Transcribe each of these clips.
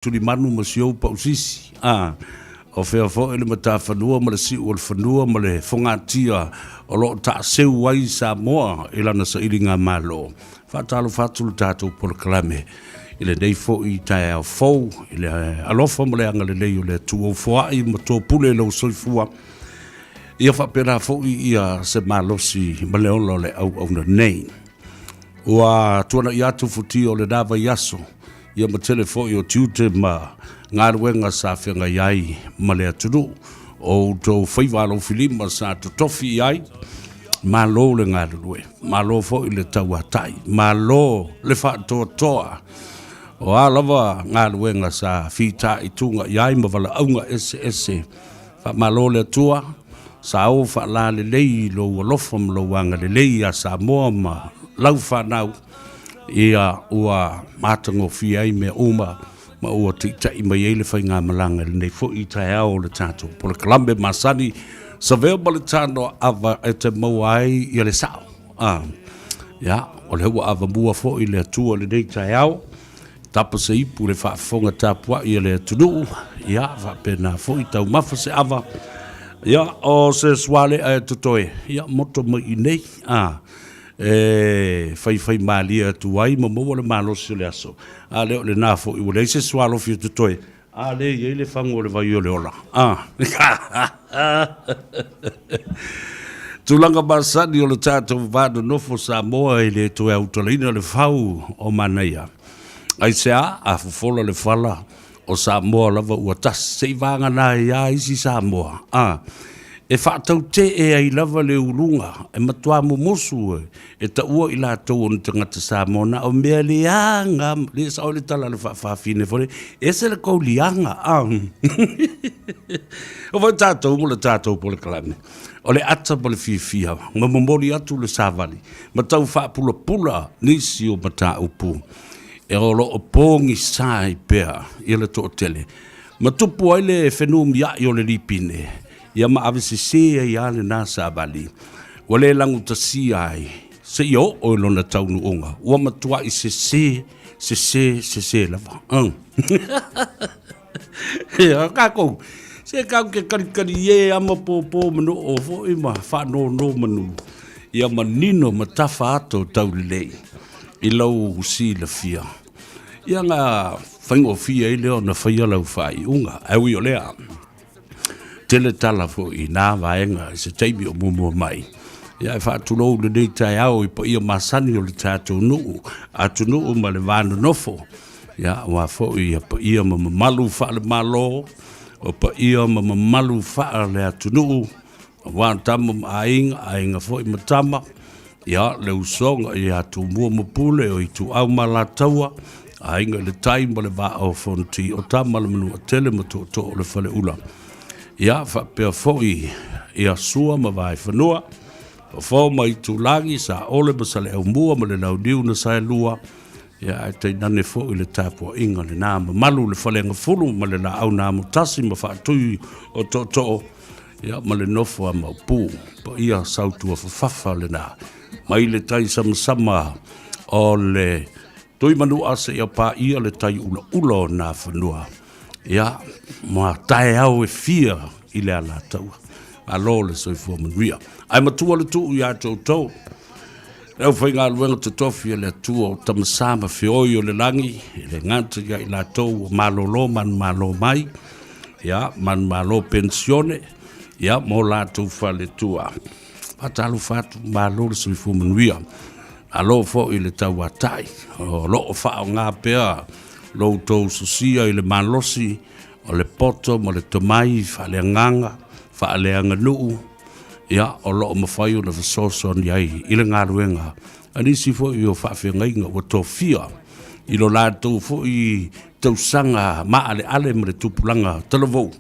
Tulimanu ma si ou pausisi, a, o fea foi le matafanua ma le siu o le fanua ma le fogatia o lo o taaseu ai Samoa i lana sailiga malo. Faatalofa atu le tatou polokalame i lenei foi taeao fou i le alofa ma le agalelei o le Atua ua foai ma topule lou soifua. Ia faapena foi ia se malosi ma le ola o le auauna nei. Ua tuanai atu futia o lena vaiaso ia ma tele foi o tiute ma galuega sa feagai ai ma le atunuu. O outou faiva alofilima sa totofi i ai, malo le galulue, malo foi le tauatai, malo le faatoatoa. O a lava galuega sa fitaituga i ai ma valaauga eseese, faamalo le Atua, sa o faalalelei i lou alofa ma lou agalelei ia Samoa ma lau fanau. Ia ua matagofie ai mea uma ma ua taitai mai ai le faigamalaga i lenei foi taeao o le tatou polokalame masani Savea ma le Tano Ava e te maua ai ia le sao. Ah, ia, o lea ua avamua foi le Atua i lenei taeao, tapa se ipu i le faafofoga tapuai a le atunuu, ia, faapena foi taumafa se ava, ia, o se suale'a e totoe, ia, moto mai i inei, ah, e faifaimalie atu ai ma maua le malosi o le aso, a le o lena foi ua leai se sualofi o totoe, a lea e i ai le fagu o le vai o le ola. A. Tulaga masani o le tatou va nonofo Samoa e le toe autalaina le fau o manaia. Aisea? A fofola le fala o Samoa lava ua tasi, se i vagana ai lava isi Samoa, a, e faatautee ai lava le uluga e matua mumusu e taua i latou o ni tagata Samoa na o mea leaga, le sao le tala a le faafafine foi lea, ese le kou liaga, a. O foi tatou ma le tatou polokalame, o le ata ma le fiafia ma momoli atu le savali ma tau faapulapula nisi o mataupu e o lo o pogisa ai pea ia le toatele, ma tupu ai le fenumiai o le lipine, ia ma avesese ai lava lena savali, ua le lagutasia ai seia oo i lona taunuuga, ua matuai sese, sese, sese lava. Ia, kākou, se kākou ke kalikali e ama pōpō manoo foi ma whaanōnō manu, ia manino ma tafa ato taulelei i lau silafia. Ia ngā faigofie ai lea ona faia lau faaiuga. Ae ui o lea, tele tala foi i nā vaega i se taimi o muamua mai. Ia e faatulou lenei taeao i paia masani o le tatou nuu, atunuu ma le va nonofo. Ia, aua foi ia paia ma mamalu faale-Malo, o paia ma mamalu faale-atunuu, aua tama ma aiga, aiga foi ma tama, ia, le usoga ia Tumua ma Pule, o Ituau ma Alataua, Aiga i le Tai ma le Vaa o Fonoti, o Tama a le Manuatele ma Tootoo o le Faleula. Ia, faapea foi ia Sua ma Vaefanua, Fofo ma Itulagi, Saole ma Saleaaumua ma le Launiu na Saelua, Ia, ae tainane foi le tapuaiga lena mamalu le Faleagafulu ma le Laau na Amotasi ma Faatui o Tootoo, ia, ma le nofo a Maopu. Paia sautuafafafa lena mai le tai samasama o le Tuimanua seia paia le tai ulaula o Nafanua, ia, ma taeao e fia i le Alataua. Malo le soifua manuia. Ae matua le tuu iā te outou. Le aufaigaluega totofi a le Atua o Tamasa ma Feoi o le lagi, e le gata ia i latou ua malolo manumalo mai, ia, manumalo penisione, ia, mo latou faletua. Faatalofa atu, malo le soifua manuia. Malo foi le tauatai, o lo o faaaoga pea lo outou sosia i le malosi o le poto ma le tomai faaleagaga, faaleaganuu, ia, o lo o mafai ona fesoasoani ai i le galuega a nisi foi o faafeagaiga ua tofia i lo latou foi tausaga maaleale ma le tupulaga talavou,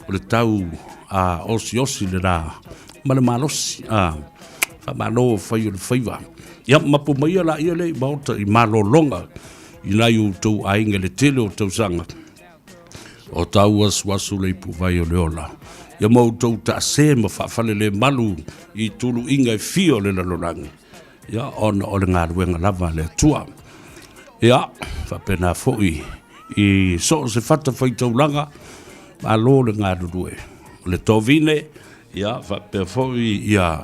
o le tau a osiosi lena ma le malosi. A faamalo fai o le faiva. Ia mapu maia laia lea i maota i malologa i nai outou aiga i le tele o tausaga. O tau asuasu le ipuvai o le ola. Ia ma outou taase ma faafalelemalu i tuluiga e fia o le lalolagi, ia ona o le galuega lava a le Atua. Ia, faapena foi I so o se fatafaitaulaga, malo le galulue. O le tovine, ia, faapea foi ia,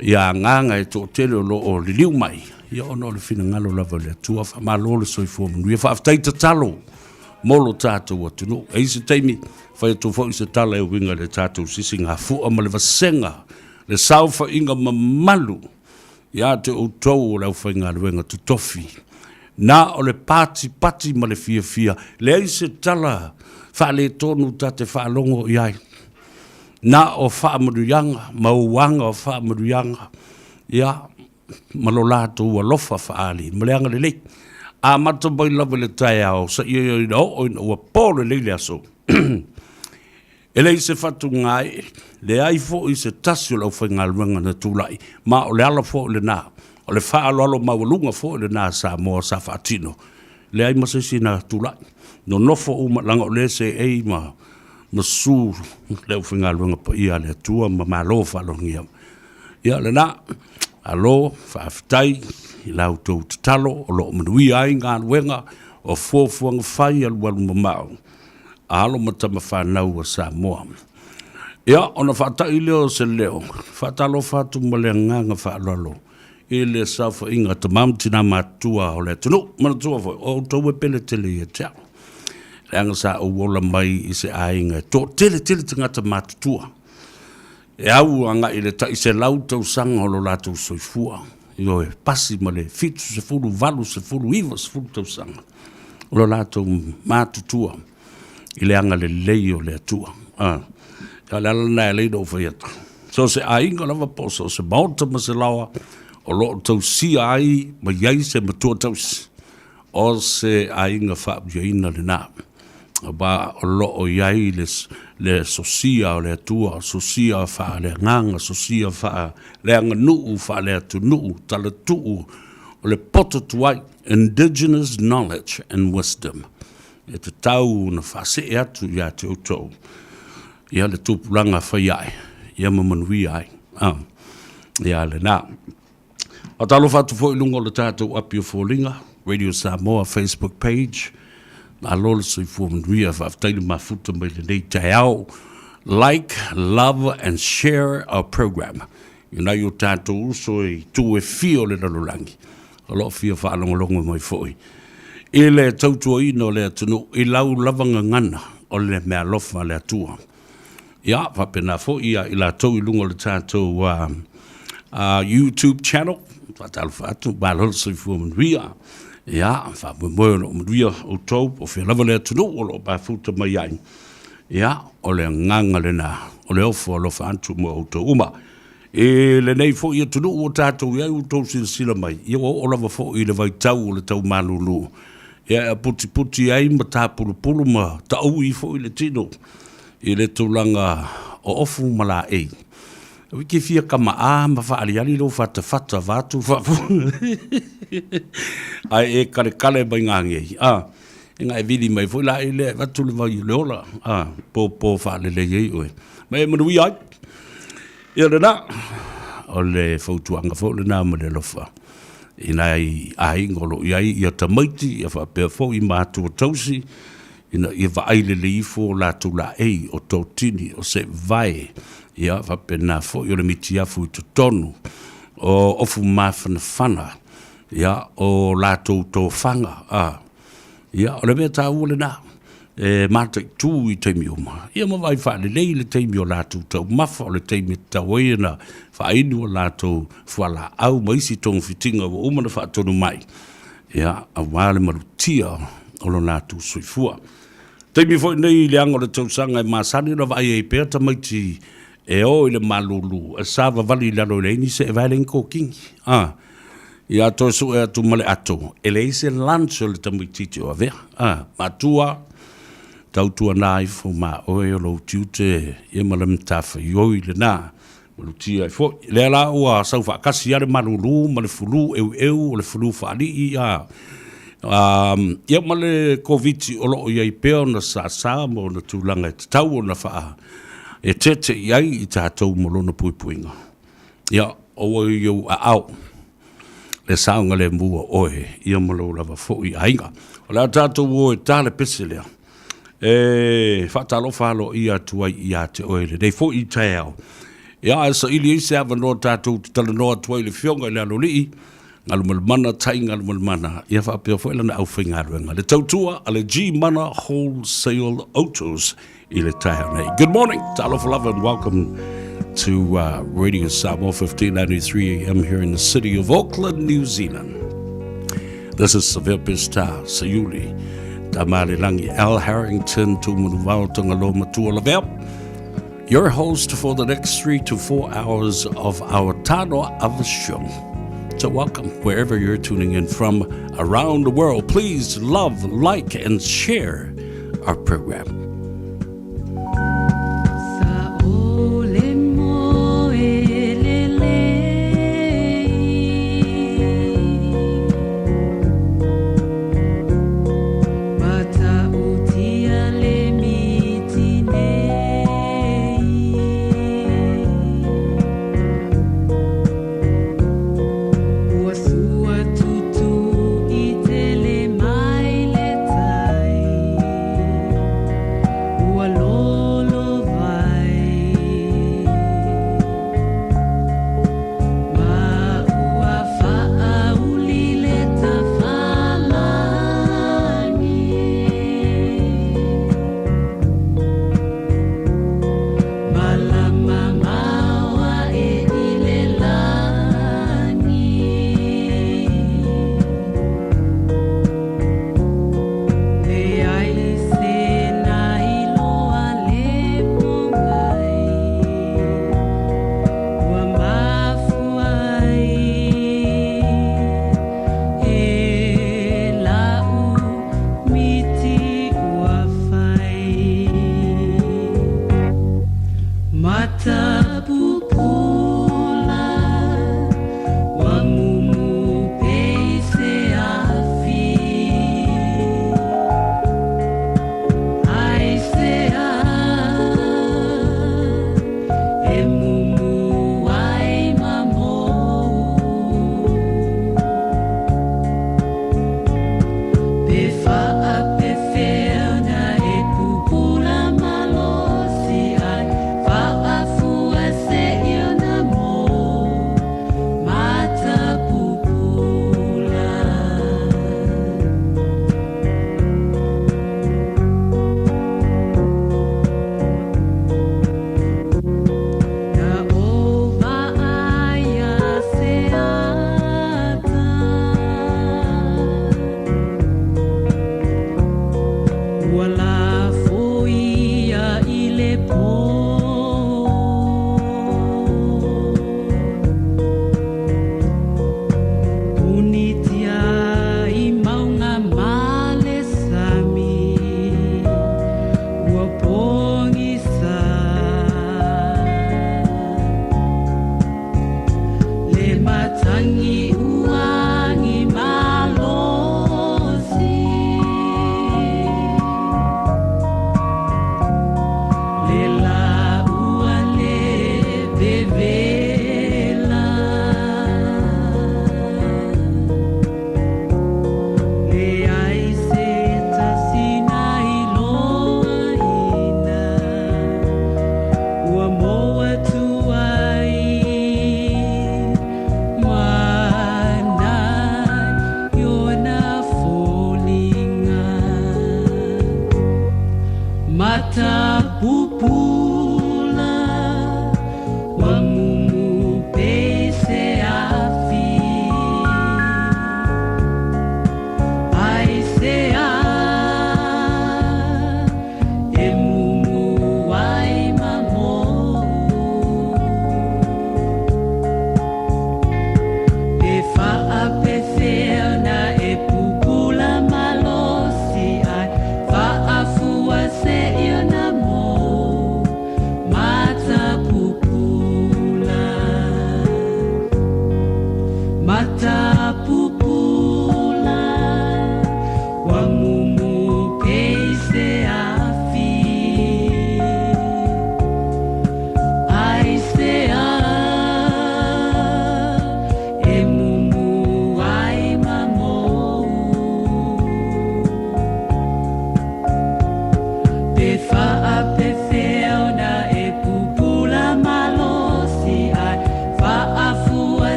ia agaga e toatele o lo o liliu mai, ia ona o le finagalo lava o le Atua. Faamalo le soifua manuia. Faafetai tatalo mo lo tatou atunuu. E i ai se taimi, fai atu foi se tala e uiga i le tatou sisigafua ma le vasega, le saofaiga mamalu ia te outou o le aufaigaluega totofi. Na o le patipati ma le fiafia, leai se tala faaletonu ta te faalogo i ai. Na o faamanuiaga ma uaga o faamanuiaga, ia, ma lo latou alofa faaali ma le agalelei. Amata mai lava i le taeao seia ina oo ina ua po lelei le aso. E leai se fatugaaee, leai foi se tasi o le aufaigaluega na tulai, ma o le ala foi lena, o le faaaloalo maualuga foi lena a Samoa sa faatino. Leai ma se isi na tulai, nonofo uma leaga o lea e seei ma susu le aufaigaluega paia a le Atua ma malo faalogia. Ia lena, malo faafetai i la outou tatalo o lo o manuia ai galuega o fuafuaga fai alualumamao a alo ma tama fanau a Samoa. Ia, ona faatai lea o se leo, faatalofa atu ma le agaga faaaloalo i le saofaiga a tama ma tina matutua o le atunuu. Manatua foi, o outou e pele tele ia te au, leaga sa ou ola mai i se aiga e toatele tele tagata matutua. E au agai i le tai 100 tausaga o lo latou soifua, ioe, pasi ma le 70, 80, 90 tausaga o lo latou matutua i le agalelei o le Atua. A, o le ala lena e ala ai ona ou fai atu, so o se aiga lava po o so o se maota ma se laoa o lo o tausia ai ma i ai se matua tausi, O se aiga faauiaina lena, aua o lo o i ai le, le sosia o le Atua, sosia faaleagaga, sosia faaleaganuu, faaleatunuu, talatuu, o le poto tuai, indigenous knowledge and wisdom, e tatau ona faasee atu ia te outou, ia le tupulaga fai ae, ia ma manuia ai. Ah, ia lena. Faatalofa atu foi i luga o le tatou api o foliga, Radio Samoa Facebook page. Malo le soifua manuia, faafetai le mafuta mai lenei taeao. Like, love and share our program. I nai o tatou uso i itu e fia o le lalolagi, o lo o fia faalogologo mai foi i le tautuaina o le atunuu i lau lava gagana o le meaalofa a le Atua. Ia, faapena foi ia i latou i luga o le tatou YouTube channel. Faatalofa atu, malo le soifua manuia. Ia, faamoemoe o lo o manuia outou, po o fea lava le atunuu o lo o mafuta mai ai. Ia, o le agaga lena, o le ofo alofa atu mo outou uma. I lenei foi atunuu ua tatou i ai ua outou silasila mai, ia ua oo lava foi i le vaitau o le tau malulu. Ia, e putiputi ai ma tapulupulu ma taui foi le tino i le tulaga o ofu ma laei. E te fia kama'a ma faaaliali lou fatafata vaeatu faafofoga ae e kalekale mai gagei, a, ina e vili mai foi laei lea e avatu le vai o le ola, a, popo faalelei ai oe ma e manuia ai. Ia lena, o le fautuaga foi lena ma le alofa i nai aiga o lo o i ai ia tamaiti ia faapea foi matua tausi ina ia vaai lelei ifo o latou laei, o totini, o seevae, ia faapena foi o le mitiafu i totonu, o ofu mafanafana, ia o latou tofaga, a, ia o le mea taua lena, e mataitu i taimi uma, ia ma vaai faalelei le taimi o latou taumafa, o le taimi e tatau ai ona faainu a latou fualaau ma isi togafitiga ua uma ona faatonu mai, ia, aua le malutia o lo latou soifua. Taimi foi nei i le aga o le tausaga e masani ona vaai ai pea tamaiti e o i le malulu e savavali i lalo e leai ni seevae leai ni kokini. A, ia toe sue atu ma le ato, e leai se lunch o le tamaitiiti o avea. A, matua, tautuana ifo ma oe o lou tiute ia ma le matafaioi lena Malutia ai foi. Lea la ua sau faatasi lava le malulu ma le fulu eueu o le fulu faalii a ia ma le Koviti o lo o i ai pea ona sasa ma ona tulaga e tatau ona faa eteete i ai i tatou ma lona puipuiga. Ia, aua i ou aao. le saogalemu o oe ia ma lou lava foi aiga. O le a tatou o e ta le pese lea e faatalofa aloaia atu ai ia te oe i lenei foi taeao. Ia, ae saili ai se avanoa tatou te talanoa atu ai i le Afioga i le Aloalii, Galumalemana Tai Galumalemana, ia faapea foi lana aufaigaluega, le tautua a le G-Mana Wholesale Autos i le taeao nei. Good morning, talofa lava and welcome to Radio Samoa 1593 AM here in the city of Auckland, New Zealand. This is Savea Pestar, Sayuli, Tamalelangi, Al Harrington, Tumanuvao, Tangaloa Matua Lavea, your host for the next 3 to 4 hours of our Tanoa Ava show. So welcome wherever you're tuning in from around the world. Please love, like, and share our program.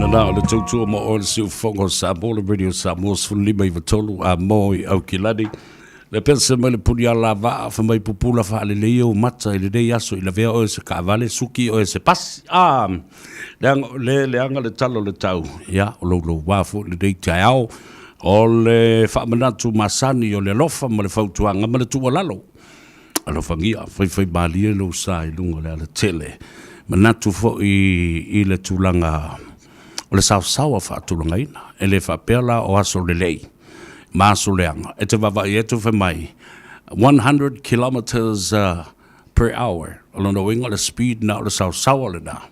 lena o le tautua mo oe le siufofoga o Samoa, le Radio Samoa 15 93 a mo i Aukilani. Le pese mai le puni a la vaa, fa mai pupula faalelei ou mata i lenei aso i lavea oe se kaavale, suki oe se pasi. Ah, leaga o le leaga le tala o le tau, ia, o louloua foi lenei taeao, o le faamanatu masani o le alofa ma le fautuaga ma le tuualalo. Alofagia, faifaimalie lou sa i luga o le alatele. Manatu foi i le tulaga o le saosaoa faatulagaina. E le faapea la o aso lelei ma aso leaga. E te vaavaai atu fai mai 100 kilometres per hour. O lona uiga o le speed na o le saosaoa lena.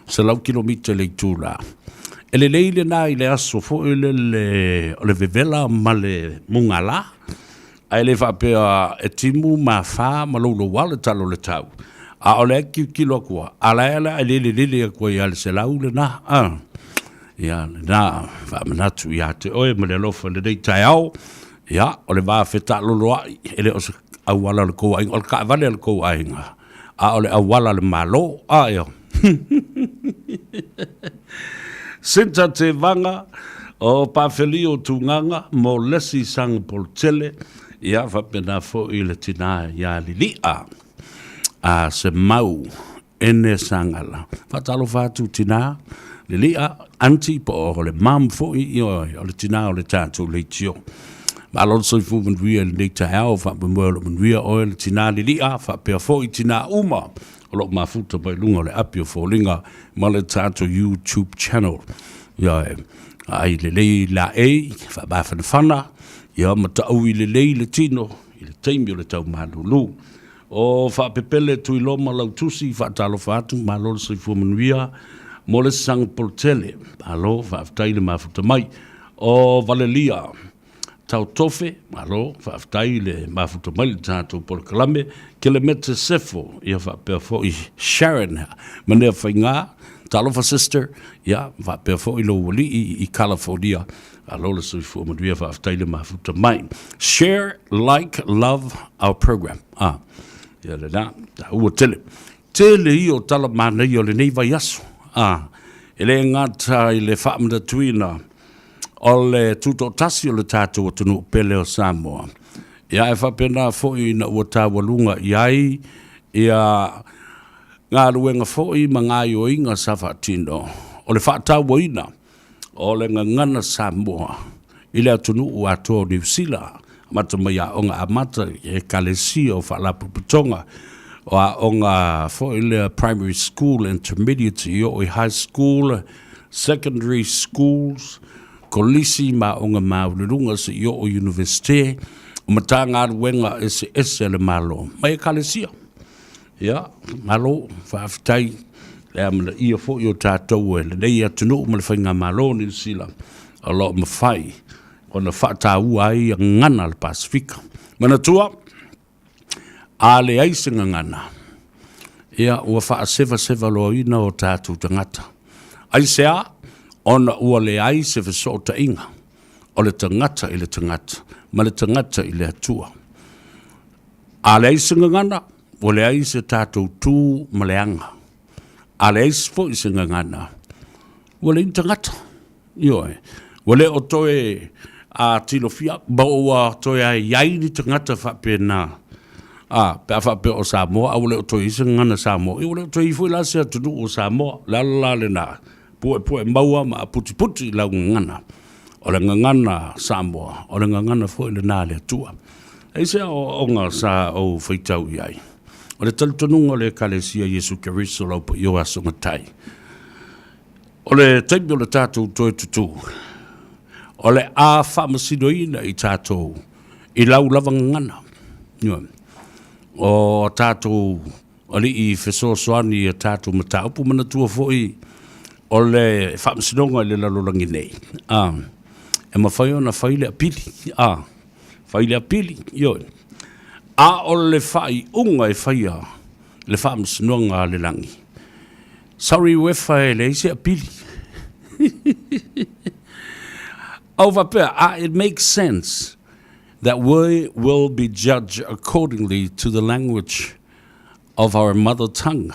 100 kilomita i le itula. E lelei lena i le aso foi lele o le vevela ma le mugala. Ae le faapea e timu ma fa ma louloua le tala o le tau. A o lea e tilotilo atu a, a la e la e lele lele atu ai lava i le 100 lena, a. Ia, lena faamanatu ia te oe ma le alofa i lenei taeao. Ia, o le va fetaaloloai, e le o se auala o le tou aiga, o le taavale a le tou aiga, a o le auala a le Malo, a ea. Sinta Tevaga o Pafelio Tugaga mo lesi saga polotele, ia faapena foi le tina ia Lili'a a Semau ene Sagala. Faatalofa atu tina Lili'a, aunty po o le mum foi, ioe, o le tina o le tatou leitio. Malo le soifua manuia i lenei taeao, faamoemoe o lo o manuia oe le tina Lili'a faapea foi tina uma o lo o mafuta mai luga o le api o foliga ma le tatou YouTube channel. Ia, ai lelei laei, faamafanafana, ia ma taui lelei le tino i le taimi o le tau malulu. O faapepele Tuiloma Lautusi, faatalofa atu, malo le soifua manuia mo le saga polotele. Malo, faafetai le mafuta mai. O Valelia Tautofe, malo, faafetai le mafuta mai le tatou polokalame. Kelemete Sefo, ia faapea foi Sharon Manea Faiga, talofa sister, ia faapea foi lou alii i California. Malo le soifua manuia, faafetai le mafuta mai. Share, like, love our program. Ah, ia lena, taua tele. Tele ia o tala manaia o lenei vaiaso. Ah, e le gata i le faamanatuina o le tutoatasi o le tatou atunuu pele o Samoa, ia ae faapena foi ina ua taualuga i ai ia galuega foi ma gaoioiga sa faatino o le faatauaina o le gagana Samoa i le atunuu atoa o Niu Sila, amata mai aoga amata i ekalesia o faalapotopotoga, o aoga foi lea primary school, intermediate i oo i high school, secondary schools, kolisi ma aoga maualuluga seia oo i Universite, o Matagaluega eseese a le Malo ma Ekalesia. Ia, malo, faafetai le amanaia foi o tatou e lenei atunuu ma le Faigamalo o Niu Sila o lo o mafai ona faataua ai gagana a le Pasefika. Manatua, A leai se gagana, ia ua faasevaseva loaina o tatou tagata. Aisea? Ona ua leai se fesootaiga o le tagata i le tagata ma le tagata i le Atua. A leai se gagana, ua leai se tatou tu ma le aga. A leai foi se gagana, ua leai ni tagata. Ioe, ua le o toe a tilofia, ma ua toe i ai ni tagata faapena, a, pe a faapea o Samoa, a ua le o toe i ai se gagana Samoa, ia ua le o toe i ai foi la se atunuu o Samoa. O le ala la lena, puepue maua ma aputiputi i lau gagana. O le gagana Samoa, o le gagana foi lena a le Atua. E i ai se aoaoga sa ou faitau i ai? O le talitonuga o le Ekalesia Iesu Keriso Laupaia o Aso Matai, O le taimi o le tatou toe tutū, o le a faamasinoina i tatou i lau lava gagana. Ioe. O a tatou alii fesoasoani i a tatou mataupu, manatua foi o le faamasinoga i le lalolagi nei, a, e mafai ona fai le apili, a, fai le apili, ioe. A o le faaiuga e faia le faamasinoga a le lagi, Sorry Uefa e leai se apili. Ou faapea, ah, it makes sense that we will be judged accordingly to the language of our mother tongue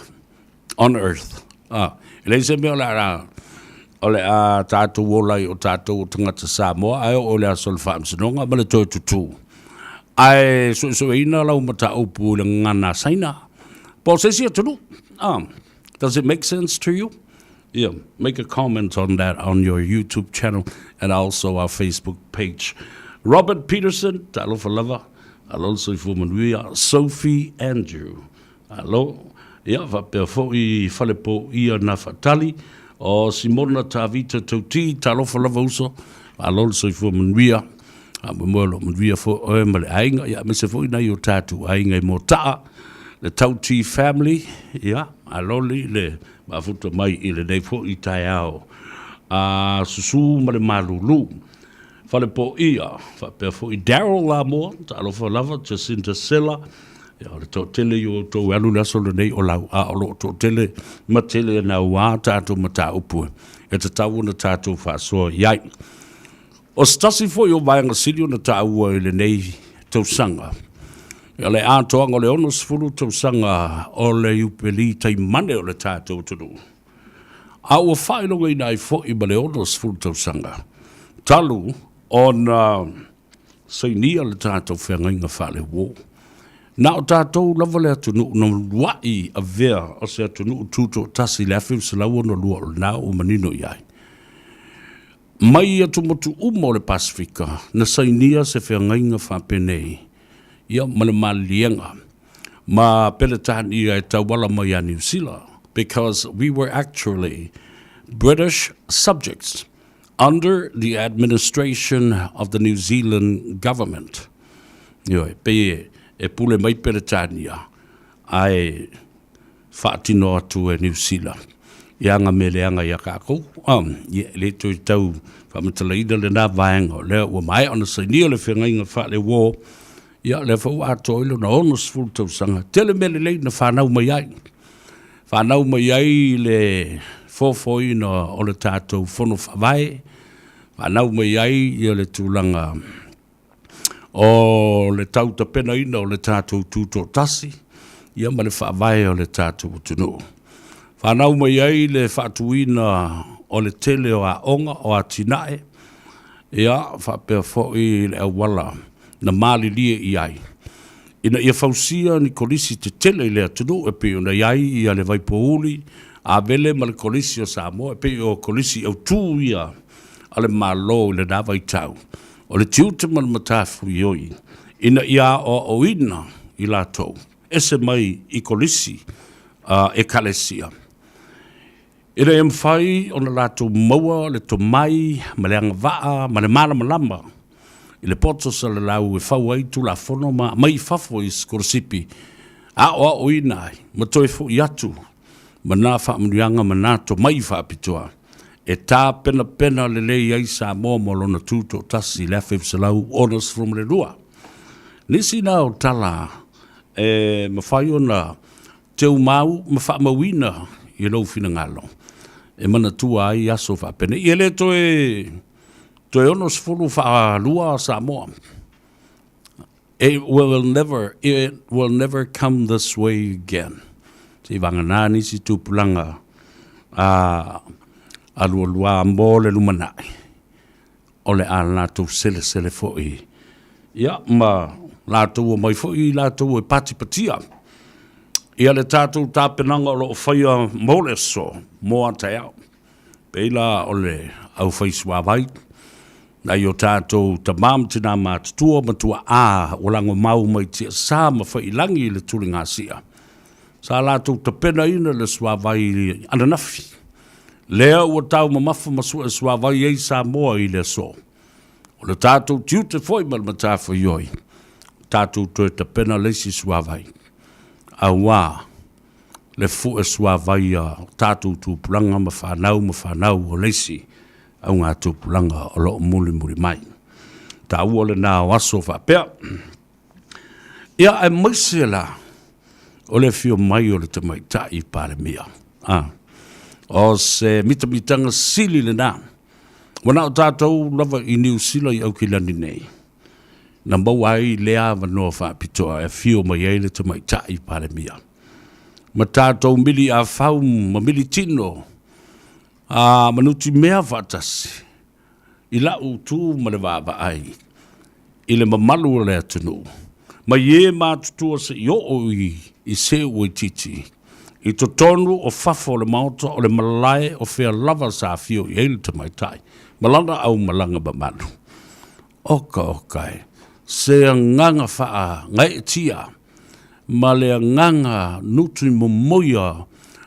on earth. Ah, e leai se mea o le a, O le a tatou ola ai o tatou o tagata Samoa ae oo i le aso o le faamasinoga ma le toe tutū. Ae suesueina lau mataupu i le gagana a Saina po o se isi atunuu. Ah, does it make sense to you? Yeah, make a comment on that on your YouTube channel and also our Facebook page. Robert Peterson, talofa lava, alo le soifua manuia, Sophie Andrew, alo, ia, faapea foi Falepoia Nafatali, o Simona Tavita Tauti, talofa lava uso, alo le soifua manuia, faamoemoe o lo o manuia foi oe ma le aiga, ia, aemaise foi nai o tatou aiga i Mota'a, le Tauti family, ia, alo le Mafuta mai i lenei foi taeao a Susu ma le Malulu. Falepoia, faapea foi Daryl Lamoa, talofa lava, Jacinta Sela, ia, o le toatele i o outou e alu le aso lenei o lau, a o lo o toatele ma tele naua tatou mataupu e tatau ona tatou faasoa i ai. O se tasi foi o vaega sili ona taua i lenei tausaga, o le atoaga o le 60 tausaga o le Iupeli taimane o le tatou atunuu, a ua faailogaina ai foi ma le 60 tausaga talu ona sainia le tatou feagaiga faaleuo. Na o tatou lava le atunuu na uluai avea o se atunuu tutoatasi i le 1962 o lena ua manino i ai. Mai atumotu uma o le Pasefika na sainia se feagaiga faapenei ia ma le maliliega ma Peretania e tauala mai ia Niu Sila because we were actually British subjects under the administration of the New Zealand government. Ioe, pei e pule mai Peretania ae faatino atu e Niu Sila i aga mea leaga ia tatou. Ia, e le toe tau faamatalaina lena vaega, o lea ua maea ona sainia le feagaiga faaleuo, ia o lea foi ua atoa ai lona 60 tausaga. Tele mea lelei na fanau mai ai. Fanau mai ai le fofoina o le tatou Fono Faavae, fanau mai ai ia le tulaga o le tau tapenaina o le tatou tutoatasi ia ma le faavae o le tatou atunuu. Fanau mai ai le faatuina o le tele o aoga, o atinae, ia faapea foi le auala na malilie i ai ina ia fausia ni kolisi tetele i le atunuu e pei ona i ai ia le Vaipouli, Avele ma le Kolisi o Samoa, e pei o kolisi autū ia a le Malo i lena vaitau. O le tiute ma le matafuioi ina ia aoaoina i latou ese mai i kolisi a Ekalesia, ina ia mafai ona latou maua le tomai ma le agavaa ma le malamalama i le poto salalau e fau ai Tulafono ma aumai i fafo i sikolasipi aoaoina ai ma toe foi atu ma nā faamanuiaga ma nā tomai faapitoa e tapenapena lelei ai Samoa mo lona tutoatasi i le 1962. Nisi na o tala e mafai ona teumau ma faamauina i lou finagalo e manatua ai aso faapenei. E le toe toe 62 Samoa. It will never, it will never come this way again. Se i vagana nisi tupulaga a, a lualua mo le lumanai, o le a latou selesele foi. Ia, ma latou omai foi latou e patipatia. Ia le tatou tapenaga o lo o faia mo le aso, mo a taeao. Pei la o le aufaisuavai, nai o tatou tama ma tina matutua ma tuaa ua lagomau mai tiasa ma faiilagi i le tuligasia. Sa latou tapenaina le suavai ananafi, lea ua taumamafa ma sue suavai ai Samoa i le aso. O le tatou tiute foi ma le matafaioi, tatou toe tapena le isi suavai, auā le fue suavai a tatou tupulaga ma fanau ma fanau o le isi augatupulaga o lo o mulimuli mai. Taua lena o aso faapea. Ia, aemaise la o le afio mai o le Tamaitai Palemia. Ah, o se mitamitaga sili lena. Ua na o tatou lava i Niu Sila i Aukilani nei, na maua ai lea avanoa faapitoa e afio mai ai le Tamaitai Palemia. Ma tatou miliafau ma militino. A ma nutimea faatasi i la'u tu ma le vaavaai i le mamalu o le atunuu, mai e matutua seia oo i se ua itiiti, i totonu o fafo o le Maota o le malae o fea lava sa afio i ai le tamaitai ma lana aumalaga mamalu. Oka oka e, se agaga faagaeetia ma le agaga nutuimomoia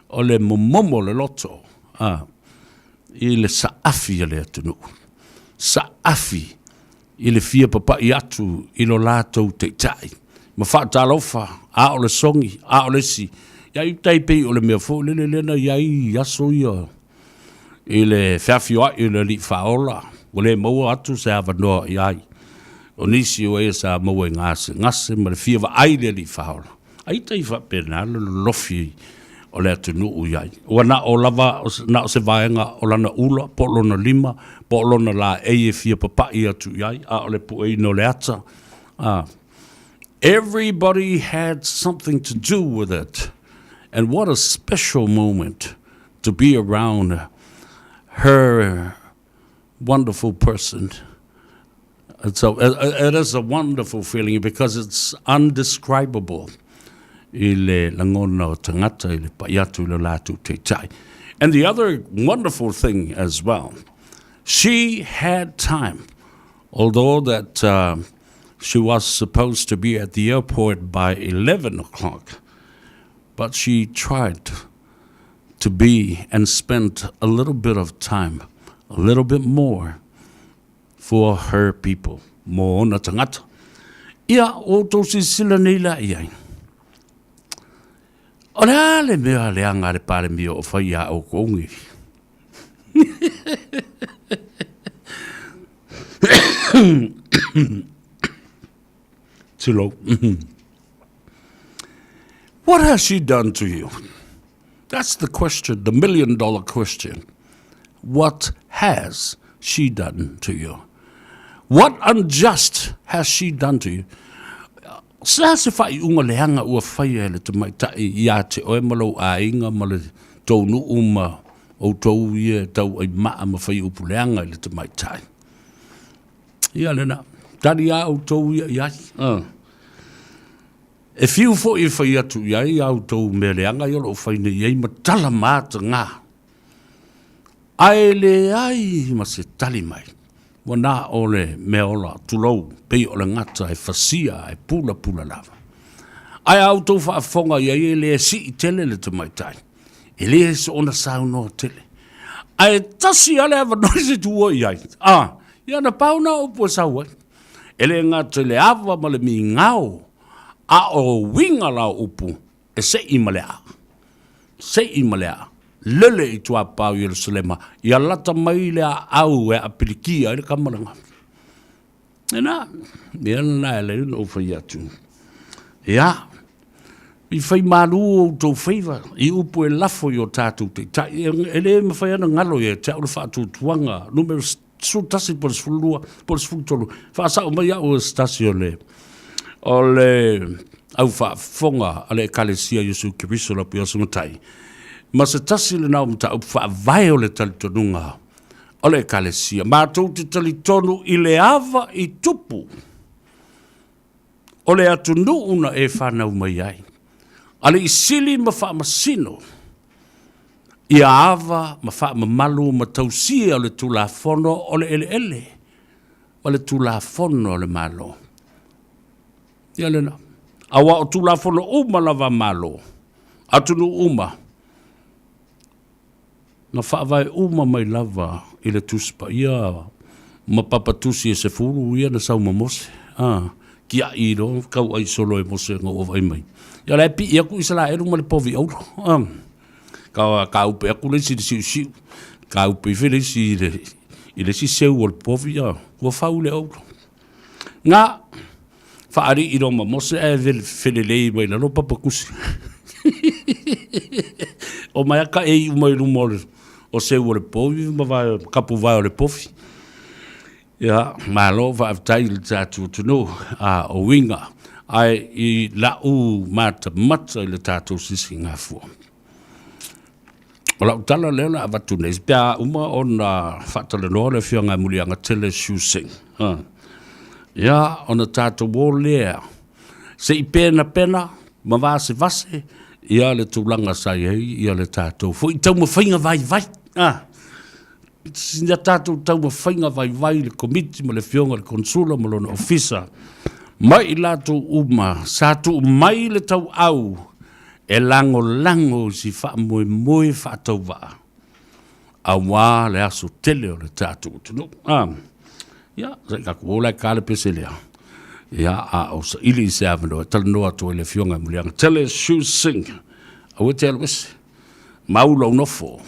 o le momomo o le loto, a, i le saafi a le atunuu, saafi i le fia papai atu i lo latou taitai ma faatalofa, a o le sogi, a o le isi. Ia i tai pei o le mea foi lele lea na i ai i aso ia i le feafioai o le Alii Faaola, ua le maua atu se avanoa i ai. O nisi o e sa maua i gasegase ma le fia vaai i le Alii Faaola. Ai tai faapena le lolofi o le atunuu i ai. Ua na o lava, na o se vaega o lana ula, po o lona lima, po o lona laei e fia papai atu i ai, a o le pueina o le ata. Everybody had something to do with it, and what a special moment to be around her wonderful person. And so it, it is a wonderful feeling because it's undescribable i le lagona o tagata i le pai atu i le latou taitai. And the other wonderful thing as well, she had time, although that uh, she was supposed to be at the airport by 11 o'clock, but she tried to be and spent a little bit of time, a little bit more for her people, mō ona tagata. Ia, ua outou silasila nei la i ai. O le a le mea leaga a le Palemia o fai iā oukou nei? Tulou. What has she done to you? That's the question, the million dollar question. What has she done to you? What unjust has she done to you? Se a se faaiuga leaga ua faia e le tamaitai ia te oe ma lou aiga ma le tou nuu ma outou ia e tauaimaa ma fai upu leaga i le tamaitai. Ia lena, tali a outou ia i ai. E fiu foi e fai atu i ai a outou mea leaga ia o lo o fai nei i ai ma tala ma ataga, ae leai ma se tali mai. Ua na o le mea ola, tulou, pei o le gata e fasia e pulapula lava. Ae a outou faafofoga i ai e le sii tele le tamaitai, e le soona saunoa tele. Ae tasi lava le avanoa i se tua i ai, a, ia na pau na o upu e sau ai. E le gata i le ava ma le migao, a o uiga la o upu, e seʻi ma le aa. Seʻi ma le aa. Lele i tuapā o Ierusalema, ia lata mai le aau e aapilikia ai le kama lena. Ena, mea lena e alai ona ou fai atu. Ia, i fai malū outou faiva i upu e lafo i o tatou taitai. E le mafai ona galo ia te au le faatuatuaga numera 11 po o le 12 po o le 13. Faasao mai au e se tasi o le, o le au faafofoga a le Ekalesia Iesu Keriso la Puiaso Matai, ma se tasi lena o mataupu faavae o le talitonuga o le Ekalesia. Matou te talitonu i le ava i tupu o le atunuu na e fanau mai ai, alii sili ma faamasino ia ava ma faamamalu ma tausia o le Tulafono o le eleele ma le Tulafono a le Malo. Ia lena. Aua o Tulafono uma lava a Malo, atunuu uma, Na faavae uma mai lava i le Tusi Paia ma papa tusi e sefulu ia na sau ma Mose, a, tiai loa tauai solo e Mose na ua vaai mai. Ia la e pii atu Isaraelu ma le povi auro, a, ka, ka upe atu le isi i le siusiu, ka upe ifo le isi i le, i le isi seu o le povi, a, ua fau le auro. Na, Faalii loa ma Mose ae felelei mai lalo papa kusi. O mai aka e iu mai luma o le o seu o le povi ma vae kapu vae o le povi. Ia, malo faafetai i le tatou atunuu, a o uiga ae i la'u matamata i le tatou sisigafua. O lau tala lea o le a avatu nei, pe a uma ona faatalanoa le Afioga ia Muliagatele Siew Sing, ha, ia, ona tatou o lea se i penapena ma vasevase ia le tulaga sa i ai ia le tatou foi taumafaiga vaivai, ha, sina tatou taumafaiga vaivai le Komiti ma le Afioga i le Konesula ma lona Ofisa ma i latou uma sa tuu mai le tauau e lagolago i si faamoemoe faatauvaa aua le aso tele o le tatou atunuu. Ah, ia, sa i tatou o la e ka le pese lea. Ia, a o saili i se avanoa e talanoa atu ai le Afioga i Muliagatele Siew Sing. Aua e te alu ese. Mau lou nofo.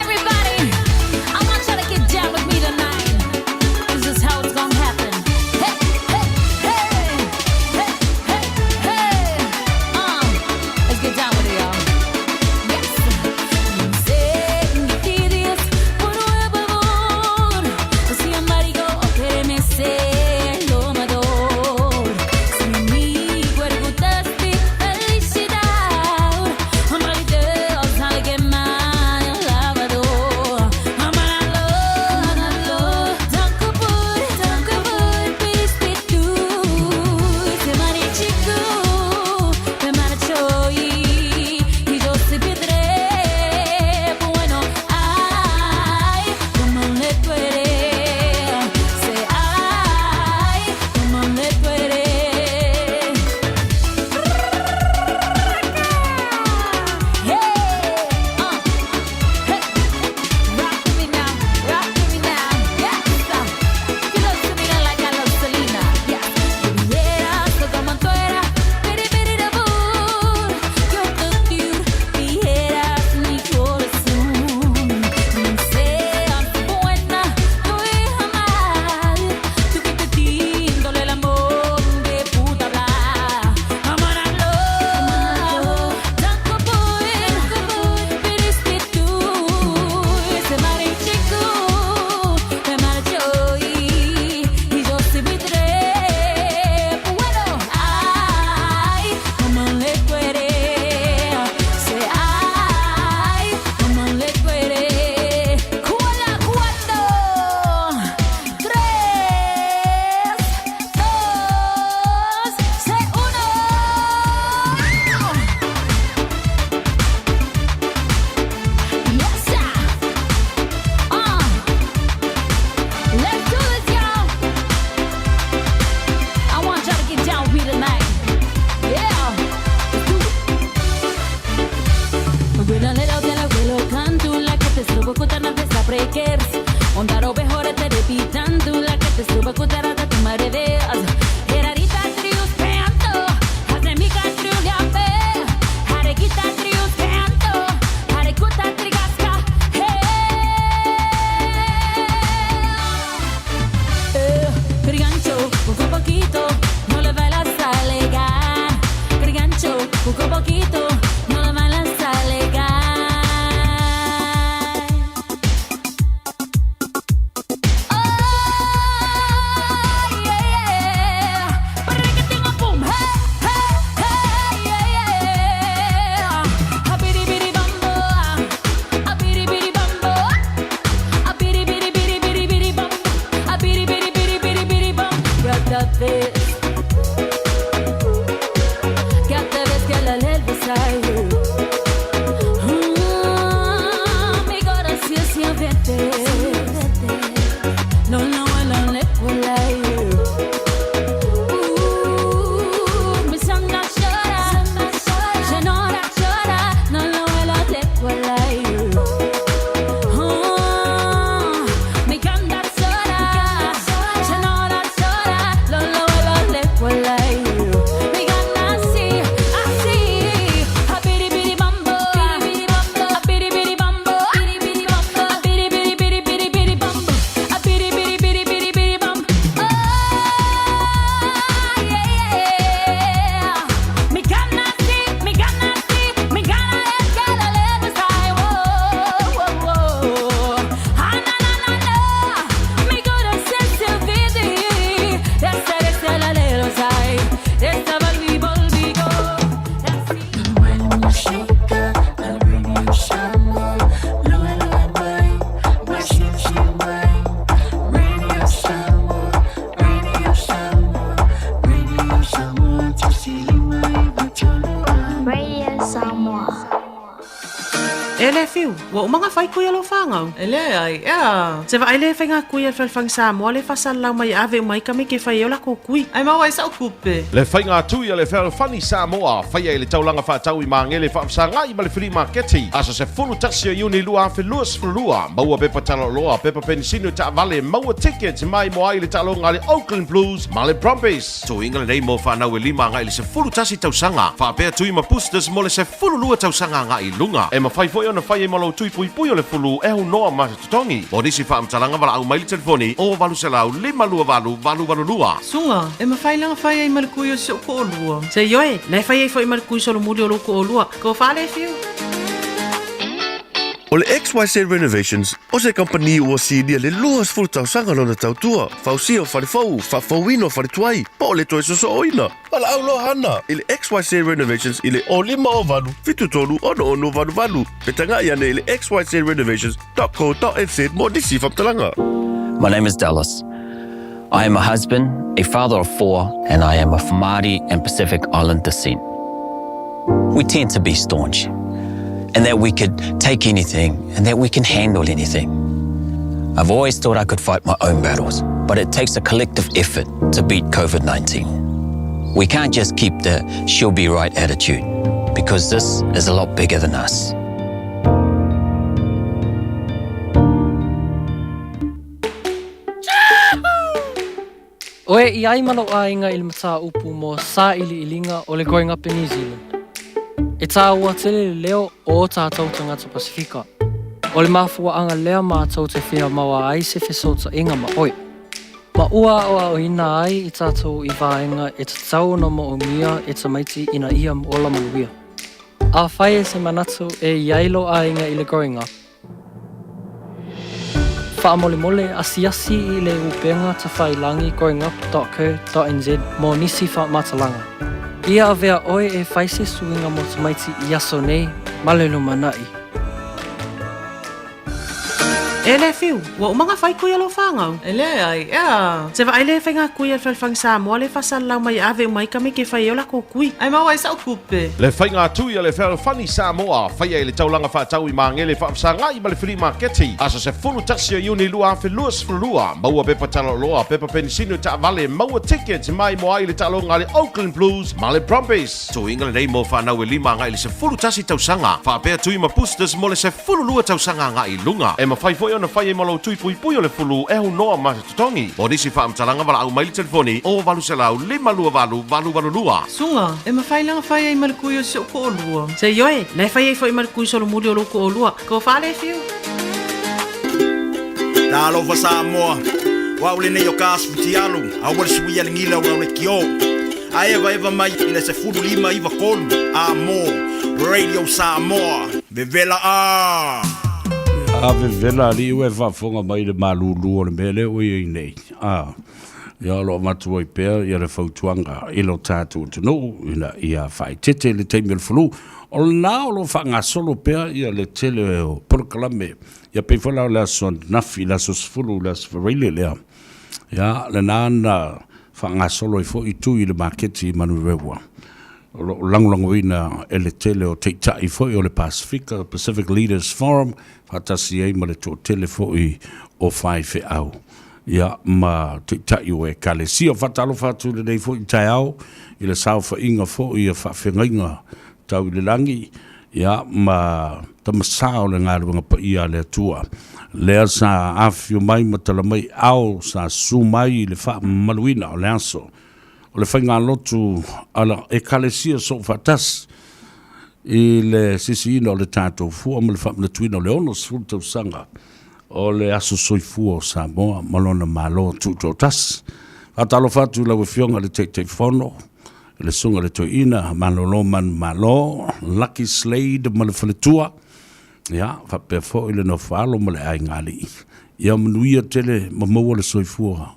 Ua uma ona fai kui a lou whanau? E leai, ea. Se vaai le faiga kui a le Fealofani Samoa le faasalalau mai e ave uma ai tamaiti e fai ai o latou kui. Ae maua ai sau tupe. Le faiga tui a le Fealofani Samoa, faia i le taulaga faatau i Magele faafesagai ma le Filii Maketi, aso 11 o Iuni 2022. Maua pepa taloloa, pepa penisini o taavale, maua tickets mai mo ai le taaloga a le Oakland Blues ma le Brumbies. Tuiga lenei mo fanau e 5 agai i le 11 tausaga, faapea tui ma boosters mo le 12 tausaga agai i luga. E mafai foi ona fai ai ma lou tui puipui o le fulu e aunoa ma se totogi. Mo nisi faamatalaga valaau mai le telefoni 0800 528 882. Suga, e mafai la ona fai ai ma le kui o si ou toalua. Se ioe, la e fai ai foi ma le kui solomuli o lou toalua. Tofa le fiu. O le XYZ Renovations, o se kamupani ua silia le 20 tausaga lona tautua, fausia o fale fou, faafouina o fale tuai, po o le toe sosooina. Valaau loa hana i le XYZ Renovations i le 0508 73 66 88 pe tagai ane i le xyzrenovations.co.nz mo nisi faamatalaga. My name is Dallas. I am a husband, a father of four, and I am of Māori and Pacific Island descent. We tend to be staunch, and that we could take anything and that we can handle anything. I've always thought I could fight my own battles, but it takes a collective effort to beat COVID-19. We can't just keep the she'll be right attitude, because this is a lot bigger than us. Oe i ai ma lou aiga i le mataupu mo sailiiliga o le Growing Up in New Zealand. E tāua tele le leo o o tātou tagata Pasifika. O le mafuaaga lea mātou te fia maua ai se fesootaiga ma oe. Ma ua aoaoina ai i tātou i vaega e tatau ona moomia e tamaiti ina ia ola manuia. Afai e se manatu e i ai lou aiga i le Growing Up, Faamolemole asiasi i le upega tafailangi growingup.co.nz mo nisi faamatalaga. Ia avea oe e fai se suiga mo tamaiti i aso nei ma le lumanai. E le fiu, ua uma ona fai kui a lou whanau? E leai, ea. Se vaai le faiga kui a le Fealofani Samoa le faasalalau mai e ave uma ai tamaiti e fai ai o latou kui. Ae maua ai sau tupe. Le faiga tui a le Fealofani Samoa, faia i le taulaga faatau i Magele faafesagai ma le Filii Maketi, aso 11 o Iuni 2022. Maua pepa taloloa, pepa penisini o taavale, maua tickets mai mo ai le taaloga a le Oakland Blues ma le Brumbies. Tuiga lenei mo fanau e 5 agai i le 11 tausaga, faapea tui ma boosters mo le 12 tausaga agai i luga. E mafai foi ona fai ai ma lou tui puipui o le fulu e aunoa ma se totogi. Mo nisi faamatalaga valaau mai le telefoni 0800 528 882. Suga, e mafai la ona fai ai ma le kui o si ou toalua. Se ioe, la e fai ai foi ma le kui solomuli o lou toalua. Tofa le fiu. Talofa Samoa, o au lenei o ka asu fitialu, aua le suia le gila o lau lekiō. A evaeva mai i le 15 9 3 a mo Radio Samoa. Vevela a! A vevela alii ua e faafofoga mai i le malulu o le mea lea ua i ai nei. A, ia o lo o avatu ai pea ia le fautuaga i lo tatou atunuu ina ia faaeteete i le taimi o le flu. O lena o lo o faagasolo pea ia le tele o polokalame, ia pei foi la o le aso ananafi, le aso 10 le aso Faraile lea. Ia, lena na faagasolo ai foi tui i le maketi i Manurewa. O lo o lagolagoina e le tele o taitai foi o le Pasifika, Pacific Leaders Forum, faatasi ai ma le toatele foi o faifeau ia ma taitai o Ekalesia. Faatalofa atu i lenei foi taeao i le saofaiga foi a faafeagaiga tau i le lagi ia ma tama sa o le galuega paia a le Atua lea sa afifio mai ma tala mai ao sa susu mai i le faamamaluina o le aso o le faigalotu a le Ekalesia Soofaatasi i le sisiina o le tatou fua ma le faamanatuina o le 60 tausaga o le aso soifua o Samoa ma lona Malo Tutoatasi. Faatalofa atu i lau Afioga i le Taitaifono, i le Susuga i le Toeaina Malolo Manumalo, Lucky Slade ma le faletua, ia, faapea foi le nofo-alo ma le aigaalii. Ia manuia tele ma maua le soifua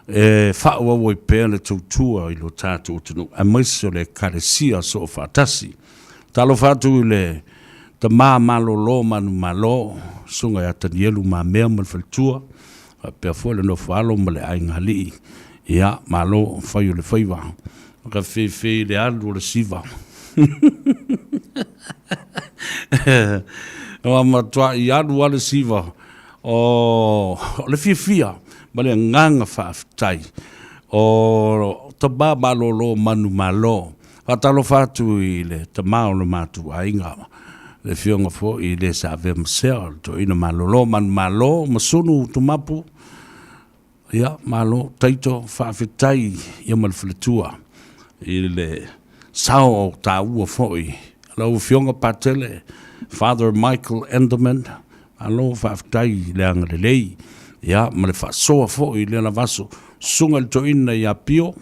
e faaauau ai pea le tautua i lo tatou atunuu, aemaise o le Ekalesia Soofaatasi. Talofa atu i le tama malolo manumalo, Susuga ia Tanielu Mamea ma le faletua, faapea foi le nofo-alo ma le aigaalii. Ia, malo fai o le faiva. Ka fefe i le alu o le siva. Ua matuai alu lava le siva o le fiafia ma le agaga faafetai o tama malolo manumalo. Faatalofa atu i le tama o le matou aiga, le afioga foi i le sa avea ma sea o le toeaina malolo manumalo Masunu Tumapu. Ia, malo Taito, faafetai ia ma le faletua i le sao taua foi lau Afioga Patele, Father Michael Enderman, malo faafetai i le agalelei ia ma le faasoa foi i lea lava aso. Susuga i le Toeaina ia Pio,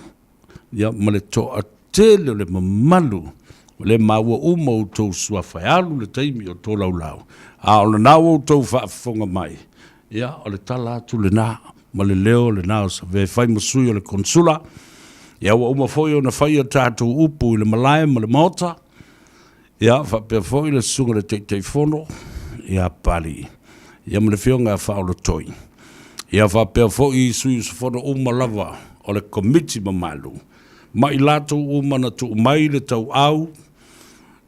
ia ma le toatele o le mamalu o le maua uma outou suafa e alu le taimi o tolaulau, a o lena ua outou faafofoga mai, ia o le tala atu lena ma le leo lena o Savea e fai ma sui o le Konesula. Ia ua uma foi ona fai a tatou upu i le malae ma le maota, ia faapea foi le susuga i le Taitaifono ia Papalii, ia ma le Afioga ia Faaolotoi, ia faapea foi sui usufono uma lava o le Komiti mamalu ma i latou uma na tuu mai le tauau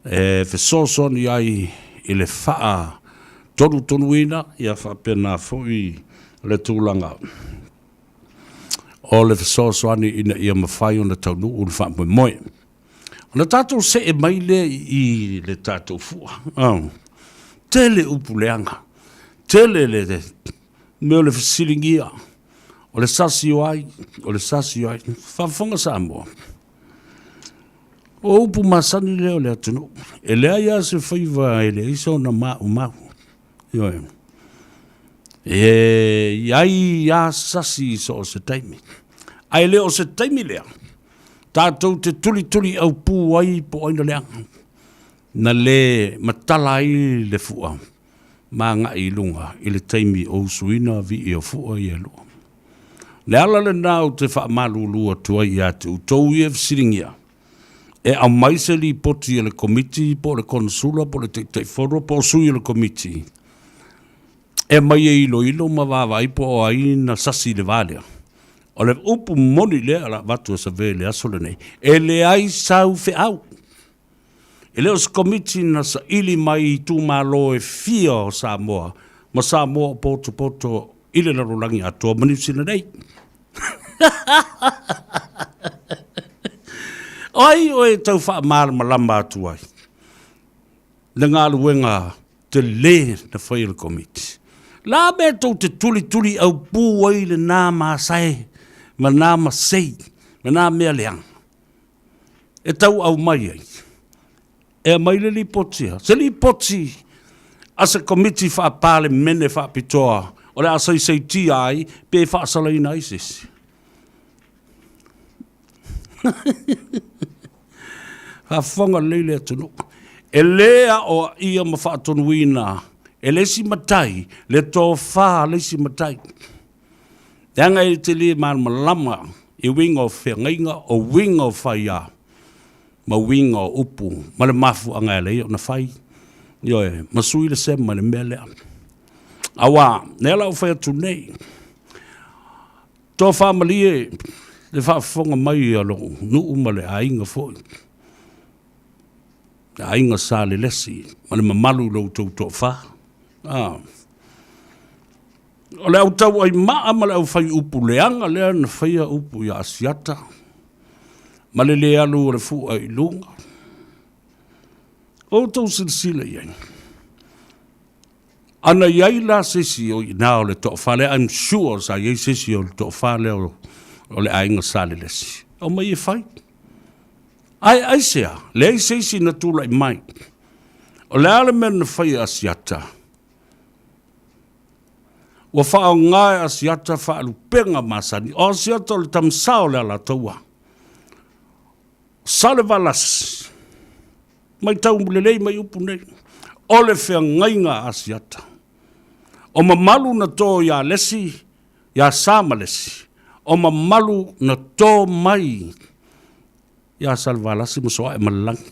e fesoasoani ai i le faatonutonuina, ia faapena foi le tulaga o le fesoasoani ina ia mafai ona taunuu le faamoemoe. Ona tatou see mai lea i le tatou fua. Oh. Tele upu leaga, tele le mea o le fesiligia, o le sasi o ai, o le sasi o ai. Faafofoga Samoa, o upu masani lea o le atunuu, e leai lava se faiva e leai sona maumau. Ioe. E i ai lava sasi i so o se taimi. Ae le o se taimi lea, tatou te tulituliaupū ai po o ai na leaga, na le matala ai le fua ma agai i luga i le taimi o usuina vii o fua ia e lua. O le ala lena ou te faamalulu atu ai ia te outou ia e fesiligia, e aumai se lipoti a le Komiti po o le Konesula po o le Taitaifono po o sui o le Komiti e aumai e iloilo ma vaavaai po o ai na sasi i le va lea. O le upu moni lea o le a avatu e Savea i le aso lenei, e leai sau feau. E le o se Komiti na saili mai i itumalo e fia o Samoa ma Samoa o potopoto i le lalolagi atoa ma Niu Sila nei. O ai oe e tau faamalamalama atu ai le galuega tele na fai e le Komiti? La mea tou te tulituli aupū ai lena masae ma na masei ma na mea leaga e tau aumai ai? E aumai le lipoti a? Se lipoti a se Komiti Faa-Palemene faapitoa o le a saisaitia ai pe faasalaina ai se isi? Faafofoga lelei le atunuu. E lē aoaia ma faatonuina e le isi matai le tofa a le isi matai. Leaga e te le malamalama i uiga o feagaiga, o uiga o faia ma uiga o upu ma le mafuaaga e ala ai ona fai. Ioe, ma sui le sema i le mea lea. Aua, lea la ua fai atu nei, toafamalie le faafofoga mai a lou nuu ma le aiga foi, le aiga Sa Lelesi ma le mamalu i lo outou toafa. Ah. O le au tauaimaa ma le au fai upu leaga lea na faia upu ia Asiata ma le le alu o le fua i luga. O outou silasila i ai. Ana i ai la se isi o i ina o le toafa lea, I'm sure sa i ai se isi o le toafa lea o le aiga Sa Lelesi. Aumai e fai. Ae aisea, leai se isi na tulai mai. O le a le mea na fai e Asiata? Ua faaaoga e Asiata faalupega masani. O Asiata o le tama o le Alataua. Salevalasi, matau lelei mai upu nei, o le feagaiga a Asiata. O mamalu na to ia Lesi, ia Sa ma Lesi, o mamalu na to mai ia Salevalasi ma Soae ma Lelagi.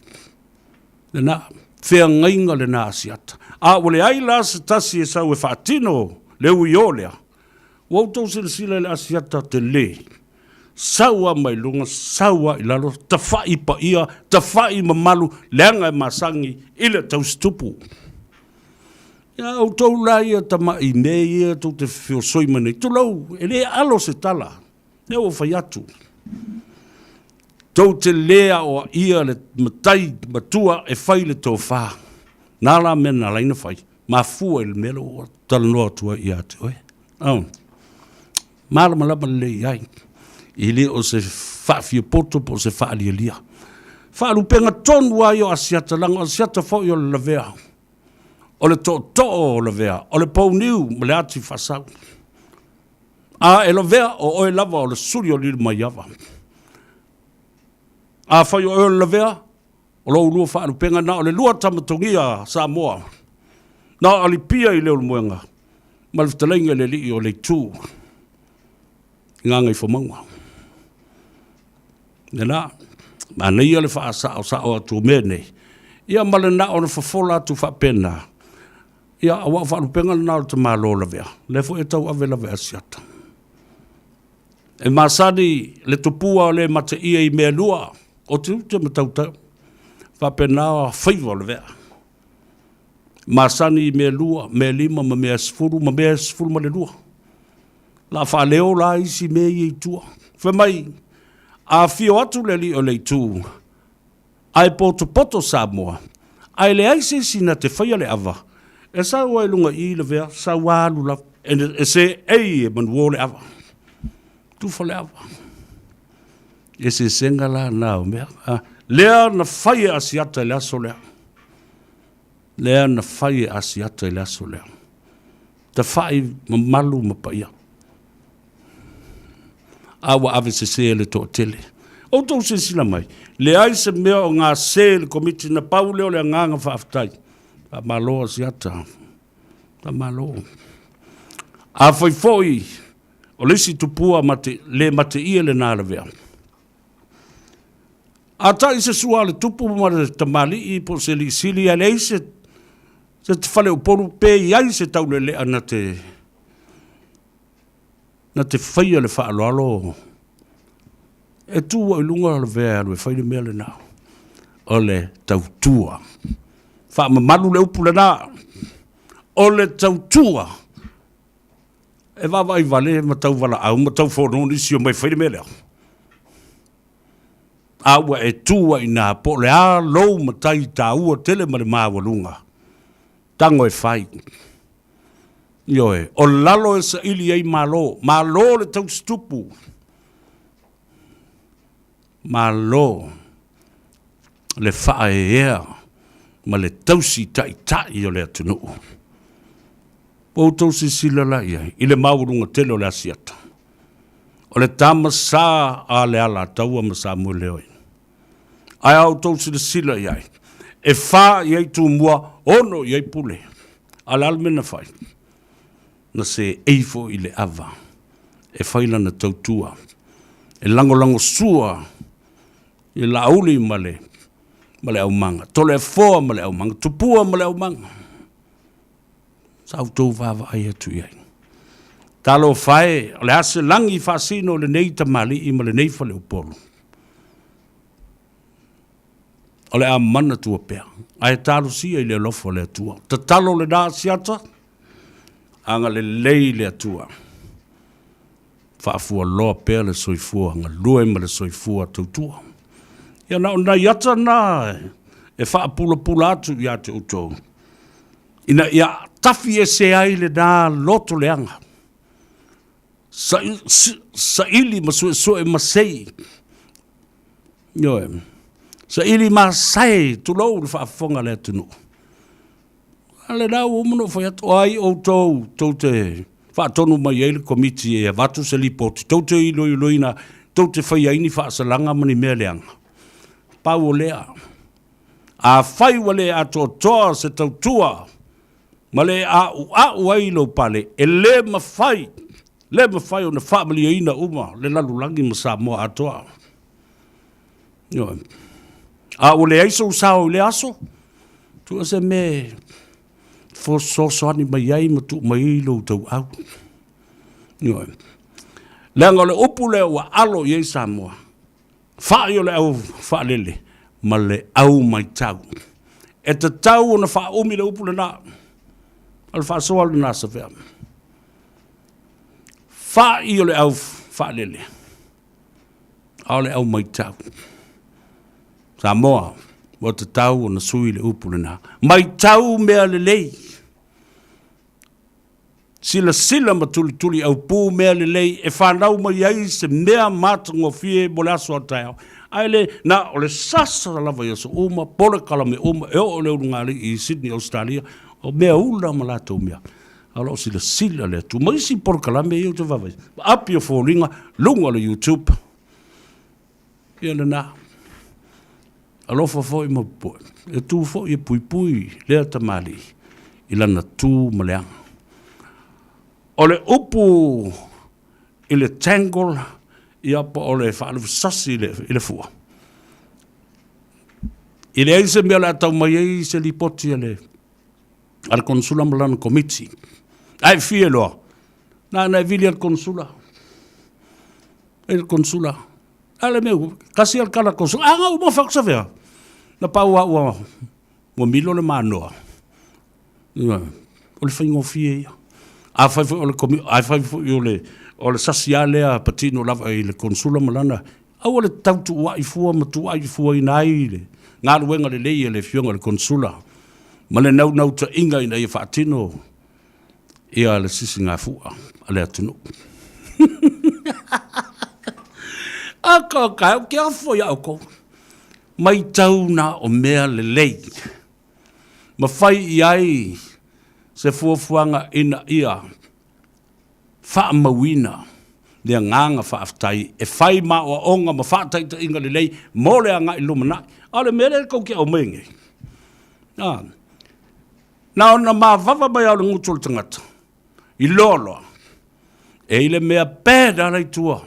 Lena, feagaiga lena Asiata. A ua leai la se tasi e sau e faatino le ui o lea, ua outou silasila i le Asiata tele, sau lava mai luga, sau lava i lalo, tafai paia, tafai mamalu, leaga e masani i le tausitupu. Ia outou la ia tama'i mea ia tou te feosoi mai nei, tulou, e le alo se tala, lea ua ou fai atu. Tou te le aoaia le matai matua e fai le tofa. Na la mea na ala ai ona fai, mafua i le mea lea ua talanoa atu ai ia te oe. Oh. Malamalama lelei i ai. E le o se faafiapoto po o se faalialia. Faalupega tonu lava ia o Asiata, leaga o Asiata foi o le lavea. O le tootoo o lavea, o le pouniu ma le ati faasau. A e lavea, o oe lava o le suli o Lilomaiava. Afai o oe o le lavea, o lou lua faalupega na o le lua Tamatogia a Samoa, na o Alipia i Leulumoega ma le fetalaiga i le alii o Leitu i Gagaifomauga. Lena, manaia le faasaosao atu o mea nei, ia ma le na ona fofola atu faapena, ia aua o faalupega lena o le tamaloa lavea, lea foi e tauave lava e Asiata. E masani le tupua o le mateia i mea lua, o tiute ma tauta, faapena faiva o le vea. Masani i mea lua, mea lima ma mea 10 ma mea 12. La faaleo la isi mea ia i tua. Fai mai, a afio atu le alii o le itu, ae potopoto Samoa, ae leai se isi na te faia le ava, e sau ai luga i i le vea, sau a alu lava, e seei e manuo le ava. Tufa le ava. Eseesega la na o mea. Lea na fai e Asiata i le aso lea. Lea na fai e Asiata i le aso lea. Tafai mamalu ma paia. A ua ave sese e le toatele. Outou silasila mai, leai se mea o gase i le Komiti, na pau lea o le agaga faafetai. Faamalo Asiata, faamalo. Afai foi o le isi tupua mate, le mateia lena lavea, a tai se sua a le tupu ma le tamalii po o se alii sili, ae leai se se faleupolu pe i ai se taulelea na te na te faia le faaaloalo e tu ai i luga o le vea e alu e fai le mea lena o le tautua. Faamamalu le upu lena, o le tautua. E vaavaai vale ma tau valaau ma tau fono nisi e omai e fai le mea lea. A ua e tu ai i ina po o le a lou matai taua tele ma le maualuga, tago e fai. Ioe, o lalo e saili ai Malo, Malo le tausitupu, Malo le faaeaea ma le tausi taitai o le atunuu. Ua outou silasila la i ai i le maualuga tele o le Asiata. O le tama sa a le Alataua ma Samueleoi. Ae a outou silasila i ai, e fa i ai Tumua, ono i ai Pule. A o le a le mea na fai? Na seei foi i le ava e fai lana tautua, e lagolagosua i Laauli ma le, ma le aumaga, Toleafoa ma le aumaga, Tupua ma le aumaga. Sa outou vaavaai atu i ai. Talofa e, o le a se lagi faasino i lenei tamalii ma lenei faleupolu? O le a manatua pea, ae talosia i le alofa o le Atua. Tatalo lena Asiata, agalelei le Atua. Faafualoa pea le soifua galue ma le soifua tautua. Ia na o nai ata na e faapulapula atu ia te outou, ina ia tafi ese ai lena loto leaga, saili ma suesue ma sei, ioe, saili ma sae, tulou le faafofoga a le atunuu. A lena ua uma ona ou fai atu, o ai outou tou te faatonu mai ai le Komiti e avatu se lipoti, tou te iloiloina, tou te faia ai ni faasalaga ma ni mea leaga. Pau o lea, afai ua le atoatoa se tautua ma le a'ua'u ai lou pale, e le mafai, le mafai ona faamalieina uma le lalolagi ma Samoa atoa. Ioe. A ua leai sou sao i lea aso, tuu se mea e fesoasoani mai ai ma tuu mai ai lou tauau. Ioe. Leaga o le upu lea ua alo i ai Samoa, fai o le au faalele ma le au maitau. E tatau ona faaumi le upu lena. O le faasoa lena Savea. Fa'i o le au faalele, a o le au maitau. Samoa, ua tatau ona sui le upu lena. Maitau mea lelei. Silasila ma tulituli aupu mea lelei e fanau mai ai se mea matagofie mo le aso a taeao. Ae le na o le sasa lava i aso uma, polokalame uma e oo i le ulugalii i Sydney, Ausetalia, o mea ula ma latou mea. A o lo o silasila le Atua. Ma isi polokalame ia ou te vaavaai, api o foliga, luga o le YouTube. Ia lena. Alofa foi ma popoe. E tu foi e puipui lea tamalii i lana tu ma le aga. O le upu i le tangle, ia po o le faaluafesasi i le fua. E leai se mea o le a tau mai ai se lipoti a le a le Konesula ma lana Komiti. Ae fia loa, na ona e vili a le Konesula. E le Konesula. A le mea, kasi a le kala Konesula. A nga uma whaku sawhea. Na pau a ua, ua milo le manoa. O le faigofie ia. A fai foi o le komi, a fai foi o le, o le sasi a lea patino lava i le Konesula ma lana, aua le tau tuuai fua ma tuuai fuaina ai le galuega lelei a le Afioga i le Konesula ma le naunautaiga ina ia faatino ia le sisigafua a le atunuu. Aka ka o ke afo ia oukou. Maitau na o mea lelei. Ma fai i ai se fuafuaga ina ia faamauina le agaga faafetai e fai ma aoaoga ma faataitaiga lelei mo le agai lumanai. A o le mea lea tou te aumaia nei, a, na ona mavava mai lava o le gutu o le tagata i loaloa, e i le mea bad ala i tua.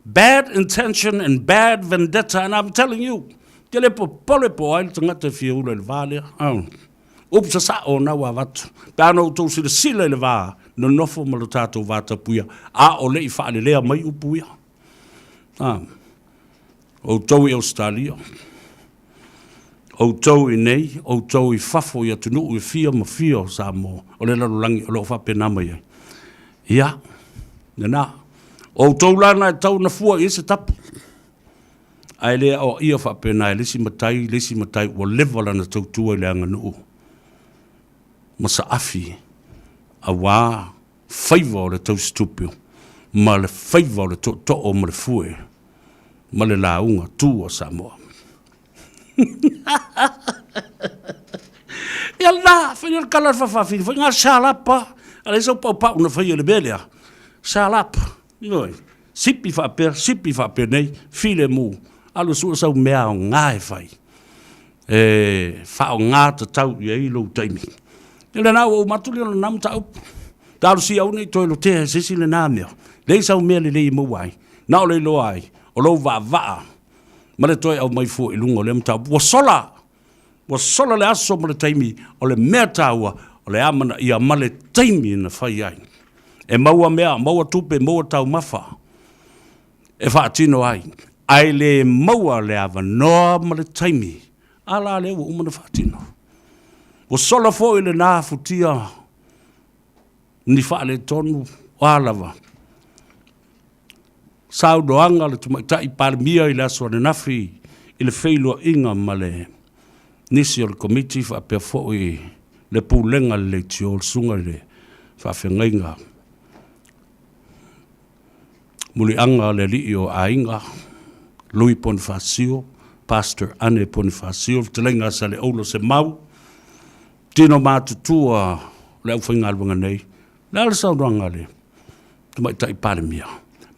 Bad intention and bad vendetta and I'm telling you, te le popole po o ai le tagata e fia ula i le va lea. Oh. Upu sasao na ua avatu. Pe a na outou silasila i le va nonofo ma lo tatou vatapuia, a o le i faalelea mai upu ia. A. Outou i Ausetalia, outou i nei, outou i fafo i atunuu e fia ma fia o Samoa, o le lalolagi o lo o faapena mai ai. Ia, lena. O outou la na e tau na fua i ai se tapu. Ae le aoaia faapena e le isi matai, le isi matai ua leva lana tautua i le aganuu ma saafi aua faiva o le tausitupe ma le faiva o le tootoo ma le fue ma le lauga tu a Samoa. Ia la, fai le kala le whawhawhiri, fai ngā salapa, a le sau pau pau na fai le mea lea. Salapa, ioe, sipi whaapea, sipi whaapea nei, file mu, alu sua sau mea o ngā e fai. E whaonga tatau i ai lou taimi. Ia lena ua uma atu lea o lena mataupu. Talosia aua ne i toe lotea e se isi lena mea. Leai sau mea lelei e maua ai. Na o le iloa ai, o lou vaavaa ma le toe aumai fua i luga o lea mataupu. Ua sola! Ua sola le aso ma le taimi, o le mea taua, o le amanaia ma le taimi na fai ai. E maua mea, maua tupe, maua taumafa e faatino ai, ae le maua le avanoa ma le taimi, a la lea ua uma ona faatino. Ua sola foi lena futia ni faaletonu, o a lava saunoaga a le Tamaitai Palemia i le aso ananafi i le feiloaiga ma le nisi o le Komiti faapea foi le Pulega a le Leitio, le Susuga i le Faafeagaiga Muliaga a le Alii o Aiga, Louis Ponifasio, Pastor Ane Ponifasio, le Fetalaiga a Saleaula Semau, tino matutua o le aufaigaluega nei. O le a le saunoaga a le Tamaitai Palemia?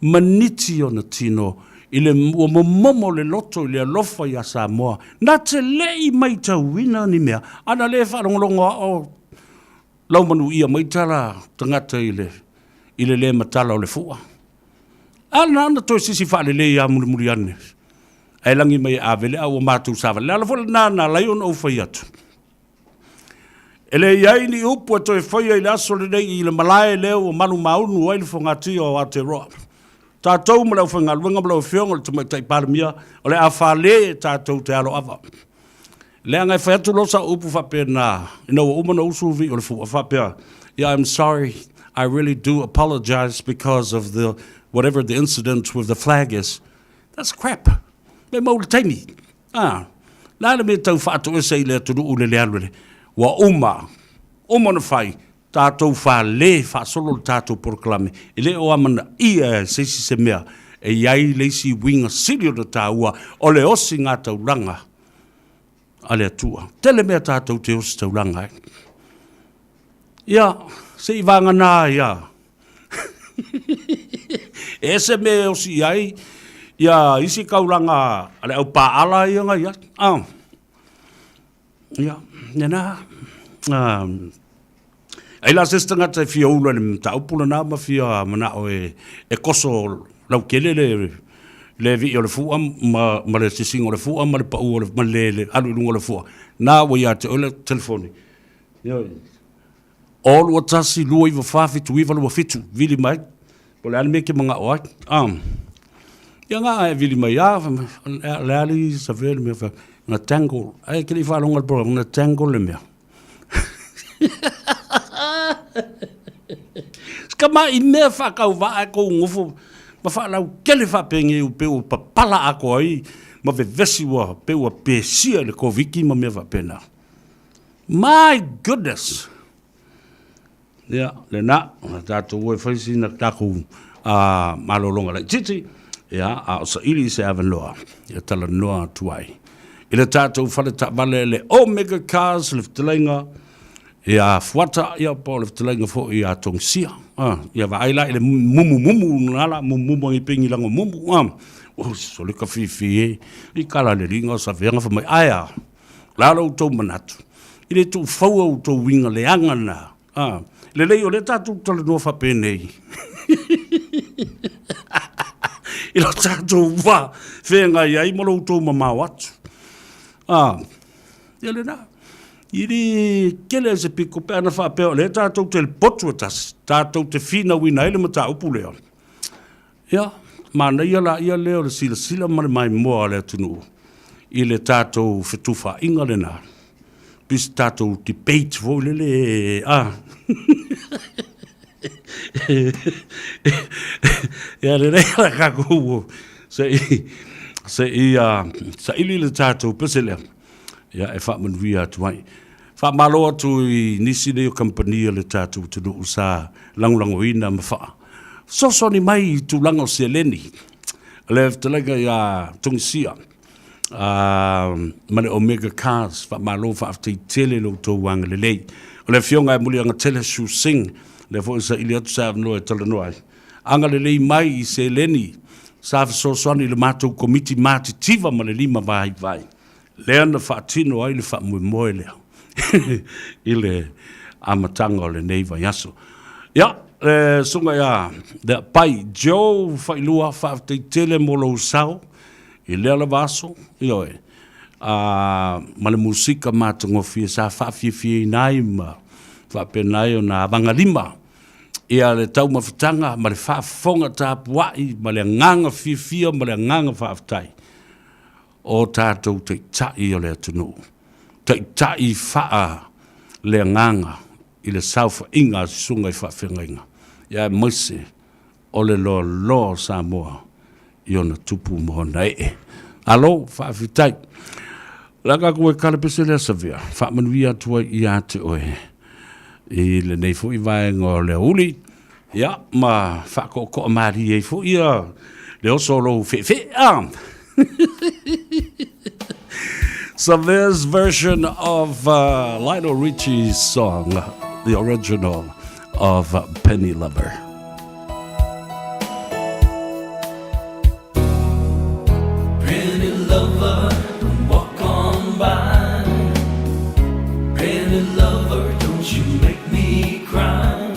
Maniti ona tino i le ua momomo le loto i le alofa iā Samoa, na te le i maitauina ni mea, a na le faalogologo a o laumanuia mai tala tagata i le i le le matala o le fua. A na ona toe sisi faalelei lava mulimuli ane, ae lagi mai e ave le a ua matou savali. Le ala foi lena na ala ai ona ou fai atu. E le i ai ni upu e toe faia i le aso lenei i le malae lea ua malumaunu ai le fogatia o Aotearoa. Tatou ma le aufaigaluega ma lau Afioga i le Tamaitai Palemia, o le a fale tatou te aloava. Leaga e fai atu loa sau upu faapena, ina ua uma ona usu vii o le fua, faapea, Yeah, I'm sorry, I really do apologise because of the whatever the incident with the flag is. That's crap. Me mau le taimi. Ah, le a le mea tau faatoese i le atunuu le le alu le. Ua uma, uma ona fai, tatou fale faasolo le tatou polokalame. E le o amanaia e se isi se mea e i ai le isi uiga sili ona taua o le osiga taulaga a le Atua. Tele mea tatou te ositaulaga ai. Ia, se i vagana ia. E ese mea e osi i ai ia isi kaulaga a le au paala ia na i ai. Ah. Ia, lena. Ah, ai la se isi tagata e fia ula i le mataupu lena ma fia manao e, e koso lautele le, le vii o le fua ma, ma le sisiga o le fua ma le pau o le, ma le, le alu i luga o le fua. Na ua ia te oe le telefoni. Ioe. 0 2 1 2 9 4 7 9 2 7, vili mai. Po o le a le mea e te manao ai. Ah. Ia nga e vili mai, ah, le a le Savea le mea fai, na tangle. Ai ke le i faalogo i le program, na tangle le mea. Ska ma i mea faakauvaa e kou gofo ma faalautele faapenei ua pei ua papala atoa ai ma vevesi ua pei ua pesia i le Koviti ma mea faapena. My goodness! Ia, lena, tatou o e fai sina takou malologa laitiiti, ia, a o saili i se avanoa e talanoa atu ai i le tatou fale taavale le Omega Cars, le fetalaiga ia Fuata, ia po o le fetalaiga foi ia Togisia. Ia vaai la i le mumumumu na la mumumu ai pengi lago mumu. Oh, sole ka fifi e. I kala le linga o saveanga fa mai ae a. La lo outou manatu, i le tuufaua outou uiga leaga na, a, lelei o lea tatou talanoa faapenei i lo tatou va feagai ai ma lo outou mamao atu. A, ia lena. I le tele ai se piko pe ana faapea o lea tatou te potu e tasi, tatou te finauina ai le mataupu lea. Ia, manaia laia lea o le silasila ma le maimoa a le atunuu i le tatou fetufaaiga lena, pei se tatou debate foi lele, a. Ia lelei la tatou se i se i saili le tatou pese lea, ia e faamanuia atu ai. Faamalo atu i nisi nei o kamupani a le tatou atunuu sa lagolagoina ma faasoasoani mai i tulaga o seleni. Le fetalaiga ia Tungisia ma le Omega Cars, faamalo faafetai tele i lo outou agalelei. O le afioga ia Muliagatele Shu Singh, lea foi ua saili atu se avanoa e talanoa ai. Agalelei mai i seleni sa fesoasoani i le matou komiti matitiva ma le lima vaivai. Lea na faatino ai le faamoemoe lea i le amataga o lenei vaiaso. Ia, le susuga ia Leapai Joe Failua, faafetai tele mo lou sao i lea lava aso, ioe, a, ma le musika matagofie sa faafiafiaina ai ma faapena ai ona avagalima ia le taumafataga ma le faafofoga tapuai ma le agaga fiafia ma le agaga faafetai. O tatou taitai o le atunuu, taitai faa le agaga i le saofaiga a susuga i faafeagaiga, ia aemaise o le loaloa o Samoa i ona tupu ma ona ee. Malo faafetai. O le a tatou e kala pese lea Savea, faamanuia atu ai ia te oe i lenei foi vaega o le aoauli. Ia, ma faatoatoa malie ai foi ia le oso o lou feefee. Ah. So this version of Lionel Richie's song, the original of Penny Lover. Pretty lover, don't walk on by. Pretty lover, don't you make me cry.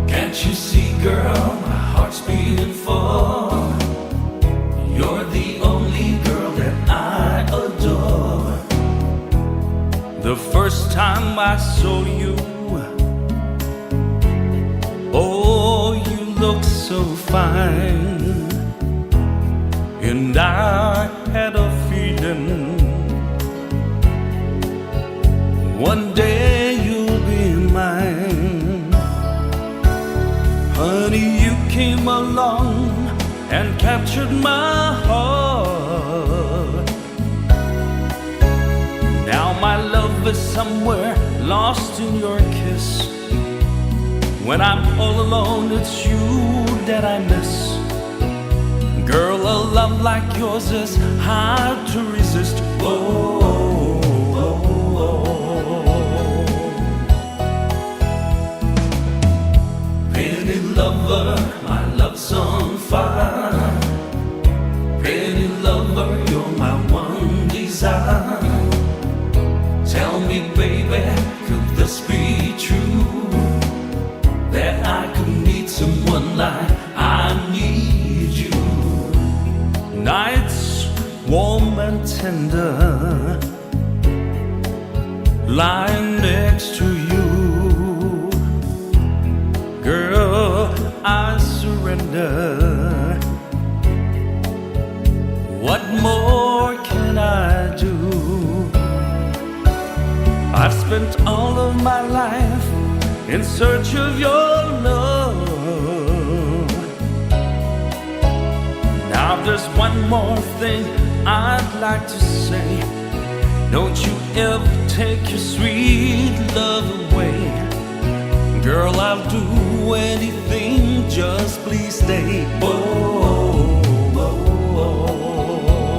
Can't you see, girl, my heart's beating for. You're the only girl that I adore. The first time I saw you, oh, you look so fine. And I had a feeling One day you'll be mine. Honey, you came along and captured my heart. Now my love is somewhere lost in your kiss. When I'm all alone, it's you that I miss. Girl, a love like yours is hard to resist. Oh, oh, oh, oh. Pretty lover, my love's on fire. Pretty lover, you're my one desire. Tell me, baby, could this be true? That I could need someone like I need you. Nights warm and tender, lying next to you. Girl, I surrender. What more can I do? I've spent all of my life in search of your love. Now there's one more thing I'd like to say. Don't you ever take your sweet love away. Girl, I'll do anything, just please stay. Oh, oh, oh, oh.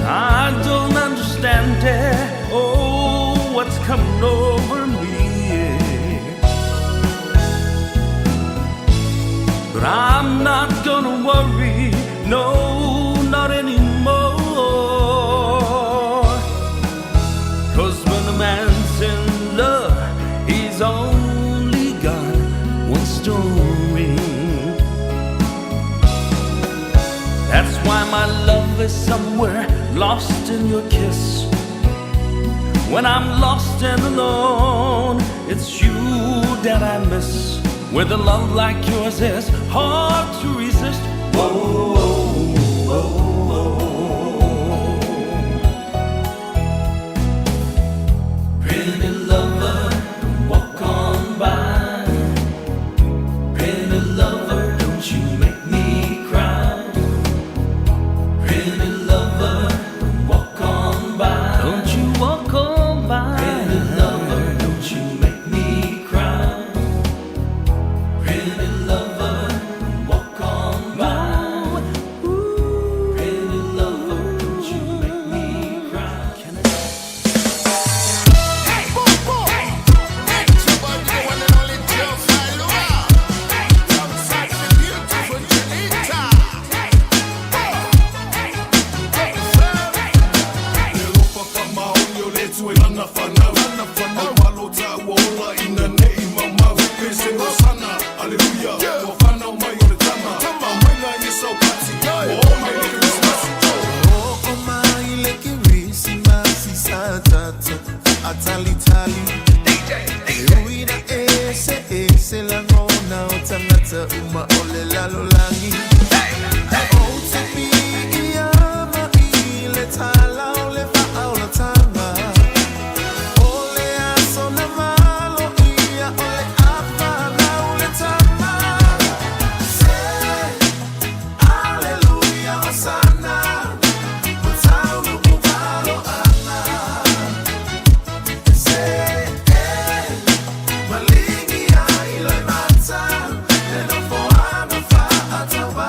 I don't understand it. Oh, what's coming over me? But I'm not gonna worry, no, not anymore. Cause when a man's in love, he's only got one story. That's why my love is somewhere lost in your kiss. When I'm lost and alone, it's you that I miss. With a love like yours, it's hard to resist. Whoa, whoa, whoa. Pretty lover, don't walk on by. Pretty lover, don't you make me cry. Pretty lover, don't walk on by. Don't you walk on by. Pretty lover, don't you make me cry. Pretty lover, don't walk on by. Pretty lover, don't you make me cry. Can I Uma ole lalo langi O te pi ia ma i le tala o le wha o le tama O le aso na malo ia o le apa na o le tama Se, Alleluia, Hosanna O taunu palo ana Se, eh, malingi ai loi mata Le nofo ana whaatawa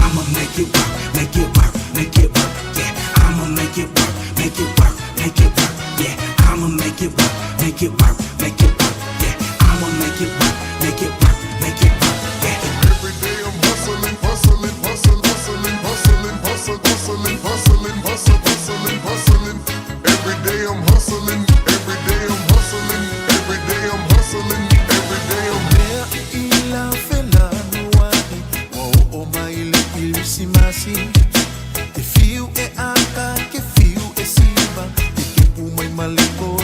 I'ma make it work, make it work, make it work, yeah. I'ma make it work, make it work, make it work, yeah. I'ma make it work, make it work, make it work, yeah. I'ma make it work, make it work, make it work, yeah. Every day I'm hustling, hustling, hustling, hustling, hustling, hustling, hustling, hustling, hustling, hustling, hustling. Every day I'm hustling, every day I'm hustling, every day I'm hustling, every day I'm Mea i ila fela nuai Wa o mai le kirisimasi Te fiu e aka, ke fiu e siva Te kepu mai maliko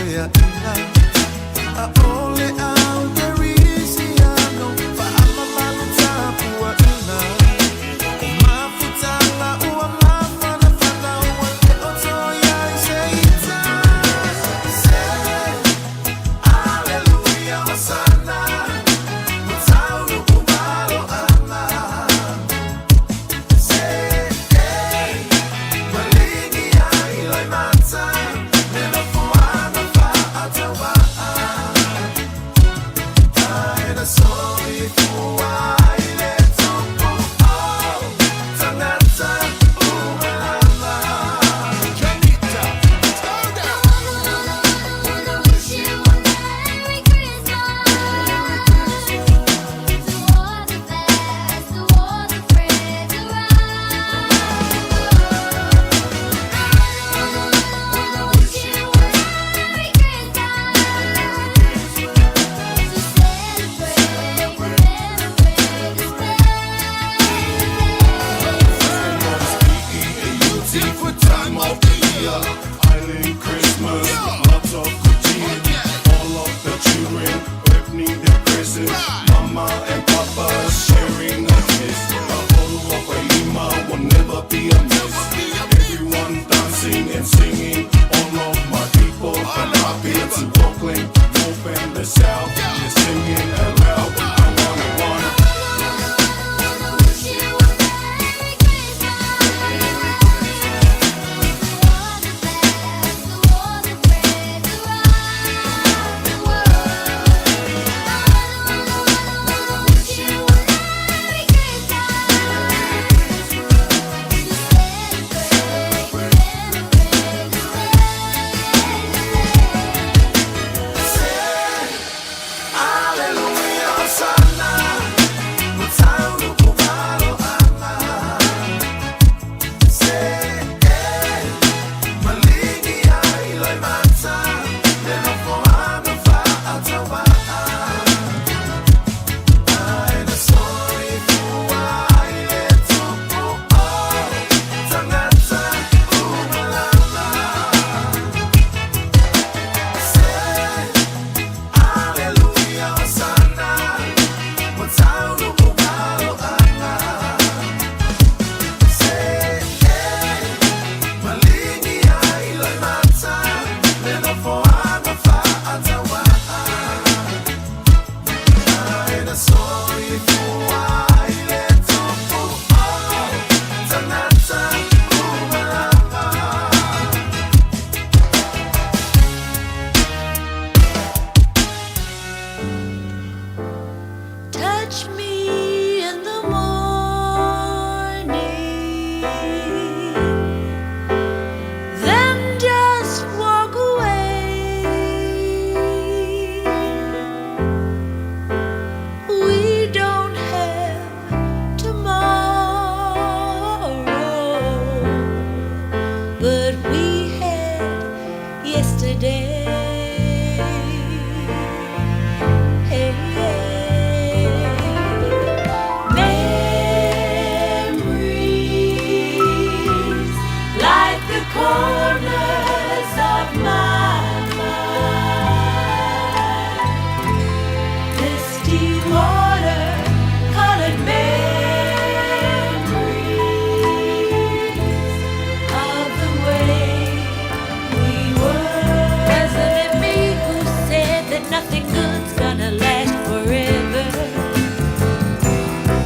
Soifua i le tupu o tagata uma lava. Kenita, turn down. P-E-A-U-T for time of the year. Island Christmas, lots of good cheer. All of the children opening their presents. Mama and Papa sharing a kiss. The whole of Lima will never be a miss. Everyone dancing and singing. All of my people from Apia to Auckland, North and the South. You're singing aloud. I wanna, wanna. Alleluia, Hosanna, ua taunu po aloaga. Se e maligi ai loimata, le nofoaga faatauvaa. Ai na soifua ai le tupu o tagata uma lava. Se Alleluia, Hosanna, ua taunu po aloaga. Se e maligi ai loimata, le nofoaga faatauvaa. Ai na soifua ai le tupu o tagata uma lava. Touch me in the morning, then just walk away. We don't have tomorrow, but we had yesterday. Hey, Memories like the corners of my mind. Misty water colored memories of the way we were. Wasn't it me who said that nothing good's gonna last forever?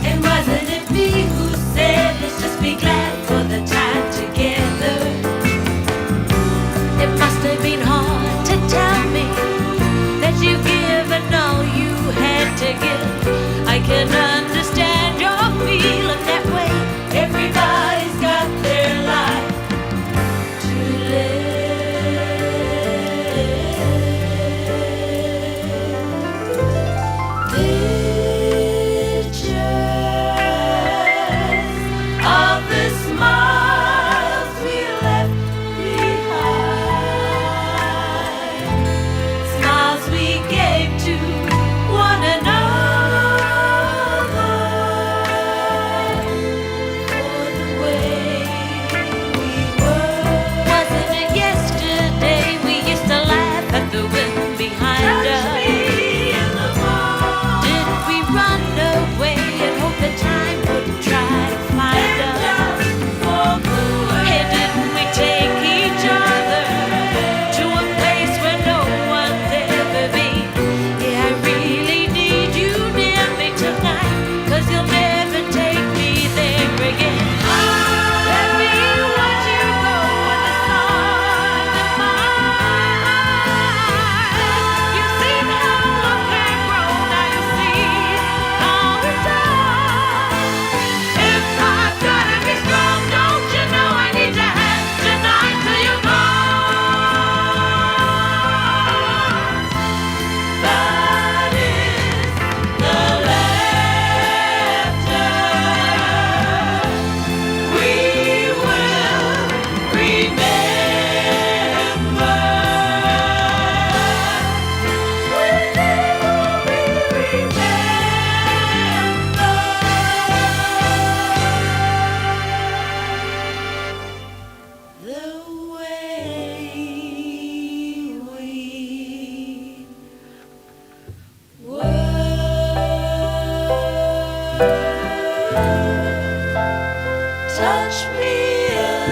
And wasn't it me who said let's just be glad for the time together? It must have been hard to tell me that you've given all you had to give. I can understand your feeling that way. Everybody's got their life to live. Pictures of the smiles we left behind, smiles we gave to one another.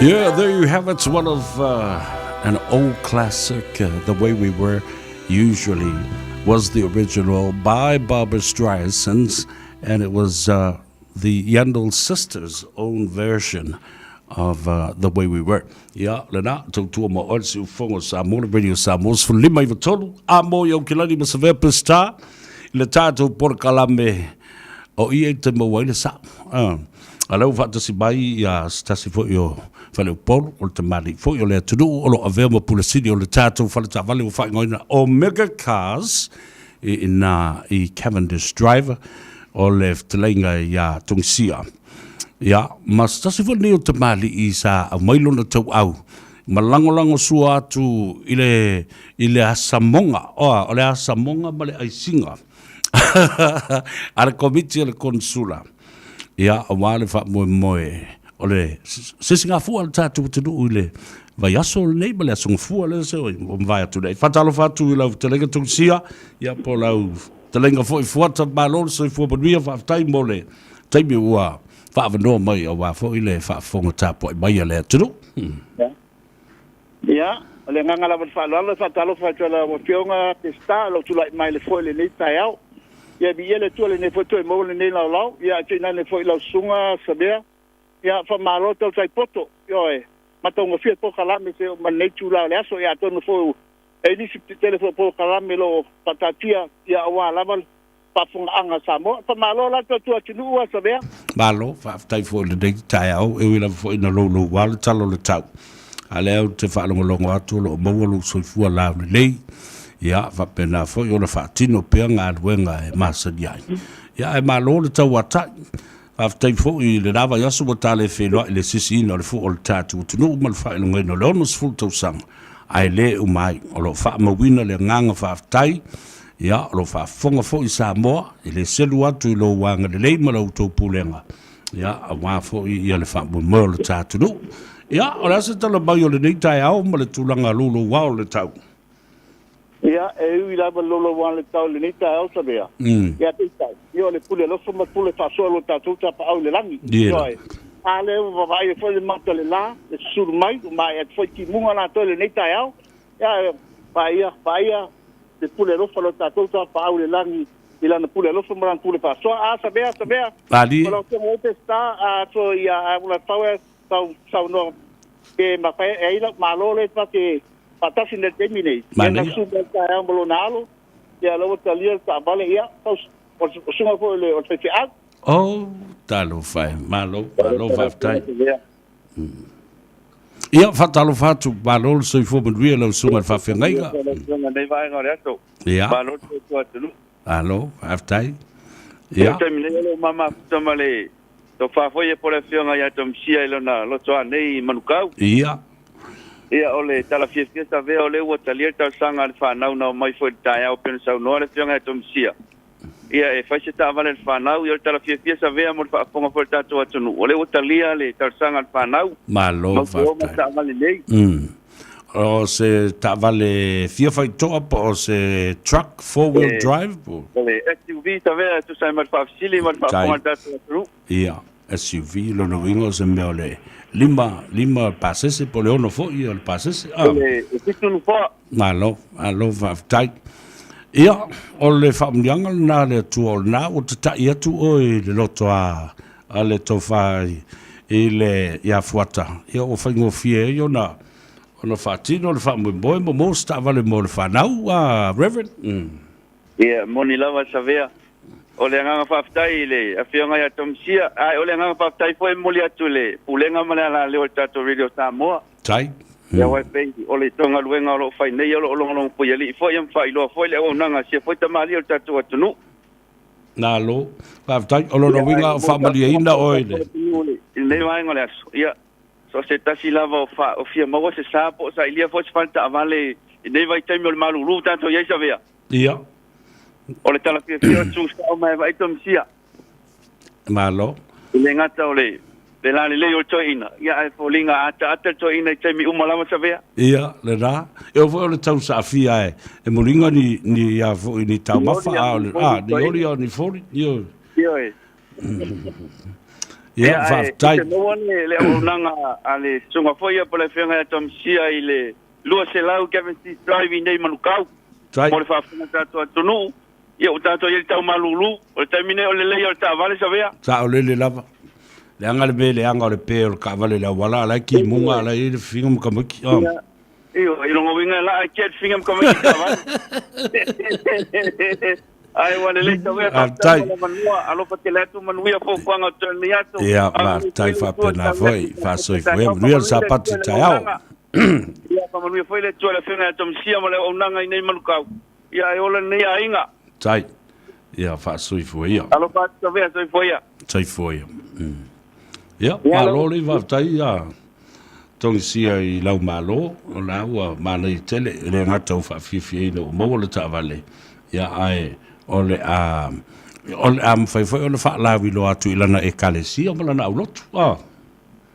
Yeah, there you have it. One of uh, an old classic, uh, The Way We Were Usually, was the original by Barbra Streisand, and it was uh, the Yandel sisters' own version of uh, The Way We Were. Ia, lena, tautua ma oe le siufogo o Samoa, le Radio Samoa, 15 93, a mo i Aukilani ma Savea Pestar, i le tātou polokalame o ia i te maua ai le sa'o. A, a lea ua faatasi mai ia se tasi foi o Faleupolu, o le tamalii foi o le atunuu o lo o avea ma Pule Sili o le tatou fale taavale ua faaigoaina Omega Cars i ina i Cavendish Drive o le fetalaiga iā Tongisia. Ia, ma se tasi foi lenei o tamalii sa aumai lona tauau ma lagolago sua atu i le, i le asamoga, oa, o le asamoga ma le aisiga a le Komiti a le Konesula, ia, aua le faamoemoe o le sisigafua a le tatou atunuu i le vaiaso lenei ma le aso gafua lea se ua mavae atu nei. Faatalofa atu i lau fetalaiga Tongisia, ia, po o lau fetalaiga foi Fuata, malo le soifua manuia, faafetai mo le taimi ua faaavanoa mai aua foi le faafofoga tapuai mai a le atunuu. Ia, o le agaga lava o le faaaloalo e faatalofa atu i lau Afioga Peseta, lou tulai mai le foe i lenei taeao. Ia, viia le Atua i lenei foi toe maua lenei laolao. Ia, ae tuinane foi i lau susuga Samea. Ia, faamalo tautai poto. Ioe, matagofie polokalame se oo mai lenei itula o le aso. Ia, atonu foi e i ai nisi tele foi o polokalame o lo o faataatia, ia, aua lava le faafofogaaga a Samoa. Faamalo la le atu atunuu a Savea. Malo, faafetai foi i lenei taeao, e ui lava foi ina louloua le tala o le tau, a o lea ou te faalogologo atu o lo o maua lou soifua laulelei, ia, faapena foi ona faatino pea galuega e masani ai. Ia, ae malo le tauatai. Faafetai foi i lena vaiaso ua ta le feiloai i le sisiina o le fua o le tatou atunuu ma le faailogaina o le 60 tausaga, ae le uma ai. O lo o faamauina le agaga faafetai, ia, o lo o faafofoga foi Samoa i le selu atu i lou agalelei ma la outou pulega, ia, aua foi ia le faamoemoe o le ta atunuu. Ia, o le a se tala mai o lenei taeao ma le tulaga louloua o le tau? Ia, e ui lava i le louloua o le tau i lenei taeao, Savea, ia peitai, ia o le pule alofa ma le pule faasoa o lo tatou Tapaau i le lagi. Ioe. A lea ua vaavaai foi le mata o le la, le susulu mai, ua maea atu foi timuga latou i lenei taeao. Ia, vaaia, vaaia le pule alofa o lo tatou Tapaau i le lagi i lana pule alofa ma lana pule faasoa. A, Savea, Savea, Ali. O lau Afioga i Peseta, a, so ia, a ua tau e tau saunoa pe mafai e ai lau malo lea ta te faatasi nei i le taimi nei. Ia na Manaia. susu mai le taeao ma lona alo, ia la ua talia le taavale, ia, tau, o le susuga foi o le, o le faifeau. Oh, talofa e, malo, malo faafetai. Ia, faatalofa atu, malo le soifua manuia lau susuga i le faafeagaiga. Lenei vaega o le aso. Ia. Malo le soifua atunuu. Malo, faafetai. Ia. Ia. taimi nei o lo o mamafuta ma le tofa foi e po le afioga ia Tomisia i lona loto a nei i Manukau. Ia. Ia o le tala fiafia Savea o lea ua talia le talosaga a le fanau na omai foi i le taeao pei ona saunoa le afioga ia Tomisia. Ia e fai se taavale a le fanau, ia o le tala fiafia Savea mo le faafofoga foi a le tatou atunuu o lea ua talia le talosaga a le fanau. Malo, Matou te o ma faafetai. taavale nei. O se taavale fia faitoa po o se truck, four wheel drive po? O le SUV Savea e tusa ai ma le faafesili ma le faafofoga a le tatou atunuu. Ia, SUV, lona uiga o se mea o le lima, lima pasese po o le 6 foi o le pasese. O le 7 nofoa. Malo, malo faafetai. Ia, o le faamanuiaga lena a le Atua o lena ua tata'i atu oe i le loto a, a le tofa i le, ia Fuata, ia ua faigofie ai ona, ona faatino le faamoemoe ma maua se taavale mo le fanau, a Reverend? Ia, moni lava Savea. O le agaga faafetai i le Afioga ia Tomisia, ae o le agaga faafetai foi e momoli atu i le Pulega ma le alaleo o le tatou Radio Samoa. Tai. Ia aua e pei o le tou galuega o lo o fai nei o lo o logologo puialii foi ma faailoa foi le auaunaga a sia foi tamalii o le tatou atunuu. Malo, faafetai. O lona uiga o faamalieina oe i le. I lenei vaega o le aso, ia, so o se tasi lava o, fa, o fia maua se sa po o sailia foi se fale taavale i lenei vaitaimi o le malulu tatou i ai Savea. Ia. O le tala fiafia o tu sao mai vaai Tomisia. Malo. E le gata o le le lalelei o le toeaina, ia ae foliga ataata le toeaina i taimi uma lava Savea. Ia, lena. E oo foi o le tau saafia e, e muliga ni, ni ia foi ni taumafa, a o le, a, ni oli a o ni foli. Ioe. Ioe. Ia, faafetai. Ia, ae maua le auaunaga a le susuga foi ia po o le Afioga ia Tomisia i le 200 Cavendish Drive i inei i Manukau. Mo le faafofoga a le tatou atunuu. Ia ua tatou i ai i le tau malulu. O le taimi nei o le lelei o le taavale Savea. Saolele lava. Leaga le mea leaga o le pe o le taavale i le auala, a o la e kimuga, a o la e i ai le figa ma tamaiti. Ia, ioe, i lona uiga e laa e tia le figa ma tamaiti i le taavale. Ae ua lelei Savea, faafetai mo le avanoa. Alofa tele atu, manuia fuafuaga o totoe lenei aso. Ia, faafetai faapena foi. Faasoifua ia, manuia le Sapati taeao. Ia, faamanuia foi le Atua i le Afioga ia Tomisia ma le auaunaga i nei Manukau. Ia e ola lenei aiga. Tai. Ia faasoifua ia. Alofa atu Savea, soifua ia. Soifua ia. Ia, malo le faafetai ia Togisia i lau malo, o la ua manaia tele, e le gata ua faafiafiaina ua maua le taavale, ia ae o le a o le a mafai foi ona faalauiloa atu i lana ekalesia ma lana aulotu. Ah.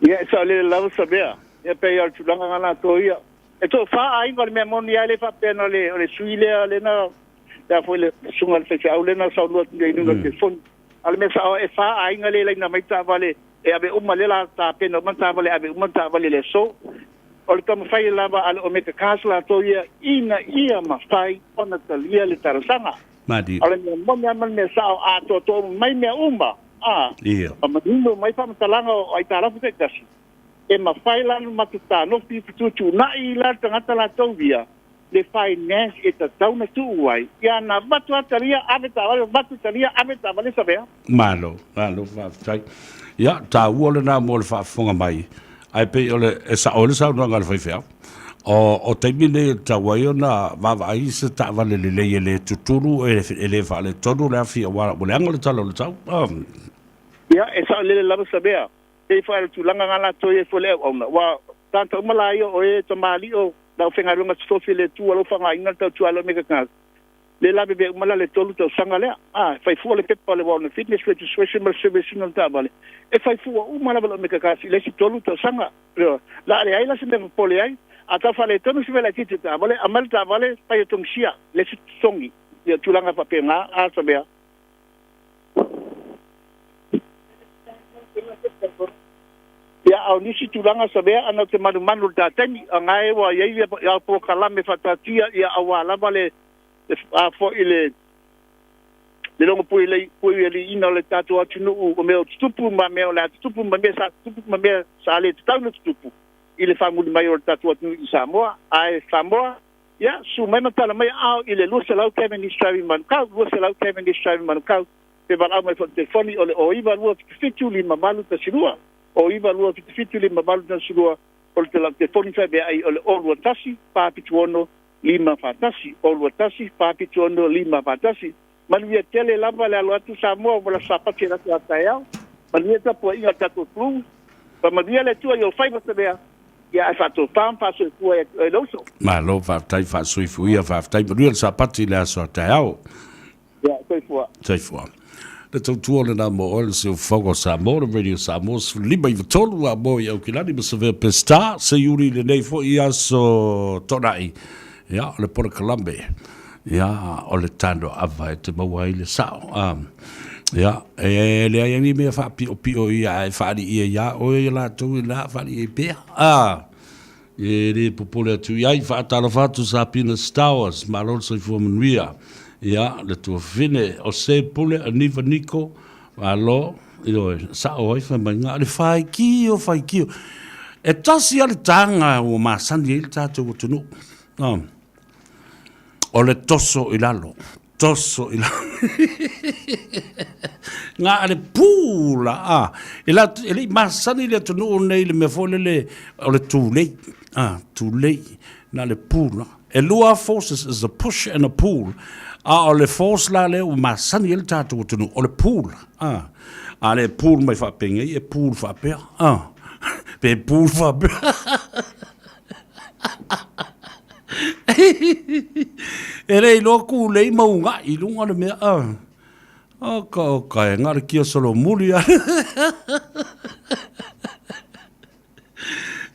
Ia, e saolele lava Savea. Ia pei o le tulaga na latou ia. E toafa aiga o le mea moni lava e le faapea na o le o le sui lea lena le a foi le susuga i le faifeau lea na saunoa atu nei i luga o le telefoni. A o le mea sao e fa aiga lea e laina mai taavale e ave uma lea la tapena uma taavale e ave uma taavale i le aso. O le taumafai lava a le Omega Cars latou ia ina ia mafai ona talia le talosaga. Malie. O le mea moni lava ma le mea sao atoatoa uma mai mea uma a ma manino mai faamatalaga o aitalafu taitasi. E mafai la ona matou tanofi fetuutuunai la le tagata latou ia le finance e tatau ona tuu ai ia na avatu lava talia ave taavale avatu talia ave taavale savea. Malo, malo faafetai. Ia, taua lena mo le faafofoga mai, ae pei o le, e sao ai le saunoaga a le faifeau. O, o taimi nei e tatau ai ona vaavaai se taavale lelei e le tutulu, e, e le faaletonu le afi aua ua leaga le tala o le tau. Um. Ia, e saolele lava Savea. Pei foi o le tulaga na latou i ai foi le auauna, ua tagata uma la ia o e tamalii o le aufaigaluega totofi a le Atua o lo o faaaogaina le tautua alo me ka le lavevea uma la le tolu tausaga lea. A, e fai fua le pepa o le Warrant of Fitness Registration ma le Service ina o le taavale, e fai fua uma lava le Omega Cars i le isi tolu tausaga. Ioe. La a leai la se mea popole ai, a tau faaletonu se mea laitiiti o le taavale, aumai le taavale fai e togisia le isi totogi. Ia, tulaga faapena, a ta mea. Ia, a o nisi tulaga sa mea ana o te manumanu i le ta taimi, a na e ua i ai ia polokalame faataatia ia aua lava le a foi le le logo pui lei pui aliiina o le tatou atunuu o mea o tutupu ma mea o le a tutupu ma mea sa tutupu ma mea sa le tatau ona tutupu i le faamuli mai o le tatou atunuu i Samoa. Ae Samoa, Ia, susu mai ma tala mai aao i le 200 Cavendish Drive i Manukau, 200 Cavendish Drive i Manukau, pe valaau mai foi i le telefoni o le 09277 5812, 09277 5812, o le telefoni fai meaai o le 021 476 541, 021 476 541. Manuia tele lava le alo atu Samoa mo le Aso Sapati e aso a taeao. Manuia tapuaiga a le tatou Blues. Faamanuia le Atua i ou faiva Savea, ia ae faatofa ma faasoifua ia te oe le uso. Malo faafetai faasoifuia faafetai manuia le Sapati i le aso a taeao. Ia soifua. Soifua. Le tautua lena mo oe le siufofoga o Samoa, le Radio Samoa 15 93 a mo i Aukilani ma Savea Pestar, se iuli i lenei foi aso Toonai. Ia, o le polokalame, ia, o le tano ava e te maua ai le sao. A, ia, e leai ai ni mea faapiopio ia ae faaliia iā oe ia latou i la faaliia i pea. A, e le popole atu i ai, faatalofa atu Sapina Stowers, malo le soifua manuia. Ia, le tuafafine o Se Pule, Aniva Niko, malo, ioe, sao ai fai mai, na o le faitio, faitio. E tasi lava le taga ua masani ai le tatou atunuu. Oh. O le toso i lalo, toso i lalo. Ngā le pū la, a. E, la, e lei masani le atunuu nei le mea foi lele o le tūlei. A, tūlei, na le pū la. E lua forces is a push and a pull. A o le force la lea ua masani ai le tatou atunuu, o le pull. A, a le pull mai faapengei, e pull faapea. A, pe pull faapea. E le iloa kūlei ma ugaʻi i luga o le mea. A, oka oka e, na o le kia solomuli lava.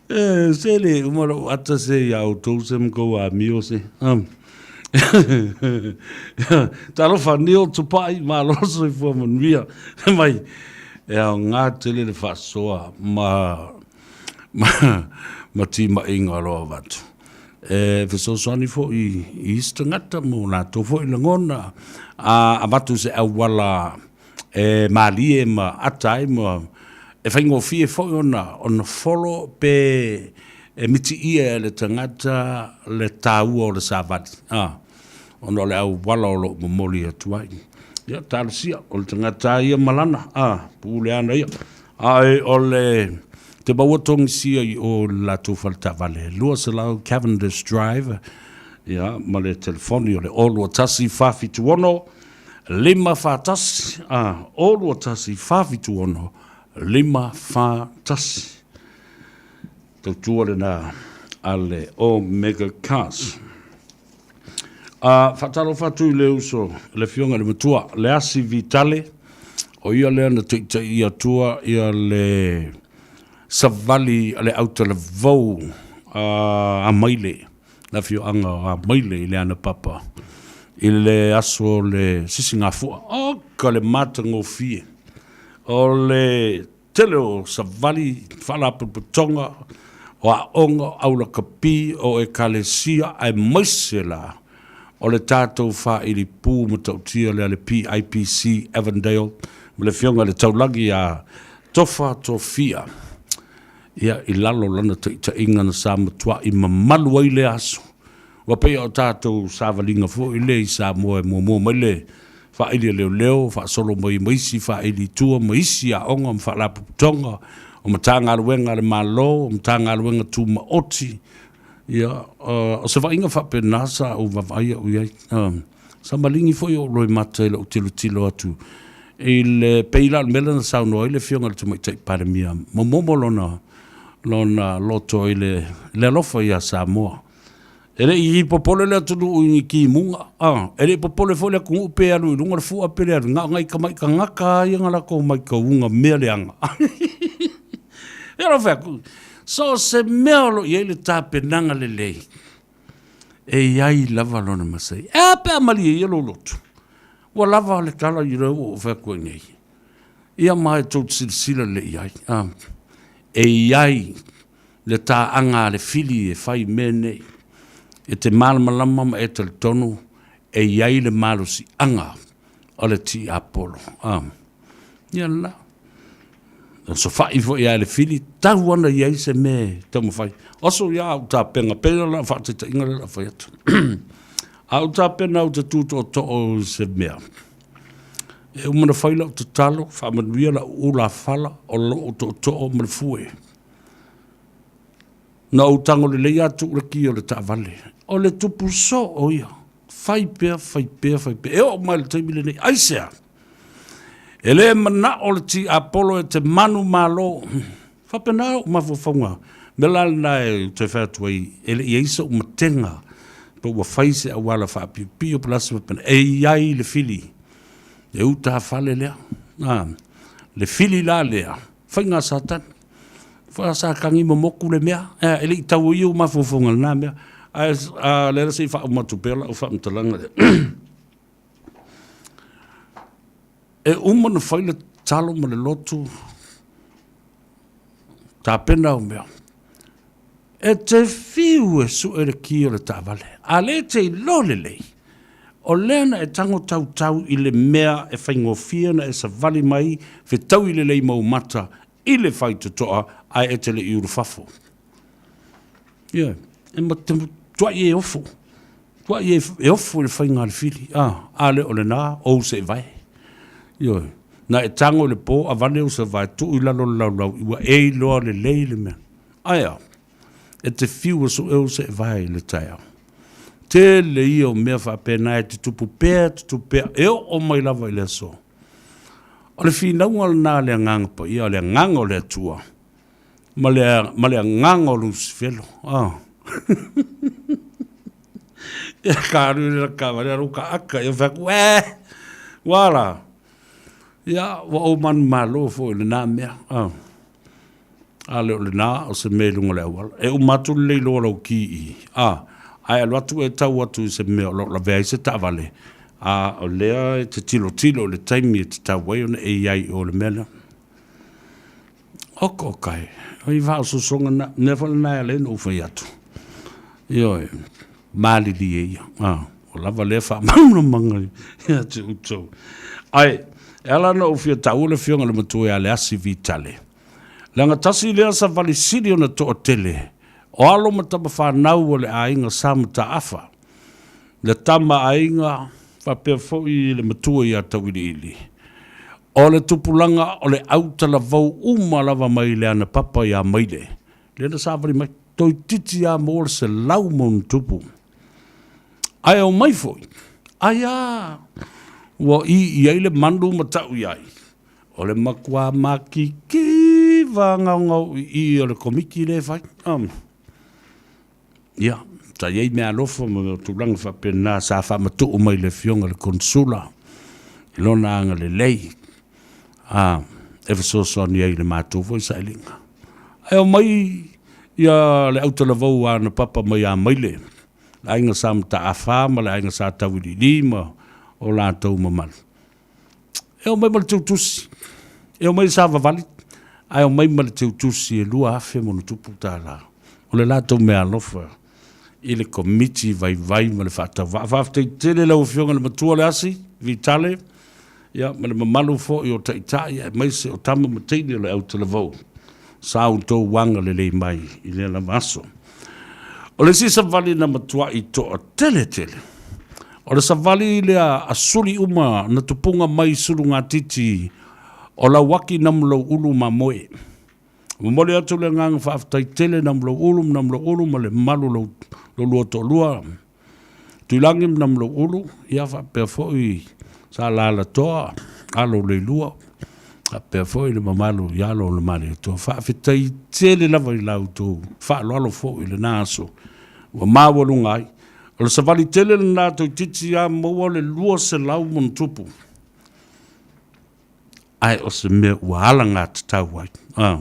E, se le uma lou ata se iā outou se ma kou amio se. Talofa Neil Tupai, malo le soifua manuia. Mai. E aoga tele le faasoa ma ma ma timaiga o lo o avatu. E fesoasoani foi i isi tagata mo latou foi lagona a avatu se auala e malie ma ata ai ma e faigofie foi ona ona follow pe e mitiia e le tagata le taua o le savali a ona o le auala o lo o momoli atu ai. Ia, talosia, o le tagata lava ia ma lana, a, pule ana ia. Ae o le te maua togisia i o i le latou fale taavale, 200 Cavendish Drive, ia, ma le telefoni o le 021 476 541, a, 021 476 541. Tautua lena a le Omega Cars. A faatalofa atu i le uso, le afioga i le matua, Leasi Vitale, o ia lea na taitaia atua ia le savali a le autalavou a Amaile, le afioaga o Amaile i le Anapapa i le aso o le Sisigafua. Oka le matagofie o le tele o savali, faalapotopotoga, o aoga, o aulakapi, o ekalesia, aemaise la o le tatou faailipū matautia lea le PIPC Avondale ma le Afioga i le Taulagi ia Tofa Tofia, ia, i lalo o lana taitaiga na sa matuai mamalu ai lea aso. Ua pei o tatou savaliga foi lea i Samoa e muamua mai le faaili a leoleo, faasolo mai ma isi faaili i tua ma isi aoga ma faalapotopotoga o Matagaluega a le Malo, o Matagaluega Tumaoti. Ia, o se vaaiga faapena sa ou vaavaai au i ai. Sa maligi foi ou loimata i lou tilotilo atu i le pei la o le mea lea na saunoa ai le Afioga i le Tamaitai Palemia, momomo lona lona loto i le le alofa ia Samoa. E le i popole le atunuu i ni timuga, a, e le i popole foi le atunuu pe alu i luga le fua pe le alu, na o nai tamai tagata lava ia na latou matauga mea leaga. Ia lau fai atu, so o se mea o lo o i ai le tapenaga lelei, e i ai lava lona masai. E a pe a malie ia lou loto? Ua lava le tala i lea ua ou fai atu ai nei. Ia ma e tou te silasila lelei i ai, a, e i ai le taaga a le fili e fai i mea nei, e te malamalama ma e talitonu e i ai le malosiaga o le tiapolo. A, ia la. Osofai foi lava e le fili, tau ana i ai se mea e taumafai. Oso ia a ou tapena, pei o lau faataitaiga lea o le a fai atu. A ou tapena ou te tu tootoo i se mea, e uma ona fai lau tatalo, faamanuia lau ulafala o lou tootoo ma le fue. Na ou tago lelei lava tuu le ki o le taavale. O le tupu soo ia. Fai pea, fai pea, fai pea. E oo mai i le taimi lenei. Aisea? E le manao le tiapolo e te manumalo. Faapena ou mafaufauga. Mea la lena e toe fai atu ai, e le i ai sou matega pe ua fai se auala faapiopio pe o le a se faapena. E i ai le fili, le utafale lea. A, le fili la lea, faiga a Satani. Fa sa kagi momoku le mea, e le i tau ai ou mafaufauga i lena mea. Ae a lea la se i faauma atu pea lau faamatalaga lea. E uma ona fai le tatalo ma le lotu, tapena au mea. E te fiu e sue le ki o le taavale, a lea e te iloa lelei, o lea na e tago tautau i le mea e faigofie ona e savali mai, fetaui lelei ma ou mata i le faitotoa ae e te le i ulufafo. Ioe, e matuai e ofo, matuai e ofo i le faiga a le fili, a, a le o lena, ou seevae. Ioe, na e tago i le po, avane ou seevae, tuu i lalo o le laulau, ua e iloa lelei le mea. Ae a? E te fiu e sue ou seevae i le taeao. Tele ia o mea faapena e tutupu pea, tutupu pea, e oo mai lava i le aso. O le finauga lena a le Agaga Paia, o le Agaga o le Atua, ma le, ma le agaga o Lusifelo. Ah. Ia ka alu le ka vale alu ka aka ia fa ku eh. Wala. Ia ua ou manumalo foi i lena mea. Ah. A le o lena o se mea i luga o le auala. E uma atu le iloa o lau ki i. Ah. Ae alu atu e tau atu i se mea o lo o lavea ai se taavale. A o lea e te tilotilo i le taimi e tatau ai ona e i ai i o le mea lea. Oko kai, o i faaosoosoga na, mea foi lena e ala ai ona ou fai atu. Ioe, malilie ia, a, ua lava lea faamalamalamaga ia te outou. Ae, e ala ona ou fia taua le afioga i le matua ia Leasi Vitale, leaga tasi lea savali sili ona toatele o alo ma tama fanau o le aiga Sa Mataafa, le tama aiga faapea foi le matua ia Tauiliili. O le tupulaga o le autalavou uma lava mai le anapapa ia Maile, lea na savali mai, toeitiiti lava maua le 100+. Ae omai foi, ai a, ua i i ai le manu ma tau i ai, o le matua makikiva gaogaoiii o le Komiti lea e fai. Ia, sa i ai meaalofa ma tulaga faapena sa faamatuu mai i le Afioga i le Konesula i lona agalelei a e fesoasoani ai i le matou foi sailiga. Ae omai ia le autalavou a ana papa mai Amaile, le aiga sa Mataafa ma le aiga sa Tauiliili ma o latou mamalu. E omai ma le teutusi, e omai i savavali, ae omai ma le teutusi e $2,000+. O le latou meaalofa i le Komiti Vaivai ma le Faatauvaa. Faafetai tele lau Afioga i le Matua Leasi Vitale, ia, ma le mamalu foi o Taitai aemaise o tama ma teine o le autalavou sa outou agalelei mai i lea lava aso. O le isi savali na matuai toatele tele, o le savali lea a suli uma na tupuga mai sulugatiti o Lauaki Namulauulu Mamoe. Momoli atu le agaga faafetai tele Namulauulu ma Namulauulu ma le mamalu o lo lua toalua Tuilagi ma Namulauulu, ia faapea foi Sa Lalatoa, alo o Leilua, faapea foi le mamalu i alo o le Malietoa. Faafetai tele lava i la outou faaaloalo foi i lena aso ua maualuga ai. O le savali tele lena toeitiiti lava maua le 200+. Ae o se mea ua alagatatau ai. A.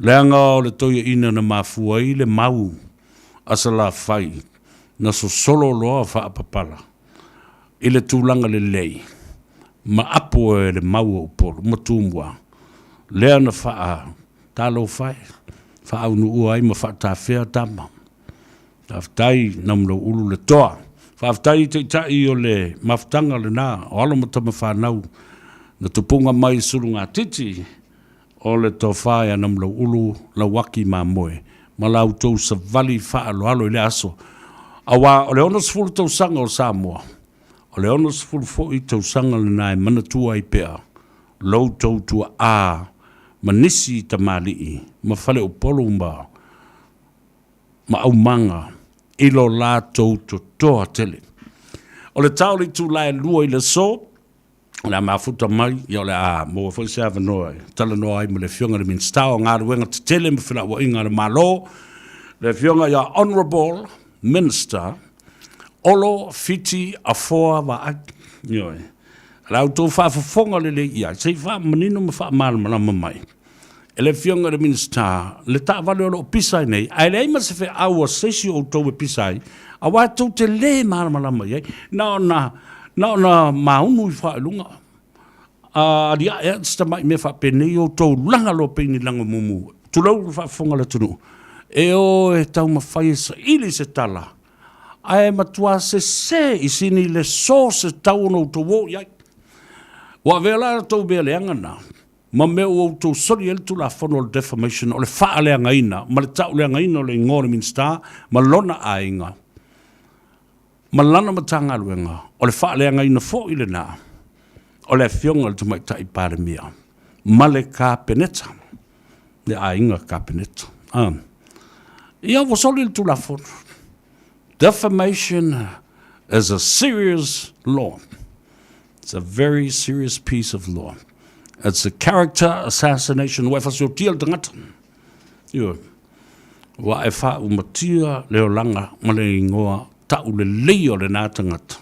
Leaga o le toeaina na mafua ai le mau a Salafai na sosolo loa faapapala i le tulaga lelei ma apo e le mau o Upolu ma Tumua, lea na faa talofa e, faaunuua ai ma faatafea tama. Faafetai Naumulauulu le toa. Faafetai i Taitai o le mafutaga lena o alo ma tama fanau na tupuga mai i sulugatiti o le tofa ia Naumulauulu Lauaki Mamoe ma la outou savali faaaloalo i lea aso aua o le 60 tausaga o Samoa o le 60 foi tausaga lena e manatua ai pea lo outou tuaa ma nisi tamalii ma faleupolu ma ma aumaga i lo latou totoa tele. O le tao o le itula e 2 i le aso, o le a mafuta mai, ia o le a maua foi se avanoa e talanoa ai ma le Afioga i le Minisita o Galuega Tetele ma Felauaiga a le Malo, le Afioga ia Honourable Minister Olo Fiti Afoa Vaai. Ioe. La outou faafofoga lelei i ai, se i faamanino ma faamalamalama mai e le Afioga i le Minisita le taavale o lo o pisa ai nei, ae leai ma se feau a se isi o outou e pisa ai, aua tou te le malamalama i ai. Na ona, na ona maunu ifo lava i luga, a aliae atu si tamai mea faapenei, outou laga loa pei ni lago mumu. Tulou le faafofoga a le atunuu, e o e taumafai e saili se tala, ae matua sese i sini le so se tau ona outou o i ai. Ua avea la outou mea leaga na, ma mea ua outou soli ai le Tulafono o le Defamation, o le faaleagaina ma le tauleagaina o le igoa o le Minisita ma lona aiga ma lana Matagaluega, o le faaleagaina foi lena o le Afioga i le Tamaitai Palemia ma le Kapeneta, le aiga Kapeneta. Ah. Ia, ua soli le Tulafono. Defamation is a serious law. It's a very serious piece of law. It's a character assassination. Ua e fasiotia le tagata. Ioe. Ua e faaumatia le olaga ma le igoa taulelei o lena tagata.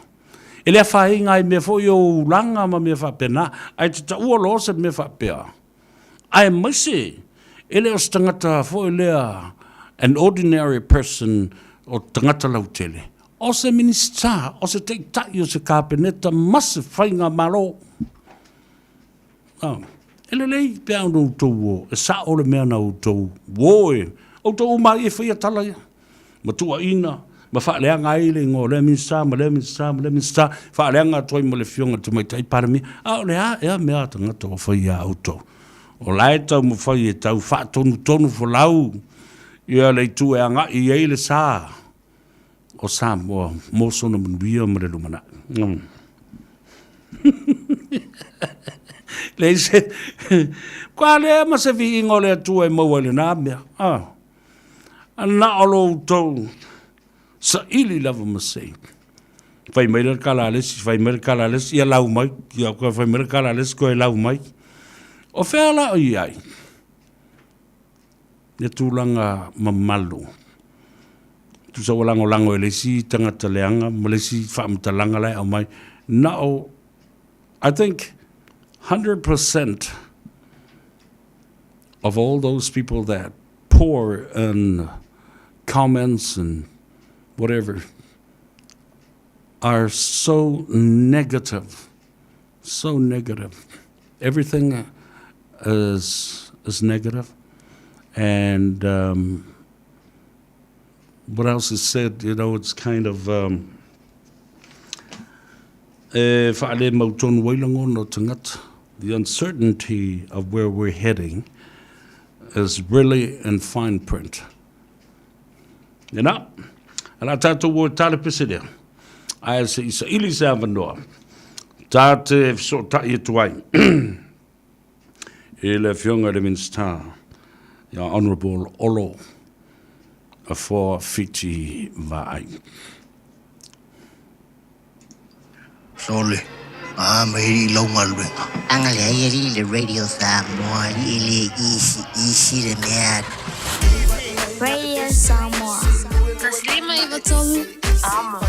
E le afaina ai mea foi o ulaga ma mea faapena, ae te taua loa se mea faapea. Aemaise, e le o se tagata foi lea an ordinary person o tagata lautele, o se Minisita, o se Taitai o se Kapeneta ma se Faigamalo. E lelei pe a ona outou o, e sa'o le mea na outou uō e outou uma ai e faia tala ia, ma tuuaina, ma faaleaga ai le igoa o lea Minisita ma lea Minisita ma lea Minisita, faaleaga atu ai ma le Afioga i le Tamaitai Palemia. A o le a ea mea a tagata ua fai ia outou? O la e taumafai e tau faatonutonu folau ia le itu e agai i ai le sa o Samoa mo sona manuia ma le lumanai. Leai se kua lea ma se viiga o le Atua e maua i lena mea. Ah. Na o lo outou saili lava ma se. Fai mai le kala le isi, fai mai le kala le isi, ia lau mai. Ia koe fai mai le kala le isi, koe lau mai. O fea la o i ai? Ia tulaga mamalu. Tusa ua lagolago e le isi tagata leaga ma le isi faamatalaga la e aumai. Na o, I think, 100% of all those people that pour in comments and whatever are so negative, so negative. Everything is is negative, and um, what else is said? You know, it's kind of um, e whaale mau tonu ai lagona o tagata. The uncertainty of where we're heading is really in fine print. Ina, ala tātou o tale pese lea. Ae se i saili se avanoa. Tā te fesotai atu ai. I le afioga i le Minisita, ia Honourable Olo Afoa Fiti Vaai. Sole, a mai i lau galuega. Aga leai alii le Radio Samoa alii e le easy easy le mea. Radio Samoa. 153 Amo.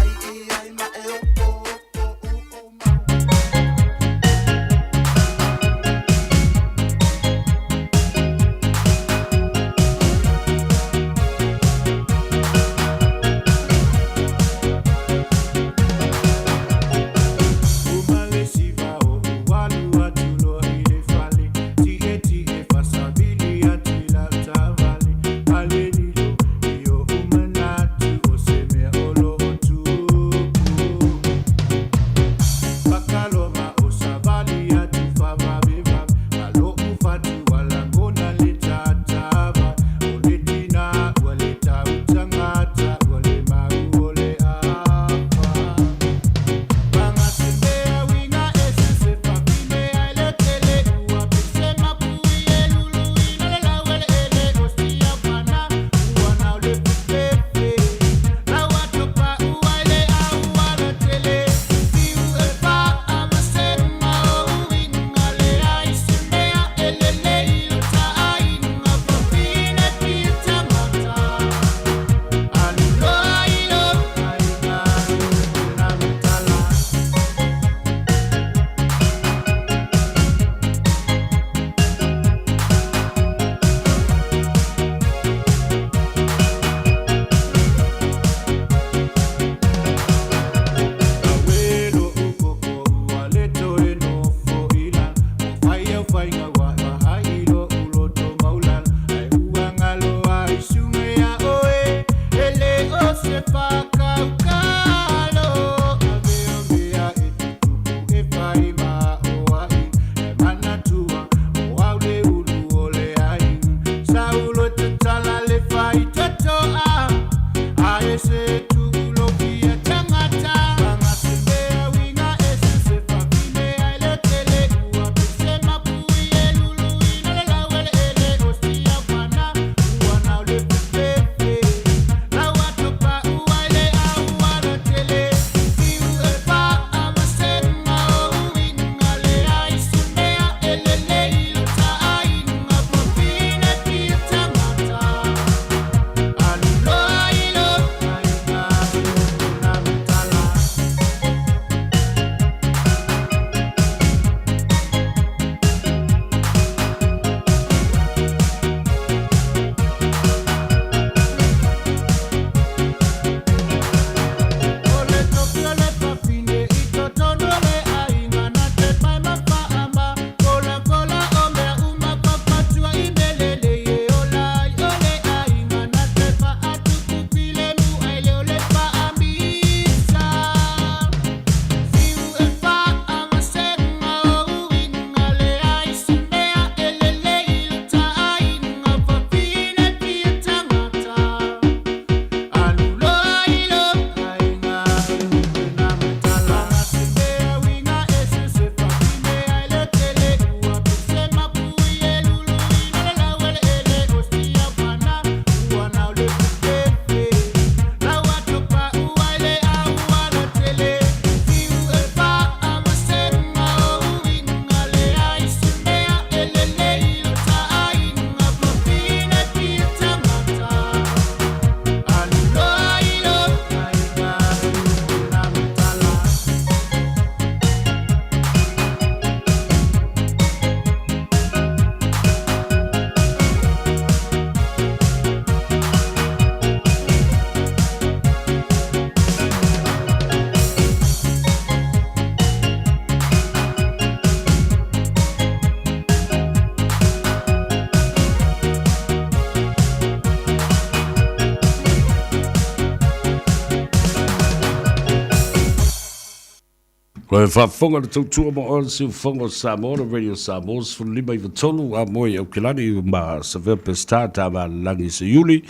Ua e faafofoga le tautua ma oe le siufofoga o Samoa, le Radio Samoa 15 93 a moe i Aukilani ma Savea Peseta Tamalelagi i Siuli.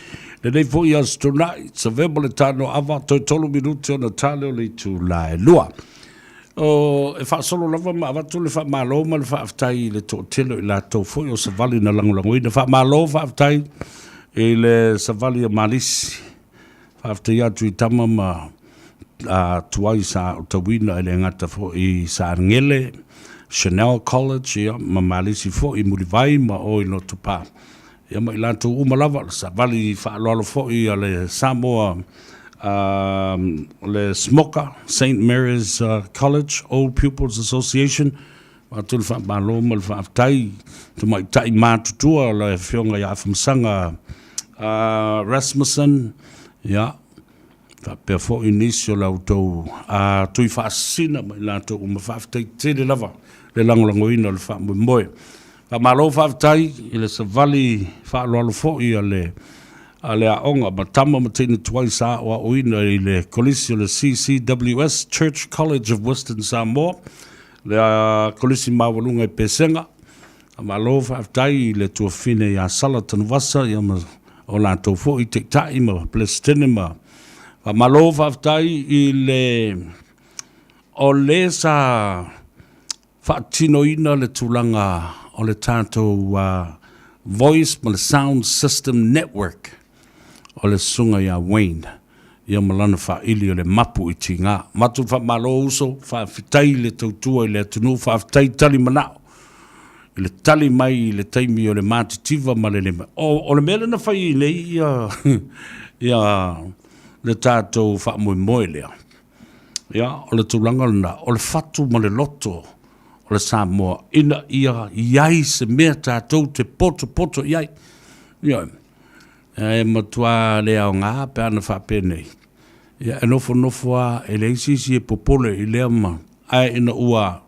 Lenei foi Aso Toonai, Savea ma le Tanoava, toe 3 minute ona tale o le itula e 2. O, e faasolo lava ma avatu le faamalo ma le faafetai i le toatele o i latou foi o Savali na lagolagoina. Faamalo faafetai i le Savali a Malisi. Faafetai atu i tama ma a tuai sa aotauina e le gata foi i Saagele, Chanel College, ia, ma Malisi foi i Mulivai ma o i Lotopa. Ia ma i latou uma lava, le savali faaaloalo foi a le Samoa uh, le SMOCA, St. Mary's College Old Pupils Association, Avatu le faamalo ma le faafetai tamaitai matutua le afioga ia Afamasaga uh, Rasmussen, ia, faapea foi nisi o la outou uh, tui faasisina ma i latou uma. Faafetai tele lava le lagolagoina o le faamoemoe. Faamalo faafetai i le savali faaaloalo foi a le a le aoga ma tama ma teine tuai sa aoaoina i le Kolisi o le CCWS, Church College of Western Samoa, Le Kolisi Maualuga i Pesega. Faamalo faafetai i le tuafafine ia Sala Tanuvasa ia ma o latou foi taitai ma Peresetene ma faamalo faafetai i le o le sa faatinoina le tulaga o le tatou voice ma le sound system network o le susuga ia Wayne ia ma lana faaili o le mapu i tiga. Matou faamalo uso, faafetai le tautua i le atunuu, faafetai tali manao i le tali mai i le taimi o le matitiva ma le lema. O, o le mea lea na fai ai nei ia, ia le tatou faamoemoe lea. Ia, o le tulaga lena, o le fatu ma le loto o le Samoa ina ia i ai se mea tatou te potopoto i ai. Ia, E matua le aoga pe ana faapenei, ia e nofonofo lava e leai se isi e popole i lea ma, ae ina ua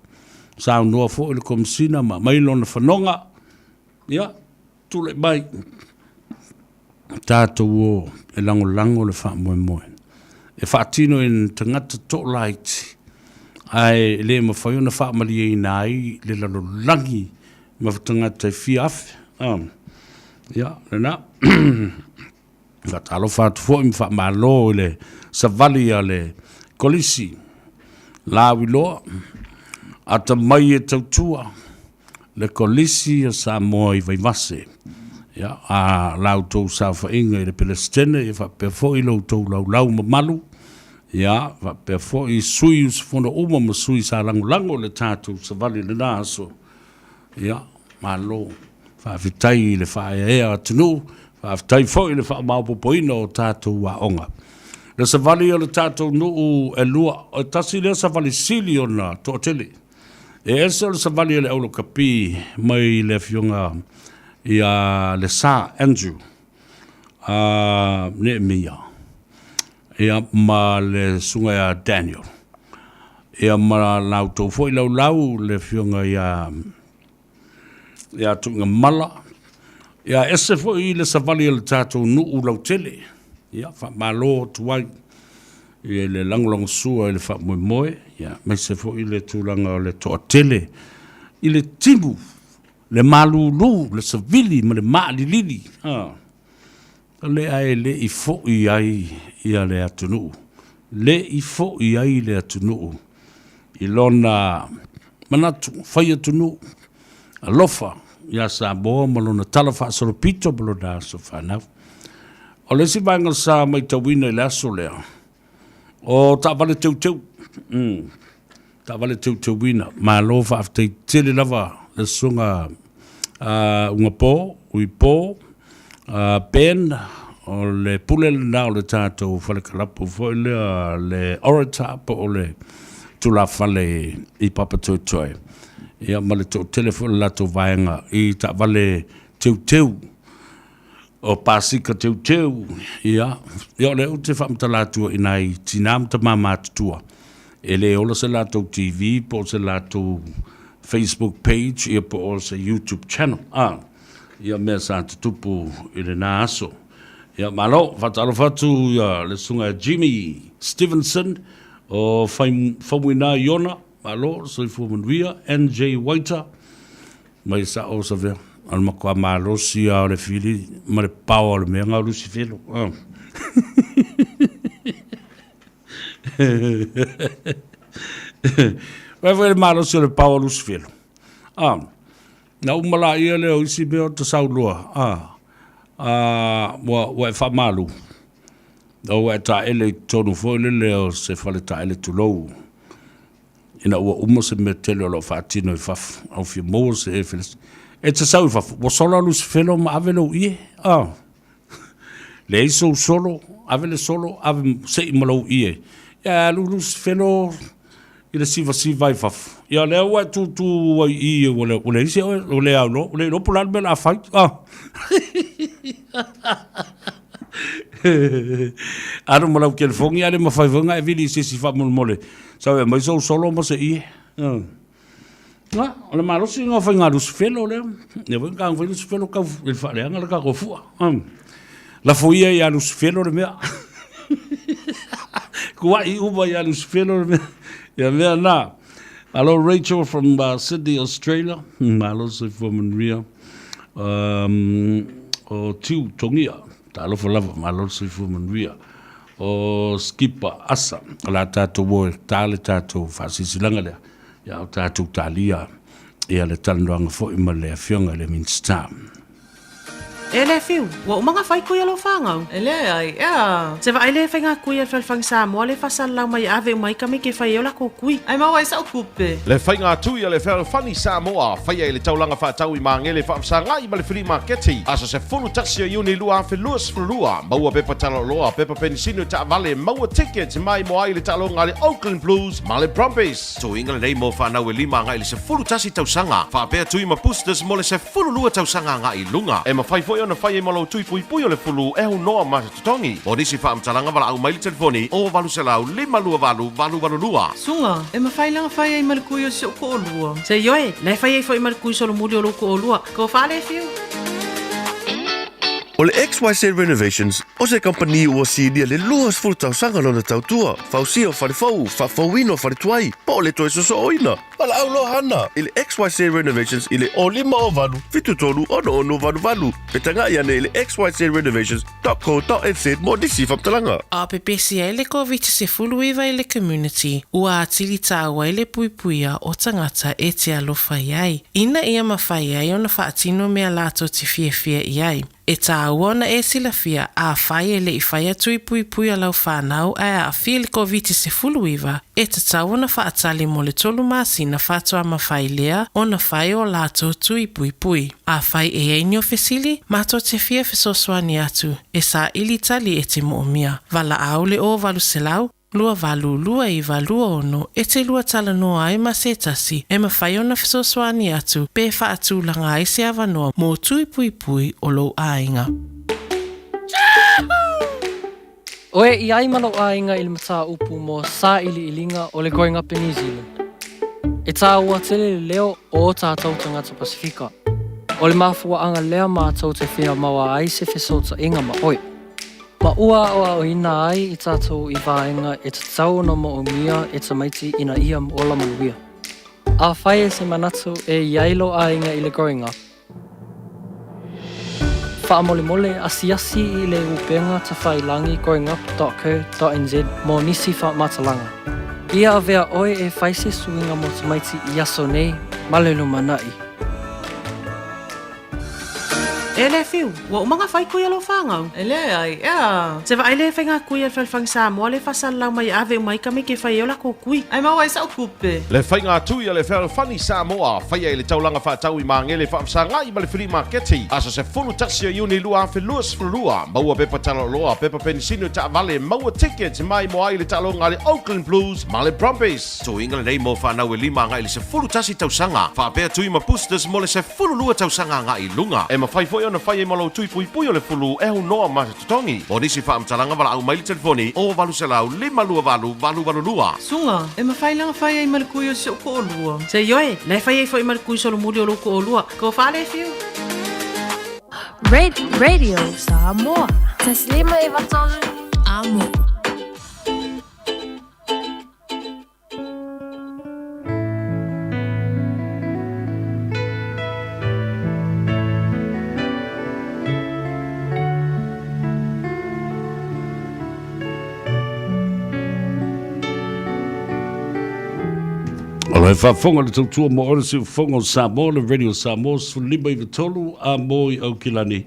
saunoa foi le Komesina ma aumai lona fanoga, ia, tulai mai tatou o e lagolago le faamoemoe e faatino e ni tagata toalaiti ae le mafai ona faamalieina ai le lalolagi ma tagata e fia afe. Ia, lena. Faatalofa atu foi ma faamalo i le savali a le Kolisi Lauiloa, atamai e tautua le Kolisi a Samoa i Vaivase. Ia, a la outou saofaiga i le Pelesitene, ia faapea foi lo outou laulau mamalu, ia, faapea foi sui usufono uma ma sui sa lagolago i le tatou savali i lena aso. Ia, malo. Faafetai i le faaeaea atunuu, faafetai foi i le faamaopoopoina o tatou aoga. Le savali o le tatou nuu e lua, o tasi lea savali sili ona toatele. E ese o le savali a le aulakapi mai le afioga ia Lesa Andrew a Neemia ia ma le susuga ia Daniel. Ia ma la outou foi laulau le afioga ia ia Tuigamala, ia ese foi le savali a le tatou nuu lautele. Ia faamalo atu ai i le lagolagosua i le faamoemoe, ia aemaise foi le tulaga o le toatele i le timu, le malulu, le savili ma le maalilili. Ah. Le ae le i foi ai ia le atunuu, le i foi ai le atunuu i lona manatu fai atunuu, alofa ia Samoa ma lona tala faasolopito ma lona aso fanau. O le isi vaega sa matauina i le aso lea, o taavale teuteu, taavale teuteuina. Malo faafetai tele lava le susuga Ugapo, Uipo, Ben, o le pule lena o le tatou fale kalapu foi lea le Orator po o le tulafale i Papatoetoe. Ia ma le toatele foi o le latou vaega i taavale teuteu o pasika teuteu, ia, ia o lea ou te faamatala atu i nai tina ma tama matutua, e le ola se latou TV po o se latou Facebook page ia po o se YouTube channel, a, ia mea sa tutupu i lena aso. Ia, malo, faatalofa atu ia le susuga Jimmy Stevenson o Faumuina Iona. Malo le soifua manuia. NJ Waiter, mai sao Savea. O le matua malosi lava o le fili ma le power o le mea na o Lusifelo. Vai foi le malosi o le power o Lusifelo. Ah, na uma laia lea o isi mea o tasau loa. Ah, ah, ua, ua e faamalu. Ua e taele i totonu foi lele o se fale taele tulou. Ina ua uma se mea tele o lo o faatino i fafo, a ua fia maua se e felesi. E te sau i fafo, ua sola Lusifelo ma ave lou ie. Ah. Leai sou solo, ave le solo, ave sei ma lou ie. Ia alu Lusifelo i le sivasiva i fafo. Ia lea ua e tūtū ai i i, ua le, ua leai se oe, ua le au loa, ua le iloa po o le a le mea o le a fai. Ah. Alu ma lau telefoni ae le mafai foi ona e vili i se isi faamolemole. Sau e aumai sou solo ma se ie. Na, o le malosi lena o faiga lusifelo lea. Lea foi na fai lusifelo tau i le faaleaga le tatou fua. Lafo ia ia lusifelo le mea. Kuai uma ia lusifelo le mea. Ia mea na. Hello Rachel from Sydney, Australia. Malo soifua manuia. O Tiu Tongia. Talofa lava, malo le soifua manuia. O Skipper Asa, o le a tatou o e ta le tatou faasilasilaga lea, ia o tatou talia ia le talanoaga foi ma le Afioga i le Minisita. E le Fiu, ua uma ona fai kui a lou fanau? E leai, e a? Se vaai le faiga kui a le Fealofani Samoa le faasalalau mai e ave uma ai tamaiti e fai ai o latou kui. Ae maua ai sa'u tupe. Le faiga tui a le Fealofani Samoa, faia i le taulaga faatau i Magele faafesagai ma le Filii Maketi, aso 11 o Iuni 2022. Maua pepa taloloa, pepa penisini o taavale, maua tickets mai mo ai le taaloga a le Oakland Blues ma le Brumbies. Tuiga lenei mo fanau e 5 agai i le 11 tausaga, faapea tui ma boosters mo le 12 tausaga agai i luga. E mafai foi ona fai ai ma lou tui puipui o le fulu e aunoa ma se totogi. Mo nisi faamatalaga valaau mai le telefoni 0 800 528 882. Suga, e mafai la ona fai ai ma le kui o si ou toalua. Se ioe, la e fai ai foi ma le kui solomuli o lou toalua. Tofa le Fiu. O le XYZ Renovations, o se kamupani ua silia le 20 tausaga lona tautua, fausia o fale fou, faafouina o fale tuai, po o le toe sosooina. Valaau loa hana i le XYZ Renovations i le 0508 73 66 88 pe tagai ane i le xyzrenovations.co.nz mo nisi faamatalaga. A pepesi ai le Koviti-19 i le community, ua atili tāua ai le puipuia o tagata e te alofa i ai, ina ia mafai ai ona faatino mea latou te fiafia i ai. E tāua ona e silafia, afai e le i fai atu i puipui a lau whanau ae aafia i le Koviti-19, e tatau ona faatali mo le tolu masina faatoa mafai lea ona fai o latou tui puipui. Afai e i ai ni o fesili, matou te fia fesoasoani atu, e saili tali e te moomia. Valaau le 0800 28 29 26 e te lua talanoa ai ma se tasi e mafai ona fesoasoani atu pe faatulaga ai se avanoa mo tui puipui o lou aiga. Oe i ai ma lou aiga i le mataupu mo sailiiliga o le Growing Up in New Zealand. E tāua tele le leo o o tātou tagata Pasifika. O le mafuaaga lea mātou te fia maua ai se fesootaiga ma oe. Ma ua aoaoina ai i tātou i vaega e tatau ona moomia e tamaiti ina ia ola manuia. Afai e se manatu e i ai lou aiga i le Growing Up, Faamolemole asiasi i le upega tafailangi growingup.co.nz mo nisi faamatalaga. Ia avea oe e fai se suiga mo tamaiti i aso nei ma le lumanai. E le Fiu, ua uma ona fai kui a lou fanau? E leai, e a? Se vaai le faiga kui a le Fealofani Samoa le faasalalau mai e ave uma ai tamaiti e fai ai o latou kui. Ae maua ai sa'u tupe. Le faiga tui a le Fealofani Samoa, faia i le taulaga faatau i Magele faafesagai ma le Filii Maketi, aso 11 o Iuni 2022. Maua pepa taloloa, pepa penisini o taavale, maua tickets mai mo ai le taaloga a le Oakland Blues ma le Brumbies. Tuiga lenei mo fanau e 5 agai i le 11 tausaga, faapea tui ma boosters mo le 12 tausaga agai i luga. E mafai foi ona fai ai ma lou tui puipui o le fulu e aunoa ma se totogi. Mo nisi faamatalaga valaau mai le telefoni 0800 528 882. Suga, e mafai la ona fai ai ma le kui o si ou toalua. Se ioe, la e fai ai foi ma le kui solomuli o lou toalua. Tofa le Fiu. Radio Samoa. Taslima 93 Amo. Ua e faafofoga i le tautua mo oe le siufofoga o Samoa, le Radio Samoa 15 93 a mo i Aukilani.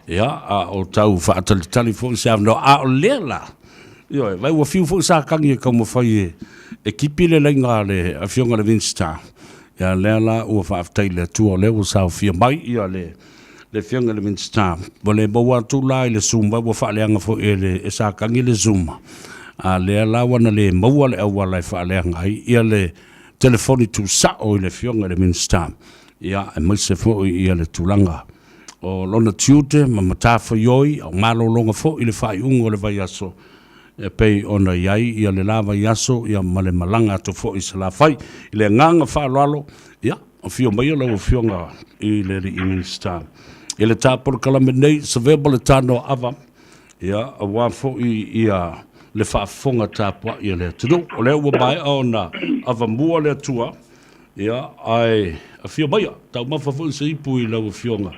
Ia, a o tau faatalitali foi se avanoa. A o lea la, ioe, vai ua fiu foi Satani e taumafai e, e kipi le laina a le Afioga i le Minisita. Ia, lea la ua faafetai i le Atua o lea ua saofia mai ia le, le Afioga i le Minisita. Ua le maua atu la i le Zoom, vai ua faaleaga foi e, le, e Satani le Zoom. A lea la ua na le maua le auala e faaleaga ai ia le telefoni tuusao i le Afioga i le Minisita. Ia, aemaise foi ia le tulaga o lona tiute ma matafaioi a o malologa foi i le faaiuga o le vaiaso e pei ona i ai ia le la vaiaso ia ma le malaga atu foi i Salafai. I le agaga faaaloalo, ia, afio maia lau Afioga i le Alii Minisita i le ta polokalame nei, Savea ma le Tanoa Ava, ia, aua foi ia le faafofoga tapuai a le atunuu. O lea ua maea ona avamua le Atua, Ia, ae afio maia, taumafa foi se ipu i lau Afioga,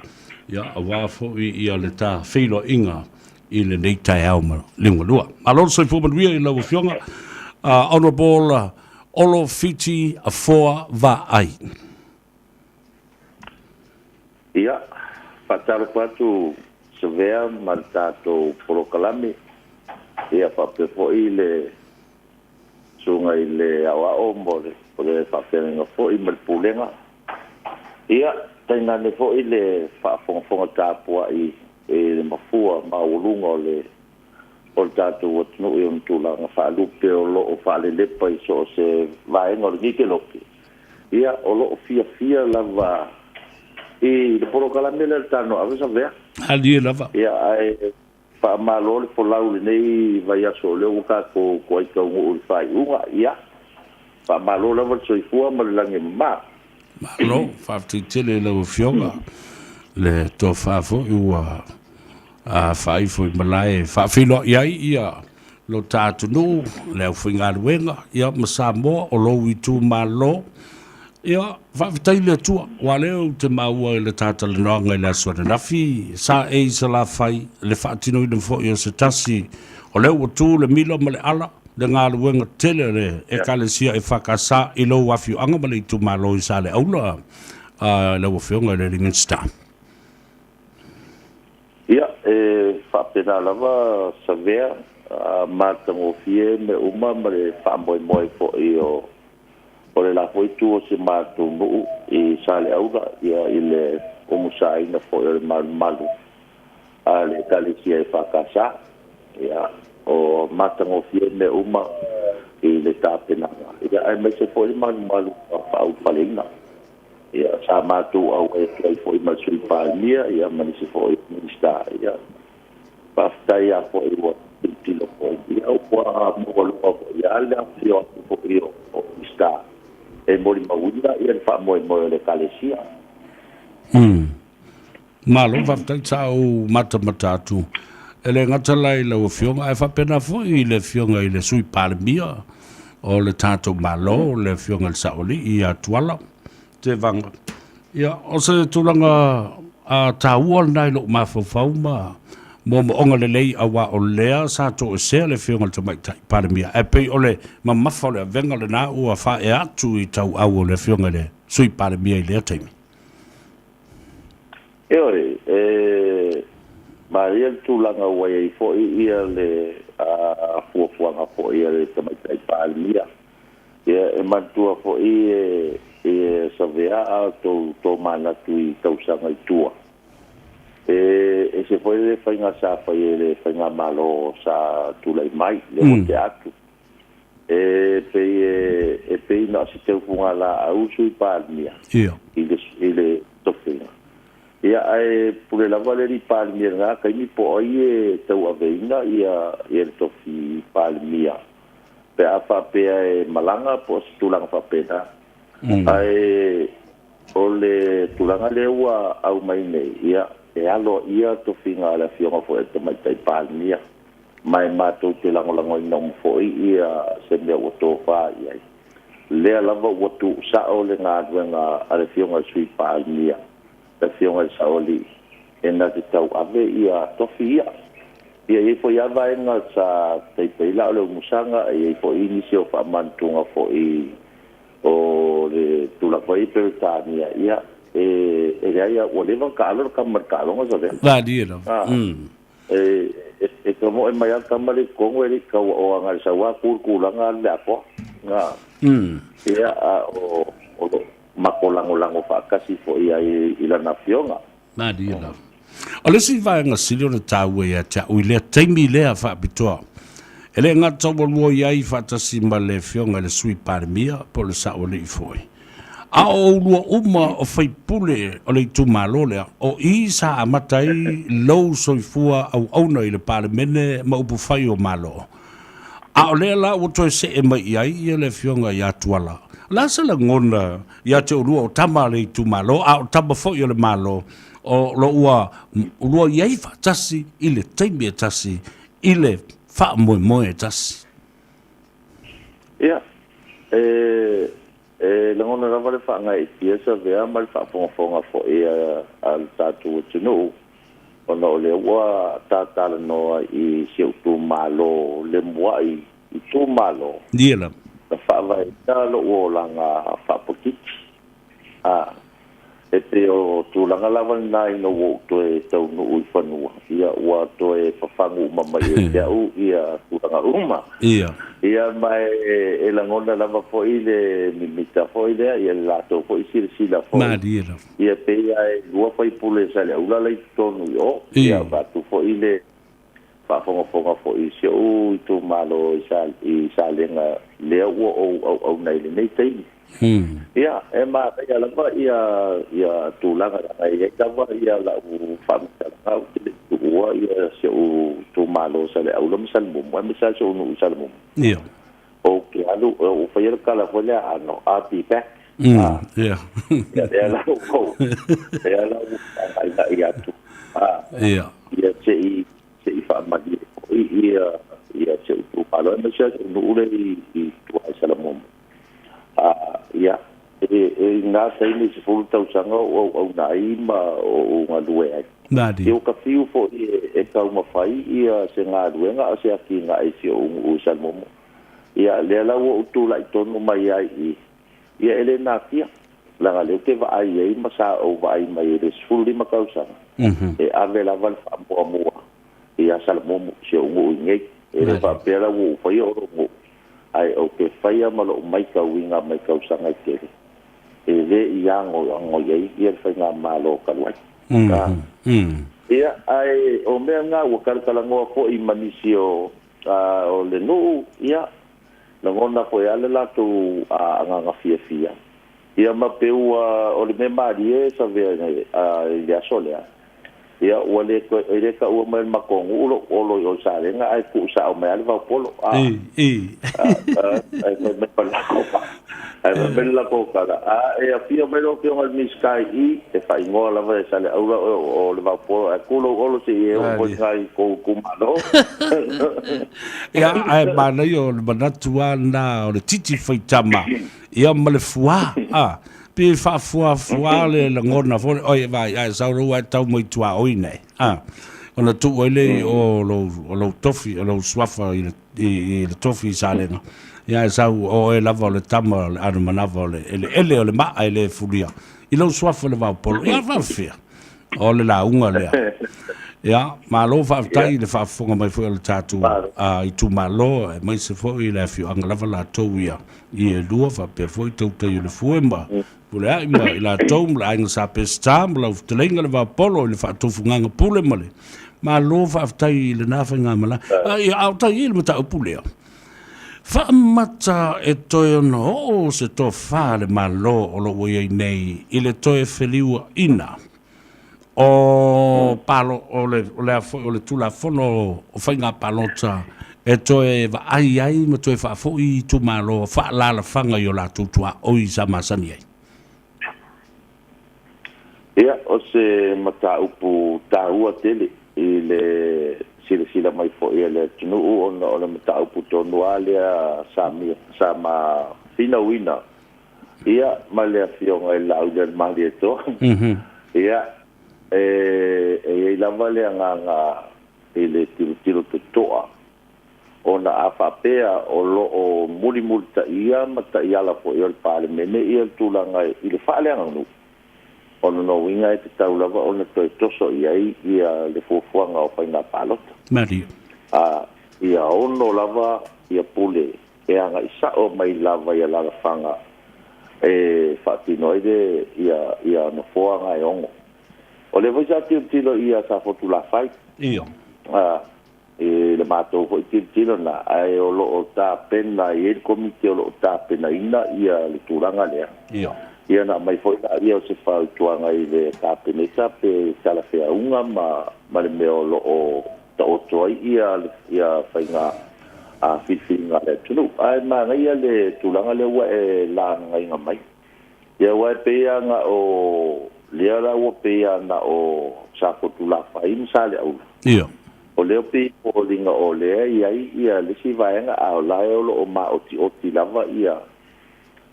ia, aua foi ia le ta feiloaiga i lenei taeao ma liugalua. Malo le soifua manuia i lau Afioga, Honourable Olo Fiti Afoa Vaai. Ia, faatalofa atu Savea ma le tatou polokalame, ia faapea foi le Susuga i le Aoao mo le o le faafeagaiga foi ma le Pulega. Ia, tainane foi le faafogafoga tapuai i le mafua maualuga o le o le tatou atunuu i ona tulaga faalupe o lo o faalelepa i so o se vaega o lenei kelope. Ia, o lo o fiafia lava i le polokalame lea o le Talanoa Ave Savea. Alie lava. Ia, ae Faamalo le folau i lenei vaiaso o lea ua tatou toai taunuu i le faaiuga. Ia, faamalo lava le soifua ma le lagi e mama. Malo, faafetai tele i lau Afioga le tofa foi ua faaifo i malae e faafeiloai ai ia lo ta atunuu, le aufaigaluega ia ma Samoa o lou itumalo. Ia, faafetai i le Atua, aua o lea ou te maua i le ta talanoaga i le aso ananafi, sa e i Salafai, le faatinoina foi o se tasi, o lea ua tu le mila ma le ala, le galuega tele a le Ekalesia EFKS i lou afioaga ma le itumalo i Saleaula, a lau Afioga i le alii Minisita. Ia, e faapena lava Savea, matagofie mea uma ma le faamoemoe foi o O le la foi itu o si matou nuu i Saleaula, ia i le umusaina foi o le malumalu a le Ekalesia EFKS, ia o matagofie mea uma i le tapenaga, ia aemaise foi le malumalu faaulufaleina. Ia sa matou auai atu ai foi ma le Sui Palemia ia ma nisi foi o Minisita, ia Faafetai lava foi ua tilotilo foi, ia ua maualuga foi lava le afifio atu foi o Minisita e molimauina le faamoemoe o le Ekalesia. Malo faafetai, sa ou matamata atu e le gata la i lau Afioga ae faapena foi i le Afioga i le Sui Palemia o le tatou Malo, le Afioga i le Saoalii ia Tuala Tevaga. Ia, o se tulaga a taua lena i lou mafaufau ma moomooga lelei aua o lea sa toesea le Afioga i le Tamaitai Palemia, ae pei o le mamafa o le avega lena ua faaea atu i tauau o le Afioga i le Sui Palemia i lea taimi. Ioe, e malie le tulaga ua i ai foi ia le fuafuaga foi a le Tamaitai Palemia. Ia, e manatua foi e e Savea a outou tomanatu i tausaga i tua, e ese foi le faiga sa fai e le faigamalo sa tulai mai, lea ua tea atu. E pei e, e pei na o se teufuga laau Sui Palemia i le, i le tofiga. Ia, ae pule lava le alii Palemia i lena taimi po o ai e tauaveina ia, ia le tofi Palemia pe a faapea e malaga po o se tulaga faapena. Ae o le tulaga lea ua aumai nei, ia, e aloaia tofiga a le Afioga foi a le Tamaitai Palemia, ma e matou te lagolagoina uma foi ia se mea ua tofa i ai. Lea lava ua tuusao le galuega a le Afioga i le Sui Palemia, le Afioga i le Saoalii, e na te tauave ia tofi ia. Ia, e i ai foi lava vaega sa taipei la o le umusaga, e i ai foi nisi o faamanatuga foi O le tulaga foi i Peretania, ia, e, e leai a, ua leva ona taalo le tama i le taaloga Savea. Malie lava. E, e, e tamoe mai lava le tama lea i totonu e le i tau aoga i le sau lava tu i le tulaga alu i le atoa. Ia, a o, o lo o matou lagolago faatasi foi ai i lana afioga. Malie lava. O le isi vaega sili ona taua ia te au i lea taimi lea faapitoa, e le gata ua lua i ai faatasi ma le Afioga i le Sui Palemia po o le Saoalii foi, a o oulua uma o faipule o le itumalo lea, o i sa amata ai lou soifua auauna i le Palemene ma upufai o Malo. A o lea la ua toe see mai i ai ia le Afioga ia Tuala, o le a se lagona ia te oulua o tama a le itumalo, a o tama foi o le Malo, o lo ua lua i ai faatasi i le taimi e tasi, i le faamoemoe e tasi? Ia, e, e lagona lava le faagaeetia Savea ma le faafogafoga foi a, a le tatou atunuu, ona o lea ua ta talanoa i si ou itumalo le mua'i itumalo. Ia lava. Na faavaeina lo'u olaga faapolokiki. A, e pei o tulaga lava lena ina ua ou toe taunuu i fanua, ia ua toe fafagu uma mai ia te au ia tulaga uma. Ia. Ia ma e lagona lava foi le mimita foi lea, ia le latou foi silasila foi. Malie lava. Ia pei lava e lua faipule o Saleaula la i totonu i o, ia avatu foi le faafogafoga foi i si ou itumalo i Salega lea ua ou auauna i lenei taimi. Ia, e manaia lava ia ia tulaga leaga e i ai lava ia lau faamatalaga ou te le i tuua ia si ou itumalo o Saleaula ma Salamumu aemaise lava si ou nuu i Salamumu. Ia. Ou te alu, ou faia le tala foi lea, no, I'll be back. Ia. Ia, lea la ua ou, lea la ua faagaigai atu. Ia. Ia se i, se i faamalie foi ia, ia si ou itumalo, aemaise lava si ou nuu lea i tua i Salamumu. Ia, e, e i na taimi 10 tausaga o ou auauna ai ma o ou galue ai. Malie. Ia ua ka fiu foi e, e taumafai ia se galuega a o se atinae i si ou nuu i Salamumu. Ia, lea la ua ou tulai tonu mai ai i, Ia e le natia, leaga lea ou te vaai ai ma sa ou vaai mai i le 15 tausaga, e ave lava le faamuamua ia Salamumu, si ou nuu i nei. E le faapea la ua ou faia o lou nuu, ae ou te faia ma lou maitauina mai tausaga e tele, e le i agoago i ai ia le faigamalo talu ai. Ia, ae o mea na ua talatalanoa foi ma nisi o le nuu, ia, Lagona foi lava le latou agaga fiafia, ia ma pei ua o le mea malie e savea i le aso lea, ia ua le toe, e le taua mai e le matou nuu lou olo i o i Salega ae tuu sao mai lava le vaopolo, a, ae fai mai ma le latou, ae fai mai le latou tala, a e afio mai lau Afioga i le Minisita i i, e faaigoa lava e Saleaula oe o le vaopolo, ae tu lou olo se i e oo foi i ina i tou itumalo. Ia, ae manaia o le manatu lava lena o le titi faitama, ia ma le fuā, a, pei e faafuafuā le lagona foi lea, oi, vaai, a e sau loa ua e tau mai tuaoi nei, a, ona tuu ai lea o lou, o lou tofi, o lou suafa i le, i, i le tofi i Salega, ia e sau o oe lava o le tama o le anumanava o le eleele o le maa e le fulia, i lou suafa i le vaopolo, ia faafefea. O le lauga lea. Ia, malo faafetai i le faafofoga mai foi o le tatou itumalo, aemaise foi le afioaga lava latou ia i e lua, faapea foi Tautai o le Fue ma Puleai ma i latou ma le aiga Sa Peseta ma lau fetalaiga le Vaopolo i le faatofugaga pule ma le malo faafetai i lena faigamalaga. Ia, a o tai i le mataupu lea, Faamata e toe ona oo se tofa a le Malo o lo o ua i ai nei i le toe feliuaina o palo, o le, o le a foi, o le Tulafono o Faiga Palota e toe vaai ai ma toe faafoi i itumalo faaalaalafaga i o latou tuaoi sa masani ai. Ia, o se mataupu taua tele i le silasila mai foi a le atunuu ona o le mataupu tonu lava lea sa sa ma finauina ia ma le Afioga i le Laaulialemalietoa. Ia, e i ai lava le agaga i le tilotilo totoa. Ona a faapea o lo o mulimulitaia ma taiala foi o le Palemene ia le tulaga i le faaleaganuu, o lona uiga e tatau lava ona toe toso i ai ia le fuafuaga o faiga palota. Malie. A ia ono lava ia pule e agai sao mai lava i alalafaga e faatino ai le ia ia nofoa na e ono. O lea foi sa tilotilo ia Safotu Lafai. Io. A i le matou foi tilotilo lena, ae o lo o tapena, e i ai le komiti o lo o tapenaina ia le tulaga lea. Io. Ia na aumai foi laia o se fautuaga i le Kapeneta pe talafeauga ma ma le mea o lo o taoto ai ia ia faiga a filifiliga a le atunuu. Ae manaia le tulaga lea ua e lagagaina mai. Ia aua e pei lava na o lea la ua pei lava na o Safotulafai ma Saleaula. Io. O lea pei e foliga o lea e i ai ia le isi vaega a o la e o lo o maotioti lava ia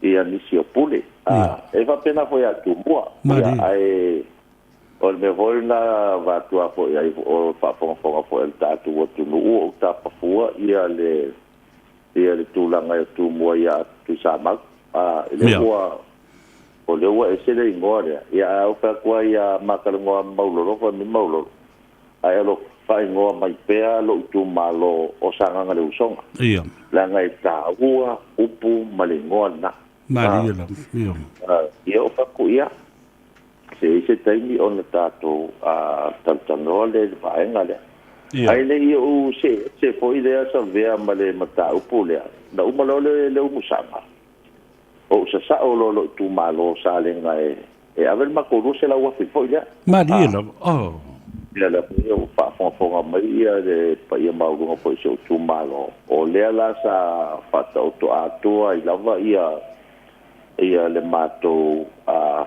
ia nisi o pule. A, e faapena foi ia Tumua. Ia, ae o le mea foi lena vatua foi ai o faafogafoga foi a le tatou atunuu o tapafua ia le ia le tulaga e Tumua ia Tuisamau. A, i lea ua o lea ua ese le igoa lea. Ia ae ou fai atu ai ia ma talanoa ma Maulolo, fai mai Maulolo, ae o lo o faaigoa mai pea lou itumalo o Sagaga le Usoga. Ia. Leaga e taua upu ma le igoa lena. Malie lava. Ia. Ia ou fai atu, ia, se i ai se taimi ona tatou talatalanoa lea i le vaega lea. Ia. Ae le i ou see ese foi lea Savea ma le mataupu lea, na uma loa le umusaga, ou sasao loa lou itumalo o Salega e ave le matou 200,000 foi lea. Malie lava. Oh. Ia lea foi ua faafogafoga mai ia le paia maualuga foi o si ou itumalo, o lea la sa faataoto atoa ai lava ia ia le matou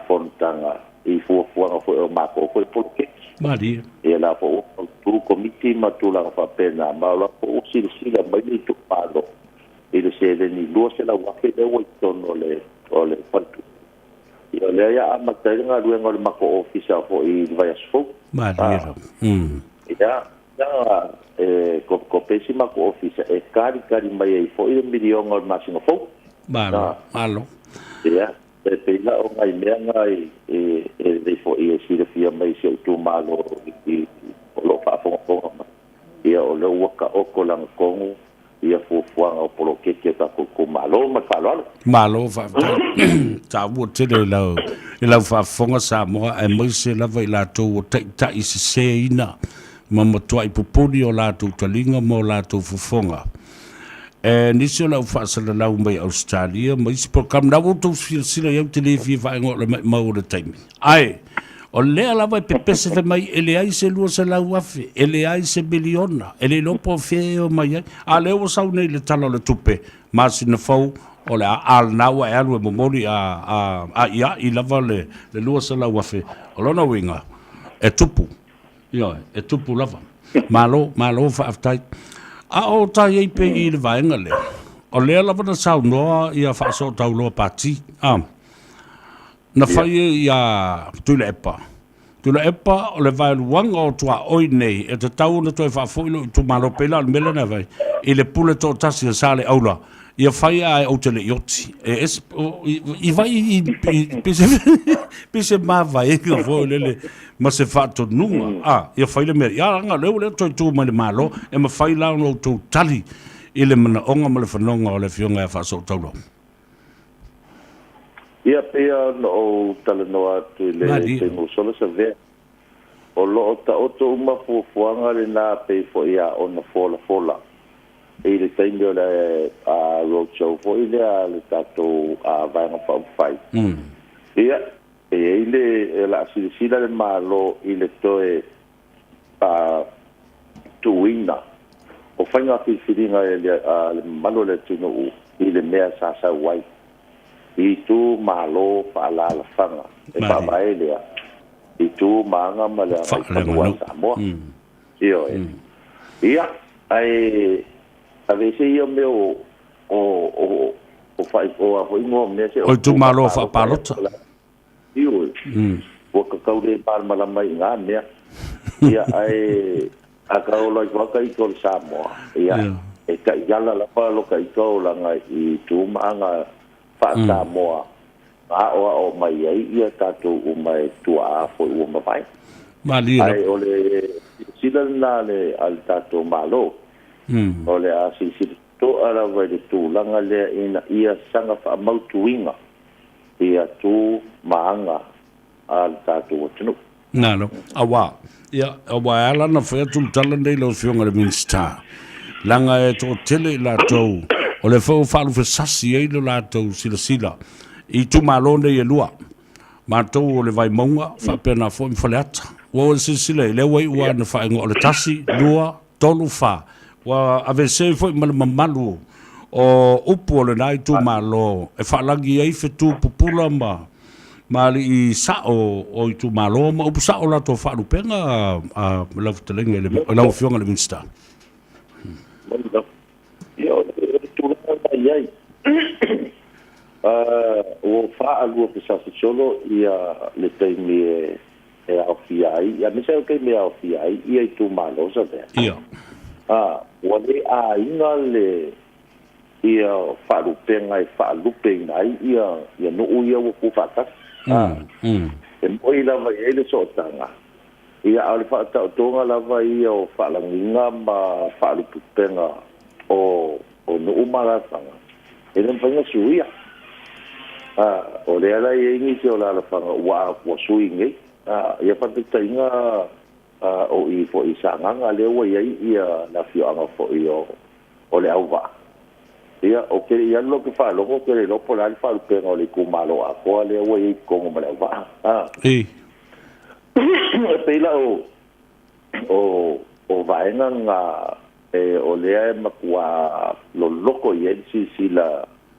fonotaga i fuafuaga foi o matou foi poloketi. Malie. Ia la foi ua fautu komiti ma tulaga faapena, ma o la foi ua silasila mai le itumalo i le seleni 200,000 lea ua i totonu o le o le faletupe. Ia o lea ia amata ai le galuega o le matou ofisa foi i le vaiaso fou. Malie lava. Ia, ia e kopikope isi matou ofisa e kalikali mai ai foi le miliona o le masina fou. Malo, malo. Ia, e pei la o nai mea na e lelei foi e silafia mai i si ou itumalo i o lo o faafogafoga mai. Ia o lea ua taoto i lagatonu ia fuafuaga o poloketi a tatou itumalo. Ma le faaaloalo. Malo faafetai. Taua tele i lau, i lau faafofoga Samoa aemaise lava i latou ua taitai seseina ma matuai pupuni o latou taliga ma o latou fofoga. E nisi o lau faasalalau mai Ausetalia ma isi polokalame, na ua outou silasila i ai ou te le fia faaigoa o le maimau o le taimi. Ae, o lea lava e pepese fai mai e leai se 200,000, e leai se miliona, e le iloa po o fea e omai ai. A lea ua sau nei i le Tala o le Tupe, masina fou, o le a, a lena ua e alu e momoli a, a, aiai lava le, le 200,000. O lona uiga, e tupu. Ioe, e tupu lava. Malo, malo faafetai. A o ta i ai pea i le vaega lea, o lea lava na saunoa ia Faasootauloa Pati, a, na fai e ia Tuilaepa. Tuilaepa, o le vaeluaga o tuaoi nei e tatau ona toe faafoi lou itumalo, pei la o le mea lea na fai, i le pule toatasi a Saleaula, ia fai ae ou te le i oti. E ese, o, i, i vai i, i, i, se, pe se mavaega foi lele ma se faatonuga, a, ia fai le mea. Ia leaga o lea ua le toe tu mai le Malo, e mafai la ona outou tali i le manaoga ma le fanoga o le Afioga ia Faasootauloa. Ia, pei lava ona ou talanoa atu i le taimi ua sola Savea, o lo o taoto uma fuafuaga lena pei foi a ona folafola i le taimi o le roadshow foi lea a le tatou Vaega Faaupufai. Ia, e i ai le, o le a silasila le Malo i le toe tuuina o faiga filifiliga e le mamalu o le atunuu i le mea sa sau ai i itumalo faaalaalafaga e faavae lea i tu ma aga ma le agaifanua a Samoa. Ioe. Ia, ae aveese ia mea o o o o a foi igoa o mea se o itumalo faapalota. Ioe. Ua kakau le malamalama i na mea. Ia, ae a ka ola ifo lava ita o le Samoa, ia, E taʻiala lava lo ka ika olaga i tu ma aga faa-Samoa na aʻoaʻo mai ai ia tatou uma e tuaʻā foi ua mavae. Malie Ae o le silasila lena a le a le tatou Malo, o le a silasila totoʻa lava i le tulaga lea ina ia saga faamautuina ia tu ma aga a le tatou atunuu. Malo. Aua, ia, aua e ala ona fai atu le tala lenei lau Afioga i le Minisita, leaga e toatele i latou o lea foi ua faalufesasi ai lo latou silasila i itumalo nei e lua, matou o le Vaimauga faapena foi ma Faleata. Ua ou silasila i lea ua iu lava ina faaigoa o le 1, 2, 3, 4. Ua aveesea ai foi ma le mamalu o upu o lena itumalo e faalagi ai fetu pupula ma ma alii sa'o o itumalo ma upu sa'o o latou faalupega a lau fetalaiga i le lau Afioga i le Minisita. Ia, o le tulaga na i ai, ua faalua fesafesolo ia le taimi e aofia ai, aemaise lava le taimi e aofia ai ia itumalo sa mea. Ia. Ua le aiga le ia faalupega e faalupeina ai ia ia nuu ia ua tu faatasi. E moi lava i ai le sootaga, ia a o le faataotoga lava ia o faalagiga ma faalupupega o o nuu ma alaalafaga, e le mafai ona suia. O lea la e i ai nisi o alaalafaga ua ua sui nei. Ia faataitaiga o i foi i Sagaga lea ua i ai ia le afioaga foi o o le auvaa. Ia, ou te le i alu la ou te faalogo, ou te le iloa po o le a le faalupega o le itumalo atoa lea ua i ai i totonu ma le auvaa. A. I. E pei la o, o, o vaega na e, o lea e matuā loloto i ai le silasila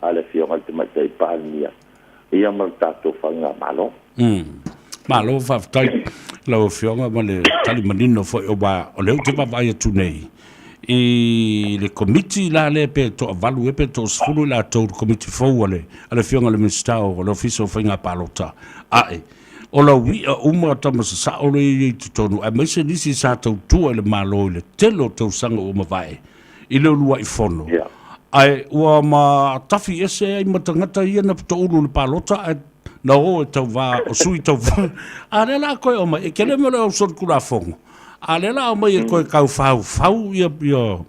a le Afioga i le Tamaitai Palemia, ia ma le tatou Faigamalo. Malo faafetai lau Afioga ma le tali manino foi aua o lea ou te vaavaai atu nei i le Komiti la lea pe toavalu ea pe toasefulu i latou le Komiti fou a le a le Afioga i le Minisita o le Ofisa o Faiga Palota ae o lau i'a uma tama sasa'o lea i ai i totonu aemaise nisi sa tautua i le Malo i le tele o tausaga ua mavae i le uluai fono ae ua ma tafi ese ai ma tagata ia na toulu i le palota ae na o e tauva o sui tauva a lea la koe omai e kele me le au solitulafono a lea la omai e koe kau faufau ia ia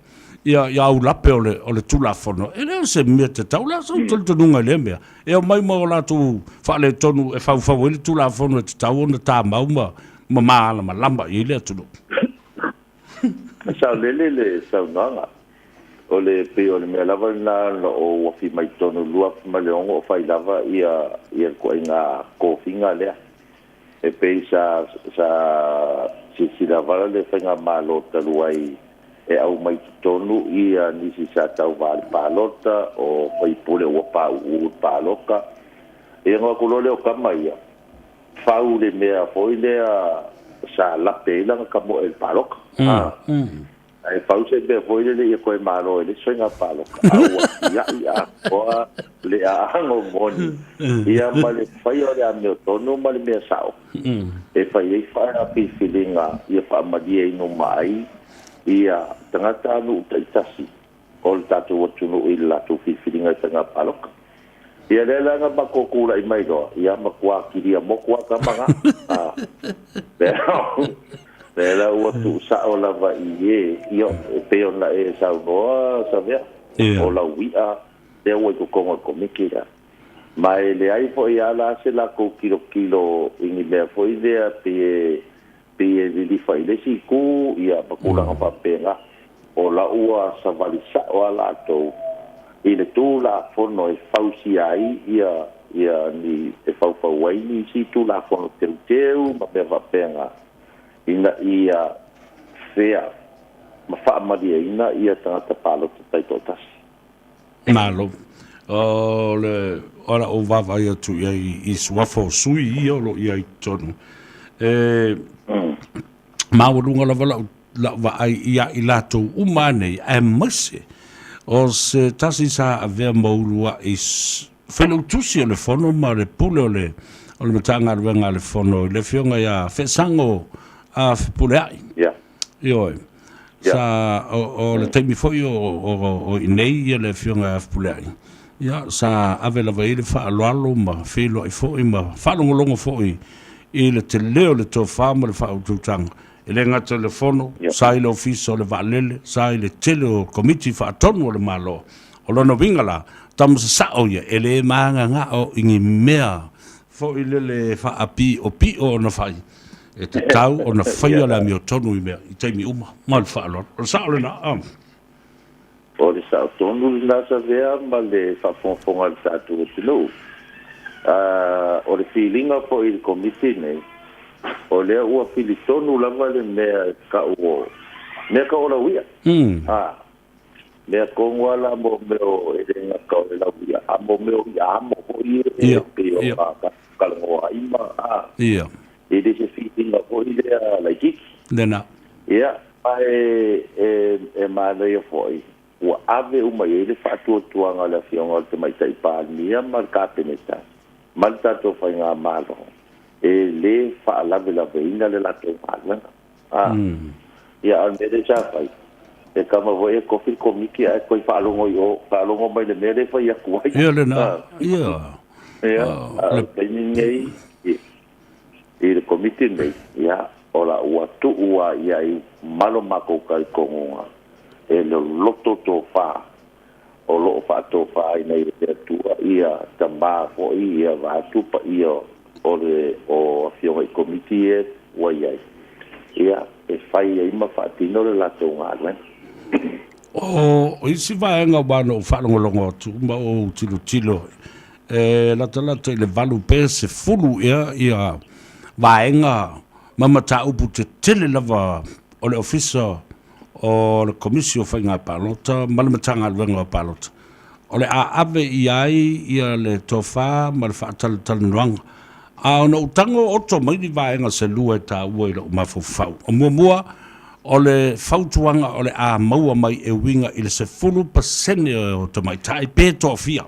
ia ia au lape o le o le tulafono e le o se mea tatau la sou talitonuga i lea mea e omai ma o latou faaletonu e faufau ai le tulafono e tatau ona tamau ma ma malamalama i ai le atunuu. Saolele le saunoaga. O le pei o le mea lava lena na ou afi mai totonu 2006 o fai lava ia ia le ituaiga tofiga lea. E pei sa sa silasila vala le faigamalo talu ai e aumai totonu ia nisi sa tauva i le palota o faipule ua pauu i le palota. Ia ona o atu loa lea o tama ia fau le mea foi lea sa lape ai lana tamoe i le palota. Ae fau se mea foi lele ia toe malo ai le isi faiga palota, a ua tiai atoa le aano moni ia ma le faia o le amiotonu ma le mea sao e fai ai filifiliga ia faamalieina uma ai ia tagata nuu taitasi o le tatou atunuu i le latou filifiliga i faiga palota. Ia lea la na matou tulai mai loa, ia matua kilia motu lava tama na. A, lea la ua tuusao lava i e, ia, e pei ona e saunoa Savea, o lau i'a lea ua i totonu o le Komiti lea. Ma e leai foi lava la se latou tilotilo i ni mea foi lea pei e pei e lilifa i le isi itu, ia, ma tulaga faapena. O la ua savali sa'o a latou i le Tulafono e fausia ai ia, ia ni, e faufau ai nisi Tulafono teuteu ma mea faapena, ina ia fea ma faamalieina ia tagata palota taitoatasi. Malo. O le o la'u vaavaai atu i ai i suafa o sui ia o lo o i ai i totonu, e maualuga lava la'u la'u vaai ia i latou uma lava nei, aemaise o se tasi sa avea ma ulua'i failautusi o le Fono ma le Pule o le o le Matagaluega a le Fono i le Afioga ia Feesago Fepuleai. Yeah. Ioe. Sa o le taimi foi o i inei ia le Afioga ia Fepuleai, ia, sa ave lava i ai le faaaloalo ma feiloai foi ma faalogologo foi i le tele o le tofa ma le faautautaga, e le gata i le Fono, sa i le Ofisa o le Vaalele, sa i le tele o Komiti Faatonu a le Malo. O lona uiga la, tama sasao ia, e le magagao i ni mea foi lele e faapiopio ona fai, e tatau ona faia le amiotonu i mea i taimi uma. Ma le faaaloalo. O le sao lena. O le sao tonu lena Savea ma le faafogafoga a le tatou atunuu. O le filiga foi i le Komiti lenei, o lea ua filitonu lava le mea e tau o mea tau o lauia. Mea tonu lava la mo mea o e le gata o le lauia, a mo mea o i'a amo foi e pei ona tatou talanoa ai ma a. E le se filiga foi lea laitiiti. Lena. Ia, ma e manaia foi ua ave uma i ai le faatuatuaga a le Afioga i le Tamaitai Palemia ma le Kapeneta ma le tatou Faigamalo e le faalavelaveina le latou galuega. A. Ia, a o le mea lea sa fai, e tama foi e tofi le Komiti ae toe faalogo i o, faalogo mai i le mea lea e fai atu ai. Ia lena. Ia. Ia, a o le taimi lenei, i le Komiti lenei, ia, o la ua tuu lava i ai ma lo matou talitonuga e loloto tofa o lo o faatofaina ai e le Atua ia tama foi ia vaeatu paia o le o afioga i Komiti ia ua i ai, ia, e fai ai ma faatino le latou galuega. O isi vaega aua na ou faalogologo atu ma ou tilotilo, e latalata i le 8 pe 10 ea ia vaega ma mataupu tetele lava o le Ofisa o le Komisi o Faiga Palota ma le Matagaluega o Palota, o le a ave i ai ia le tofa ma le faatalatalanoaga. A ona ou tago oto mai ni vaega se lua e taua i lou mafaufau. O muamua, o le fautuaga o le a maua mai e uiga i le 10% o tamaitai pe toafia.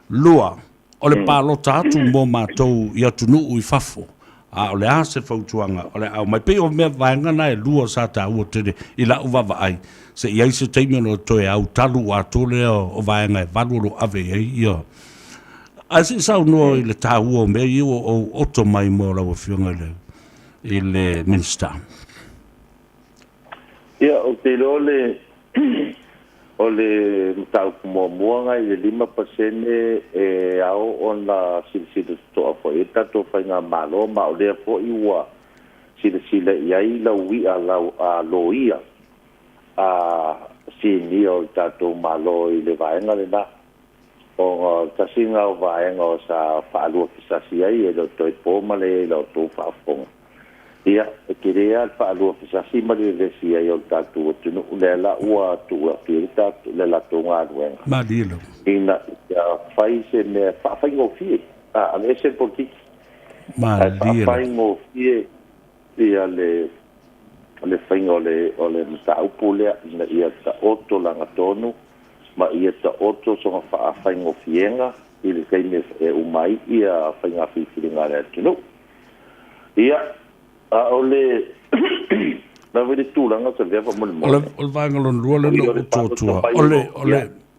Lua, o le palota atu mo matou i atunuu i fafo, a o le a se fautuaga o le a aumai? Pei o mea vaega na e lua sa taua tele i lau vaavaai, se i ai se taimi ona toe autalu atoa lea o vaega e 8 o lo o ave i ai ia. Ae se i saunoa i le taua o mea ia ua ou oto mai mo lau Afioga i le i le Minisita. Ia, ou te iloa le o le mataupu muamua na i le 5% e ao ona silasila totoa foi i ai le tatou Faigamalo, ma o lea foi ua silasila i ai lauia lau a loia a sinia o le tatou Malo i le vaega lena, ona o le tasi lena o vaega o sa faaluafesasi ai e le o toe po ma le i la outou faafofoga. Ia, e tele lava le faaluafesasi ma le vevesi ai o le tatou atunuu, lea la ua tuu atu i ai le tatou, le latou galuega. Malie lava. Ina ia fai se mea faafaigofie, a, aveese le polokiki. Malie lava. Ae faafaigofie ia le, le faiga o le, o le mataupu lea, ina ia taoto lagatonu ma ia taoto sona faafaigofiega i le taimi e uma ai ia faiga filifiliga a le atunuu. Ia, a o le lava i le tulaga Savea faamolemole. O le vaega lona lua lea na ou tuatua,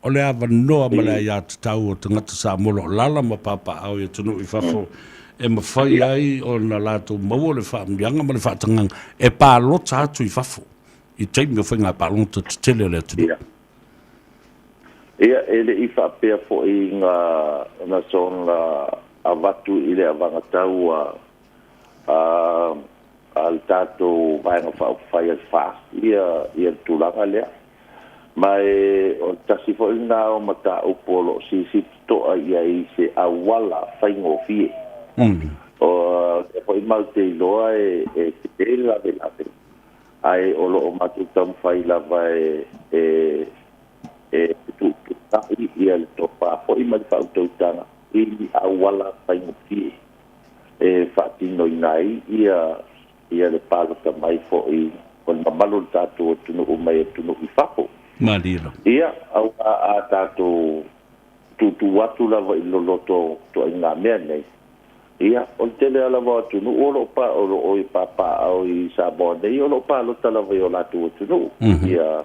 o le avanoa ma le aiatatau o tagata Samoa o lo o alaala ma papaaao i atunuu i fafo e mafai ai ona latou maua le faamanuiaga ma le faatagaga e palota atu i fafo i taimi o faiga palota tetele a le atunuu. Ia, e le i faapea foi na soona avatu i le avagatau a a le tatou Vaega Faaupufai a le FAST ia le tulaga lea. Ma e o le tasi foi lena o mataupu o lo o silasila totoa i ai i se auala faigofie. O lea foi matou te iloa e tele le lavelave, ae o lo o matou taumafai lava e e fetuutuunai ia le tofa foi ma le faautautaga i ni auala faigofie e faatinoina ai ia ia le palota mai foi o le mamalu o le tatou atunuu mai atunuu i fafo. Malie lava. Ia, aua a tatou tuutuu atu lava i loloto o ituaiga mea nei, Ia, o le tele lava o atunuu o lo o pa, o lo o i papaaao i Samoa nei, o lo o palota lava i o latou atunuu. Ia,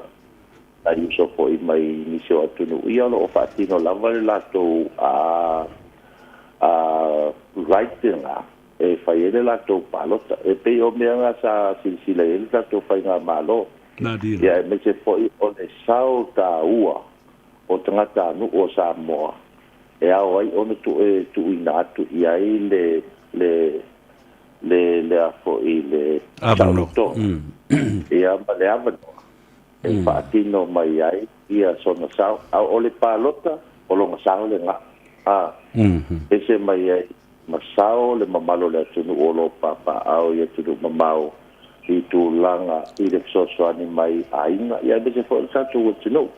nai uso foi mai nisi o atunuu, ia o lo o faatino lava le latou a, a, right lena e fai ai le latou palota. E pei o mea na sa silasila i ai le tatou faigamalo. Ia, aemaise foi o le sao taua o tagatanuu o Samoa e ao ai ona e tuuina atu i ai le le le le a foi le saolotoga ia ma le avanoa e faatino mai ai ia sona sao. A o le palota, o lona sao lena, a ese mai ai ma sao le mamalu o le atunuu o lo o papaaao i atunuu mamao i tulaga i le fesoasoani mai aiga ia aemaise foi o le tatou atunuu.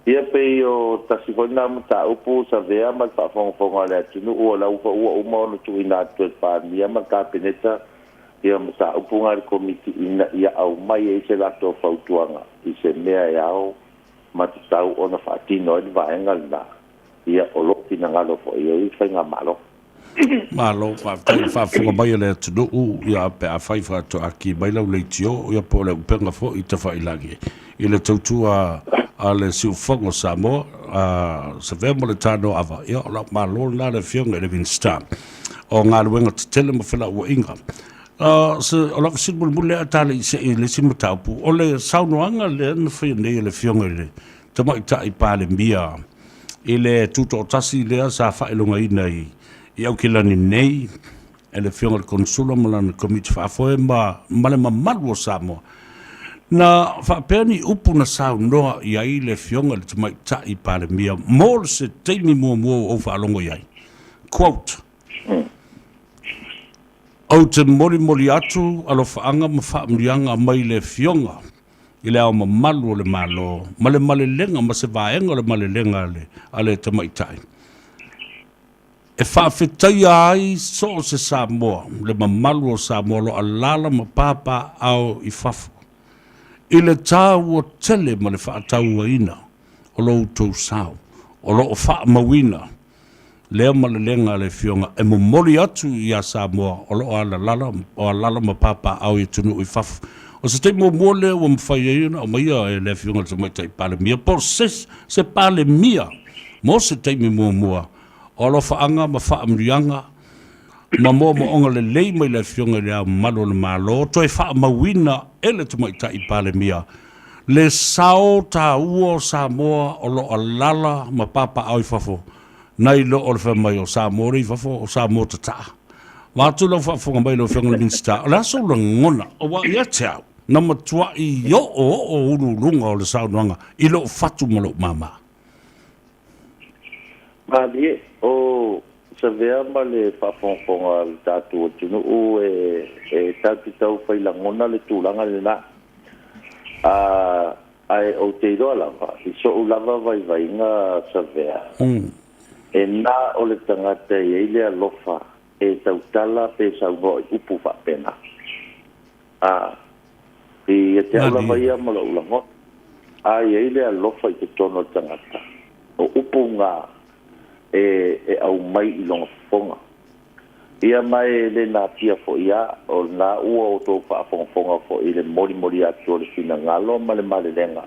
Ia pei o tasi foi lena mataupu sa avea ma le faafogafoga a le atunuu o la ua uma ona tuuina atu e le Palemia ma le Kapeneta ia mataupu na i le Komiti ina ia aumai ai se latou fautuaga i se mea e ao ma tatau ona faatino ai le vaega lena, ia o lo o finagalo foi i ai le Faigamalo. Malo, faafetai i le faafofoga mai a le atunuu, ia pe afai faatoa ki mai lau leitio, ia po o le upega foi tafailagi i le tautua a le Siufofoga o Samoa, a Savea ma le Tanoava, ia o lau malo lena le Afioga i le Minisita o Galuega Tetele ma Felauaiga. Se, o lau fesili mulimuli lea a ta le i see i le isi mataupu, o le saunoaga lea na faia nei e le Afioga i le Tamaitai Palemia i le tutoatasi lea sa faailogaina i i Aukilani nei e le Afioga i le Konesula ma lana Komiti Faafoe ma ma le mamalu o Samoa. Na faapea ni upu na saunoa i ai le Afioga i le Tamaitai Palemia mo se taimi muamua ua ou faalogo i ai. Quote, Ou te molimoli atu alofaaga ma faamanuiaga mai le Afioga i Le Ao Mamalu o le Malo ma le malelega ma se vaega o le malelega a le tamaitai e faafetaia ai so o se Samoa, le mamalu o Samoa o lo o alaala ma papaaao i fafo i le taua tele ma le faatauaina o lo outou sao o lo o faamauina lea malelega a le Afioga e momoli atu iā Samoa o lo o alalala, o alala ma papaaao i atunuu i fafo. O se taimi muamua lea ua mafai ai ona aumaia e le Afioga i le Tamaitai Palemia po o se, se Palemia mo se taimi muamua o alofaaga ma faamanuiaga ma moomooga lelei mai le Afioga i Le Ao Mamalu o le Malo toe faamauina e le Tamaitai Palemia le sao taua o Samoa o lo o alala ma papaaao i fafo nai lo o le fai mai o Samoa lea i fafo o Samoa tataa. Vaeatu lau faafofoga mai lau Afioga i le Minisita, o le a sou lagona aua ia te au na matuai oooo uluuluga o le saunoaga i lou fatu ma lou mama. Malie, o Savea ma le faafogafoga a le tatou atunuu e tatou te tau fai lagona le tulaga lena. A, ae ou te iloa lava, i so'u lava vaivaiga Savea, e na o le tagata e i ai le alofa e tautala pe saunoa i upu faapena. A, ia te au lava ia ma lo'u lagona, a i ai le alofa i totonu o le tagata, o upu na e, e aumai i lona fofoga. Ia ma e le natia foi a, o lena ua outou faafogafoga foi i le molimoli atu o le finagalo ma le malelega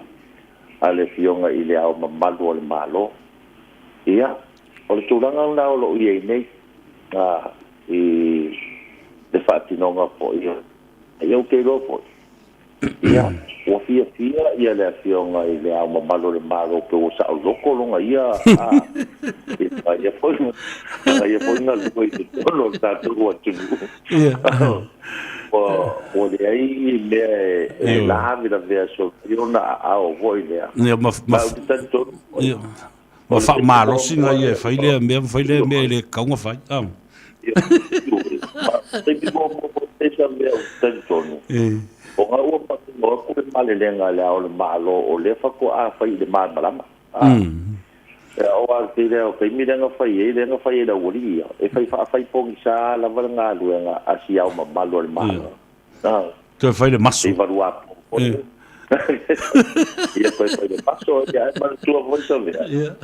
a le Afioga i Le Ao Mamalu o le Malo. Ia, o le tulaga lena o lo o i ai nei, a, i le faatinoga foi o, ia ou te iloa foi, Ia, ua fiafia ia le Afioga i Le Ao Mamalu o le Malo pe ua saoloto lona ia a, i ia foi lana ia foi galue i totonu o le tatou atunuu. Ua, ua leai ni mea e, e lavelavea solo ai ona aao foi lea. Ia, ma, ma, Ma ou te talitonu foi, ia, ma faamalosi na ia e fai lea mea ma fai lea mea e le tatau ona fai. Ah. Taimi muamua foi lea mea ou te talitonu, ona ua faatino atu le malelega a Le Ao o le Malo o lea faatoa fai i le malamalama. Aua o le tele o taimi lea na fai ai, lea na fai ai e le aualii ia, e fai faafai pogisa lava le galuega a si Ao Mamalu o le Malo. Toe fai le maso. I valuapo foi. Ia toe fai le maso, ia ae manatua foi Savea.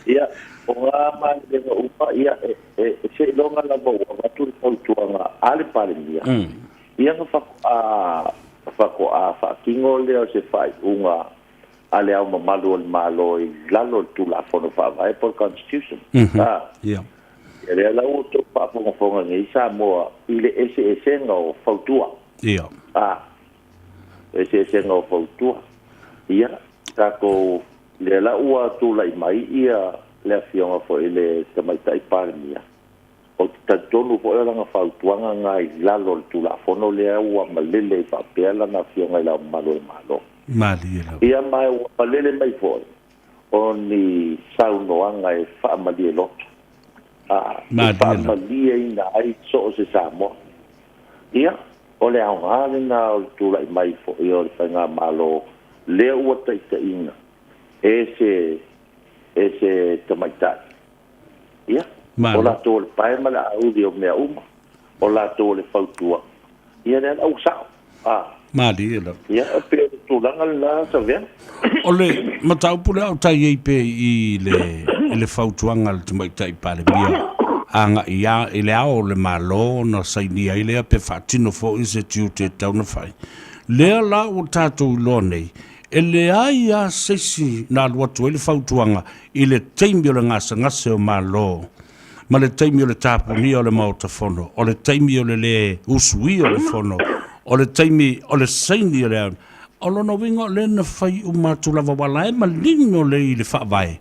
Ia, o ngā malelega uma, ia, e, e, e seiloga lava ua avatu le fautuaga a le Palemia, ia na faatoa, faatoa faatino lea o se faaiuga a le Ao Mamalu o le Malo i lalo o le Tulafono Faavae po o le Constitution. A, Ia. Ia lea la ua outou faafogafoga nei Samoa i le eseesega o fautua. Ia. A, eseesega o fautua. Ia, tatou, lea la ua tulai mai ia le Afioga foi i le Tamaitai Palemia, ou te talitonu foi o lana fautuaga na i lalo o le Tulafono lea ua malele ai faapea lana Afioga i Le Ao Mamalu o le Malo. Malie lava. Ia, ma ua malele mai foi o ni saunoaga e faamalie loto, a, e faamalieina ai so o se Samoa. Ia, o le aoga lena o le tulai mai foi o le Faigamalo lea ua taitaiina e se, e se tamaitai. Ia, o latou o le pae ma le auli o mea uma, o latou o le fautua, ia lea la ua sao. A. Malie lava. Ia, e pei o le tulaga lena Savea. O le mataupu lea o tai ai pea i le, i le fautuaga a le Tamaitai Palemia agai i, i le Ao o le Malo ona sainia ai lea pe faatino foi se tiute e tatau ona fai. Lea la ua tatou iloa nei, e leai lava se isi na alu atu ai le fautuaga i le taimi o le gasegase o Malo ma le taimi o le tapunia o le Maota Fono, o le taimi o le lē usuia o le Fono, o le taimi o le saini o le O lona uiga o lea na fai uma atu lava aua la e manino lelei i le Faavae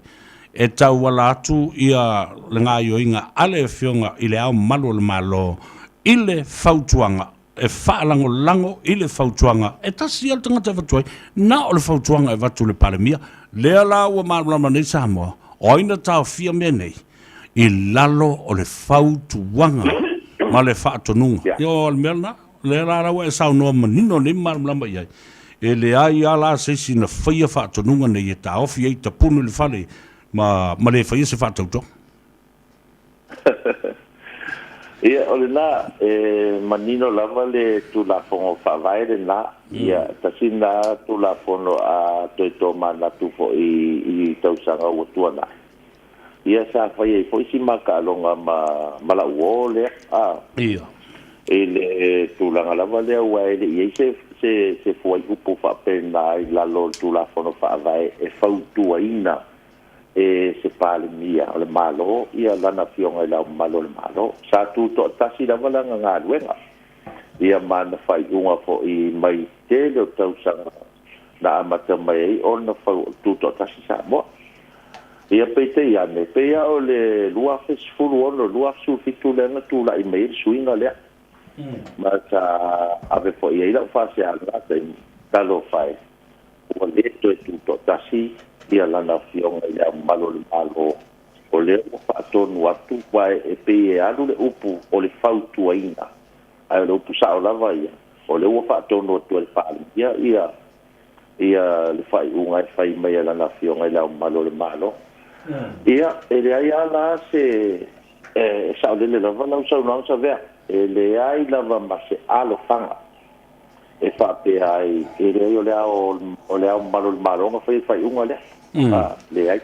e tauala atu ia le gaoioiga a le Afioga i Le Ao Mamalu o le Malo i le fautuaga e faalagolago i le fautuaga e tasi lava le tagata e avatu ai, na o le fautuaga e avatu i le Palemia. Lea la ua malamalama nei Samoa, o ai na taofia mea nei? I lalo o le fautuaga ma le faatonuga. Ia o le mea lena, lea la ua e saunoa manino nei ma malamalama i ai. E leai lava la se isi na faia faatonuga nei e taofi ai tapunu i le fale ma le faia se faatautoga. Ia, o lena, e manino lava le Tulafono Faavae lena. Ia, tasi lena Tulafono a toe tomanatu foi i tausaga ua tuanai. Ia, sa fai ai foi si makaaloga ma, ma lau uo lea, a. Ia. I le tulaga lava lea aua e le i i ai se, se, se fuaiupu faapena i lalo o le Tulafono Faavae e fautuaina e se Palemia o le Malo ia lana Afioga i Le Ao Mamalu o le Malo. Sa tutoatasi lava lana galuega ia ma ana faaiuga foi mai tele o tausaga na amata mai ai ona tutoatasi Samoa. Ia peitai ane, pei lava o le 2016, 2017 lea na tulai mai ai le suiga lea. Ma sa ave foi i ai lau faasea i lena taimi, talofa e, ua le toe tutoatasi ia lana Afioga i Le Ao Mamalu o le Malo, o lea ua faatonu atu, aua e pei e alu le upu o le fautuaina, ae o le upu sao lava ia, o lea ua faatonu atu e le Palemia ia ia le faaiuga e fai mai e lana Afioga i Le Ao Mamalu o le Malo. Ia, e leai lava la se E saolele lava lau saunoaga Savea, e leai lava ma se alofaga e faapea ai, e leai o le Ao o le Ao Mamalu o le Malo na faia le faaiuga lea. A, leai.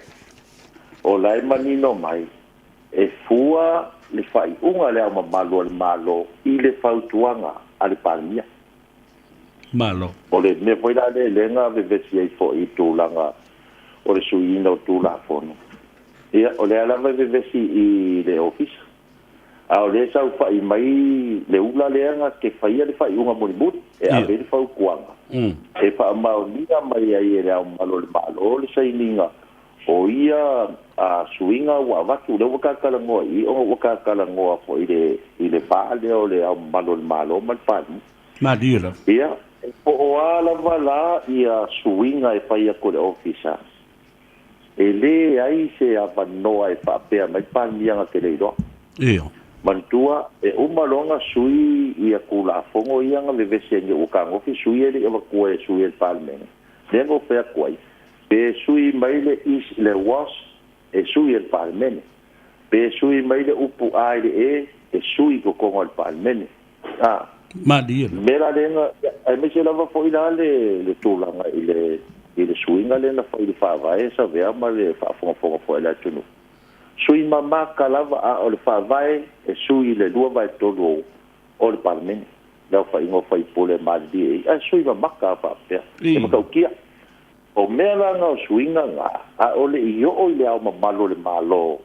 O la e manino mai, e fua le faaiuga a le Ao Mamalu o le Malo i le fautuaga a le Palemia. Malo. O le mea foi la lea lea na vevesi ai foi i tulaga o le suiina o Tulafono, ia, o lea lava e vevesi i le Ofisa, a o lea e saofai mai le ula lea na te faia le faaiuga mulimuli e ave ai le fautuaga e faamaonia mai ai e Le Ao Mamalu o le Malo le sainiga o ia suiga ua avatu. Lea ua ta talanoa i i ona ua ta talanoa foi i le va lea o Le Ao Mamalu o le Malo ma le Palemia. Malie lava. Ia, e po o a lava la ia suiga e fai atu e le Ofisa, e leai se avanoa e faapea mai Palemia na te le iloa. Ia. Manatua, e uma loa ona sui ia Tulafono ia na vevesi ai nei ua tagofi sui e le i avatua e sui e le Palemene, lea na ou fai atu ai, pe sui mai le is i le was, e sui e le Palemene. Pe sui mai le upu a i le e, e sui i totonu o le Palemene. A. Malie. Mea la lea na, aemaise lava foi la le tulaga i le. i le suiga lea na fai i le Faavae Savea ma le faafogafoga foi a le atunuu. Sui mamaka lava a o le Faavae e sui i le 2/3 o o le Palemene, le aofaiga o faipule e malilie i ai, ae sui mamaka a faapea, e matautia. O mea la na o suiga na, a o le i oo i le Ao Mamalu o le Malo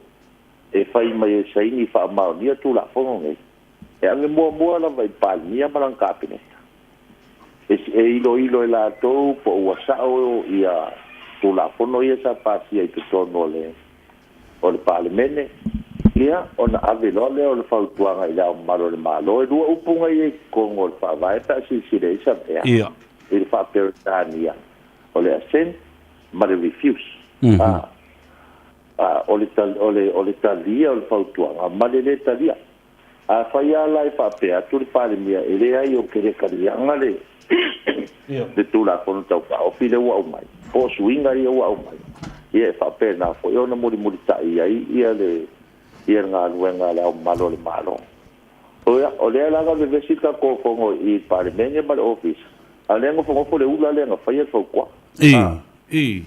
e fai mai e saini faamaonia Tulafono nei, e ave muamua lava i le Palemia ma lana Kapeneta. E, e iloilo e latou po ua sao ia Tulafono ia sa pasia i totonu o le o le Palemene, ia, ona ave loa lea o le fautuaga i Le Ao Mamalu o le Malo. E lua upu na i ai i totonu o le Faavae pe a silasila i ai Savea, i le faa-Peretania, o le assent ma le refuse. A, a, o le, o le, o le talia o le fautuaga ma le lē talia. Afai lava la e faapea atu le Palemia e leai ou te le taliaga le le Tulafono Tau Faaofi lea ua aumai, po o suiga ia ua aumai, ia e faapena foi ona mulimulitai ai ia le ia le galuega a Le Ao Mamalu o le Malo. Ia, o lea la na vevesi le tatou Fono i le Palemene ma le Ofisa, a o lea e nofonofo le ula lea na faia le fautuaga. I, i.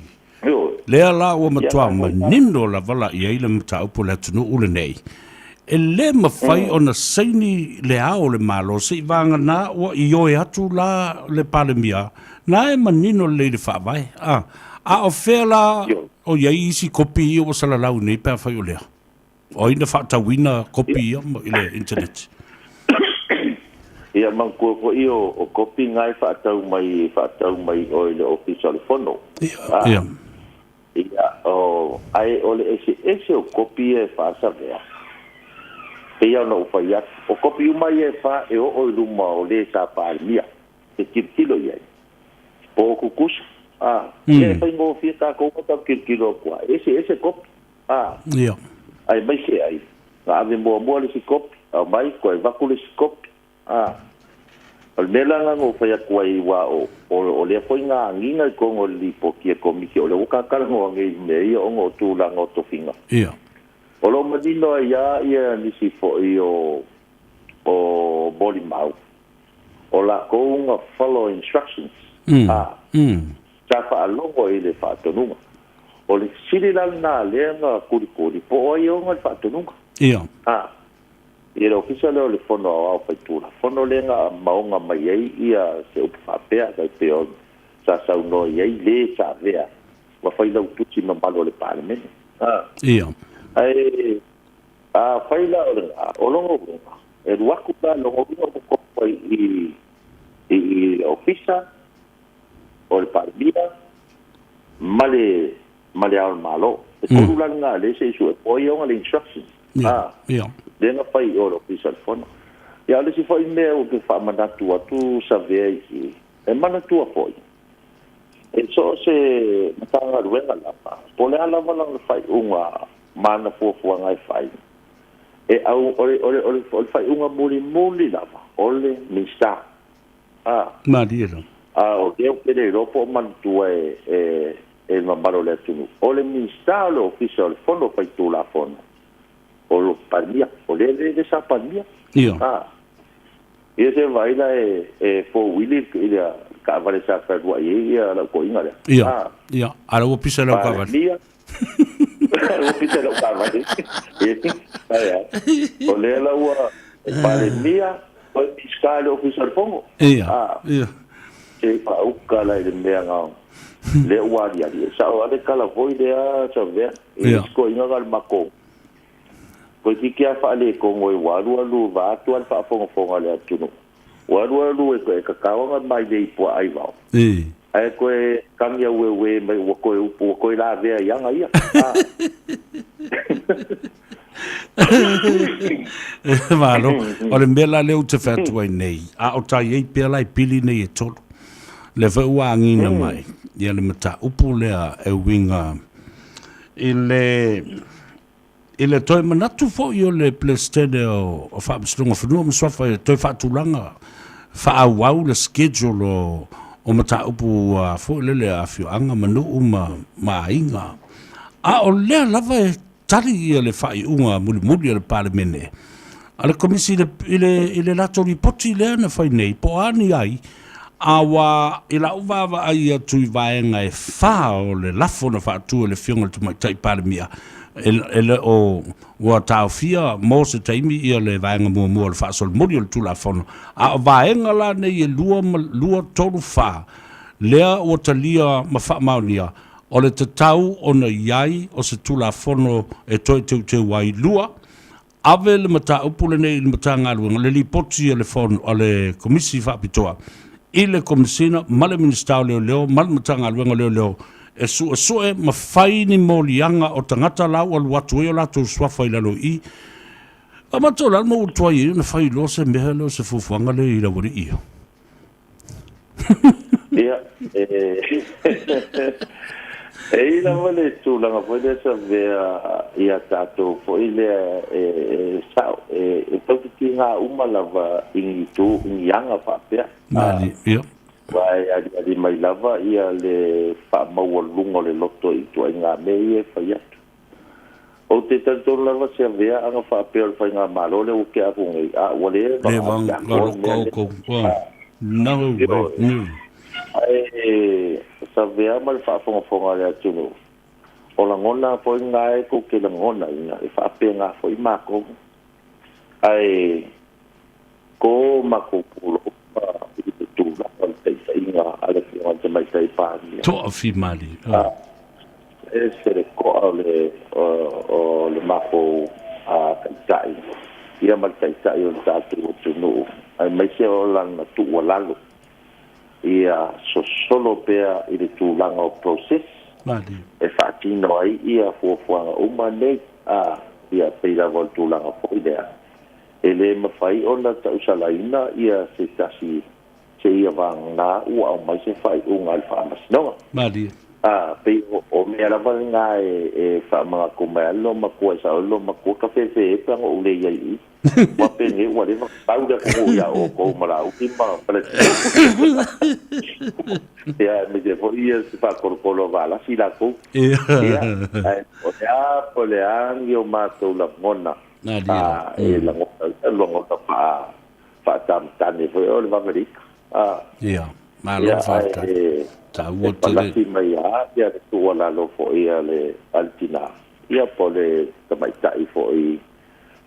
Lea la ua matua manino lava la i ai le mataupu a le atunuu lenei, e le mafai ona saini le Ao o le Malo seivaganā ua ioe atu la le Palemia, na e manino lelei i le Faavae. A, a o fea la o i ai isi kopi ia ua salalau nei pe afai o lea? O ai na faatauina kopi ia i le internet? Ia manatua foi o, o kopi na e faatau mai faatau mai o i le Ofisa o le Fono. Ia. Ia. Ia, o, ae o le eseese o kopi ia e faasavea, pei lava ona ou fai atu, o kopi uma ia e fa e oo i luma o le sa Palemia e tilotilo i ai. Po o tutusa, a, ia e faigofie tatou uma tatou tilotilo atu lava, e eseese kopi. A. Ia. Aemaise ai, na ave muamua le isi kopi, aumai, toe avatu le isi kopi. A. O le mea la lena na ou fai atu ai, aua o, o, o lea foi na agiga i totonu o le Lipoti a le Komiti, o lea ua ta talanoa nei i mea ia ona o tulaga o tofiga. Ia. O lo o manino ai lava ia nisi foi o, o molimau, o latou na follow instructions. A. Sa faalogo i le faatonuga. O le fesili la lena lea na kulikuli, po o ai e ona le faatonuga? Ia. A. Ia le Ofisa lea o le Fono Aoao Faitulafono lea na maoga mai ai ia se upu faapea, tai pei o sa saunoa i ai le sa avea ma Failautusi mamalu o le Palemene. A. Ia. Ae afai la o lena, o lona uiga, e alu atu la, lona uiga ua tofu ai i i le Ofisa, o le Palemia ma le ma le Ao o le Malo. E tolu la lena lea se i sue po o ai e ona le instructions. Ah, lea na fai i o le Ofisa o le Fono. Ia o le isi foi mea ou te faamanatu atu Savea i i, e manatua foi, e so o se Matagaluega lava, po o le a lava lana faaiuga ma ana fuafuaga e fai, e au, o le, o le, o le, o le faaiuga mulimuli lava, o le Minisita. A. Malie lava. A o lea ou te le iloa po o manatua e, e, e le mamalu o le atunuu, o le Minisita o le Ofisa o le Fono Faitulafono, o lo Palemia, o lea le, le sa Palemia. Ia. A. Ia se vaai la e, e fouili i le taavale sa fealuai ai ia lau toeaina lea. Ia. A. Ia. A la ua pisa lau taavale. Palemia. Ua pisa lau taavale. Ia, ae a. O lea la ua Palemia, Toe Minisita i le Ofisa o le Fono. Ia, ia. Se faauka la i le mea na lea ua aliali. E sao lava le tala foi lea Savea, i le isi toeaina na o le matou. Toeitiiti lava faaletonu ai, ua alu alu vaeatu lava le faafogafoga a le atunuu. Ua alu alu e tatao ana mailei i puaa aivao. Ae toe tagi aueue mai ua toe upu, ua toe lavea i aga ia. Malo. O le mea la lea ou te fai atu ai nei, a o ta i ai pea la i pili nei e tolu. Lea foi ua agiga mai ia le mataupu lea e uiga i le I le toe manatu foi o le Peresetene o Faamasinoga Fanua ma Suafa e toe faatulaga faaauau le schedule o mataupu foi lele a afioaga ma nuu ma aiga. A o lea lava e tali ia le faaiuga mulimuli a le Palemene a le Komisi i le latou lipoti lea na fai nei po o a ni ai. Aua i la'u vaavaai atu i vaega e fa o le lafo na faatu e le Afioga i le Tamaitai Palemia, e, e le o ua taofia mo se taimi ia le vaega muamua o le faasolomuli o le Tulafono, a o vaega la nei e lua ma lua, tolu, fa, lea ua talia ma faamaonia, o le tatau ona i ai o se Tulafono e toe teuteu ai. Lua, ave le mataupu lenei i le Matagaluega, le lipoti a le Fono, a le Komisi Faapitoa i le Komesina ma le Minisita o Leoleo ma le Matagaluega o Leoleo e suesue ma fai ni moliaga o tagata la ua alu atu ai o latou suafa i lalo i i. A matou la ma ua tuai ai ona fai loa se mea lea o se fuafuaga lea i le aualii ia. Ia, e e i lava le tulaga foi lea Savea ia tatou foi lea e sao, e tau titigā uma lava i ni itu, i ni aga faapea. Malie, ia. Aua e aliali mai lava ia le faamaualuga o le loto i ituaiga mea ia e fai atu. Ou te talitonu lava Savea ana faapea o le faigamalo lea ua tea atu nei, a ua leva ona atiakoa le mea lea. Ioe. Ae Savea ma le faafogafoga a le atunuu, o lagona foi na e tou te lagonaina, e faapena foi matou. Ae ko matou pulou i le tulaga o le taitaiga a le Afioga i le Tamaitai Palemia. Toafimalie. Ese le to'a o le o le matou taitai ia ma le taitai o le tatou atunuu, aemaise o lana tuualalo ia sosolo pea i le tulaga o process e faatino ai ia fuafuaga uma nei, a ia pei lava o le tulaga foi lea e le mafai ona tausalaina ia se tasi seia vagana ua aumai se faaiuga a le Faamasinoga. Malie. A, pei o mea lava lena e faamanatu mai ai le loomatua, e sao ai le loomatua, ka fefe e pe ana ou le i ai i i. Ua penei ua leva ona tau le atunuu ia outou ma Laauli ma Faletino. Ia, aemaise foi ia se faatolotolo a Valasi latou. Ia, ae po o le a, po o le a ni o matou lagona, e lagona, lagona faa faatamatane foi o le vave le ika. A. Ia, malo faafetai. Ia, Taua e palasi mai lava ia le tuualalo foi a le a le tina, ia po o le tamaitai foi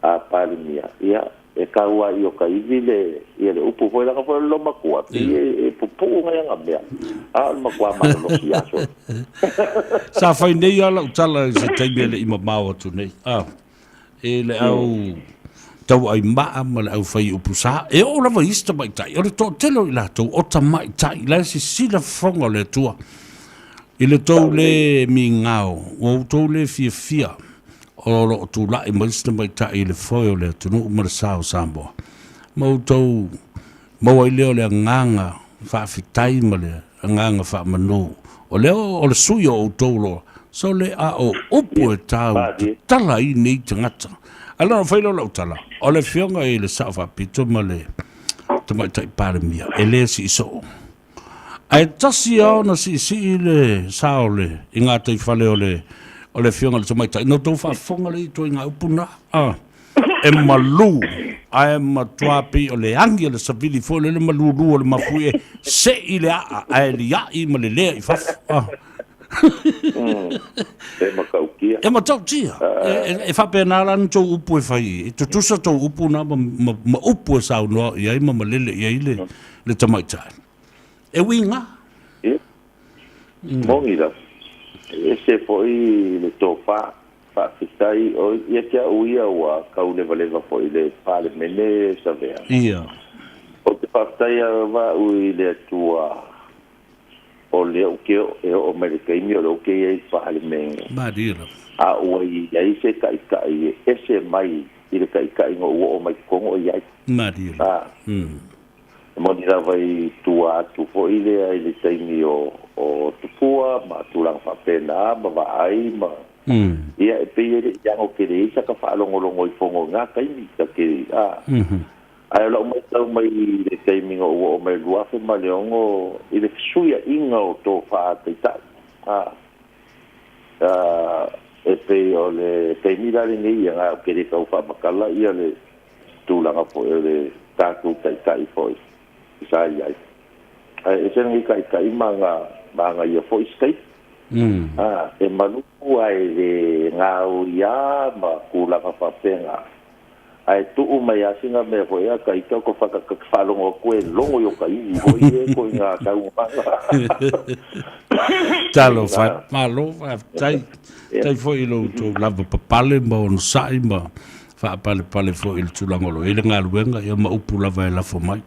a Palemia, ia e tau lava i o ta ivi le ia le upu foi leaga foi o le loomatua, pei e pupuu nai ana mea, a o le matua malolosi lava sole. Sa fai nei lava lau tala i se taimi e le i mamao atu nei, a. e le au tauai maa ma le au fai upu sa. E oo lava i isi tamaitai, o le toatele o i latou o tamaitai, la e sisila fofoga o le Atua i le tou le migao, ua outou le fiafia o lo o tulai mai isi tamaitai i le foe o le atunuu ma le sa o Samoa. Ma outou maua ai lea o le agaga faafetai ma le agaga faamanu. O lea o le sui o outou loa, sole a o upu e tau tatala ai nei tagata. Ae lona fai lea o lau tala, o le Afioga i le Sao Faapito ma le Tamaitai Palemia, e le sii soo. Ae tasi lava ona siisii le sa o le i gataifale o le o le Afioga i le Tamaitai. Na outou faafofoga lea i ituaiga upu na? A. E malu, ae matua pei o le agi a le savili foi lele malulu o le mafuie e sei le aa ae liai ma lelea i fafo. Ah. E matautia. E matautia. E faapena la ni tou upu e fai. E tutusa tou upu na ma, ma, ma upu e saunoa i ai ma malele i ai le, le tamaitai. E uiga. Ia. Moni lava. E ese foi le tofa. Faafetai. O ia te au ia ua tau levaleva foi i le Palemene Savea. Ia. Ou te faafetai lava au i le Atua o lea ou te e oo mai le taimi o lea ou te i ai i le Palemene. Malie lava. A ua i ai se taitai e ese mai i le taitai na ou oo mai totonu o i ai. Malie lava. E moni lava i tua atu foi lea i le taimi o o Tupua ma tulaga faapena ma vaai ma ia e pei e le i ano tele ai saka faalogologo i fono i na taimi ta te a ae o lau maitau mai i le taimi na ou oo mai 2006 i le fesuiaiga o tofa taitai a e pei o le taimi la lenei ia na ou te le tau faamatala ia le tulaga foi o le tatou taitai foi sa i ai. Ae ese lenei taitai ma aga ma agaia foi state. A, e malu ae le gaoia ma tulaga faapena. Ae tuu mai lava sina mea foi a ta ita ko whaka ka faalogo atu e logo i o ka iwi foi e ko i ngā saunoaga. Talofa e, malo faafetai. Tai foi i lo outou lava papale ma onosai ma faapalepale foi i le tulaga o lo o i ai le galuega ia ma upu lava e lafo mai.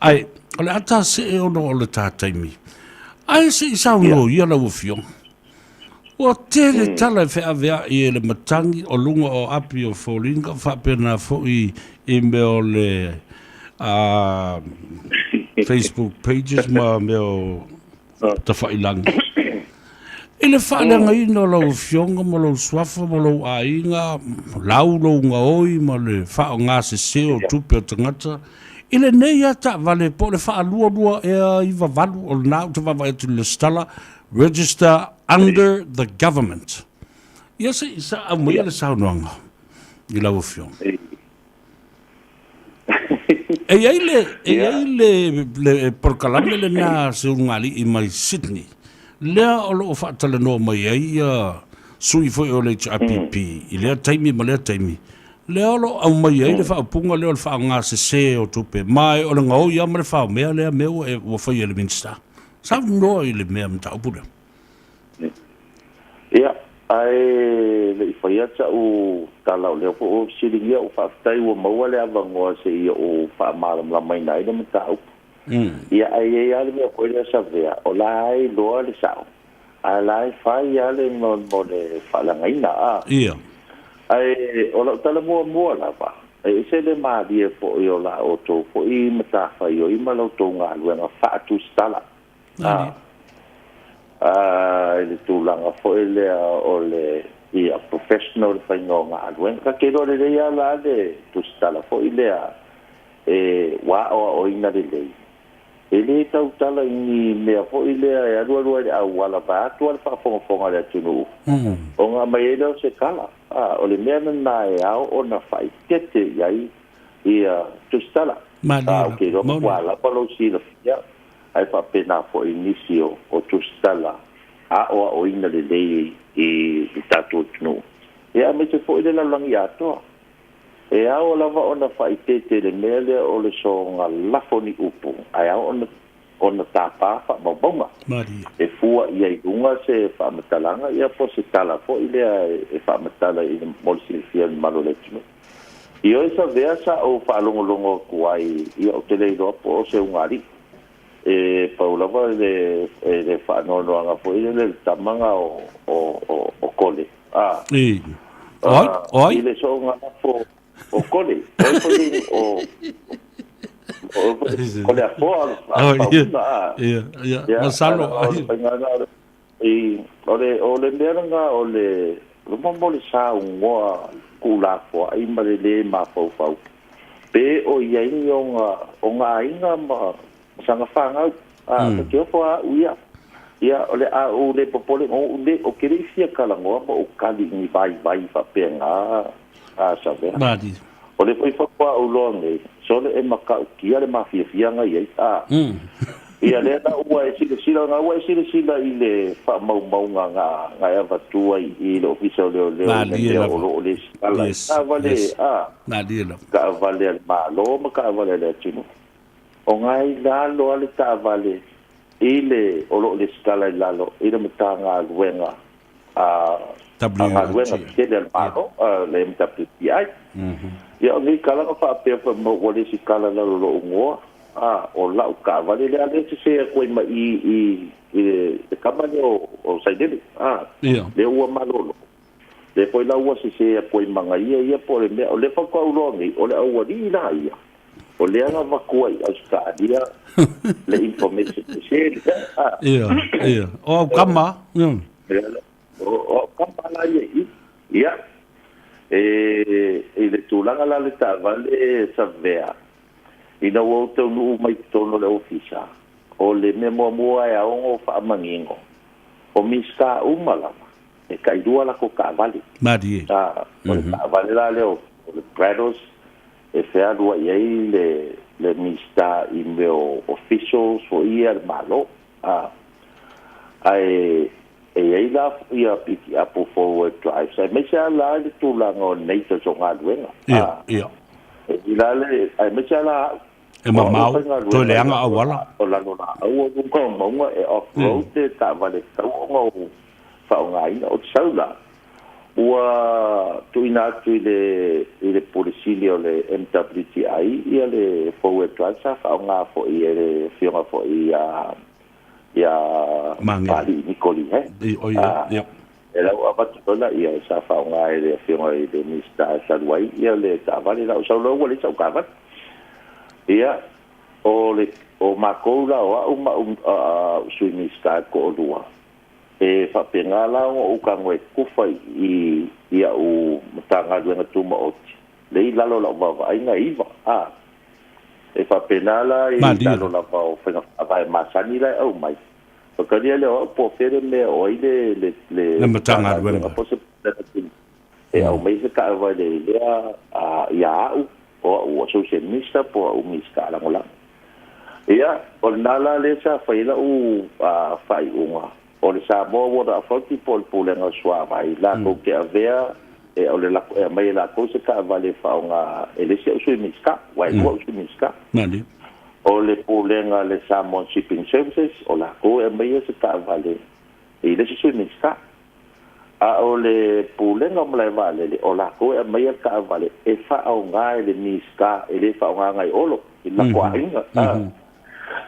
Ae o le a ta see ona o le ta taimi. Ae se i saunoa ia lau Afioga. Ua tele tala e feaveai e le matagi o luga o api o foliga faapena foi i mea o le Facebook pages ma mea o tafailagi. I le faaleagaina o lau afioga ma lou suafa ma lou aiga, lau lou gaoi ma le faaaoga sese o tupe a tagata, i lenei lava taavale po o le faalualua ea 98 o lena ou te vaavaai atu i le lesitala, Register under the government. Ia se i sa aumaia le saunoaga i lau Afioga. E i ai le, e i ai le, le polokalame lena a se ulugalii mai Sydney, lea o lo o faatalanoa mai ai ia sui foi o le HRPP i lea taimi ma lea taimi, lea o lo o aumai ai le faaupuga lea o le faaaoga sese o tupe, ma o le gaoi lava ma le faomea lea mea ua, ua faia e le Minisita. Saunoa i le mea mataupu lea. Ia, ae le i faia sa'u tala o lea foi ua fesiligia ou faafetai ua maua le avanoa se i ou faamalamalamaina ai le mataupu. Ia, ae i ai lava le mea foi lea Savea, o la e iloa le sa'o, ae la e fai lava le mo le faaleagaina, a. Ia. Ae o lau tala muamua lava, E ese le malie foi o la outou foi matafaioi ma la outou galuega faatusitala, a, a, i le tulaga foi lea o le, ia, professional le faiga o galuega. Ta te iloa lelei lava la le tusitala foi lea e, ua aoaoina lelei, e le tautala i ni mea foi lea e alualu ai i le auala vaeatu lava le faafogafoga a le atunuu, ona aumai ai lea o se tala. A, o le mea lena e ao ona faaeteete i ai ia tusitala. A, ou te iloa matua lava lou silafia, ae faapena foi i nisi o, o tusitala aoaoina lelei i le tatou atunuu, ia aemaise foi le lalolagi atoa. E ao lava ona faaeteete i le mea lea o le soona lafo ni upu, ae ao ona ona tapa faamaumauga. E fua i ai i luga se faamatalaga ia po o se tala foi lea e faamatala i le mo le silafia e le mamalu o le atunuu. Ioe Savea sa ou faalogologo atu ai ia ou te le iloa po o se ugaalii. E pau lava le le faanoanoaga foi lele i le tama na o o o Kole a. I. O ai? O ai? I le soona lafo o Kole, o ai foi le o o le afoa faauuga a. Ia, ia, masalo. I, o le, o le mea lena o le, luma mo le saunoa tuulafoai ma le lē mafaufau, pe o i ai ni ona, ona aiga ma sana fanau. A, ta te ofo a au ia. Ia, o le a ou le popole, o le, ou te le i fia talanoa ma ou kali i ni vaivai faapena, a Savea. Malie. O le foi faatoa ou loa nei, sole e matautia le mafiafiaga i ai, a. Ia, lea la ua e silasila, na ua e silasila i le faamaumauga na, na e avatua i i le Ofisa o Leoleo i le Malie mea o lava. lo o lesitala ai Yes, taavale, yes. a, Malie lava. taavale a le Malo ma taavale a le atunuu. O na i lalo lava le taavale i le, o lo o lesitala i lalo i le Matagaluega a a galuega tetele a le Malo, le MWTI. Ia, o nei tala na faapea fai mai ua lesitala i lalo o lou igoa, a o lau taavale lea, a lea e sese atu ai ma i i i le tama lea o Sailele, a, lea ua malolo. Lea foi la ua sese atu ai ma ia ia po o le mea, o lea faatoa ou iloa nei, o le aualii la ia, o lea na avatua i Ausetalia le information sese lea. A. Ia, ia. O au kama. Ia, o au kama la ia i i. Ia, e, i le tulaga la le taavale Savea, ina ua ou taunuu mai totonu o le ofisa, o le mea muamua e ao ona ou faamanino, o Minisita uma lava, e tailua latou taavale. Malie. A, o le taavale la lea o le Prados e fealuai ai le le Minisita i mea o officials foi ia a le Malo. A, ae e i ai la ia pikiapu four wheel drives, aemaise lava la i le tulaga o natures o galuega. Ia, ia. E i la le, aemaise lava la au. E mamao, toe leaga auala. O lalo laau o luga o mauga e off road le taavale tatau ona ou faaaogaina. Ou te sau la, ua tuuina atu i le i le Pule Sili o le MWTI ia le four wheel drive sa faaaoga foi e le afioga foi ia ia Paalii Niko Lee Hang. E lau avatu loa laia sa faaaoga e le afioga i le Minisita e talu ai ia le taavale la. Ou sau loa ua leai sau taavale. Ia, o le o makou la o a'u ma a'u Sui Minisita e to'alua, e faapena la ona ou tago e kufa i i a'u Matagaluega Tumaoti lea i lalo o la'u vaavaaiga e iva a. E faapena la i lalo lava o faiga faavae masani la e aumai. Faitalia lea o a'u po o fea le mea o ai le le le Matagaluega po o se Pulega e aumai se taavale i lea ia a'u o a'u Associate Minister po o a'u Minisita Lagolago. Ia, o lena la lea sa fai ai la'u faaiuga, o le Samoa Water Authority po o le Pulega o Suavai latou te avea e o le lako e aumai e latou se taavale e faaaoga e le isi a'u Sui Minisita, aua e lua a'u Sui Minisita. O le Pulega a le Samoa Shipping Services, o latou e aumaia se taavale i le isi Sui Minisita. A o le Pulega o Malae Vaalele, o latou e aumaia le taavale e faaaoga e le Minisita, e le faaaogaina e Olo i le latou aiga.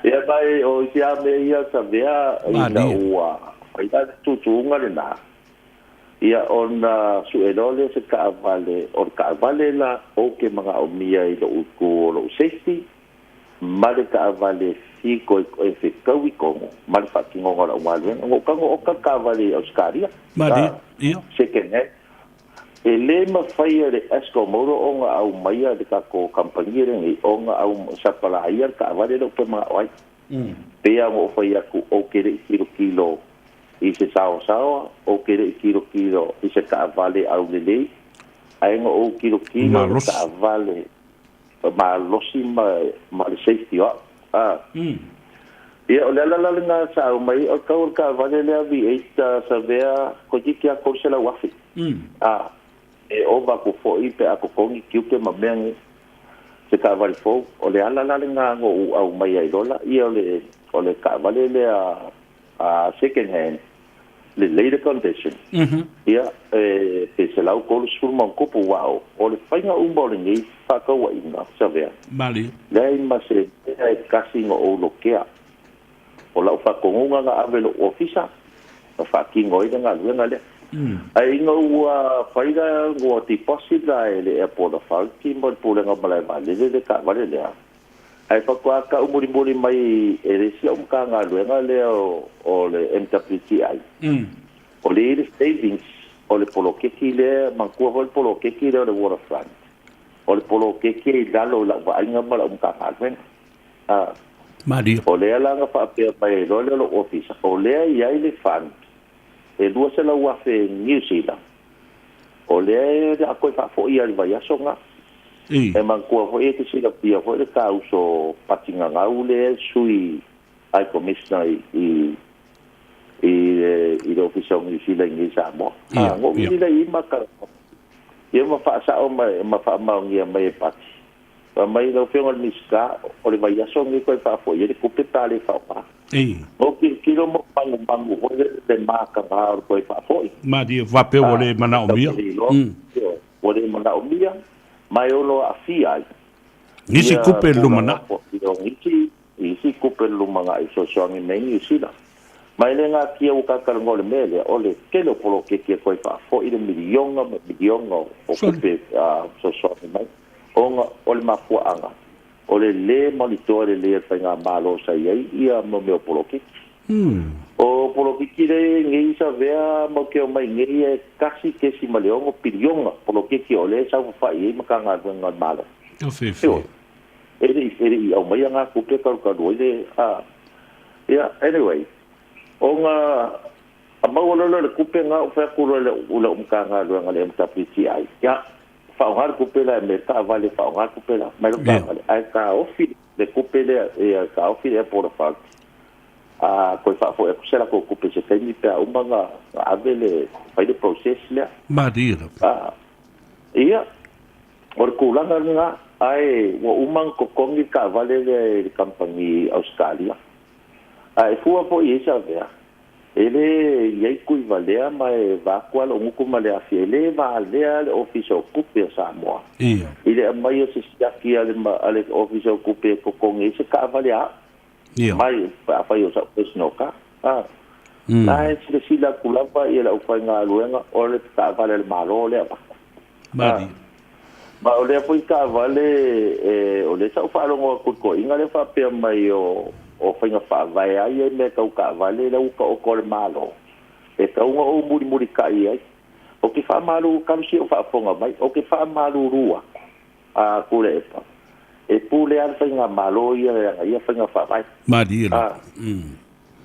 Ia ma o isi lava mea ia Savea ina ua fai la le tuutuuga lena, ia ona sue loa lea o se taavale, o le taavale la ou te manaomia i lou itu o lou safety, ma le taavale fito e fetau i tonu ma le faatinoga o lau galuega. Na ou tago oka le taavale i Ausetalia, second hand. E le mafai e le Esco Motor ona aumaia le tatou kamupani lenei ona au sapalaia le taavale lea ou te manao ai. Pei lava ona ou fai atu ou te le i tilotilo i se saosaoa, ou te le i tilotilo i se taavale aulelei, ae na ou tilotilo i le taavale malosi ma le safety o a'u. A. Ia, o le ala la lena sa aumai ai o le tau o le taavale lea V8 Savea toeitiiti lava $300,000. A. E ova atu foi pe a totogi tiute ma mea nei se taavale fou. O le ala la lena na ou aumai ai loa laia o le taavale lea second hand lelei le condition, ia, e pe 130 ma ona tupu, aua o le faiga uma o lenei faatauaiga, Savea, leai ma se mea e tasi na ou lokea. O lau faatonuga na ave i lou ofisa, na faatino ai le galuega lea. Ae ina ua fai la, ua deposit la e le Airport Authority ma le Pulega o Malae Vaalele le taavale lea, Ae faatoa tau mulimuli mai e le isi au Matagaluega lea o le MWTI, o le i le savings o le poloketi lea, manatua foi le poloketi lea o le waterfront, o le poloketi e i lalo i lau vaaiga ma lau Matagaluega. A, o lea la na faapea mai ai loa lea o lou ofisa, o lea e i ai le fund e $200,000 Niu Sila, o lea o le a toe faafoi i le vaiaso lena. E manatua foi e te silafia foi le ta uso Pati Gagau lea e sui High Commissioner i i i le Ofisa o Niu Sila i nei i Samoa. A, na ou vili lea i ma talanoa. Ia ma faasao mai ma faamaonia mai e Pati. Fai mai lau Afioga i le Minisita, o le vaiaso lenei toe faafoi ai le tupe pe a le faaaoga. Na ou tilotilo ma ou magumagu foi lele i le mataga o le toe faafoi. Malie, faapea ua le manaomia. Ua le manaomia, ma e ono aafia ai. Nisi tupe i le lumanai. Nisi, isi tupe i le lumanai e fesoasoani mai ai Niu Sila. Ma e le natia ua ta talanoa i le mea lea, o le tele o poloketi e toe faafoi le miliona ma miliona o tupe e fesoasoani mai, ona o le mafuaaga o le lē manitoa lelei a le faigamalo sa i ai ia ma mea o poloketi. O poloketi lea e i ai nei Savea matou te omai nei e 1.6 piliona poloketi o lea e saofafai ai Matagaluega a le Malo. Ioe. E le i, e le i aumaia na tupe talu talu ai le, a, ia, anyway, ona maua loa lea o le tupe na, ou fai atu loa i lau Matagaluega le MWTI, ia, faaaoga le tupe la e aumai le taavale, faaaoga le tupe la, aumai lau taavale, ae taofi. le tupe lea e taofi le Airport Authority. A toe faafoi atu se latou tupe i se taimi pe a uma ona ave le fai le process lea. Malie lava. A, ia, o le tulaga lena, ae ua uma ona totogi le taavale lea e le kamupani Ausetalia. A e fua foi i ai Savea, e le i ai Tuivalea ma e vaeatu lava lou gutu ma le afi, e le valea le Ofisa o Tupe a Samoa i le aumai o se siaki a le Ofisa o Tupe e totogi ai se taavale a au mai pe afai o sau personal car. A la e silasila atu lava le aufaigaluega o le taavale a le Malo lea e avatu. Ma o lea foi taavale e, o lea sa ou faalogo atu i le toeaina lea faapea mai o, o faiga faavae a ia i mea tau taavale la ua taoto a le Malo, e tatau ona ou mulimulitai ai. Ou te faamalulu, talu sia o faafofoga mai, ou te faamalulu atu a Tuilaepa, e pule lava le faigamalo ia i ana ia faiga faavae. Malie lava.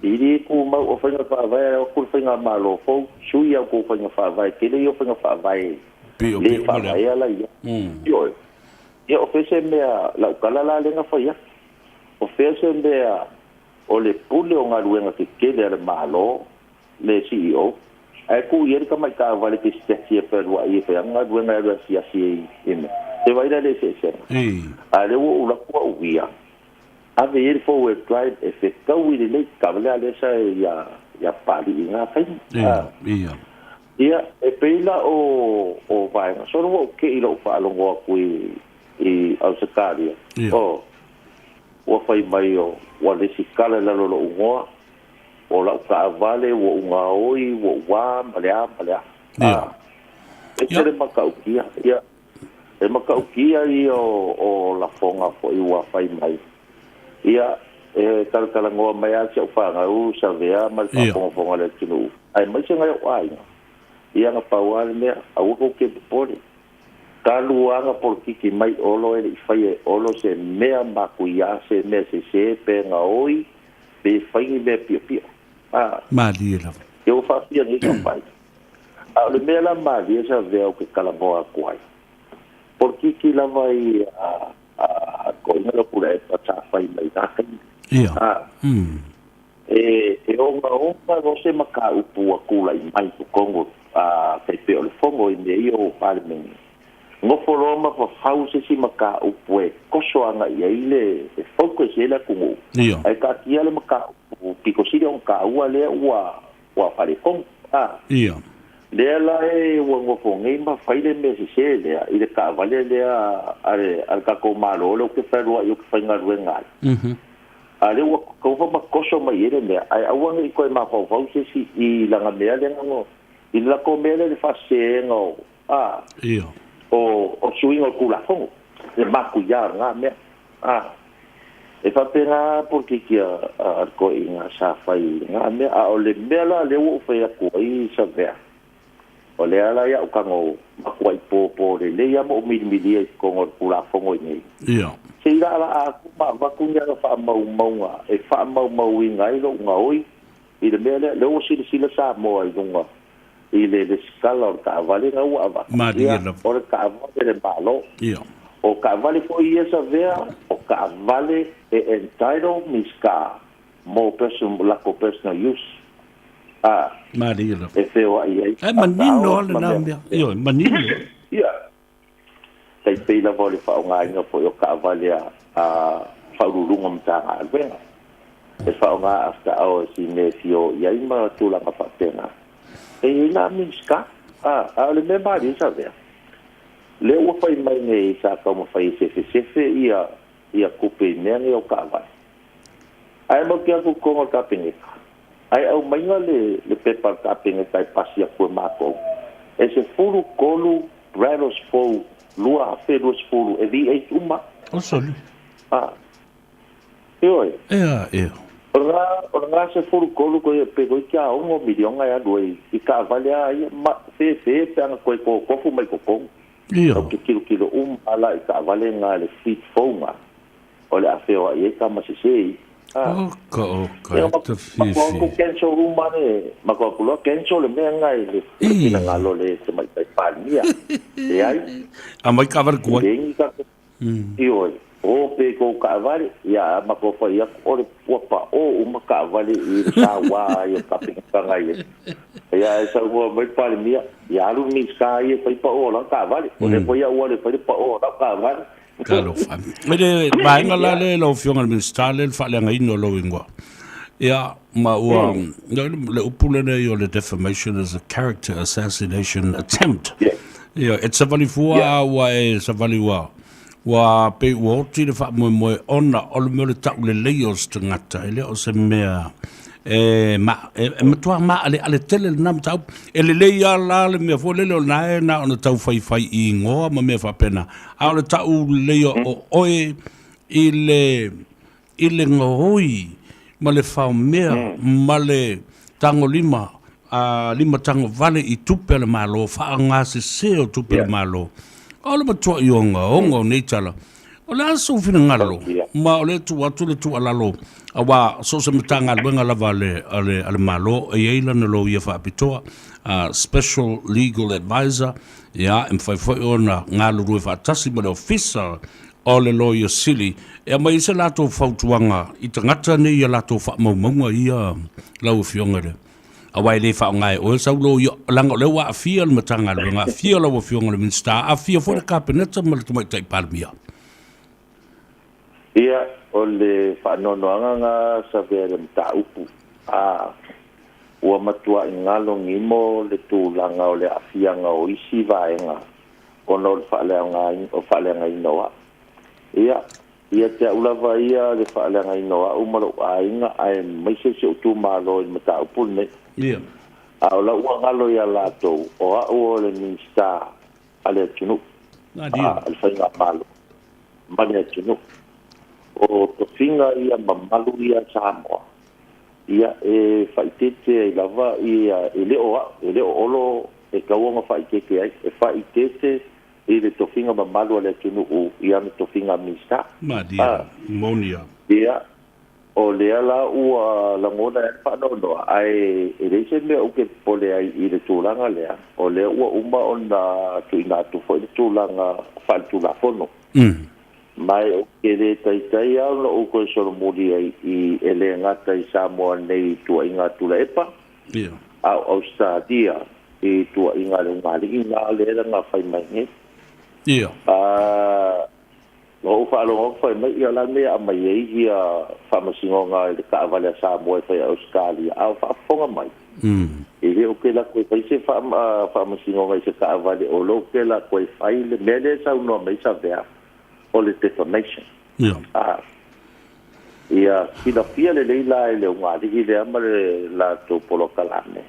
I le tumau o faiga faavae a o atu le faigamalo fou, sui a outou faiga faavae, tele ia o faiga faavae le faavaea la ia. Ioe. Ia o fea se mea, lau tala la lea na fai atu, o fea se mea o le pule o galuega tetele a le Malo, le CEO, ae tuu i ai le tamai taavale te siasi e fealuai e fai ana galuega e alu e asiasi i mea. Te vaai la i le eseesega. A o lea ua ou alu atu au ia, Ave i ai le four wheel drive e fetaui lelei taavale a lea sa ia ia Papalii i na taimi. Ia, ia. Ia, e pei la o o vaega solo ua ou kei i lou faalogo atu i i Ausetalia. Ia. O, ua fai mai o ua lesitala i lalo o lou igoa, o lau taavale ua ou gaoi, ua ou a ma le a ma le a. Ia. E tele matautia. Ia. E matautia ia o lafoga foi ua fai mai. Ia, e talatalanoa mai lava si au fanau Savea ma le faafogafoga a le atunuu, aemaise nai ou aiga, ia na pau lava le mea, aua tou te popole. Talu lava na polokiki mai Olo e le i faia e Olo se mea matuia, se mea sese pe gaoi pe fai ni mea piopio. A. Malie lava. Ia ua faafia nei ka fai. A o le mea la malie Savea ou te talanoa atu ai, polokiki lava i a toeaiina lea o Tuilaepa sa fai mai na taimi. Ia. A. E, e ogaoga loa se mataupu ua tulai mai i totonu a tai pei o le fono i mea ia o Palemene. Nofo loa ma fafau se isi mataupu e toso agai i ai le, e focus i ai le atunuu, ae taatia le mataupu pito sili ona taua lea ua, ua faaletonu. A. Lea la e ua nofo nei ma fai le mea sese lea i le taavale lea a le, a le tatou Malo lea ou te fealuai ou te faigaluega ai. A lea ua taufa ma toso mai i ai le mea, ae aua ne i toe mafaufau se isi i lana mea lea na, i le latou mea lea i le faasesega o, a, o, o suiga o le Tulafono, le matuia o lena mea. A, e faapena polokiki a, a le toeaina sa fai i lena mea. A o le mea la lea ua ou fai atu ai Savea, o lea la ia ou tago matuai pōpō lelei lava ma ou milimilia i totonu o le Tulafono i nei. Se i laalaa atu ma avatu ni ana faamaumauga e faamaumauina ai lou gaoi i le mea lea. Lea ua silasila Samoa i luga i le lesitala o le taavale na ua avatu. Malie Ia, lava. o le taavale a le Malo. O taavale foi ia Savea, o taavale e entitle Minisita mo person, latou personal use. A, Malie lava. e feoai ai Ae manino faatao lava ma lena mea mea. faapena. Ioe, manino. Ia, tai pei lava o le faaaogaina foi o taavale a a Faauluuluga o Matagaluega e faaaoga after hours i mea e fia o i ai ma tulaga faapena. E i ai la Minisita, a, a o le mea malie Savea, lea ua fai mai nei sa taumafai e sefesefe ia ia tupe i mea nei o taavale. Ae matou te atu i totonu o le Kapeneta, ae aumaiga le le pepa a le Kapeneta e pasi atu e matou, e 13 Rattles fou 2020 e V8 uma. O soli. A, ioe. Ea, ea. O lena, o lena 13 koe pe koe kia ono miliona e alu ai i taavale a ia, ma fefe pe ana koe kokofu mai totonu. Ia. Tau te tilotilo uma la i taavale nga le fleet fou nga o le a feoai ai tama sese i. A. Oka, oka, Ia, e te matua aku fiafia. cancel uma le, matua aku loa cancel le mea nga i le finagalo o le Tamaitai Palemia. Leai. A mai taavale tuai. Leai ni tatou. Ioe. O pe i kou taavale, ia a matou fai atu, o le ua paʻō uma taavale i le sauā ai o le Kapeneta i ai. Ia ae saunoa mai le Palemia, ia alu le Minisita ia e fai paʻō o lana taavale. O lea foi au ua alu e fai le paʻō o lau taavale. Talofa. I le vaega la lea lau Afioga i le Minisita lea le faaleagaina o lou igoa. Ia, ma ua, le upu lenei o le defamation is a character assassination attempt. Ia, e te savali fua a ua e savali ua Ua pei ua oti le faamoemoe ona o le mea o le taulelei o se tagata, e le o se mea e, ma, e, e matua maaleale tele lena mataupu. E lelei lava la le mea foi lele o lena e na ona tau faifai i igoa ma mea faapena, a o le taulelei o oe i le, i le gaoi ma le faomea ma le tagolima a limatagovale i tupe a le Malo, faaaogasese o tupe a le Malo. O le matua'i ogaoga o nei tala. O le a sou finagalo ma o lea e tuu atu le tuualalo aua so o se Matagaluega lava a le, a le, a le Malo e i ai lana loia faapitoa, Special Legal Advisor, ia, e mafai foi ona galulue faatasi ma le Ofisa o le Loia Sili e aumai ai se latou fautuaga i tagata nei i a latou faamaumauga ia, lau Afioga i le aua e le faaaoga e oe sau loia, leaga o lea ua aafia le Matagaluega, aafia lau Afioga i le Minisita, aafia foi le Kapeneta ma le Tamaitai Palemia. Ia, o le faanoanoaga na savea i le mataupu, a ua matuai galogimo le tulaga o le aafiaga o isi vaega ona o le faaleagaina o au. Ia, ia te au lava ia le faaleagaina o au ma lou aiga aemaise si ou itumalo i le mataupu lenei. Ia. A o lau ua galo ia latou, o au o le Minisita a le atunuu, a le Faigamalo ma le atunuu. O tofiga ia mamalu ia a Samoa, ia e faaeteete ai lava ia, e le o au, e le o Olo e tatau ona faaeteete ai, e faaeteete i le tofiga mamalu a le atunuu i ana tofiga Minisita. Malie, moni lava. Ia, o lea la ua lagona ai le faanoanoa, ae e leai se mea ou te popole ai i le tulaga lea, o lea ua uma ona tuuina atu foi le tulaga faaletulafono. Ma e ou te le taitai lava ona ou toe solomuli ai i e le gata i Samoa nei i tuuaiga a Tuilaepa, a o Ausetalia i tuuaiga a le ulugalii na lea na fai mai nei. A na ou faalogo atu fai mai, ia o le a le mea e aumai ai ia faamasinoga i le taavale a Samoa e fai i Ausetalia, a o faafofoga mai, e le o ke latou e fai se faamasinoga i se taavale, o lea ou te alu atu e fai le mea lea e saunoa mai ai Savea, o le defamation. Ia silafia lelei la e le ulugalii lea ma le latou polokalame,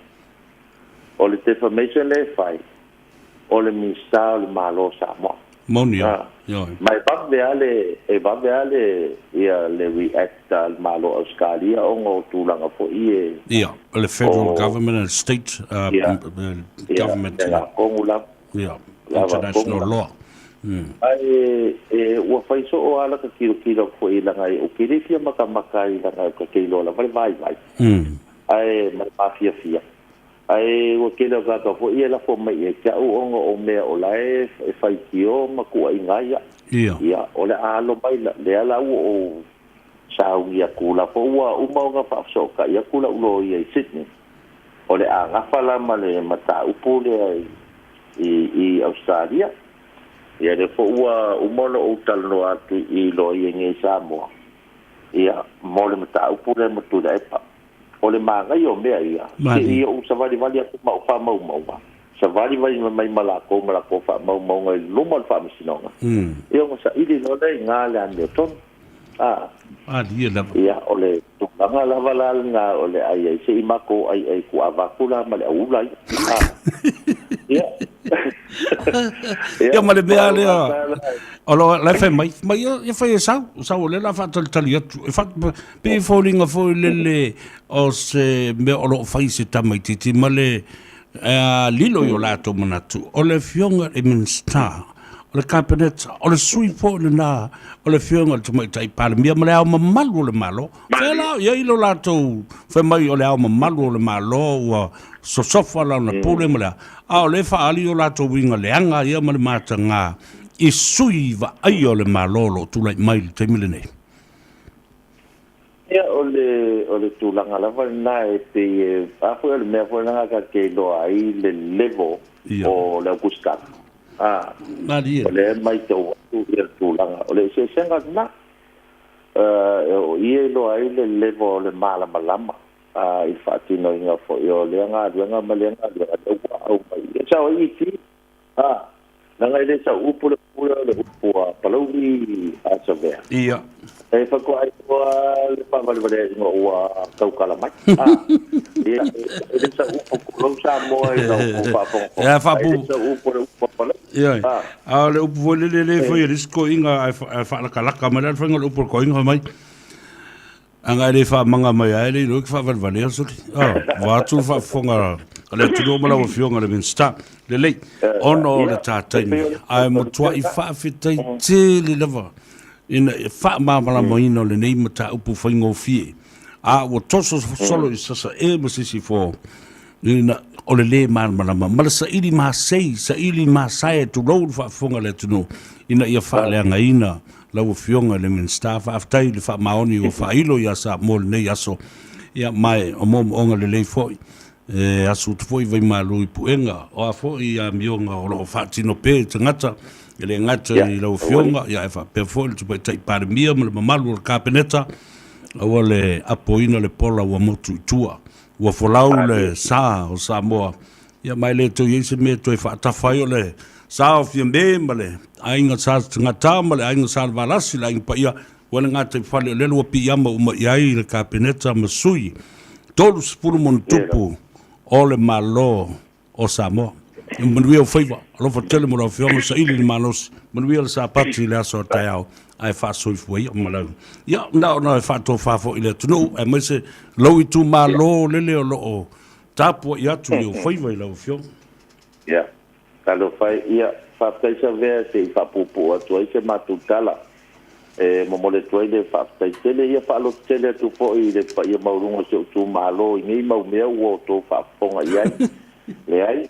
o le defamation lea e fai, o le Minisita o le Malo o Samoa. Moni lava. Ioe. Ma e vave lava le, e vave lava le, ia, le react a le Malo o Ausetalia ona o tulaga foi e. Ia, o le Federal Government and State Government. Ia, ia, tonu lava. Ia, International Law. Ae e, ua fai soo lava lata tilotilo atu foi leaga ou te le fia matamata ai leaga ou te iloa lava le vaivai. Ae ma le mafiafia. Ae ua tele o tagata foi ia e lafo mai ia te au ona o mea o la e faitio ma tuuaiga ai au. Ia, o le a alo mai la, lea la ua ou sauni atu la foi ua uma ona faafesootai atu lau loia i Sydney, o le a nafa la ma le mataupu lea i Ausetalia. Ia lea foi ua uma ona ou talanoa atu i loia i nei i Samoa, ia, mo le mataupu lea ma Tuilaepa. O le manaia o mea ia, se i ou savalivali atu ma au faamaumauga, savalivali mai ma latou ma latou faamaumauga i luma o le Faamasinoga, ia ona saili loa lea i ina le amiotonu. A. Malie lava. Ia, o le tulaga lava la lena o le a i ai se i matou aiai tuuavatu la ma le auula ia. A. Ia. Ia ma le mea lea, o lo la e fai mai, mai ia fai e sau, sau o lea o le a faatalitali atu. E fa, pei e foliga foi lele o se mea o lo o fai se tamaitiiti ma le lilo i o latou manatu, o le Afioga i le Minisita, o le Kapeneta, o le sui foi lena o le Afioga i le Tamaitai Palemia ma le Ao Mamalu o le Malo. Fea la o i ai lo latou fai mai o le Ao Mamalu o le Malo ua sosofa lana pule ma le a, a o lea e faaali o latou uiga leaga ia ma le mataga i sui vaaia o le Malo o lo o tulai mai i le taimi lenei. Ia, o le, o le tulaga lava lena e pei e, a foi o le mea foi lena ta te iloa ai le level o le aukusitala. A, Malie. o lea e maitau atu ia le tulaga, o le eseesega lena. O i e iloa ai le level o le malamalama i le faatinoina foi o lea galuega ma lea galuega, lea ua aumai. E sao ai IT, A, leaga e le sau upu le upu lea o le upu a Palauli a Savea. Ia. E faatoa iloa le faavalevaleaiga ua tautala mai. A, ia, e le sau upu tulou Samoa i lau faafogafoga. Ia, faapu. E le sau upu le upu a Palauli. Ia. A o le upu foi lele le fai e le isi toeaina ae faalakalaka mai le faiga o le upu a le toeaina fai mai. Aga e le faamaga mai ai le iloa ke faavalevalea soli. Ah, vaeatu le faafofoga a le atunuu ma lau Afioga i le Minisita. Lelei, ona o le ta taimi, ae matuai faafetai tele lava ina ia faamalamalamaina o lenei mataupu faigofie. A ua toso solo i Sasae ma Sisifo, ina o le lē malamalama ma le saili masei, saili masae, tulou le faafofoga a le atunuu, ina ia faaleagaina Lau Afioga i le Minisita, faafetai i le faamaoni ua faailo ia Samoa i lenei aso, ia ma o moomooga lelei foi. E asu atu foi Vaimalu i puega, o a foi amioga o lo o faatino pea i tagata, e le gata i lau Afioga, ia ae faapea foi le Tamaitai Palemia ma le mamalu o le Kapeneta, aua le apoina le pola ua motu i tua. Ua folau le sa o Samoa, ia ma e le toe i ai se mea e toe faatafa ai o le sa o Fiame ma le aiga Sa Tagata ma le aiga Sa Valasi, le aiga paia ua le gataifale o lele ua piiama uma i ai le Kapeneta ma sui 30 ma o le Malo o Samoa. Ia manuia ou faiva, alofa tele mo lau Afioga, saili le malosi, manuia le Sapati i le aso a taeao, ae faasoifua ia ma lau. Ia, na ona e faatofa foi i le atunuu, aemaise lou itumalo lele o lo o tapuai atu i ou faiva i lau Afioga. Ia, talofa e, ia, faafetai Savea se i faapuupuu atu ai se matou tala. E momoli atu ai le faafetai tele, ia faalototele atu foi i le paia maualuga o si ou itumalo i nei mau mea ua outou faafofoga i ai. Leai,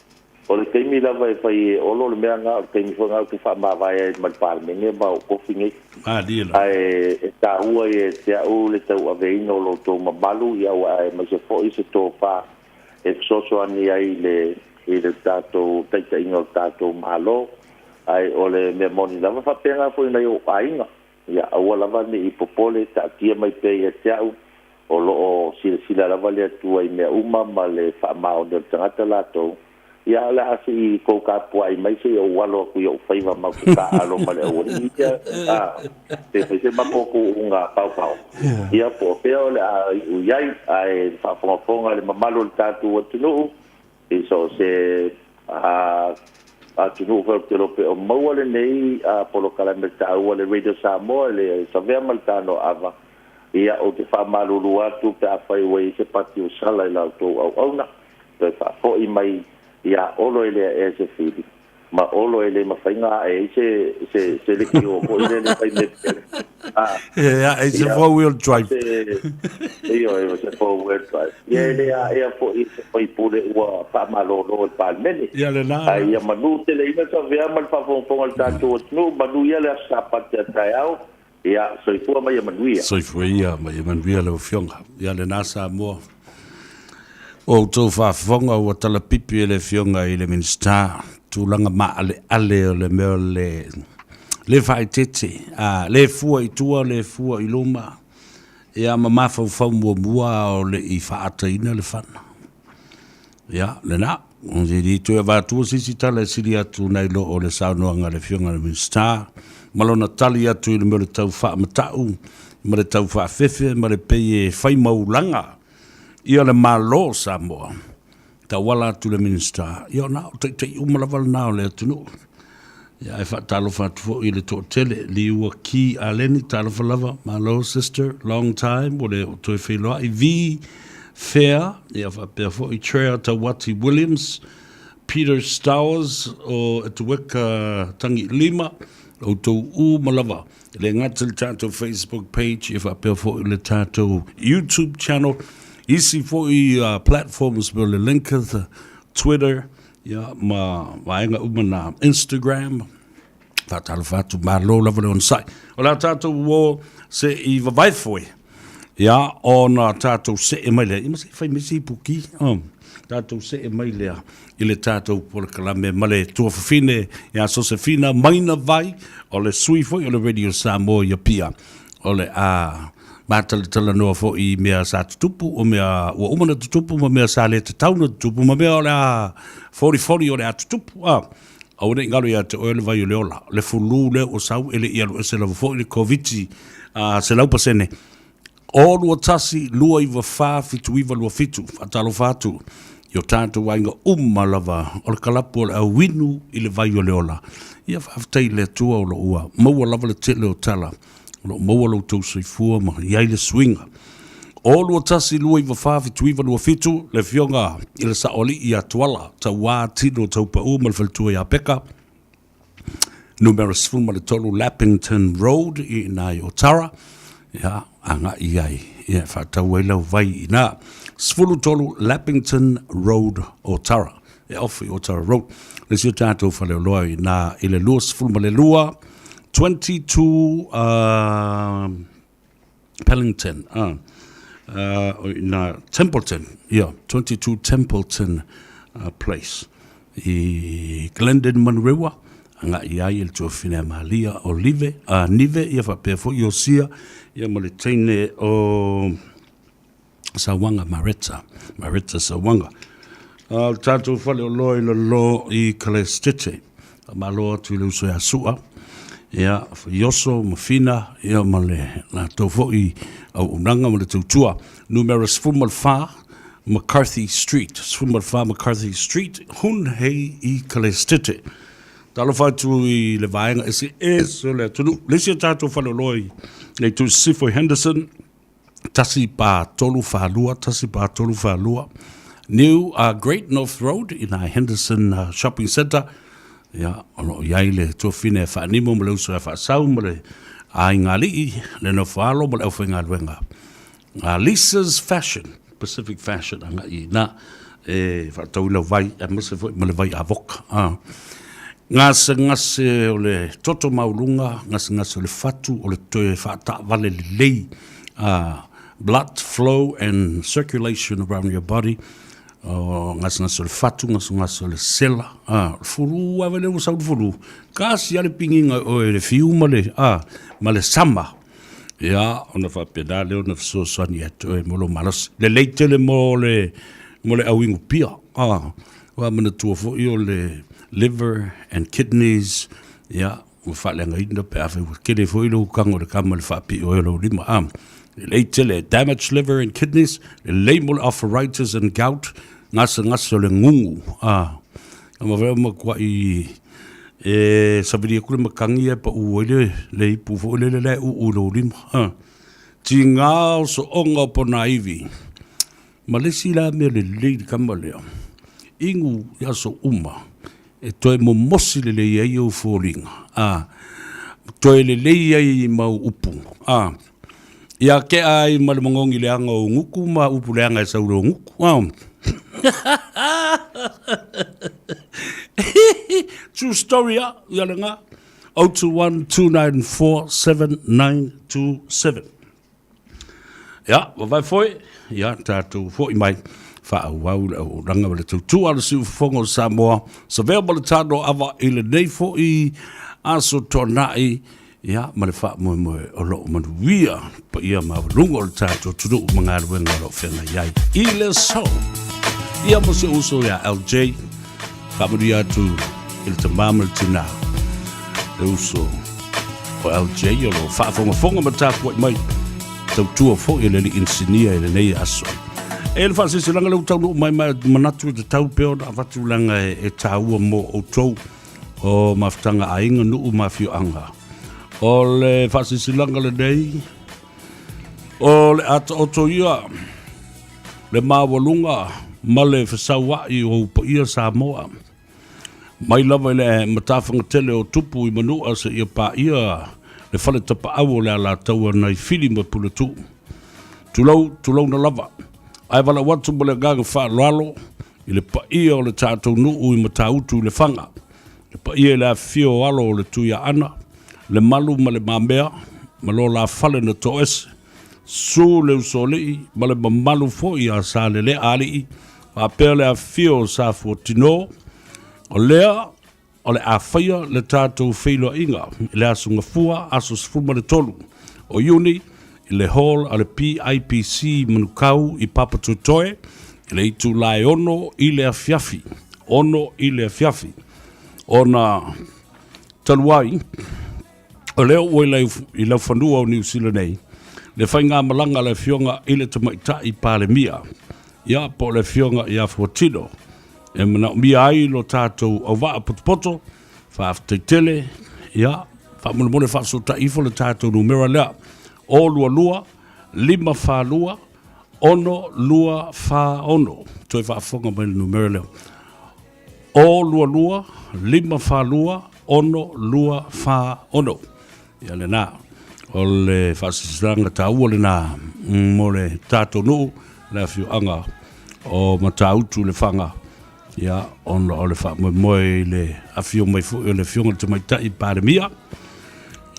o le taimi lava e fai e Olo le mea lena, o le taimi foi lena ou te faamavae ai ma le Palemene ma ou tofi nei. Malie lava. Ae e taua ia te au le tauaveina o lo outou mamalu, ia aemaise foi se tofa e fesoasoani ai i le i le tatou taitaiga o le tatou Malo. Ae o le mea moni lava, faapena foi i nai ou aiga, ia aua lava ne i popole, taatia mai pea ia te au, o lo o silasila lava le Atua i mea uma ma le faamaoni o le tagata latou, ia o le a se i tou tapuai mai se i ou alo atu i ou faiva ma ou taaalo ma le aualii ia, a, pe fai se matou tuuga paopao, ia po o fea o le a iu i ai, ae faafogafoga le mamalu o le tatou atunuu, I so o se atunuu foi ou te iloa pe o maua lenei polokalame taua le Radio Samoa i le Savea ma le Tanoa Ava, ia ou te faamalulu atu pe afai ua i ai se pati ua sala i la outou auauna, toe faafoi mai ia Olo e le aea se fili. Ma Olo e le mafai na ae ai se se se leitio foi lele fai mea tetele. A. E ae se 4 wheel drive. Se ioe se 4 wheel drive. Ia e le aea foi e se faipule ua faamalolo e le Palemene. Ia lena. Ae ia manu teleina Savea ma le faafogafoga a le tatou atunuu, manu ia le Aso Sapati a taeao. Ia soifua ma ia manuia. Soifua ia ma ia manuia lau Afioga. Ia lena Samoa. Ua outou faafofoga ua talapipi e le Afioga i le Minisita tulaga maaleale o le mea o le le faaeteete, a le fua i tua, le fua i luma, ia ma mafaufau muamua a o le i faataina le fana. Ia, lena, e le toe avatua se isi tala e sili atu nai lo o le saunoaga a le Afioga i le Minisita ma lona tali atu i le mea o le tau faamatau ma le tau faafefe ma le pei e fai maulaga ia le Malo o Samoa, tauala atu i le Minisita, ia na o taitai uma lava lena o le atunuu. Ia, ae faatalofa atu foi i le toatele, Liua Ki Aleni, talofa lava, malo sister, long time, ua le oo toe feiloai, Vi Fair, ia faapea foi Trea Tauati Williams, Peter Stowers o Etueka Tagilima, outou uma lava. E le gata i le tatou Facebook page, ia faapea foi le tatou YouTube channel, isi foi platforms pei o le LinkedIn, Twitter, ia ma vaega uma na, Instagram. Faatalofa atu, malo lava le onosai. O le a tatou uō se i vavae foe, ia, ona tatou see mai lea, ia ma se i fai mai se ipuki, oh, tatou see mai lea i le tatou polokalame ma le tuafafine ia Sosefina Maina Vai, o le sui foi o le Radio Samoa i Apia, o le a mātalatalanoa foi i mea sa tutupu, o mea ua uma ona tutupu ma mea sa le tatau ona tutupu ma mea o le a folifoli o le a tutupu. Ah. Aua ne i galo ia te oe le vai o le ola, le fulu lea ua sau e le i alu ese lava foi le Koviti 100%. O 21 294 7927, faatalofa atu i o tatou aiga uma lava o le kalapu o le au inu i le vai o le ola. Ia faafetai i le Atua o lo o ua maua lava le tele o tala, o lo o maua lo outou soifua ma i ai le suiga. O 21 294 7927, le Afioga i le Saoalii ia Tuala, Tauā Tino Taupau ma le faletua ia Peka, numera 13 Lappington Road i ina i Otara, ia, agai i ai, ia, e faatau ai lau vai i ina. 13 Lappington Road, Otara, e off i Otara Road. Le isi o tatou faleoloa i ina i le 22, 22 Pellington, o ina Templeton, ia, 22 Templeton Place i Glendon Manurewa, agai ai i le tuafafine a Malia o Live, a Nive, ia faapea foi Iosia, ia ma le teine o Sauaga Mareta, Mareta Sauaga. O le tatou faleoloa i lalo i Kalestete. Faamalo atu i le uso ia Sua, ia, Ioso ma Fina, ia ma le latou foi auaunaga ma le tautua. Numera 14 McCarthy Street, 14 McCarthy Street, Hun Hei i Kalestete. Talofa atu i le vaega eseese o le atunuu. Le isi o tatou faleoloa i le itu sisifo i Henderson, 14342, 14342, New Great North Road ina Henderson Shopping Centre, ia, o lo o i ai le tuafafine a Faanimo ma le uso ia Faasau ma le aiga alii, le nofoalo ma le aufaigaluega. Lisa's Fashion, Pacific Fashion, agai i ina e faatau i lau vai, aemaise foi ma le vai avoka. Gasegase o le toto maualuga, gasegase o le fatu, o le toe faataavale lelei, blood flow and circulation around your body, o gasegase o le fatu, gasegase o le sela, o le fulu lava lea ua sau le fulu, kasi lava le pigiga i oe i le fiu ma le, ma le sama. Ia, ona faapena lea ona fesoasoani atu oe mo lou malosi. Lelei tele mo le, mo le auinupia. Ah, ua manatua foi o le liver and kidneys, ia, ua faaleagaina pe afai ua tele foi lou tago i le kama i le faapio ai o lou lima. Ah, lelei tele, damaged liver and kidneys, lelei mo le arthritis and gout, gasegase o le gugu. Ah, ma mea matuai E savili atu le matagi ae pau ai le, le ipu foi lele la e uu i lou lima. Ha. Tiga o sooga o ponaivi. Ma le isi la mea lelei i le kama lea, inu i aso uma e toe momosi lelei ai ou foliga, a, toe lelei ai ma ou upu, a, ia tea ai ma le magogi leaga o ou gutu ma upu leaga e sau i lou gutu, a. True story a, ia lena. 021 294 7927. Ia, vavae foi, ia, tatou foi mai, faaauau le auaunaga ma le tautua a le Siufofoga o Samoa, Savea ma le Tano Ava i lenei foi aso Toanai, ia, ma le faamoemoe o lo o manuia le paia maualuga o le tatou atunuu ma galuega o lo o feagai ai i le aso. Ia mo si ou uso ia LJ, faamanuia atu i le tama ma le tinā, le uso o LJ o lo o faafogafoga ma tapuai mai, tautua foi e le alii inisinia i lenei aso. E le faasilasilaga lea ua taunuu mai ma e manatu e tatau pea ona avatu leaga e taua mo outou o mafutaga aiga, nuu ma afioaga. O le faasilasilaga lenei, o le a taoto ia le maualuga ma le fesaua'i o ou paia Samoa, mai lava i le matafagatele o Tupu i Manua seia paia le fale tapaau o le Alataua nai Fili ma Puletuu. Tulou, tulouna lava. Ae valaau atu ma le agaga faaaloalo i le paia o le tatou nuu i Matautu i Lefaga. Le paia i le afifio o alo o le Tuiaana, Lemalu ma Lemamea, ma lo la fale na toese, Susu le Usoalii ma le mamalu foi ia Salelea Alii, faapea le afifio o Safuatino, o lea o le a faia le tatou feiloaiga i le Aso Gafua, aso 13 o Iuni, i le Hall a le PIPC i Manukau i Papatoetoe i le itula e 6 i le afiafi, 6 i le afiafi. Ona talu ai, o lea ua i laufanua o Niu Sila nei le faigamalaga a le Afioga i le Tamaitai Palemia, ia, po o le Afioga ia Fuatino, e manaomia ai lo tatou auvaa potopoto. Faafetai tele. Ia, faamolemole faafesootai ifo le tatou numera lea, 022 542 6246. Toe faafofoga mai le numera lea, 022 542 6246. Ia lena, o le faasilasilaga taua lena mo le tatou nuu, le afioaga o Matautu Lefaga, ia, ona o le faamoemoe i le afio mai foi o le Afioga i le Tamaitai Palemia.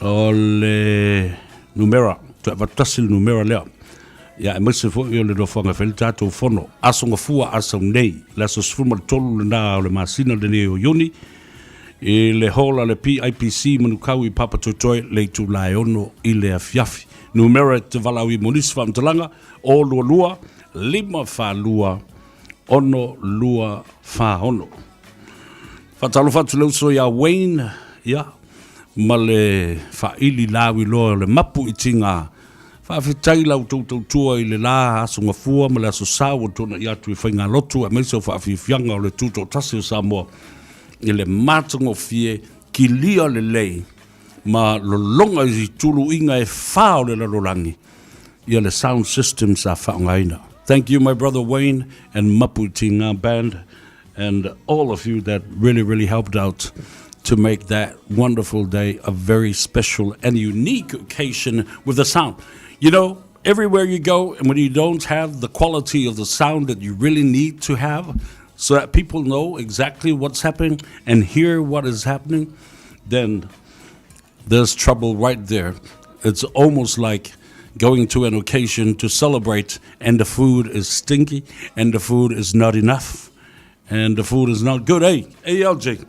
O le numera, toe avatu tasi le numera lea, ia, aemaise foi o le nofoaga e fai ai le tatou fono, Aso Gafua a sau nei, le aso 13 lena o le masina lenei o Iuni, i le hall a le PIPC Manukau i Papatoetoe, le itula e 6 i le afiafi. Numera e te valaau i mo nisi faamatalaga, 022 542 6246. Faatalofa atu le uso ia Wayne, ia, ma le faaili lauiloa o le mapu i tiga. Faafetai la outou tautua i le la Aso Gafua ma le Aso Sa ua tuanai atu i faigalotu aemaise o faafiafiaga o le Tutoatasi o Samoa i le matagofie, kilia lelei ma lologa i tuluiga e fa o le lalolagi ia le sound system sa faaaogaina. Thank you my brother Wayne and Mapu Tiga Band and all of you that really really helped out to make that wonderful day a very special and unique occasion with the sound. You know, everywhere you go, and when you don't have the quality of the sound that you really need to have, so that people know exactly what's happening and hear what is happening, then there's trouble right there. It's almost like going to an occasion to celebrate and the food is stinky and the food is not enough and the food is not good. Hey, hey, LJ.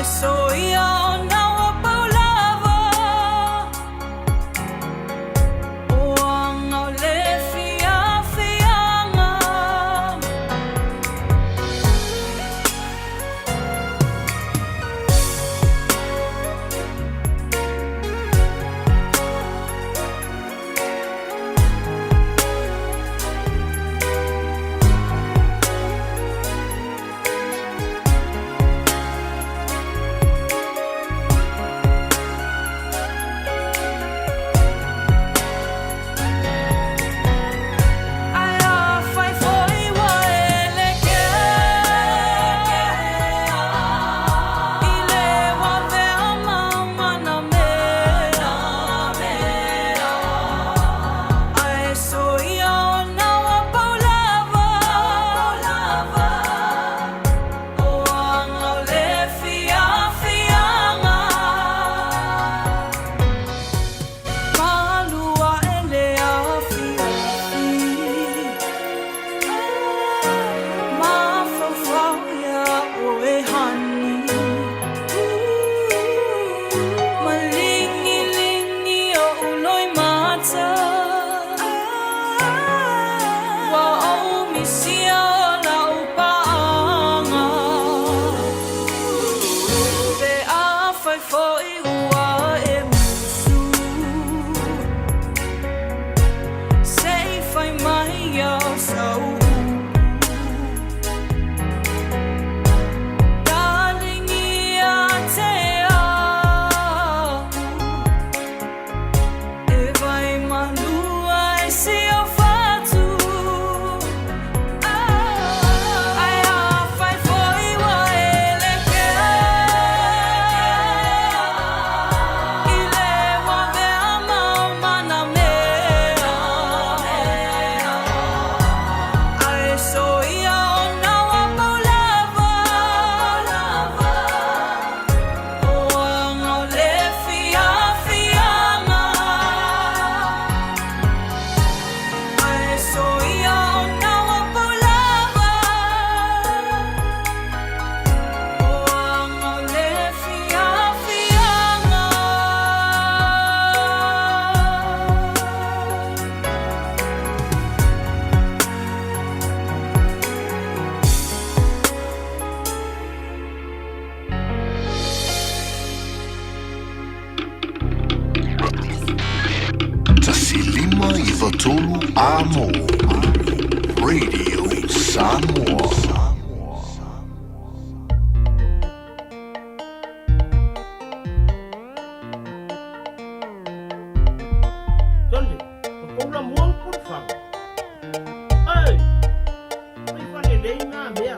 soia ona ua pau lava O aga o le fiafiaga. Ae afai foi ua e le kea i le uavea ma manamea, Ae soia ona ua pau lava O aga o le fiafiaga. Malu ae le afiafi, mafaufau iā oe hani, Maligi oʻu loimata, Ua ou misia o lau paaga. Pe afai foi ua e musu, Se i fai mai au sau upu, Darling ia te au, E vai malua e si o fatu. Ae afai foi ua e le kea i le uavea ma o manamea, Ae soia ona ua pau lava O aga o le fiafiaga. Ae soia ona ua pau lava O aga o le fiafiaga. 1 5 93 Amo Radio Samoa. Sole, o kou la mua upu le fala. Ai, fai faalelei gā mea.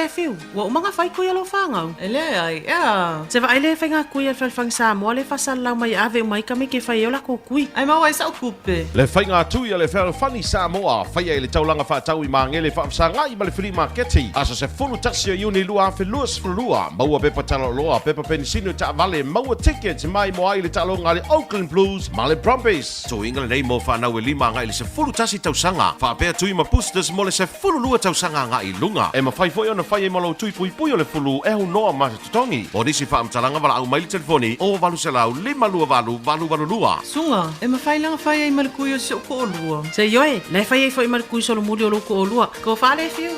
le Fiu, ua uma ona fai kui a lou fagau? E leai, e a? Se vaai le faiga kui a le Fealofani Samoa le faasalalau mai e ave uma ai tamaiti e fai ai o latou kui. Ae maua ai sa'u tupe. Le faiga tui a le Fealofani Samoa, faia i le taulaga faatau i Magele faafesagai ma le Filii Maketi, aso 11 o Iuni 2022. Maua pepa taloloa, pepa penisini o taavale, maua tickets mai mo ai le taaloga a le Oakland Blues ma le Brumbies. Tuiga lenei mo fanau e 5 agai i le 11 tausaga, faapea tui ma boosters mo le 12 tausaga agai i luga. E mafai foi ona fai ai ma lou tui puipui o le fulu e aunoa ma se totogi. Mo nisi faamatalaga valaau mai le telefoni 0800 528 882. Suga, e mafai la ona fai ai ma le kui o si ou toalua. Se ioe, la e fai ai foi ma le kui solomuli o lou toalua. Tofa le Fiu.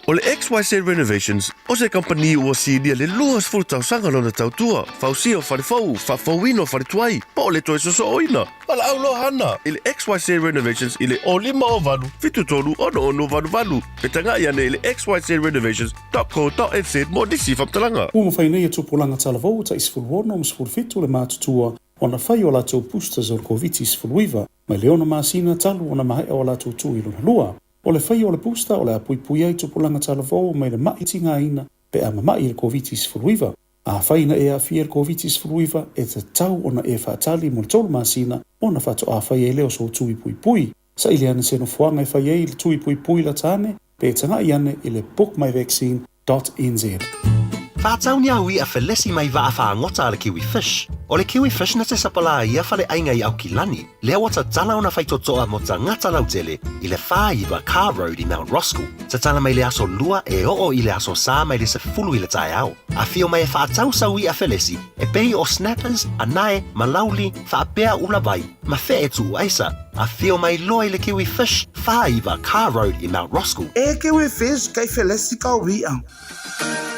O le XYZ Renovations, o se kamupani ua silia le 20 tausaga lona tautua, fausia o fale fou, faafouina o fale tuai, po o le toe sosooina. Valaau loa hana i le XYZ Renovations i le 0508 73 66 88 pe tagai ane i le xyzrenovations.co.nz mo nisi faamatalaga. Ua mafai nei e tupulaga talavou tai 16 ma 17 le matutua ona fai o latou boosters o le Koviti-19 mai le 6 masina talu ona maea o latou tui lona lua. O le faia o le booster o le a puipui ai tupulaga talavou mai le ma'i tigaina pe a mama'i i le Koviti-19. Afai na e aafia i le Koviti-19, e tatau ona e faatali mo le tolu masina ona faatoa fai ai lea o sou tui puipui. Saili ane se nofoaga e fai ai le tui puipui lata ane pe taga'i ane i le bookmyvaccine.nz. Faatau ni au i'a felesi mai vaa fagota a le Kiwi Fish. O le Kiwi Fish na te sapalā ia faleaiga i Aukilani, lea ua tatala ona faitotoa mo tagata lautele i le 49 Carr Road i Mount Roskill. Tatala mai le aso Lua e oo i le aso Sa mai le 10 i le taeao. Afio mai e faatau sau i'a felesi e pei o snappers, anae, malauli, faapea ula vai, ma fe'e tuu aisa. Afio mai loa i le Kiwi Fish, 49 Carr Road i Mount Roskill. E Kiwi Fish kai felesi kau i'a.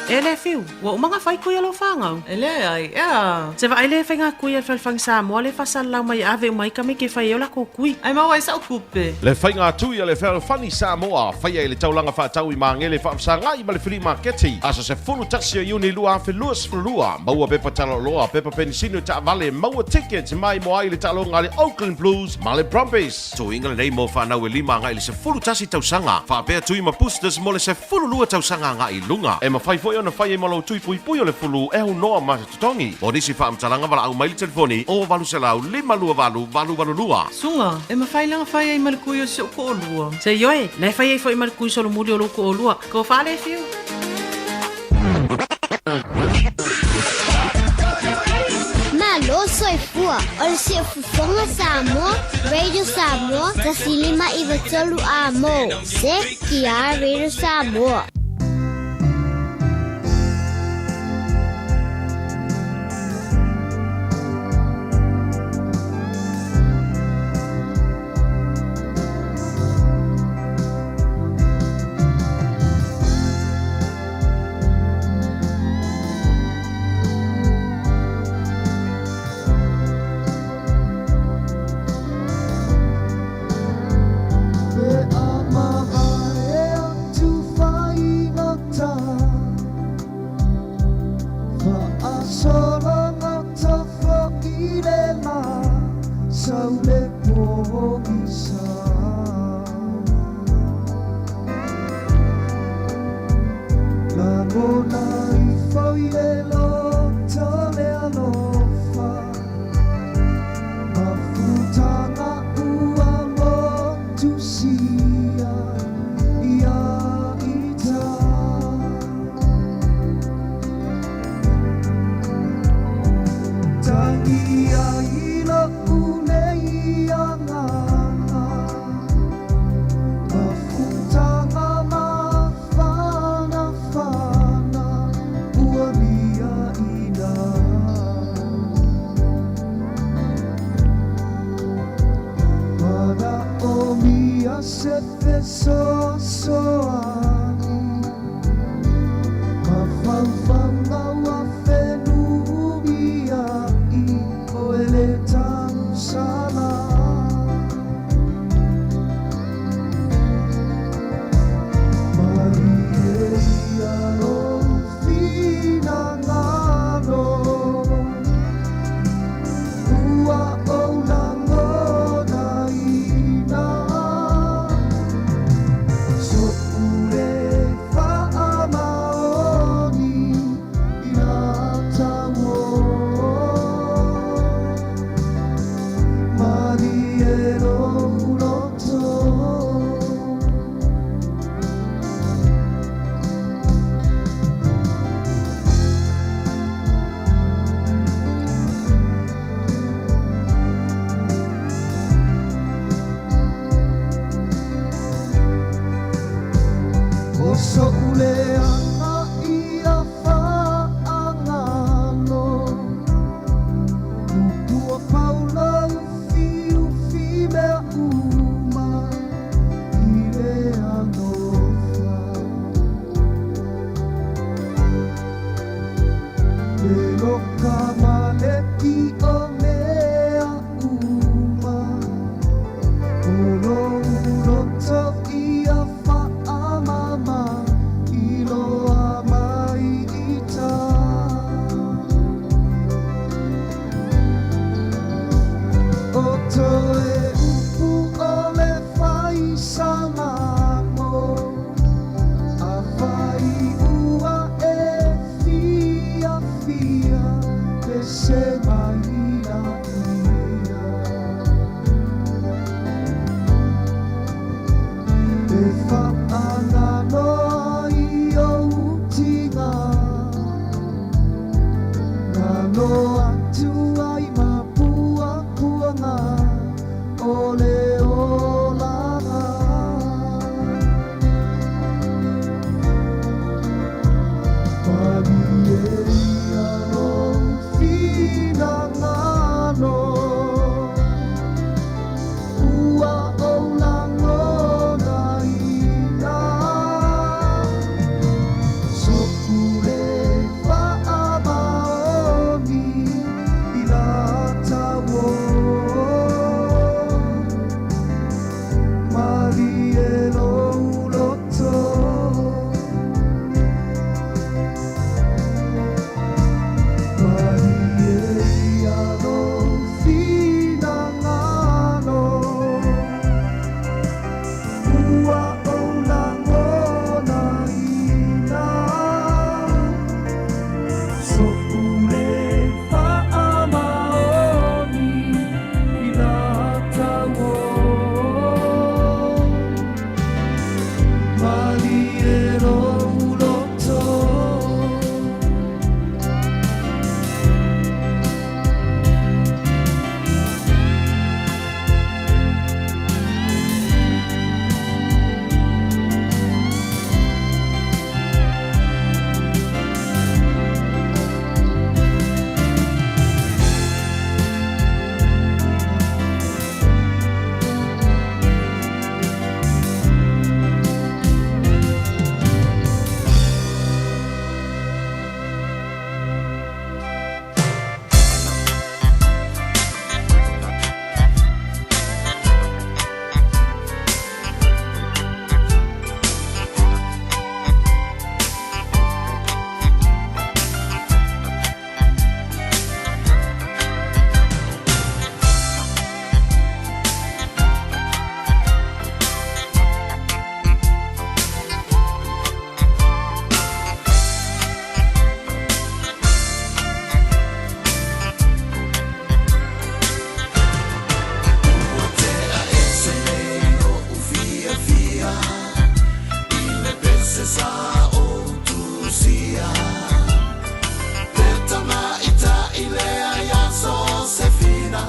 E le Fiu, ua uma ona fai kui a lou fagau? E leai, e a? Se vaai le faiga kui a le Fealofani Samoa le faasalalau mai e ave uma ai tamaiti e fai ai o latou kui. Ae maua ai sa'u tupe. Le faiga tui a le Fealofani Samoa, faia i le taulaga faatau i Magele faafesagai ma le Filii Maketi, aso 11 o Iuni 2022. Maua pepa taloloa, pepa penisini o taavale, maua tickets mai mo ai le taaloga a le Oakland Blues ma le Brumbies. Tuiga lenei mo fanau e 5 agai i le 11 tausaga, faapea tui ma boosters mo le 12 tausaga agai i luga. E mafai foi ona fai ai ma lou tui puipui o le fulu e aunoa ma se totogi. Mo nisi faamatalaga valaau mai le telefoni 0800 528 882. Suga, e mafai la ona fai ai ma le kui o si ou toalua. Se ioe, la e fai ai foi ma le kui solomuli o lou toalua. Tofa le Fiu. Malo soifua, o le Siufofoga Samoa, Radio Samoa, 105 93 A mo, CKR Radio Samoa. O le olaga. Malie ia lou finagalo, ua ou lagonaina. So'u le faamaoni i lata uō. Malie lou loto. Malie ia lou finagalo, ua ou lagonaina. So'u le faamaoni i lata uō. Malie lou loto. Ua tea ese nei lo'u fiafia i le pese sa ou tusia, le tama'ita'i lea iā Sosefina,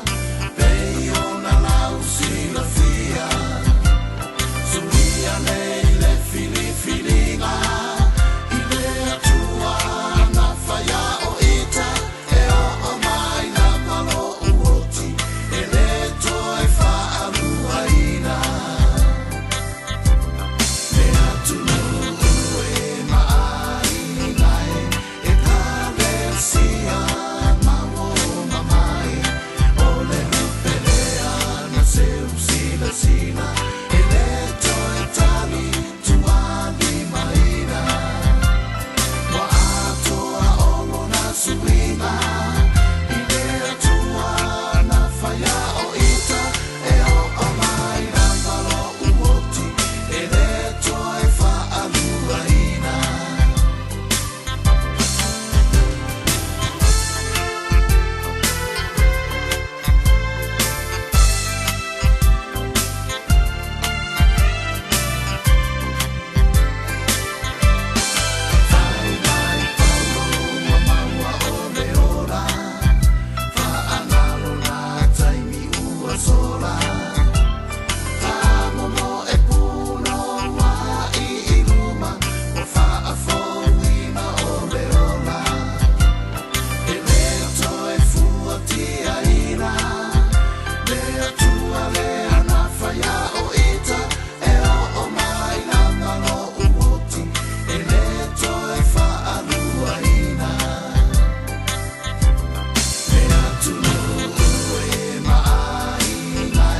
pei ona lausilafia. Suia nei le filifiliga i le Atua na faia o ita, e oo mai lava lo'u oti e lē toe faaluaina. Le atunuu e ma aiga e, Ekalesia ma uo mamae, o le lupe lea na seusilasila, e lē toe tali tualimaina. Ua atoa o lona suiga i le Atua na faia o ita, e oo mai lava lo'u oti e lē toe faaluaina. Fau mai Paulo ua maua o le ola, faagalo na taimi ua sola. Faamomoe punoua'i i luma, ua faafouina o le ola. E lē toe fuatiaina le Atua lea na faia o ita, e oo mai lava lo'u oti e lē toe faaluaina. Le atunuu e ma aiga e,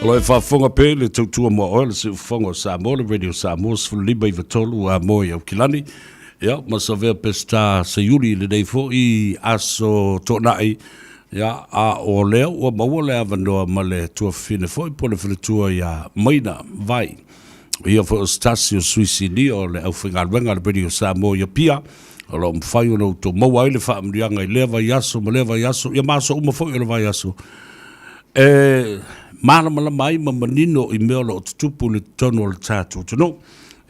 O lo e faafofoga pea i le tautua moa oe le Siufofoga o Samoa, le Radio Samoa 15 93 a moe i Aukilani. Ia, ma Savea Peseta Seiuli i lenei foi aso Toonai. Ia, a o lea ua maua le avanoa ma le tuafafine foi po o le faletua ia Maina Vai. O ia foi o se tasi o sui sinia o le aufaigaluega a le Radio Samoa i Apia, o lo o mafai ona outou maua ai le faamanuiaga i lea vaiaso ma lea vaiaso, ia ma aso uma foi o le vaiaso, e malamalama ai ma manino i mea o lo o tutupu i le totonu o le tatou atunuu.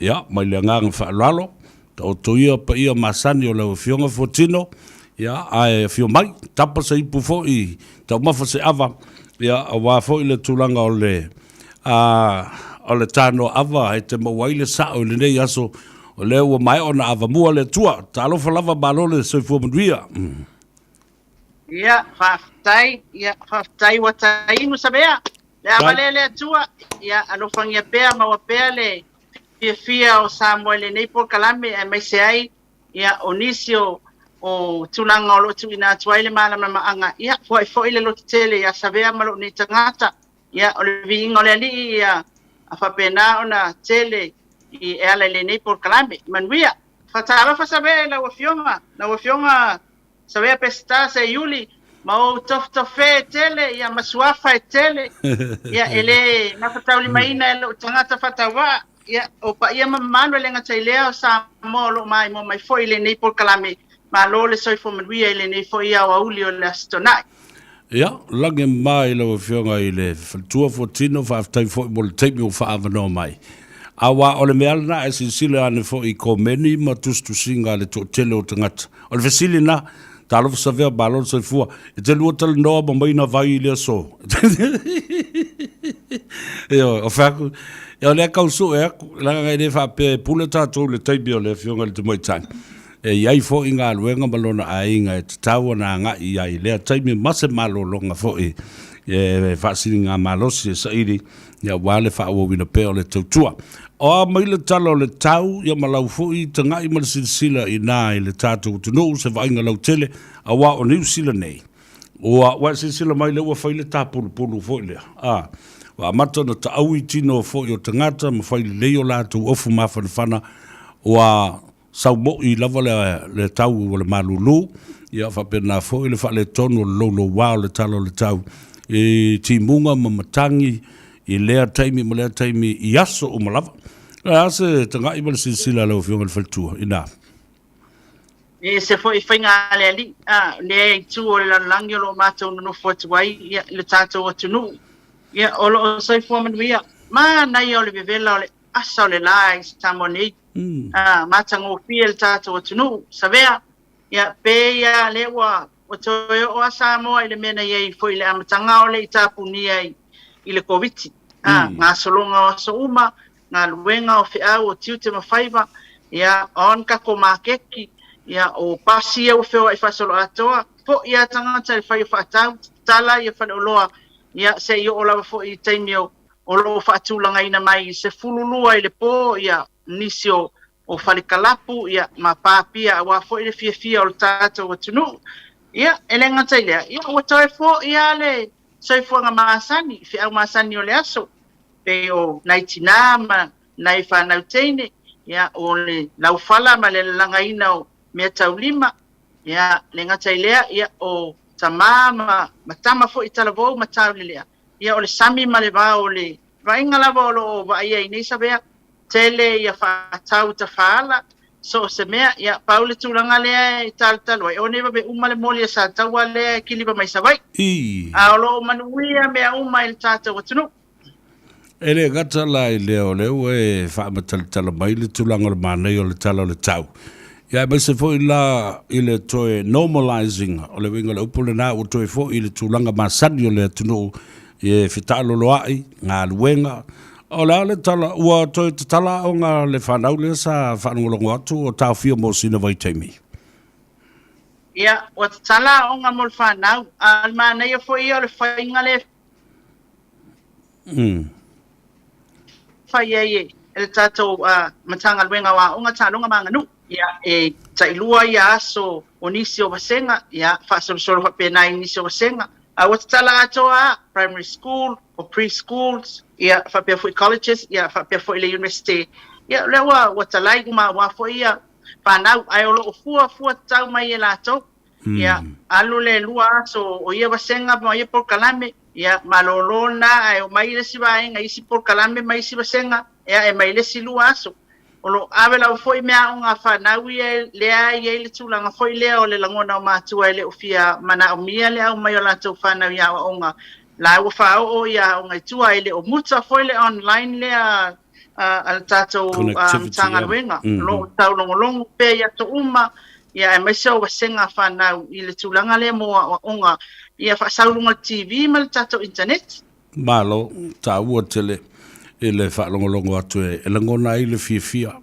Ia, mai le agaga faaaloalo, taoto ia paia masani o lau Afioga Fuatino, ia, ae afio mai, tapa se ipu foi, taumafa se ava, ia, aua foi le tulaga o le, a, o le tanoa ava e te maua ai le sao i lenei aso, o lea ua maea ona avamua le Atua. Talofa lava, malo le soifua manuia. Ia, faafetai, ia, faafetai ua tainu Savea. Le ava lea le Atua, ia alofagia pea, maua pea le fiafia o Samoa i lenei polokalame aemaise ai ia o nisi o o tulaga o lo o tuuina atu ai le malamalamaaga, ia foai foi le lototele ia Savea ma lou nei tagata. Ia o le viiga o le Alii ia faapena ona tele i e ala i lenei polokalame. Manuia. Faatalofa Savea i lau Afioga, lau Afioga Savea Peseta Seiuli ma ou tofotofe e tele ia ma suafa e tele ia e le gafataulimaina e lou tagata faatauvaa ia o paia ma mamalu e le gata i lea o Samoa o lo o maimoa mai foi i lenei polokalame. Malo le soifua manuia i lenei foi aoauli o le Aso Toonai. Ia, lagi ma i lau Afioga i le Faletua Fuatino, faafetai foi mo le taimi ua faaavanoa mai. Aua o le mea lena e silasila ane foi i komeni ma tusitusiga a le toatele o tagata. O le fesili lena, talofa Savea, malo le soifua, e te lua talanoa ma maina vai i le aso? Ioe, o fai atu, ia o lea tau sue atu, leaga e le faapea e pule tatou i le taimi o le Afioga i le Tamaitai. E i ai foi galuega ma lona aiga e tatau ona agai i ai i lea taimi ma se malologa foi e faasiligamalosi e saili aua le faaauauina pea o le tautua. O a mai le tala o le tau ia ma lau foi tagai ma le silasila i ina i le tatou atunuu se vaaiga lautele aua o Niu Sila nei ua ua e silasila mai lea ua fai le tapulupulu foi lea a ua amata ona taui tino foi o tagata ma fai lelei o latou ofu mafanafana ua Sau moi lava le tau o le malulu, ia faapena foi le faaletonu o le louloua o le tala o le tau i timuga ma matagi i lea taimi ma lea taimi i aso uma lava. O le a se tagai ma le silasila a lau Afioga i le Faletua ina? E ese foi faiga a le Alii, a, lea itu o le lalolagi o lo o matou nonofo atu ai, ia, i le tatou atunuu, ia, o lo o soifua manuia. Manaia o le vevela o le asa o le la i Samoa nei. A, matagofie le tatou atunuu, Savea, ia, pe ia lea ua, ua toe oo a Samoa i le mea na i ai foi i le amataga o le i tapunia i, i le Koviti. A, gasologa o aso uma, galuega o feau o tiute ma faiva, ia, on kako makeki, ia, o pasi ia ua feoai faasoloatoa, foi a tagata i le fai o faatau, tatala ia faleoloa, ia, se i oo lava foi i taimi o, o lo o faatulagaina mai i 12 i le po ia nisi o o fale kalapu ia ma pāpia aua foi le fiafia o le tatou atunuu. Ia, e le gata i lea, ia ua toe fo'i lava le soifuaga masani, feau masani o le aso, pei o nai tinā ma nai fanau teine, ia, o le laufala ma le lalagaina o meataulima, ia, le gata i lea, ia, o tamā ma ma tama foi talavou ma taulelea, Ia o le sami ma le vao o le vaaiga lava o lo o vaaia i nei Savea, tele ia faatau tafaala, so o se mea, ia pau le tulaga lea e talutalu ai, o nei vave uma le moli a Sataua lea e kiliva mai Savaii. Ii. A o lo o manuia mea uma i le tatou atunuu. E le gata la i lea o lea ua e faamatalatala mai le tulaga o le manaia o le tala o le tau, ia aemaise foi la i le toe normalizing, o le uiga o le upu lena ua toe foi i le tulaga masani o le atunuu e fetaaloloai, galuega. O le a le tala, ua toe tatala aoga a le fanau lea sa faalogologo atu o taofia mo sina vaitaimi? Ia, ua tatala aoga mo le fanau, a o le manaia foi ia o le faiga lea e fai ai e le tatou Matagaluega o Aoga, Taaloga ma Aganuu. Ia, e tailua ia aso o nisi o vasega, ia, faasolosolo faapena i nisi o vasega. A ua tatala atoa lava, primary school, o pre-schools, ia, faapea foi colleges, ia, faapea foi le University. Ia, o lea ua, ua talai uma aua foi ia fanau, ae o lo o fuafua tatau mai e latou. Ia, alu le lua aso o ia vasega ma ia polokalame, ia, malolo lena ae omai le isi vaega i isi polokalame ma isi vasega, ia, e mai le isi lua aso. O lo o ave lava foi meaaoga a fanau ia lea e i ai le tulaga foi lea o le lagona o matua e le o fia manaomia le aumai o latou fanau i aoaoga la ua faaoo i aoga i tua, e le o muta foi le online lea a le tatou Matagaluega, o lo o taulogologo pea i aso uma, ia aemaise o vasega a fanau i le tulaga lea mo aoaoga ia faasau luga o le TV ma le tatou internet. Malo, taua tele i le faalogologo atu e lagona ai le fiafia.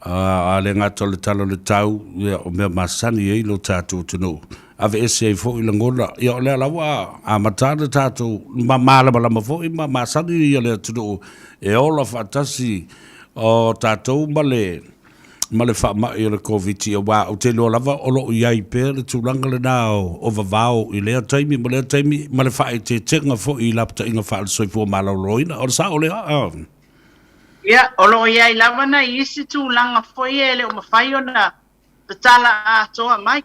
A le gata o le tala o le tau, ia, o mea masani ai lo tatou atunuu. Aveese ai foi lagona, ia o lea lava amata ana tatou ma malamalama foi ma masani ia le atunuu e ola faatasi o tatou ma le ma le faamai o le Koviti, aua ou te iloa lava o lo o i ai pea le tulaga lena o vavao i lea taimi ma lea taimi, ma le faaeteetega foi i lapataiga faale-soifua maloloina. O le sao lea? Ia, o lo o i ai lava nai isi tulaga foi e le o mafai ona tatala atoa mai,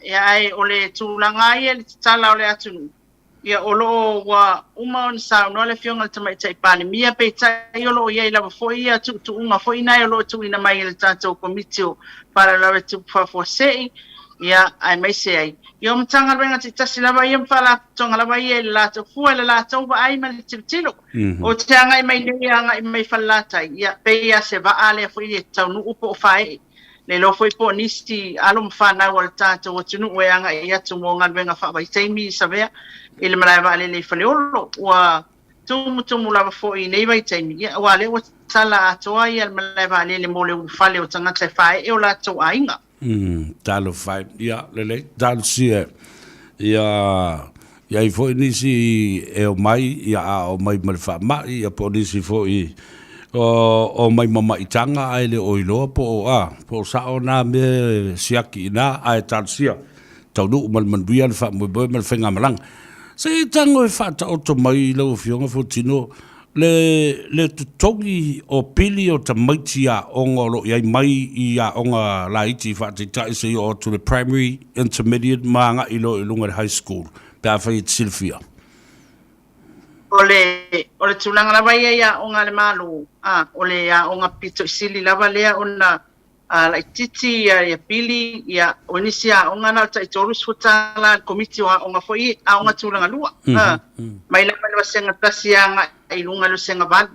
ia, ae o le tulaga lava ia i le tatala o le atunuu, Ia, o lo o ua uma ona saunoa le Afioga i le Tamaitai Palemia, peitai o lo o i ai lava foi ia tuutuuga foi na o lo o tuuina mai e le tatou Komiti o Faalavelave Tupu Faafuasei, ia, aemaise ai ia o Matagaluega taitasi lava ia ma Faalapotopotoga lava ia i le latou fua, i le latou vaai ma le tilotilo. Ou te agai mai nei agai mai Falelatai, ia, pei lava se vaa lea foi e taunuu po o faee. Le iloa foi po o nisi alo ma fanau a le tatou atunuu e agai atu mo galuega faavaitaimi i Savea i le malae vaalele i Faleolo. Ua tumutumu lava foi i nei vaitaimi, ia, aua o lea ua tatala atoa ia le malae vaalele mo le ulufale o tagata e faaee o latou aiga. Talofa e. Ia, lelei, talosia e. Ia, i ai foi nisi e omai, ia, a omai ma le faamai, ia, po o nisi foi o omai ma maitaga ae le o iloa po o, a, po o sao na mea e siaki i ina, ae talosia, taunuu ma le manuia le faamoemoe ma le faigamalaga. Se i tago e faataoto mai lau Afioga Fuatino Le le totogi o pili o tamaiti aoga o lo o i ai mai i aoga laiti faataitai seia oo atu i le primary, intermediate ma agai loa i luga i le high school pe afai e te silafia. O le o le tulaga lava ia i aoga a le Malo, a, o le aoga pito i sili lava lea ona a laitiiti ia ia pili, ia, o nisi aoga na o le tai $30 a le Komiti o Aoga foi, aoga tulaga lua, a, mai lava i le vasega tasi agai i luga i le vasega valu.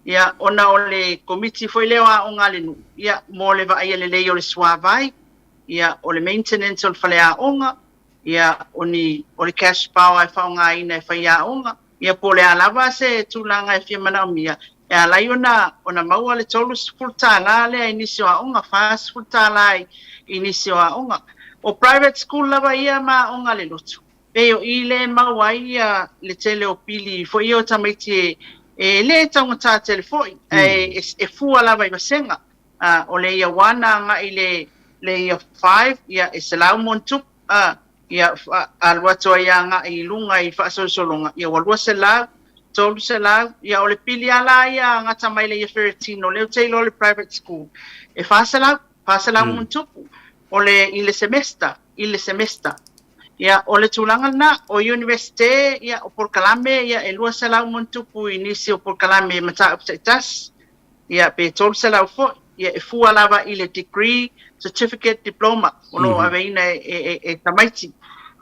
Ia, ona o le Komiti foi lea o Aoga a le nuu, ia, mo le vaaia lelei o le suavai, ia, o le maintenance o le faleaoga, ia, o ni, o le cash power e faaaogaina e faiaoga, ia po o le a lava se tulaga e fia manaomia, e ala ai ona, ona maua le $30 lea i nisi o aoga, $40 i nisi o aoga. O private school lava ia ma aoga a le lotu, pei o i lea e maua ai ia le tele o pili foi ia o tamaiti e, e le taugata tele foi, ae e fua lava i vasega. O le Year 1 agai i le, le Year 5, ia e 100+, a, ia, alu atu ai agai i luga i faasolosologa, ia ua 200, 300, ia o le pili lava la ia gata mai le Year 13, o lea ou te iloa o le private school, e 400, 400 ma ona tupu, o le, i le semester, i le semester. Ia, o le tulaga lena, o Universite, ia, o polokalame, ia, e 200 ma ona tupu i nisi o polokalame mataupu taitasi, ia pe 300 foi, ia e fua lava i le degree, certificate, diploma o lo o aveina e tamaiti.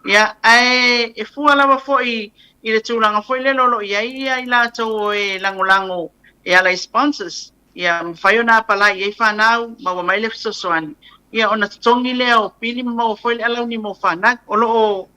Ia, ae e fua lava foi i le tulaga foi lele o lo o i ai ia i latou e lagolago e ala i sponsors, ia mafai ona apalai i ai fanau, maua mai le fesoasoani, ia ona totogi lea o pili ma maua foi le alauni mo fanau. O lo o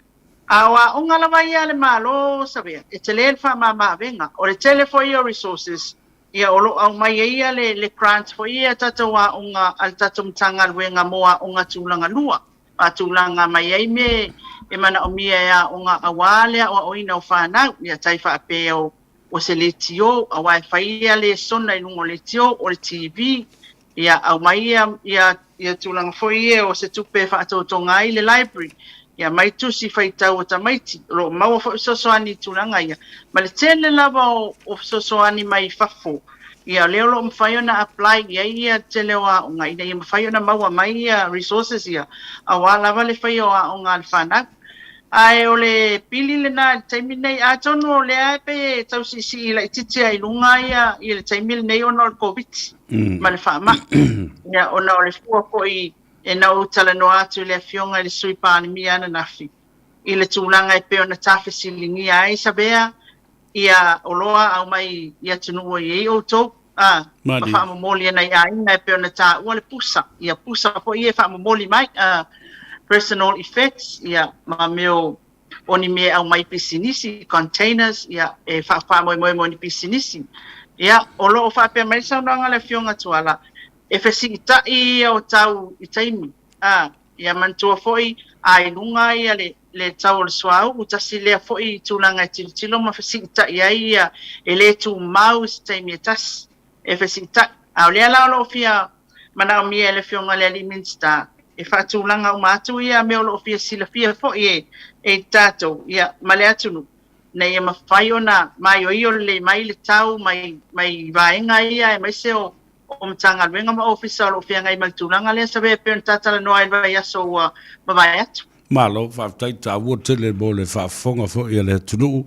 A o aoga lava ia a le Malo, Savea, e tele le faamama avega. O le tele foi ia o resources, ia o lo o aumai ai ia le, le grant foi ia a tatou aoga a le tatou Matagaluega mo aoga tulaga lua, faatulaga mai ai mea e manaomia e aoga aua le aoaoina o fanau, ia tai faapea o, o se leitio, aua e fai ia lesona i luga o leitio, o le TV, ia aumai ia, ia, ia tulaga foi ia o se tupe e faatotoga ai le library. Ia, mai tusi faitau o tamaiti, o lo o maua foi fesoasoani i tulaga ia, ma le tele lava o o fesoasoani mai fafo, ia o lea o lo o mafai ona apply i ai ia le tele o aoga ina ia mafai ona maua mai ia resources ia aua lava le faia o aoga a le fanau. Ae o le pili lena i le taimi lenei, atonu o lea e pei e tau siisii laitiiti lava i luga ia i le taimi lenei ona o le Koviti ma le faamai, ia ona o le fua foi E na ou talanoa atu i le Afioga i le Sui Palemia ananafi i le tulaga e pei ona tafesiligia ai Savea ia oloa aumai i atunuu o i ai outou a ma faamomoli e nai aiga e pei ona taua le pusa, ia pusa foi ia e faamomoli mai a personal effects ia ma mea o o ni mea e aumai pisinisi, containers, ia, e faafaamoemoe mo ni pisinisi. Ia, o lo o faapea mai le saunoaga a le Afioga Tuala, E fesiitai ia o tau i taimi, a, ia manatua foi, a i luga ia le, le tau o le suauu, tasi lea foi tulaga e tilotilo ma fesiitai ai ia, e le tumau i se taimi e tasi, e fesiitai. A o lea la o lo o fia manaomia e le Afioga i le Alii Minisita, e faatulaga uma atu ia mea o lo o fia silafia foi e, e tatou, ia, ma le atunuu, ina ia mafai ona maioio lelei mai le tau mai, mai vaega ia aemaise o, o Matagaluega ma Ofisa o lo o feagai ma le tulaga lea, Savea e pei ona ta talanoa ai i le vaiaso ua mavae atu. Malo, faafetai taua tele mo le faafofoga foi a le atunuu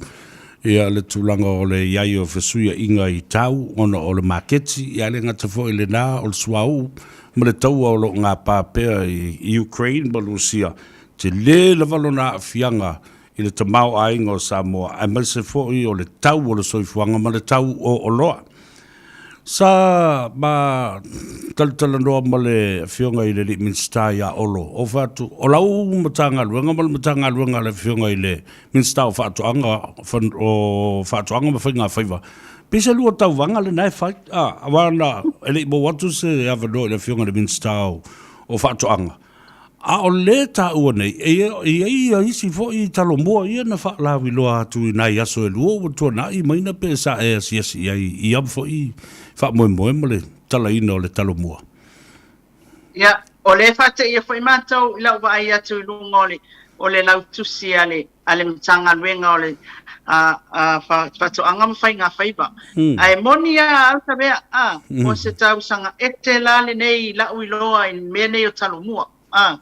ia le tulaga o le i ai o fesuiaiga i tau ona o le maketi, ia le gata foi i lena o le suauu ma le taua o lo o gapa pea i Ukraine ma Lusia, tele lava lona aafiaga i le tamaoaiga o Samoa aemaise foi o le tau o le soifuaga ma le tau o oloa. Sa ma talatalanoa ma le Afioga i le Alii Minisita ia Olo, ou fai atu, o lau Matagaluega ma le Matagaluega a le Afioga i le Minisita o Faatoaga, o Faatoaga ma Faigafaiva, pei se lua tauvaga lena e fai, a, aua na, e le i maua atu se avanoa i le Afioga i le Minisita o Faatoaga. A o le taua nei, e i ai isi foi Talomua ia na faalauiloa atu i nai aso e lua ua tuanai maina pe sa e asiasi i ai i ia foi faamoemoe ma le talaina o le Talomua. Ia, o lea e faateia foi matou i lau vaai atu i luga o le, o le lautusi a le, a le Matagaluega o le Faatoaga ma Faigafaiva. Ae moni lava au Savea, a, o se tausaga ese la lenei i la'u iloa i mea nei o Talomua, a,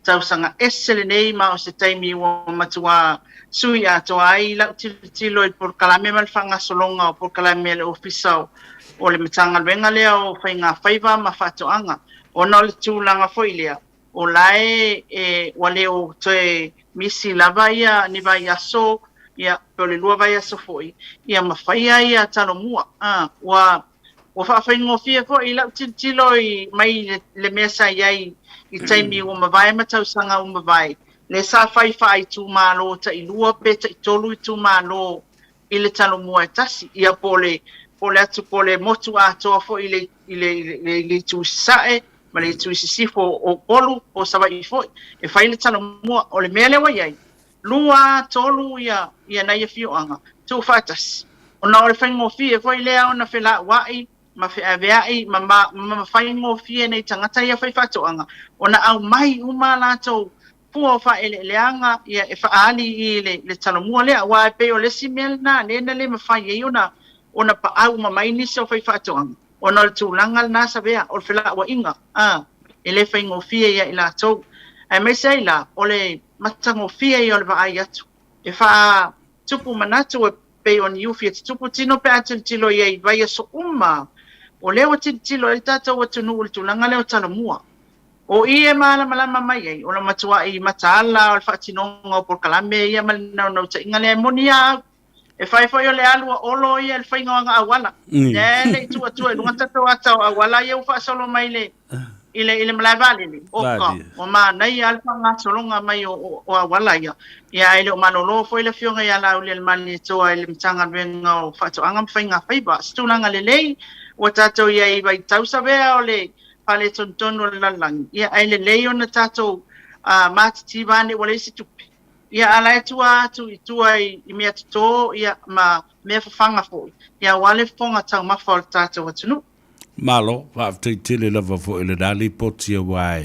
tausaga ese lenei ma o se taimi ua matuā sui atoa ai la'u tilotilo i le polokalame ma le faagasologa o polokalame a le Ofisa o le Matagaluega lea o Faigafaiva ma Faatoaga ona o le tulaga foi lea O la e ua le o toe misi lava ia ni vaiaso, ia, pe o le lua vaiaso foi, ia ma faia ia Talomua. A, ua, ua faafaigofie foi i lau tilotilo i, mai le, le mea sa i ai i taimi ua mavae ma tausaga ua mavae, lea sa fai faaitumalo tailua pe taitolu itumalo i le Talomua e tasi, ia po o le, po o le atu, po o le motu atoa foi i le, i le, i le, i le itu i sasae ma le itu i sisifo o Upolu po o Savaii foi, e fai le Talomua. O le mea lea ua i ai, lua, tolu ia, ia nai afioaga tuufaatasi, ona o le faigofie foi lea ona felauai ma feaveai ma ma ma faigofie nei tagata ia faifaatoaga ona aumai uma a latou fua o faaeleeleaga ia e faaali i le le Talomua lea, aua e pei o le isi mea lena lea na le mafai ai ona ona paau uma mai nisi o faifaatoaga ona o le tulaga lena Savea, o le felauaiga a e le faigofie ia i latou. Aemaise ai la o le matagofie ia o le vaai atu e faatupu manatu e pei o ni ufi e tutupu tino pe a tilotilo i ai i vaiaso uma o lea ua tilotilo ai le tatou atunuu i le tulaga lea o Talomua. O i e malamalama mai ai, o le matuai mataala o le faatinoga o polokalame ia ma le naunautaiga lea e moni a au. E fai foi o le alu a Olo ia i le faiga o ana auala. Lea e le i tuu atua i luga tatou ata o auala ia ua faasolo mai le i le i le malae vaalele. Oka, ua manaia lava le faagasologa mai o, o, o auala ia. Ia ae le o malolo foi le Afioga ia Laaulialemalietoa i le Matagaluega o Faatoaga ma Faigafaiva. Se tulaga lelei ua tatou i ai i vaitau Savea o le faaletonu o le lalolagi, ia ae lelei ona tatou matitiva ane ua leai se tupe. Ia a la e tua atu i tua i mea toto ia ma mea fafaga foi, ia aua le fofoga taumafa o le tatou atunuu. Malo, faafetai tele lava foi i lena lipoti aua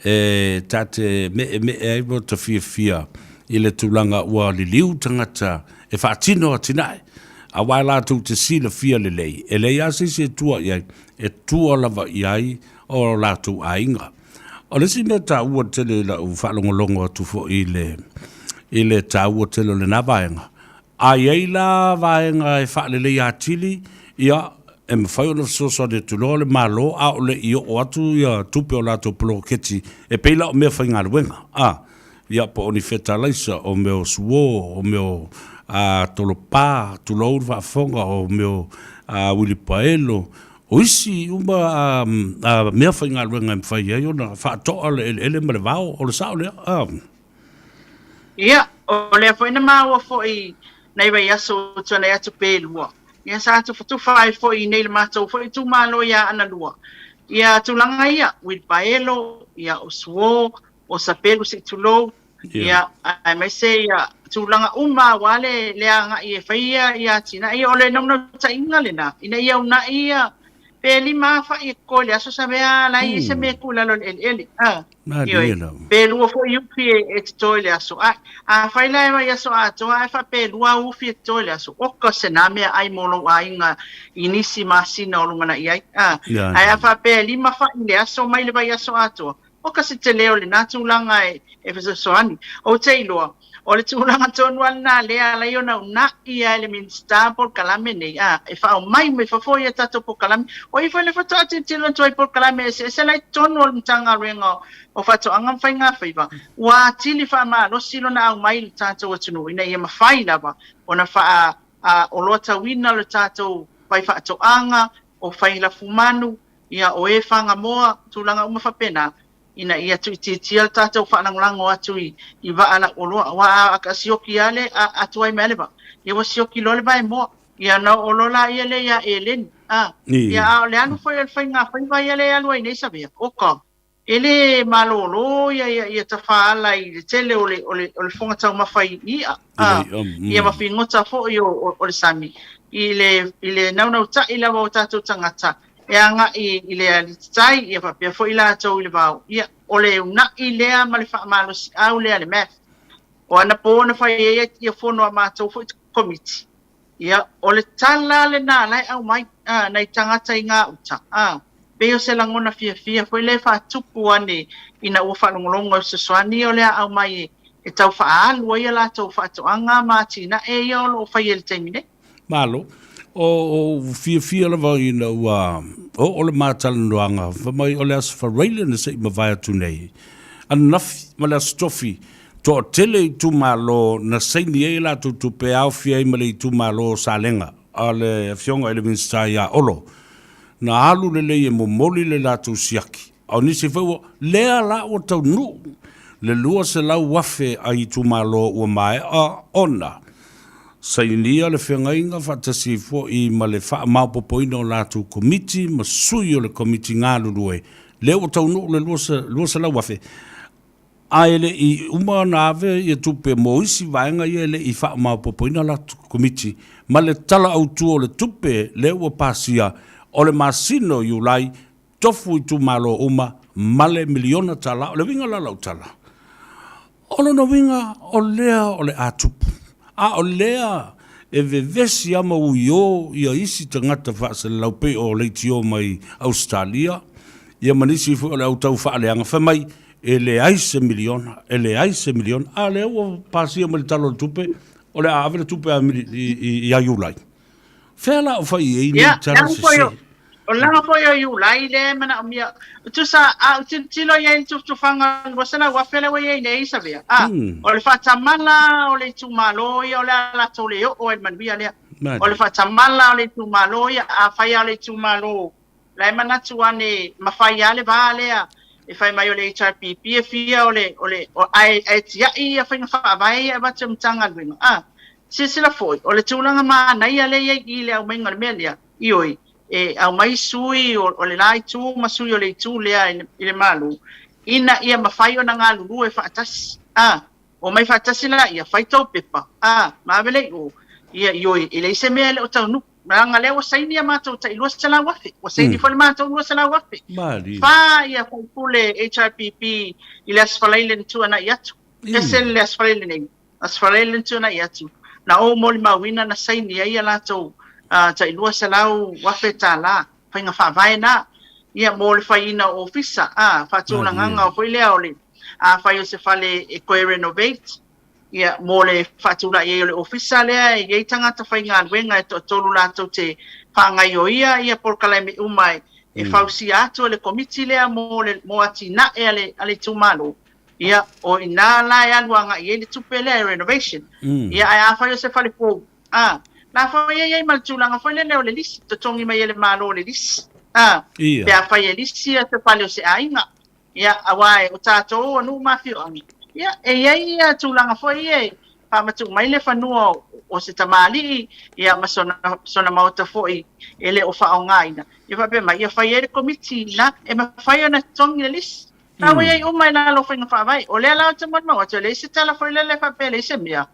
E ta te meʻemeʻe ai ma ta fiafia i le tulaga ua liliu tagata e faatino atinae, aua e latou te silafia lelei, e leai lava se isi e tua i ai, e tua lava i ai o latou aiga. O le isi mea taua tele i lau faalogologo atu foi i le, i le taua tele o lena vaega, A i ai la vaega e faaleleia atili, ia, e mafai ona fesoasoani atu loa le Malo a o le i oo atu ia tupe o latou poloketi e pei la o mea faigaluega, a, ia, po o ni fetalaisa, o mea o suo, o mea o, a, tolopa, tulou le faafofoga, o mea o, a, uilipaelo, o isi uma, a, a, mea faigaluega e mafai ai ona faatoa le eleele ma le vao, o le sao lea, a. Ia, o lea foi na maua foi nai vaiaso ua tuanai atu pe lua. Ia, sa tufatufa ai foi i nei le matou foi itumalo ia Analua. Ia, tulaga ia, uilipaelo, ia, o suo, o sapelu se i tulou, ia, aemaise ia tulaga uma aua le, le agai e fai ia, ia atinae ia. O le naunautaiga lena, ina ia uunai ia, pe 5 afa'i e koe i le aso Savea, la e i ai se mea e tuu i lalo o le eleele. A. Malie lava. Pe lua foi ufi e toto i le aso. Ae, afai la e vaiaso atoa ae faapelua au ufi e toto i le aso, oka se na mea ai mo lou aiga i nisi masina o lumanai ai. A, ae a faapea e lima fa'i le aso mai le vaiaso atoa, oka se tele o lena tulaga e fesoasoani. Ou te iloa, O le tulaga tonu lava lena lea e ala ai ona uunai e le Minisita polokalame nei, a, e faaumai mai fafo ia tatou polokalame. O i foi le faatoa tilotilo atu ai i polokalame eseese la i totonu o le Matagaluega o Faatoaga ma Faigafaiva, ua atili faamalosi lona aumai i le tatou atunuu ina ia mafai lava ona faa, a, oloatauina le tatou faifaatoaga, o fai lafumanu, ia, o e fagamoa, tulaga uma faapena. ina ia tuuitiitia le tatou faalagolago atu i i vaa lauoloa, aua a a sioki lava le a a tuai mai lava le vaa, ia ua sioki loa le vaemoa, ia ona oo loa laia lea ia eleni, a. Ia a o le alu foi o le faigafaiva ia lea e alu ai nei Savea, oka, e le malolo ia ia ia tafaala i le tele o le o le o le fofoga taumafa i i'a, a, ia ma figota foi o o o le sami i le i le naunautai lava o tatou tagata e agai i le alititai, ia faapea foi latou i le vao. Ia, o le una'i lea ma le faamalosiau lea a le MAF. O anapo na fai ai ia fono a matou foi Komiti. Ia, o le tala lena la e aumai, a, nai tagata i gauta, a, pei o se lagona fiafia foi lea e faatupu ane ina ua faalogologo i fesoasoani ia o le a aumai e tau faaalu ai a latou faatoaga ma atinae ia o lo o faia i le taimi nei. Malo. O ou fiafia lava ina ua oo le ma talanoaga, fai mai o le Aso Faraile na se i mavae atu nei, ananafi ma le Aso Tofi, toatele itumalo na saini ai a latou tupe e aofia ai ma le itumalo o Salega a le Afioga i le Minisita ia Olo. Na alu lelei e momoli le latou siaki. A o nisi foi ua, lea la ua taunuu le 200,000 a itumalo ua maea ona sainia le feagaiga faatasi foi ma le faamaopoopoina o latou komiti ma sui o le komiti galulue, lea ua taunuu le 200,000, a e le i uma ona ave ia tupe mo isi vaega ia e le i faamaopoopoina latou komiti ma le Tala Autu o le Tupe lea ua pasia o le masina o Iulai tofu itumalo uma ma le miliona tala. O le uiga la o lau tala, o lona uiga o lea o le a tupu, a o lea e vevesi lava ma uiō ia isi tagata faaselelau pei o leitio mai Ausetalia ia ma nisi foi o le au tau faaleaga fai mai e leai se miliona, e leai se miliona, a lea ua pasia mai le Tala o le Tupe o le a ave le tupe ia Iulai. Fea la o fai i ai nei tala sese? O le laga foi o Iulai lea e manaomia. Tusa, a ou tilotilo i ai i le tufatufaga 200,000 lea ua i ai nei, Savea, a, o le faatamala o le itumalo ia o le a latou le oo ai i le manuia lea. O le faatamala o le itumalo ia, afai lava o le itumalo la e manatu ane mafai lava le va lea e fai mai o le HRPP e fia o le, o le, ae, ae tiai ia faiga faavae ia e avatu e Matagaluega, a. Silasila foi, o le tulaga manaia lea e i ai i le aumaiga o le mea lea, ioe, e aumai sui o, o le la itu ma sui o le itu lea i le, i le Malo, ina ia mafai ona galulue faatasi, a, omai faatasi laia, fai tou pepa, a, ma ave lea i o, ia, ioe, e leai se mea e le o taunuu. Leaga lea ua saini a matou tai 200,000, ua saini foi le matou 200,000. Malie. Fa ia faipule HRPP i le Aso Faraile na tuanai atu. Ese le Aso Faraile nei, Aso Faraile na tuanai atu, na ou molimauina na saini ai a latou tai 200,000 tala, faiga faavae na, ia mo le faiina o ofisa, a, faatulagaga foi lea o le, afai o se fale e toe renovate, Ia, mo le faatulai ai o le ofisa lea, e i ai tagata faigaluega e toatolu latou te faagaioia ia polokalame uma e fausia atu e le komiti lea mo le mo atinae a le a le itumalo. Ia, o i ina la e alu agai ai le tupe lea e renovation. Ia, ae afai o se fale fou, a, la foi e i ai ma le tulaga foi lele o le lisi, totogi mai e le Malo le lisi, a, pe afai e lisi se fale o se aiga. Ia, aua o tatou o nuu ma afioaga, ia, e i ai ia tulaga foi ia e faamatuu mai le fanua o se tamalii, ia, ma sona, sona maota foi e le o faaaogaina, ia faapea mai, ia fai ai le komiti na e mafai ona totogi le lisi. La ua i ai uma i lalo o faiga faavae. O lea la ou te molimau atu, e leai se tala foi lele faapea e leai se mea.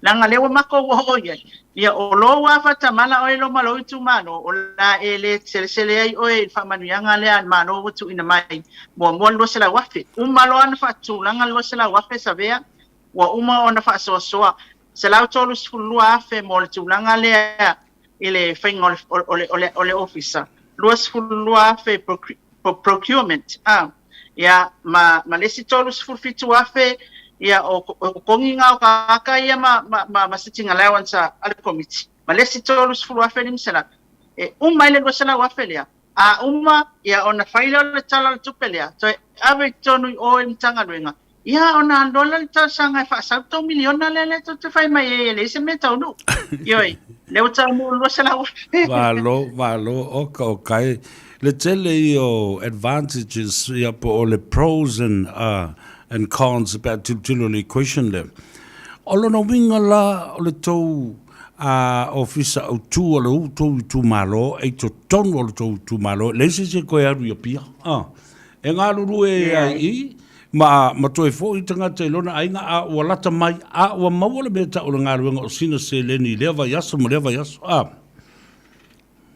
Leaga lea ua matou oo i ai, ia o lou lava faatamala oe lo ma lou itumalo, o le a e le selesele ai oe i le faamanuiaga lea a le Malo ua tuuina mai, muamua le 200,000. Uma loa ona faatulaga le 200,000 Savea, ua uma ona faasoasoa 132,000 mo le tulaga lea i le faiga o le, o le, o le, o le ofisa, 22,000 procurement, a, ia, ma, ma le isi 37,000, ia, o, o totogi na o tagata ia ma, ma, ma, ma sitting allowance a, a le komiti, ma le isi 30,500. E uma ai le 200,000 lea. A uma, ia, ona fai lea o le Tala o le Tupe lea, toe ave i totonu i o i le Matagaluega, Ia, ona alu loa lea o le talosaga e faasau tou miliona lea lea tou te fai mai ai e leai se mea taunuu. Ioe, lea ua taunuu le 200,000. Malo, malo, oka oka e. Le tele ia o advantages ia po o le pros and, uh, and cons pe a tilotilo i le equation lea. O lona uiga la o le tou uh, ofisa autu o le tou itumalo e i totonu o le tou itumalo, e leai se isi e toe alu i Apia. Uh. E galulue ai i, ma, ma toe foi tagata i lona aiga, a ua lata mai, a ua maua le mea tau o le galuega o sina seleni i lea vaiaso ma lea vaiaso. A.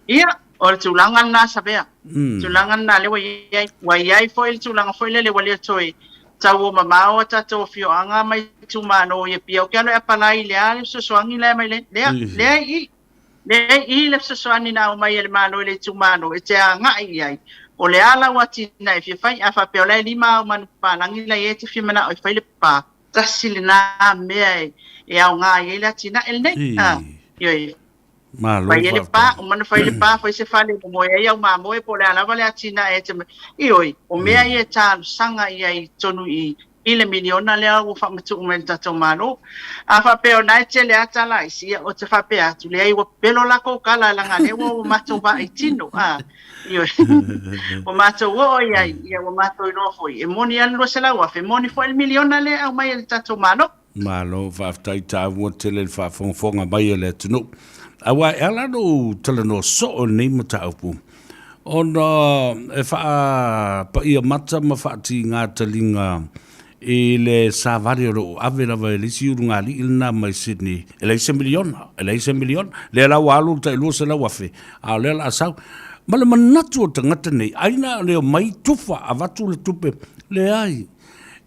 Ia, o le tulaga lena Savea. Tulaga lena lea ua i ai. Ua i ai foi le tulaga foi lele ua le toe tau o mamao a tatou afioaga ma itumalo i Apia. Ou te alu e apalai i le a le fesoasoani la e aumai le, lea, lea i i. Lea i i le fesoasoani na aumai e le Malo i le itumalo e te agai i ai. O le a lau atinae e fia fai? A faapea o la e lima au manupapalagi la i ai e te fia manao e fai le pa, tasi lena mea e aoga i ai le atinae lenei. A, ioe. Malo Fai ai le pa, uma ona fai le pa, fai se fale e momoe ai au mamoe po o le a lava le atinae e te. Ioe, o mea ia e talosaga i ai i totonu i i. i le miliona lea ua faamatuu mai e le tatou Malo. A faapea o na e tele a tala a isi, ia ou te faapea atu, leai ua pepelo latou tala leaga lea ua ua matou vaai tino, a, ioe, ua matou oo i ai, ia ua matou iloa foi, e moni a le 200,000, e moni foi le miliona lea e aumai e le tatou Malo. Malo, faafetai taua tele le faafogafoga mai a le atunuu. Aua e ala ona ou talanoa soo i lenei mataupu, ona e faapaia mata ma faatiga taliga i le savali o lo o ave lava e le isi ulugalii lena mai Sydney, e leai se miliona, e leai se miliona. Lea la ua alu le tai 200,000, a o lea o le a sau. Ma le manatu o tagata nei, ai na o le omai tufa avatu le tupe, leai.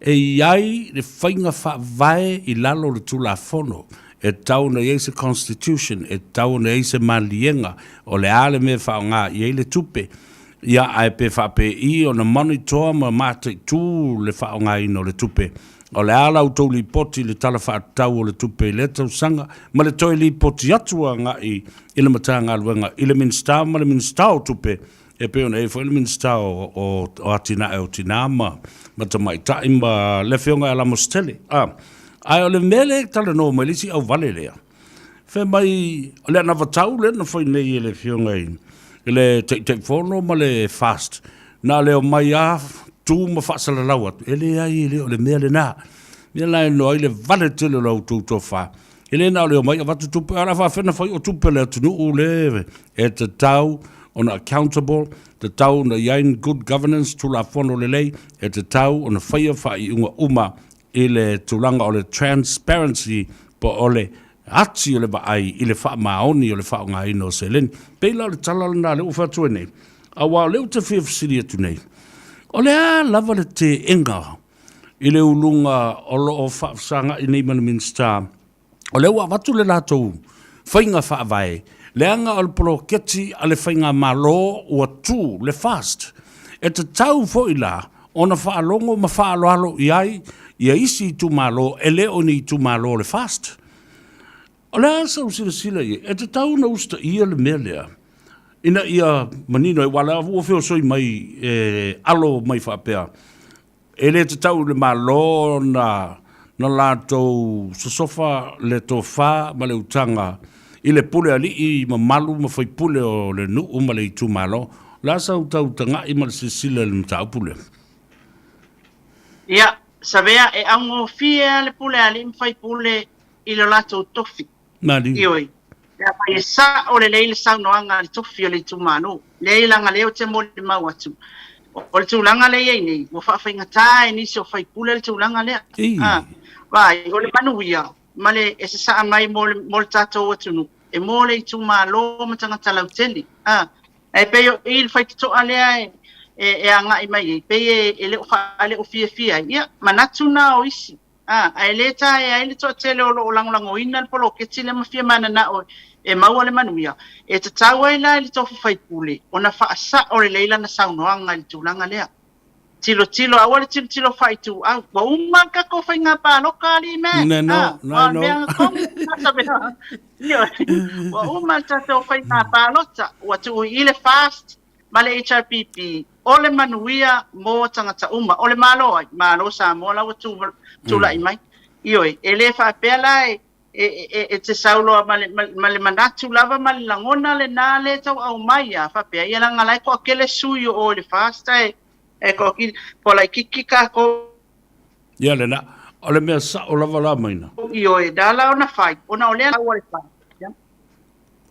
E i ai le faiga faavae i lalo o le Tulafono, e tatau ona i ai se Constitution, e tatau ona i ai se maliega, o le a le mea e faaaoga i ai le tupe, ia, ae pe faapei ona monitor ma mataitu le faaaogaina o le tupe. O le a la outou lipoti i le Tala Faatatau o le Tupe i lea tausaga, ma le toe lipoti atu agai i le Matagaluega, i le Minisita ma le Minisita o Tupe, E pei ona i ai foi le Minisita o, o, o Atinae o Tinā ma, ma Tamaitai ma le Afioga ia Lamositele. A, ae o le mea lea e talanoa mai le isi auvale lea, fai mai o le anavatau lea na fai nei e le Afioga i, i le Taitaifono ma le FAST, na o le omai lava tu ma faasalalau atu, e leai, e le o le mea lena. Mea la e iloa ai le vale tele o la outou tofa, E le na o le omai avatu tupe, a o le a faapefea ona fai o tupe a le atunuu le e tatau ona accountable, tatau ona i ai ni good governance, Tulafono lelei, e tatau ona faia faaiuga uma i le tulaga o le transparency po o le ati o le vaai i le faamaoni o le faaaogaina o seleni. Pei la o le tala lena lea ua fai atu ai nei, aua o lea ou te fia fesili atu nei, o le a lava le teena i le uluga o lo o faafesagai nei ma le Minisita, o lea ua avatu le latou faiga faavae, leaga o le poloketi a le faigamalo ua tu le FAST. E tatau foi la ona faalogo ma faaaloalo i ai ia isi itumalo e le o ni itumalo o le FAST. O le a sau silasila i ai, e tatau ona usitaia le mea lea ina ia manino ai, aua o lea ua feosoi mai e alo mai faapea, E le tatau i le Malo ona na latou sosofa le tofa ma le utaga i le pule alii mamalu ma faipule o le nuu ma le itumalo. O le a sau tautaga'i ma le silasila i le mataupu lea? Ia, Savea, e augofie lava le pule a alii ma faipule i lo latou tofi. Malie. Ioe. Pe afai e sao lelei le saunoaga a le tofi o le itumalo, leai leaga lea ou te molimau atu, o le tulaga lea e i ai nei, ua faafaigata e nisi o faipule le tulaga lea. A, vaai, o le manuia ma le e sasaa mai mo le, mo le tatou atunuu, e mo le itumalo ma tagata lautele. A, ae pei o i le faitotoa lea e, e, e agai mai ai, pei e, e le o, fa, le o fiafia ai. Ia, manatu na o isi. A, ae le taea ai le toatele o lo o lagolagoina le poloketi lea ma fia mananao e maua le manuia, e tatau ai la i le tofi faipule ona faasao lelei lana saunoaga i le tulaga lea. Tilotilo, aua le tilotilo faaituau. Ua uma le tatou faiga palota alii mea. Ne no, A, no, ua no. mea tonu na Ioe. Ua uma le tatou faiga palota, ua tuu i i le FAST, ma le HRPP, o le manuia mo tagata uma. O le Malo ai? Malo Samoa la ua tulai mai. Ioe, e le faapea la e, e, e te sau loa ma le, ma le manatu lava ma le lagona lena lea e tau aumai a faapea, ia leaga la e toatele sui o o i le FAST ae, e toakili, po laitiiti tatou. Ia lena, o le mea sao lava la maina. Ioe, na ala ona fai, ona o lea ua le FAST.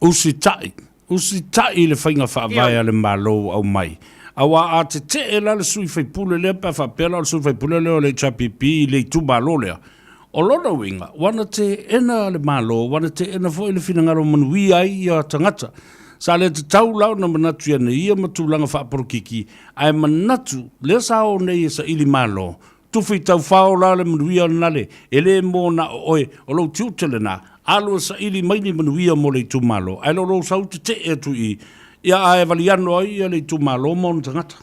Usitai, usitai i le faiga faavae a le Malo ua aumai. Aua a tetee la le sui faipule lea pe a faapea la o le sui faipule lea o le HRPP i le itumalo lea, o lona uiga, ua na teena le Malo, ua na teena foi le finagalo manuia ai ia tagata. Sa le tatau la ona manatu ia nei ia ma tulaga faapolokiki, ae manatu lea sa o nei e saili Malo, Tufi taufao la le manuia nale, e le mo na o oe, o lou tiute lena, alu e saili mai ni manuia mo le itumalo, ae le o lou sau tetee atu i ia ae valiano ai ia le itumalo ma ona tagata.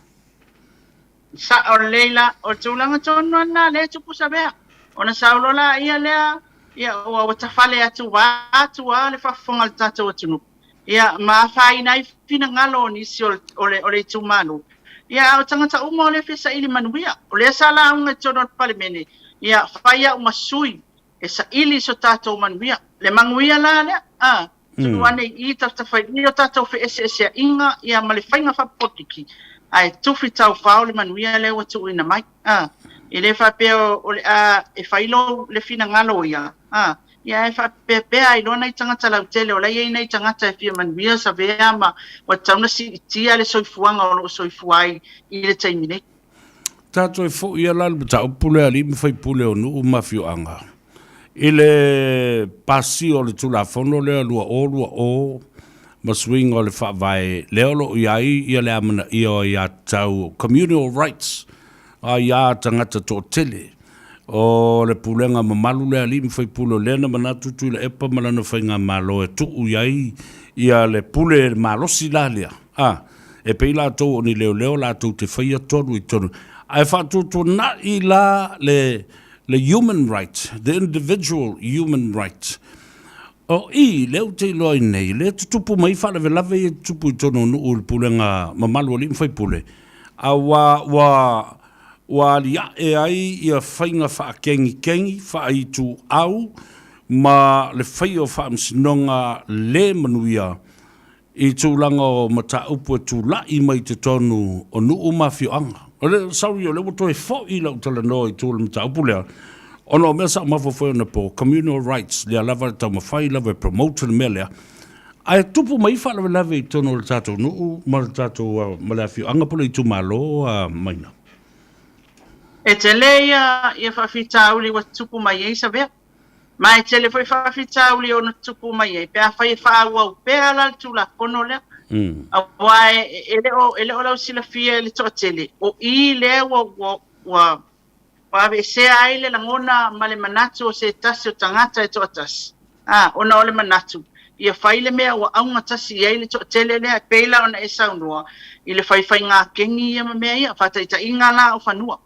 Sao lelei la, o le tulaga tonu lava lena lea e tupu Savea, ona sau loa laia lea, ia ua tafale atu vaeatu lava le faafofoga a le tatou atunuu. ia, ma afaina ai finagalo o nisi o, o, le, o le itumalo. Ia, a o tagata uma o lea e fia saili manuia. O lea sa lauga i totonu o le Palemene, ia, fai au ma sui e saili so tatou manuia. Le manuia la lea, a, tuu ane i i tafatafailii o tatou feeseeseaiga, ia, ma le faiga faapolokiki, ae tufi taufao le manuia lea ua tuuina mai. A, e le faapea o le a e fai lou, le finagalo ia, a, Ia, e faapea pea ai loa nai tagata lautele, o la e i ai nai tagata e fia manuia Savea ma ua tatau ona siitia le soifuaga o lo o soifua ai i le taimi nei. Tatou e foi ia la le mataupu lea alii ma faipule o nuu ma afioaga i le pasia o le Tulafono lea 2020 ma suiga o le Faavae lea o lo o i ai ia le amanaia o aiatatau, communal rights, aiā tagata toatele. O le pulega mamalu lea a alii ma faipule o lea na manatu Tuilaepa ma lana faigamalo e tuu i ai ia le pule malosi la lea, a, e pei latou o ni leoleo latou te faia tonu i tonu. Ae faatuatuanai la le, le human right, the individual human right. O i, lea ou te iloa ai nei, lea e tutupu mai faalavelave ia e tutupu i tonu o nuu i le pulega mamalu a alii ma faipule, aua ua, ua aliae ai ia faiga faakegikegi, faaituau ma le faia o faamasinoga le manuia i tulaga o mataupu e tulai mai i totonu o nuu ma afioaga. O le, sorry, o lea ua toe foi lau talanoa i tua o le mataupu lea, ona o mea sa ou mafaufau anapo, communal rights, lea lava e taumafai lava e promote le mea lea, Ae tupu mai faalavelave i totonu o le tatou nuu ma le tatou ma le afioaga po o le itumalo a Maina. E tele ia ia faafitauli ua tupu mai ai Savea. Ma e tele foi faafitauli e ono tupu mai ai pe afai e faaauau pea la le Tulafono lea. Aua e le o e le o lausilafia e le toatele, o i lea ua ua ua aveesea ai le lagona ma le manatu o se tasi o tagata e toatasi, a, ona o le manatu ia fai le mea ua augatasi i ai le toatele lea, e pei la ona e saunoa i le faifaiga kegi ia ma mea ia, faataitaiga la o fanua.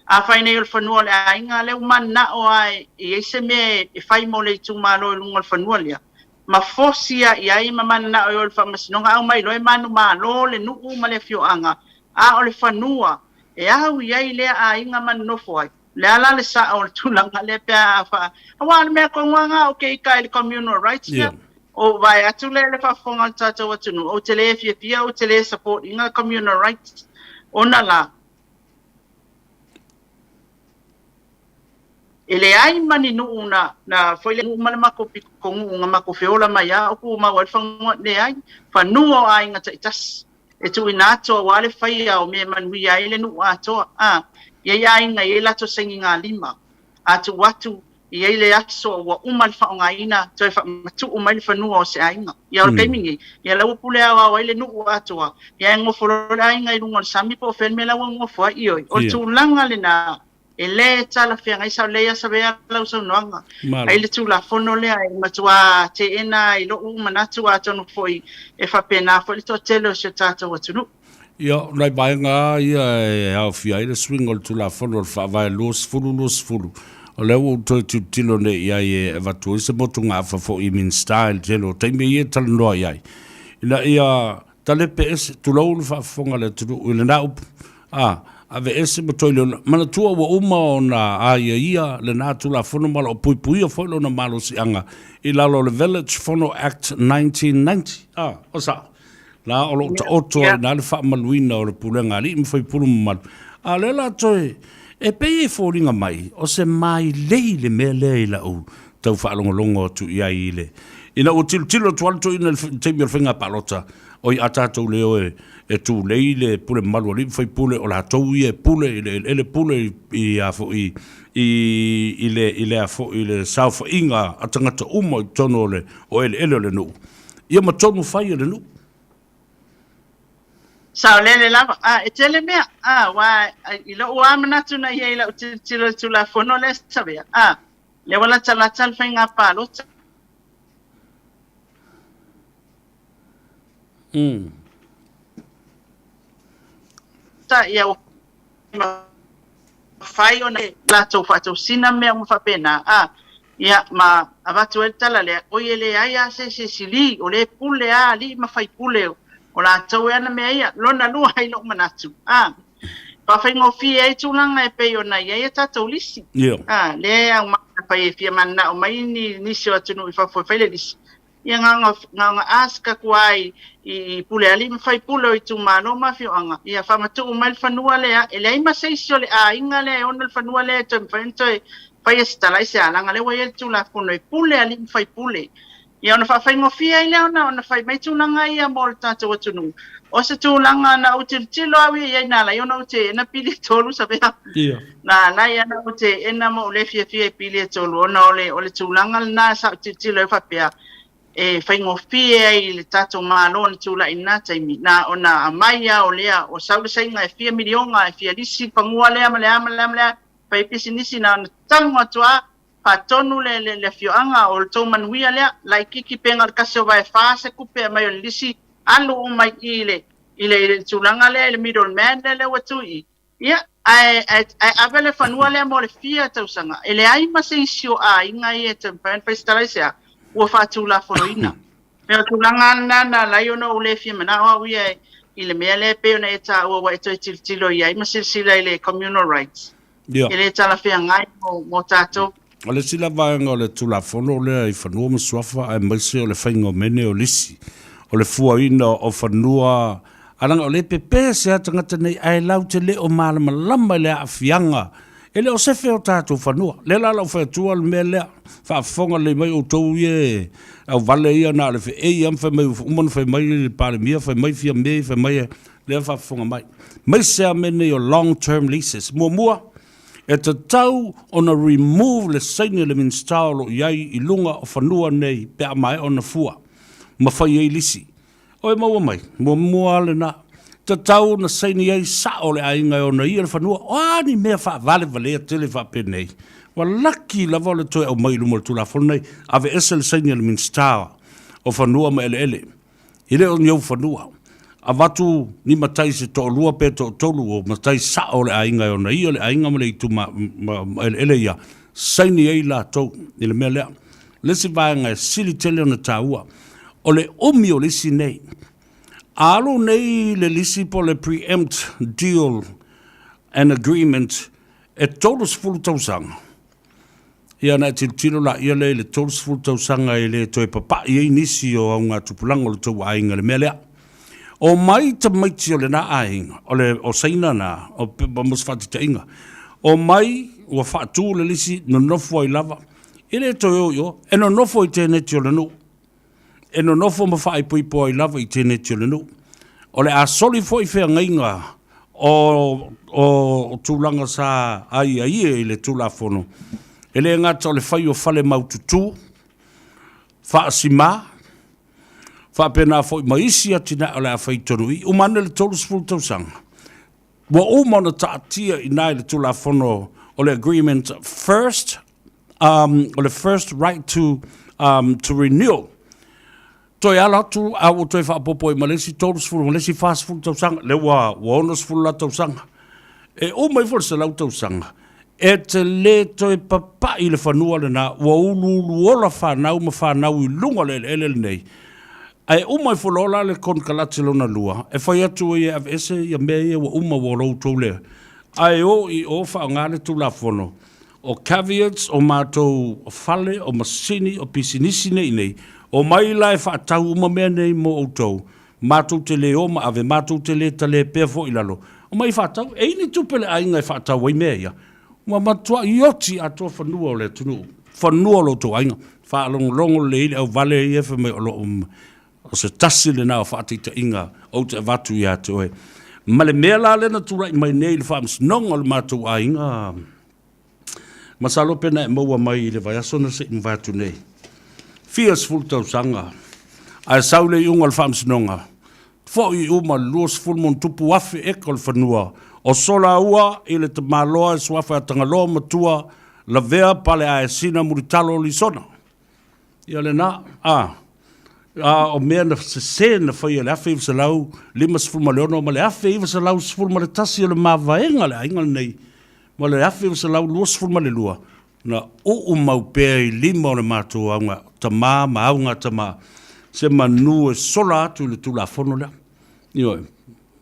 Afai nei o le fanua o le aiga lea ua mananao lava e i ai se mea e fai mo le itumalo i luga o le fanua lea, ma fosi lava i ai ma mananao e o i le faamasinoga, aumai loa e manumalo le nuu ma le afioaga, a o le fanua e au i ai lea aiga ma nonofo ai. O le a la le sao o le tulaga lea pe a fa... Aua o le mea tonu lava lena ou te ita ai i le communal rights lea. Ou vae atu lea i le faafofoga a le tatou atunuu, ou te le fiafia, ou te le support ina communal rights, ona la, E leai ma ni nuu na, na foi le nuu ma le matou pitonuu na matou feola mai a o tumau ai le fanua, leai, fanua o aiga taitasi e tuuina atu aua le faia o mea e manuia ai le nuu atoa, a i ai aiga e i ai latou sainigalima, a tuu atu E i ai le aso ua uma le faaaogaina toe faamatuu mai le fanua o se aiga. Ia o le taimi nei, ia la ua pule aoao ai le nuu atoa, ia e nofo loa le aiga i luga o le sami po o fea le mea la ua nofo ai. Ioe, o le tulaga lena e le talafeagai sao lelei a Savea lau saunoaga. Ai le Tulafono lea e matua teena ai i lou manatu atonu foi e faapena foi le toatele o si o tatou atunuu. Ia, o nai vaega lava ia e aofia ai le suiga o le Tulafono o le Faavae 2020, o lea ua ou toe tilotilo nei i ai e avatu ai se motugaafa foi i Minisita i le tele o taimi ia e talanoa i ai, ina ia talepe ese, tulou le faafofoga a le atunuu i lena upu, a, aveese ma toe iloilo. Manatua ua uma ona aiaia lena Tulafono ma o lo o puipuia foi lona malosiaga i lalo o le Village Fono Act 1990. A, o sao. La o lo o taoto ai i ina le faamaluina o le pulega a alii ma faipule mamalu, a o lea la toe e pei e foliga mai o se mailei le mea lea i lau tau faalogologo atu i ai i le ina ua tilotilo atu lava le toeaina i le taimi o le faiga palota, oi a tatou le o e tulei le pule mamalu a alii ma faipule o latou ia e pule i le eleele pule i a foi i i le i le a foi i le saofaiga a tagata uma i totonu o le o eleele o le nuu. Ia ma tonu fai e le nuu. Saolele lava. A, e tele mea. A, aua i lou lava manatu na i ai i lau tilotilo i le Tulafono lea Savea, a, lea ua latalata le faiga palota. Ia ua mafai ona latou faatosina mea uma faapena, a, ia, ma avatu ai le tala lea, oi e leai lava se isi e sili, o lea e pule lava alii ma faipule o latou e ana mea ia. Lona lua i lou manatu, a, faafaigofie ai tulaga e pei ona i ai a tatou lisi, a, lea e aumai afai e fia mananao mai ni nisi o atunuu i fafo e fai le lisi, Ia na ona, na ona ask atu lava i, i pule alii ma faipule o itumalo ma afioaga, ia faamatuu mai le fanua lea, e leai ma se isi o le aiga lea e ona le fanua lea e toe mafai ona toe faia se tala i se alaga lea ua i ai le Tulafono e pule alii ma faipule. Ia ona faafaigofie ai lea ona, ona fai mai tulaga ia mo le tatou atunuu. O se tulaga na ou tilotilo au ia i ai na ala ai ona ou teena pili e tolu Savea. Ia. Na ala ai ona ou teena ma ou le fiafia i pili e tolu ona o le, o le tulaga lena sa ou tilotilo ai faapea e faigofie ai i le tatou Malo na tulai i lena taimi, na ona aumai lava o lea, o sau le saiga e fia miliona, e fia lisi le fanua lea ma le a ma le a ma le a, fai pisinisi, na ona tago atu lava, faatonu le, le, le afioaga, o le tou manuia lea, laitiiti pe na o le tasi ova e fa se tupe e aumai o le lisi, alu uma i i le, i le, i le tulaga lea i le middle man lea, lea ua tu i i. Ia, ae, ae, ae ave le fanua lea mo le fia tausaga, e leai ma se isi o aiga ia e toe mafai ona fai se tala i se a, ua faatulafonoina. E o le tulaga lava lena na ala ai ona ou le fia manao au ia i le mea lea e pei ona e taua ua e toe tilotilo i ai ma silasila i le communal rights. Ia. E le talafeagai mo, mo tatou. O le isi la vaega o le Tulafono lea i Fanua ma Suafa aemaise o le faiga o mea nei o lisi, o le fuaina o fanua, a leaga o lea e pepe se a tagata nei ae latou te le o malamalama i le aafiaga, e le o sefe o tatou fanua. Lea la o lau fai atua le mea lea, faafofoga lelei mai outou ia e auvale ia na o le feei lava ma fai mai ua uma ona fai mai le Palemia, fai mai Fiame, fai mai lea faafofoga mai. Aemaise lava mea nei o long term leases. Muamua, E tatau ona remove le saini a le Minisita o lo o i ai i luga o fanua nei pe a maea ona fua ma fai ai lisi. Oi maua mai, muamua lava lena. Tatau ona saini ai sao le aiga e ona ia le fanua. O a ni mea faavalevalea tele faapenei, ua laki lava o le toe aumai i luma o le Tulafono nei, aveese le saini a le Minisita o Fanua ma Eleele. E le o ni ou fanua. Avatu ni matai se toalua pe toatolu o matai sao o le aiga e ona ia le aiga ma le ituma ma eleele ia, saini ai latou i le mea lea. Le isi vaega e sili tele ona taua, o le umi o lisi nei. A alu nei le lisi po o le pre-empt deal and agreement e 30 tausaga, Ia ona e tilotilo laia lea i le 30 tausaga e le toe papai ai nisi o augatupulaga o le tou aiga i le mea lea. Omai tamaiti o lena aiga, o le o Saina na, o mo se faataitaiga, omai ua faatu le lisi, nonofo ai lava, e le toe o i o, e nonofo i teneti o le nuu. E nonofo ma faaipoipo ai lava i teneti o le nuu. O le a soli foi feagaiga o, o tulaga sa aiaia i le Tulafono, e le gata o le fai o fale maututū, faasimā, faapena foi ma isi atinae o le a fai tonu i uma ane le 30 tausaga. Ua uma ona taatia i ina i le Tulafono o le Agreement First, um, o le First Right to, um, to Renewal. Toe ala atu a ua toe faaopoopo ai ma le isi 30 ma le isi 40 tausaga, lea ua, ua 60 la tausaga. E uma ifo le 100 tausaga, e te lē toe papa'i le fanua lenā, ua uluuluola fanau ma fanau i luga o le eleele lenei. Ae uma ifo loa la le konekarate lona lua, e fai atu ai e aveese ia mea ia ua uma ua lo outou lea. Ae o i o faaaoga le Tulafono o caveats o matou fale, o masini, o pisinisi nei nei, omai la e faatau uma mea nei mo outou, matou te le o ma ave, matou te le tale pea foi i lalo, omai e faatau. E i ai ni tupe a le aiga e faatau ai mea ia? Ua matuai oti atoa fanua o le atunuu, fanua o lo outou aiga. Faalogologo lelei i le auvale ia fai mai o lo o O se tasi lena o faataitaiga ou te avatu ia te oe. Ma le mea la lea na tulai mai nei i le faamasinoga o le matou aiga, masalo pe na e maua mai i le vaiaso na se i mavae atu nei, fia sefulu tausaga, ae sau le iuga o le faamasinoga, foi uma le 20+ eka o le fanua o Solaua i le tamaloa e suafa ia Tagaloa Matua Lavea Paleaesina Mulitalo Lisona. Ia lena, a, a o mea na sese na faia i le 1956 ma le 1911 o le mavaega a le aiga lenei ma le 1922 na uu mau pea i lima o le matou auga tama ma auga tama se manu e sola atu i le Tulafono lea. Ioe.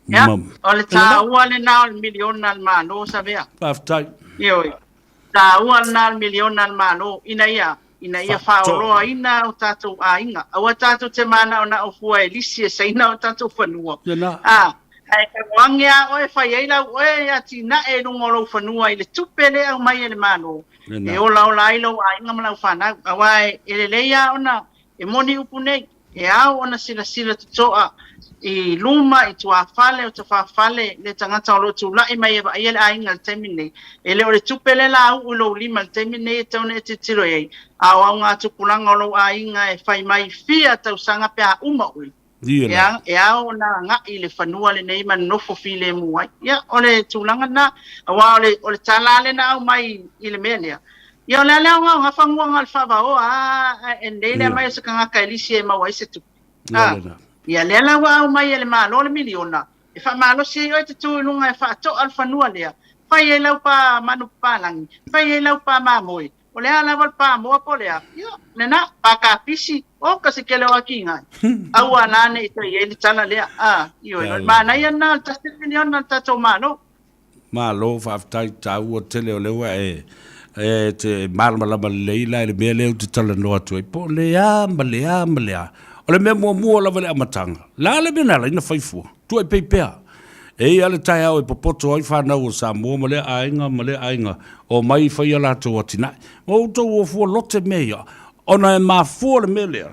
Ia, o le taua lena o le miliona a le Malo, Savea. Faafetai. Ioe. Taua lena o le miliona a le Malo ina ia ina ia faaoloaina o tatou aiga. Aua tatou te manaonao fua e lisi e Saina o tatou fanua. A, ae tago age lava oe e fai ai lau oe atinae i luga o lou fanua i le tupe lea e aumai e le Malo e olaola ai lou aiga ma lau fanau. Aua e lelei lava ona e moni upu nei. E ao ona silasila totoa i luma, i tuafale, o tafafale le tagata o lo o tulai mai e vaaia le aiga i le taimi lenei. E le o le tupe lea la uu i lou lima i le taimi lenei e tatau ona e tilotilo i ai, a o augatupulaga o lou aiga e fai mai fia tausaga pe a uma oe. E ao ona agai i le fanua lenei ma nonofo filemu ai. Ia, o le tulaga lena, aua o le tala lava lea na aumai i le mea lea, Ia o le a le aoga o gafanuaga o le faavaoa a e lelei le aumai o se tagata e lisi e maua ai se tupe. A, ia lea la ua aumai e le Malo le miliona e faamalosi ai oe te tu i luga e faatoa le fanua lea, fai ai lau pa manu papalagi, fai ai lau pa mamoe, o le a lava le pa moa po o le a, ia, lena, pa kapisi, oka se kele o akigai. Aua la ne i toe i ai le tala lea. A, ioe, o le manaia lena o le tasi miliona a le tatou Malo. Malo faafetai taua tele o lea ua e e te malamalama lelei la i le mea lea ou te talanoa atu ai po o le a ma le a ma le a. O le mea muamua lava i le amataga, o le a le mea na ala ai ona fai fua? Tuuaipei pea. E i ai lava le taeao e popoto ai fanau o Samoa ma lea aiga ma lea aiga, omai fai a latou atinae. Ua outou o fua lote mea ia, ona e mafua le mea lea.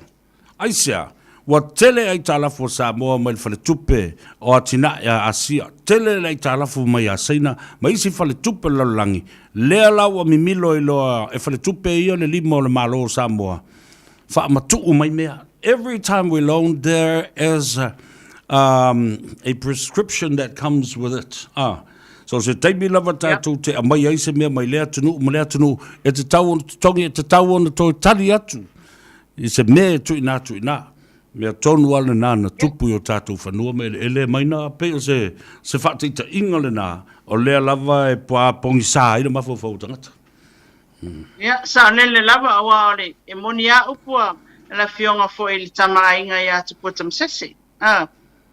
Aisea? Ua tele aitalafu a Samoa mai le Faletupe o Atinae a Asia, tele le aitalafu mai a Saina ma isi faletupe o le lalolagi, lea la ua mimilo ai loa e faletupe ia le lima o le Malo o Samoa faamatuu mai mea. Every time we loan there is a prescription that comes with it. Ah. So se taimi lava tatou te aumai ai se mea mai lea atunuu ma lea atunuu, e tatau ona totogi, e tatau ona toe tali atu i se mea e tuuina atu i ina. Mea tonu lava lena na tupu i o tatou fanua ma eleele mai na, pei o se, se faataitaiga lena, o lea lava e pogisa ai le mafaufau o tagata. Ia, saolele lava, aua o le, e moni a upu a le Afioga foi i le Tama a Aiga ia Tupua Tamasese. A,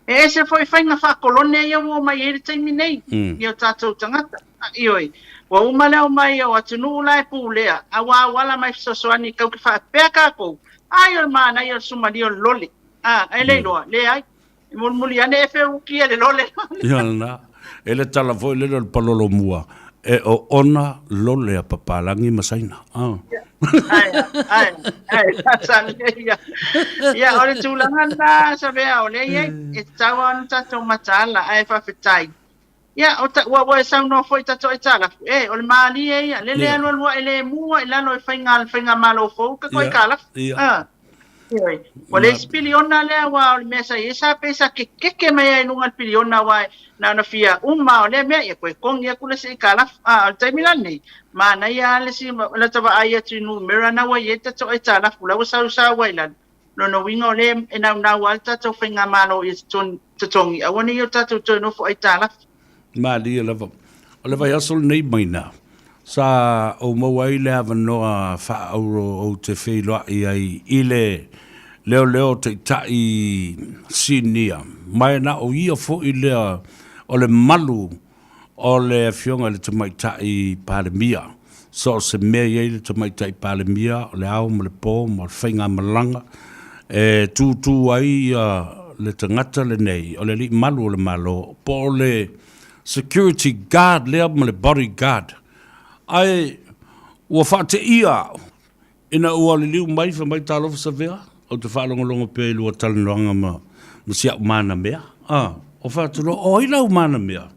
e ese foi faiga faakolone ia ua omai ai le taimi nei i o tatou tagata. A, ioe, ua uma le omai o atunuu la e pulea, a ua auala mai fesoasoani kau ke faapea kakou, ai o le manaia o le sumalia o le lole. A, e le iloa, leai. E mulimuli ane e feuki e le lole. Ia lena. E le tala foi lele o le palolo mua, e oona lole a papalagi ma Saina. Ah. Ai, ai, ai, ia. Ia, o le tulaga lena, Savea, o lea e i ai, e tatau lava ona tatou mataala, ae faafetai. Ia, o ta, ua, ua e saunoa foi tatou aitalafu, e, o le malie ia, lele alualuaʻe lemu ai i lalo e faiga, le faigamalo fou ka koe aitalafu. Ah. Ioe. Ua le isi piliona lea aua o le mea sa i ai sa pei sa kekeke mai ai i luga le piliona aua na ona fia uma o lea mea ia toe togi atu le isi aitalafu. A o le taimi la lenei, manaia lava le isi lata vaai atu i numera na ua i ai le tatou aitalafu la ua sausau ai i lalo. Lona uiga o lea e naunau lava le tatou faigamalo ia totogi aua ne i o tatou toe nofo aitalafu. Malie lava. O le vaiaso lenei maina, sa ou maua ai le avanoa faaauuro ou te feiloai ai i le leoleo taitai sinia, ma e na o ia foi lea o le malu o le Afioga i le Tamaitai Palemia. So o se mea i ai le Tamaitai Palemia, o le ao ma le po ma le faigamalaga e tūtū ai le tagata lenei, o le alii malu o le Malo, po o le security guard lea ma le body guard. Ae ua faateia au Ina ua liliu mai fai mai, Talofa Savea, ou te faalogologo pea i lua talanoaga ma, ma si au manamea. A, o fai atu loa, O ai lau manamea?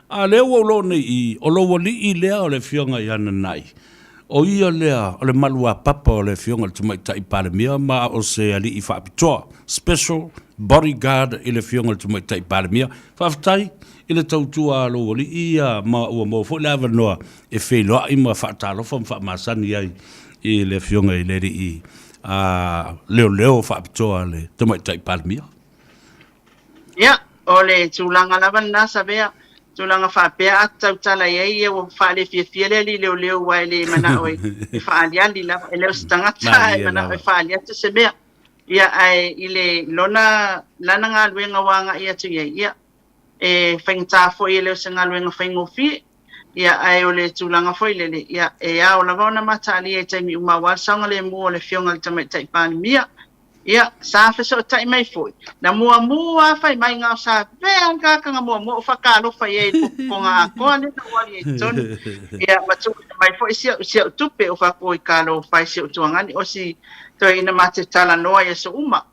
A lea ua ou loo nei i i, o lou alii lea o le Afioga ia Nanai, o ia lea o le maluapapa o le Afioga i le Tamaitai Palemia ma o se alii faapitoa, special bodyguard i le Afioga i le Tamaitai Palemia. Faafetai i le tautua a lou alii ia ma ua maua foi le avanoa e feiloai ma faatalofa ma faamasani ai i le Afioga i le Alii Leoleo Faapitoa a le Tamaitai Palemia. Ia, o le tulaga lava lena Savea, tulaga faapea a tautala i ai ia ua faalefiafia le alii leoleo aua e le manao e faaaliali lava, e le o se tagata e manao e faaali atu se mea. Ia, ae i le lona, lana galuega ua agai atu i ai, ia, e faigata foi e le o se galuega faigofie. Ia, ae o le tulaga foi lele, ia, e ao lava ona mataalia i taimi uma aua le saogalemu o le Afioga i le Tamaitai Palemia. Ia, sa fesootai mai foi, na muamua lava fai mai na o Savea le tagata muamua o faatalofa i ai i le popopoga atoa lea na ou alu ai i totonu. Ia, ma tuuina mai foi si au, si au tupe o faapo i talofa ai si ou tuagani, o si toeaina ma te talanoa i aso uma.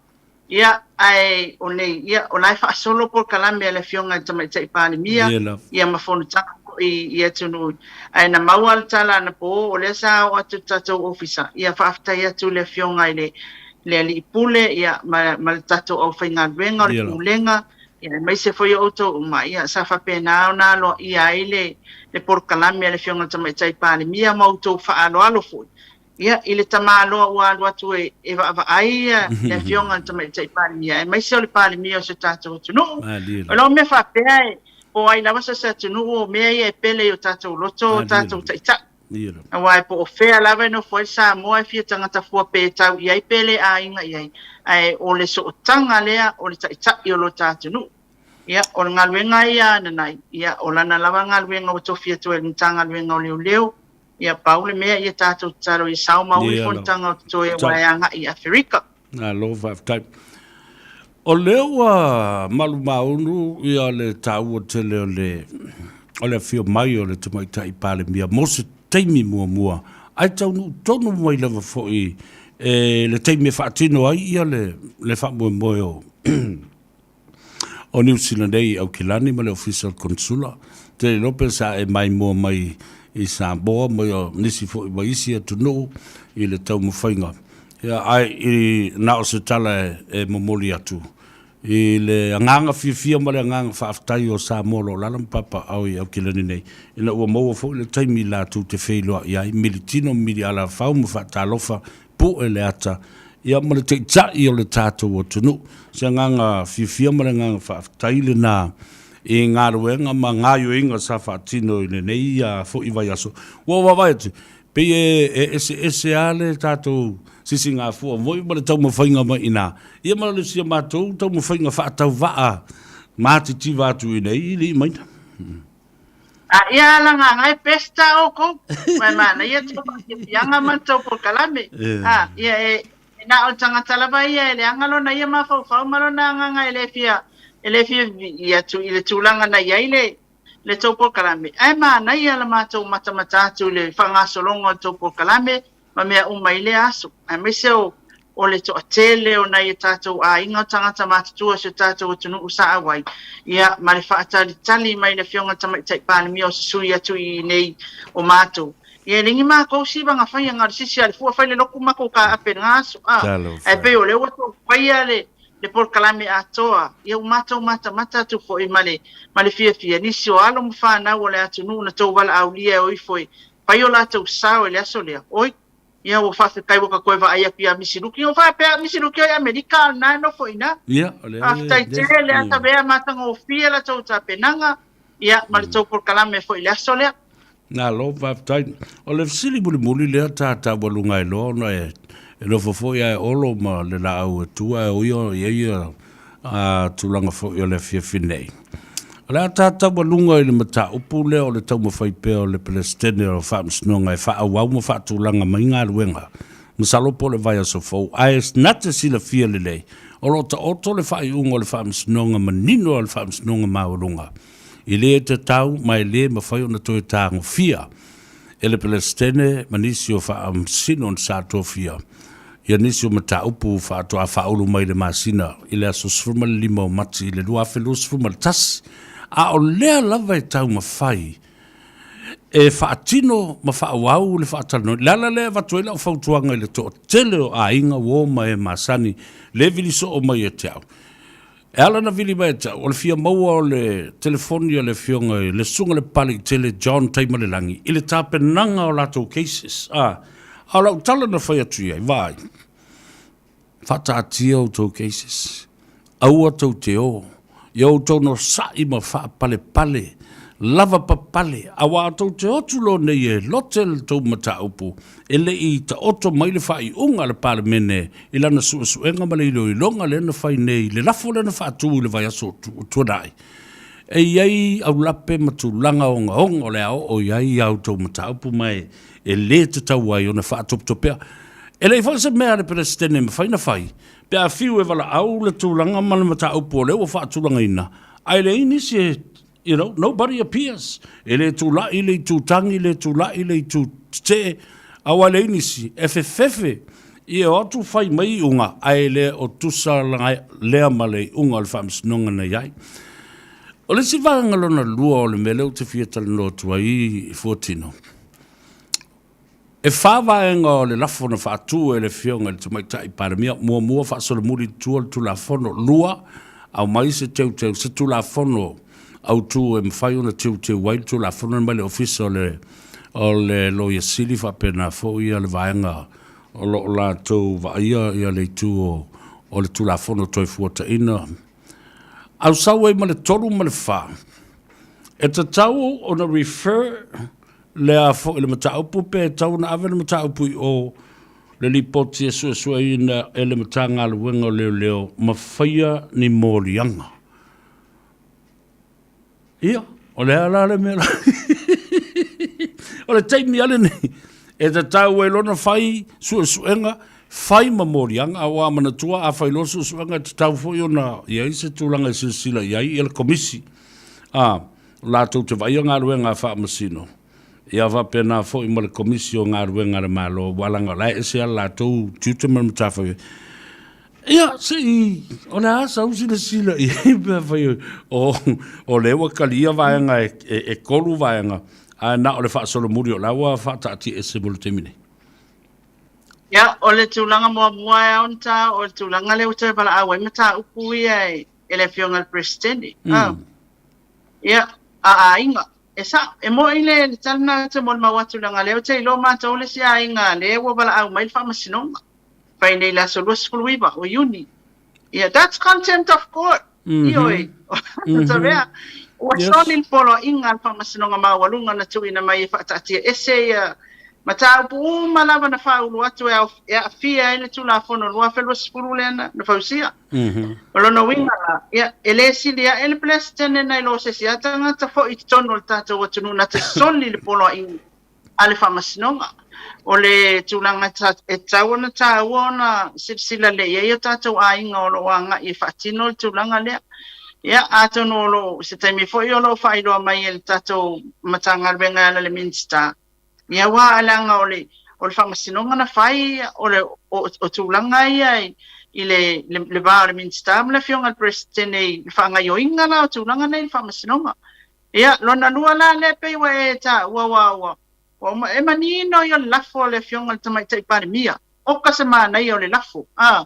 Ia, ae o nei, ia, o la e faasolo polokalame a le Afioga i le Tamaitai Palemia, ia ma fonotaga foi i atunuu. Ae na maua le tala anapo, o lea sa oo atu i le tatou ofisa, ia faafetai atu i le Afioga i le le Alii Pule, ia, ma, ma le tatou aufaigaluega o le Pulega, ia, aemaise foi o outou uma, ia, sa faapena ona aloaia ai le, le polokalame a le Afioga i le Tamaitai Palemia ma outou faaaloalo foi. Ia, i le tamaloa ua alu atu e, e vaavaai le Afioga i le Tamaitai Palemia, aemaise o le Palemia o si o tatou atunuu. O lou mea faapea e, po o ai lava so o se atunuu, o mea ia e pele i o tatou loto, o tatou taitai. Aua e po o fea lava e nofo ai le Samoa e fia tagata fua pe tau i ai pe le aiga i ai, ae o le sootaga lea o le taitai o lo ta atunuu. Ia, o le galuega ia a Nanai, ia, o lana lava galuega ua tofi atu ai e le Matagaluega o Leoleo, Ia, pau le mea ia tatou tatalo ia sao ma uli fonotaga o totoe aua e agai i Aferika. Malo faafetai. O lea ua malumaunu ia le taua tele o le o le afio mai o le Tamaitai Palemia mo se taimi muamua, ae taunuu tonu mai lava foi. e le taimi e faatino ai ia le, le faamoemoe o o Niu Sila nei i Aukilani ma le Ofisa o le Konesula. Te le iloa pe sa e maimoa mai i Samoa ma nisi foi ma isi atunuu i le taumafaiga. Ia, ae i, na o se tala e, e momoli atu i le agaga fiafia ma le agaga faafetai o Samoa o lo o alaala ma papaaao i Aukilani nei, ina ua maua foi le taimi latou te feiloai ai, militino, milialafau ma faatalofa pue le ata, ia ma le Taitai o le tatou atunuu. Se agaga fiafia ma le agaga faafetai lena i galuega ma gaoioiga sa faatino i lenei foi vaiaso. Ua ou vaavaai atu, pei e eseese lava le tatou sisigafua foi ma le taumafaiga mai i ina, ia ma le si a matou taumafaiga faatauvaa matitiva atu i inei i le imaina. A ia ala ngā ngai pesta o kou, mai manaia tou faafiafiaga ma le tou polokalame. A ia e e na o le tagata lava ia e leaga lona ia mafaufau ma lona agaga e le fia e le fia vivii atu i le tulaga na i ai le le tou polokalame. Ae manaia la matou matamata atu i le faagasologa o le tou polokalame ma mea uma i lea aso, aemaise o, o le toatele o nai o tatou aiga o tagata matutua o si o tatou atunuu sa auai, ia, ma le faatalitali mai le Afioga i le Tamaitai Palemia o se sui atu i inei o matou. Ia, e le ni matou sivaga faia, na o le sisi a le fua fai le lotu matou taape i lena aso, a, ae pei o lea ua tou faia le, le polokalame atoa, ia ua matou matamata atu foi ma le, ma le fiafia, nisi o alo ma fanau o le atunuu na tou valaaulia e o ifo e fai o latou sao i le aso lea, oi, ia ua faafetai ua ta toe vaai atu ia Misi Luki. Ua faapea Misi Luki o i Amerika a o lena e nofo i ina. Ia, o lea Faafetai tele, atavea matagofie la tou tapenaga, ia, ma le tou polokalame foi i le aso lea. Malo faafetai. O le fesili mulimuli lea ta taualuga ai loa ona e nofo foi ae Olo ma le laau e tu ae o ia i ai ia tulaga foi o le afiafi nei. O le a ta taualuga i le mataupu lea o le taumafai pea o le Peresetene o Faamasinoga e faaauau ma faatulaga mai galuega, masalo po o le vaiaso fou, ae na te silafia lelei, o lo o taoto le faaiuga o le Faamasinoga manino a le Faamasinoga Maualuga e le tatau ma e le mafai ona toe tagofia e le Peresetene ma nisi o Faamasino na sa tofia ia nisi o mataupu faatoa faaulu mai i le masina i le aso 15 o Mati i le 2021, a o lea lava e taumafai e faatino ma faaauau le faatalanoaina. O le ala lea e avatu ai lau fautuaga i le toatele o aiga, uo ma e masani le vili soo mai ia te au. E ala ona vili mai ia te au, o le fia maua o le telefoni a le Afioga i le Susuga i le Papaliitele John Taimalelagi i le tapenaga o latou cases. A, a o lau tala na fai atu i ai, vaai, faataatia outou cases, aua tou te o, ia outou nosa'i ma faapalepale, lavapapale, aua tou te o atu loa nei e lote le tou mataupu, e le i taoto mai le faaiuga a le Palemene i lana suesuega ma le iloiloga lea na fai nei i le lafo lea na faatu i le vaiaso ua tuanai, e i ai aulape ma tulaga ogaoga o le a oo i ai a outou mataupu ma e le tatau ai ona faatopetopea. E leai foi se mea a le Peresetene e mafai ona fai pe a fiu e valaau le tulaga ma le mataupu o lea ua faatulagaina ae leai nisi e You know, nobody appears. E le tulai le itu tagi, le tulai le itu tetee, aua e leai nisi e fefefe ia o atu fai mai iuga, ae le o tusa lea ma le iuga o le faamasinoga na i ai. O le isi vaega lona lua o le mea lea ou te fia talanoa atu ai i Fuatino, E fa vaega o le lafo na faatu e le Afioga i le Tamaitai Palemia, muamua, faasolomuli i tua le Tulafono, lua, aumai se teuteu, se Tulafono autu e mafai ona teuteu ai le Tulafono mai le Ofisa o le o le Loia Sili faapena foi le vaega o lo o latou vaaia ia le itu o, o le Tulafono Toefuataiga. Ausau ai ma le 3 ma le 4, e tatau ona refer Le a foi le mataupu pe tatau ona ave le mataupu i o le lipoti e suesueina e le Matagaluega o Leoleo ma faia ni moliaga. Ia, o le a la le mea la? O le taimi lava lenei e tatau ai loa ona fai suesuega, fai ma moliaga, aua manatua a fai loa suesuega e tatau foi ona i ai se tulaga e silasila i ai le Komisi. A, latou te vaaia galuega a Faamasino. Ia faapena foi ma le Komisi o Galuega a le Malo, aua leaga o la e ese lava le latou tiute ma le matafaioi. Ia, se i, o le a sau silasila i ai pe afai o, o lea ua talia vaega e, e, e tolu vaega, ae na o le faasolomuli o la ua faataatiaese mo le taimi nei. Ia, o le tulaga muamua e ao ona ta, o le tulaga lea ua toe valaau ai mataupu ia e, e le Afioga i le Peresetene. Mm. Ia, a aiga. E sao, e moi le, le tala lena ou te molimau atu leaga lea ou te iloa matou le isi aiga lea ua valaau mai le faamasinoga. Fai nei i le aso 29 o Iuni. Ia, that's contempt of court. Mm -hmm. Ioe. Mm -hmm. Ua yes. soli le poloaiga a le faamasinoga maualuga na tuuina mai e faataatia ese ia mataupu uma lava na faaulu atu e, e aafia ai le Tulafono 2020 lea na, na fausia. Mm -hmm. O lona uiga la, ia, e le sili ae le Peresetene nai lo se isi lava tagata foi i totonu o le tatou atunuu na te soli le poloaiga a le Faamasinoga. O le tulaga e tatau ona taua ona silasila lelei i ai o tatou aiga o lo o agai e faatino le tulaga lea. Ia, atonu o lo o, se taimi foi o lo o faailoa mai e le tatou Matagaluega e ala i le Minisita, ia aua leaga o le, o le Faamasinoga na fai, o le, o, o tulaga ia i, i le, le, le va o le Minisita ma le Afioga i le Peresetene i le faagaoioiga la o tulaga nei i le Faamasinoga. Ia, lona lua la lea pei ua e taua ua, ua, ua uma, e manino ia o le lafo a le Afioga i le Tamaitai Palemia. Oka se manaia o le lafo, a,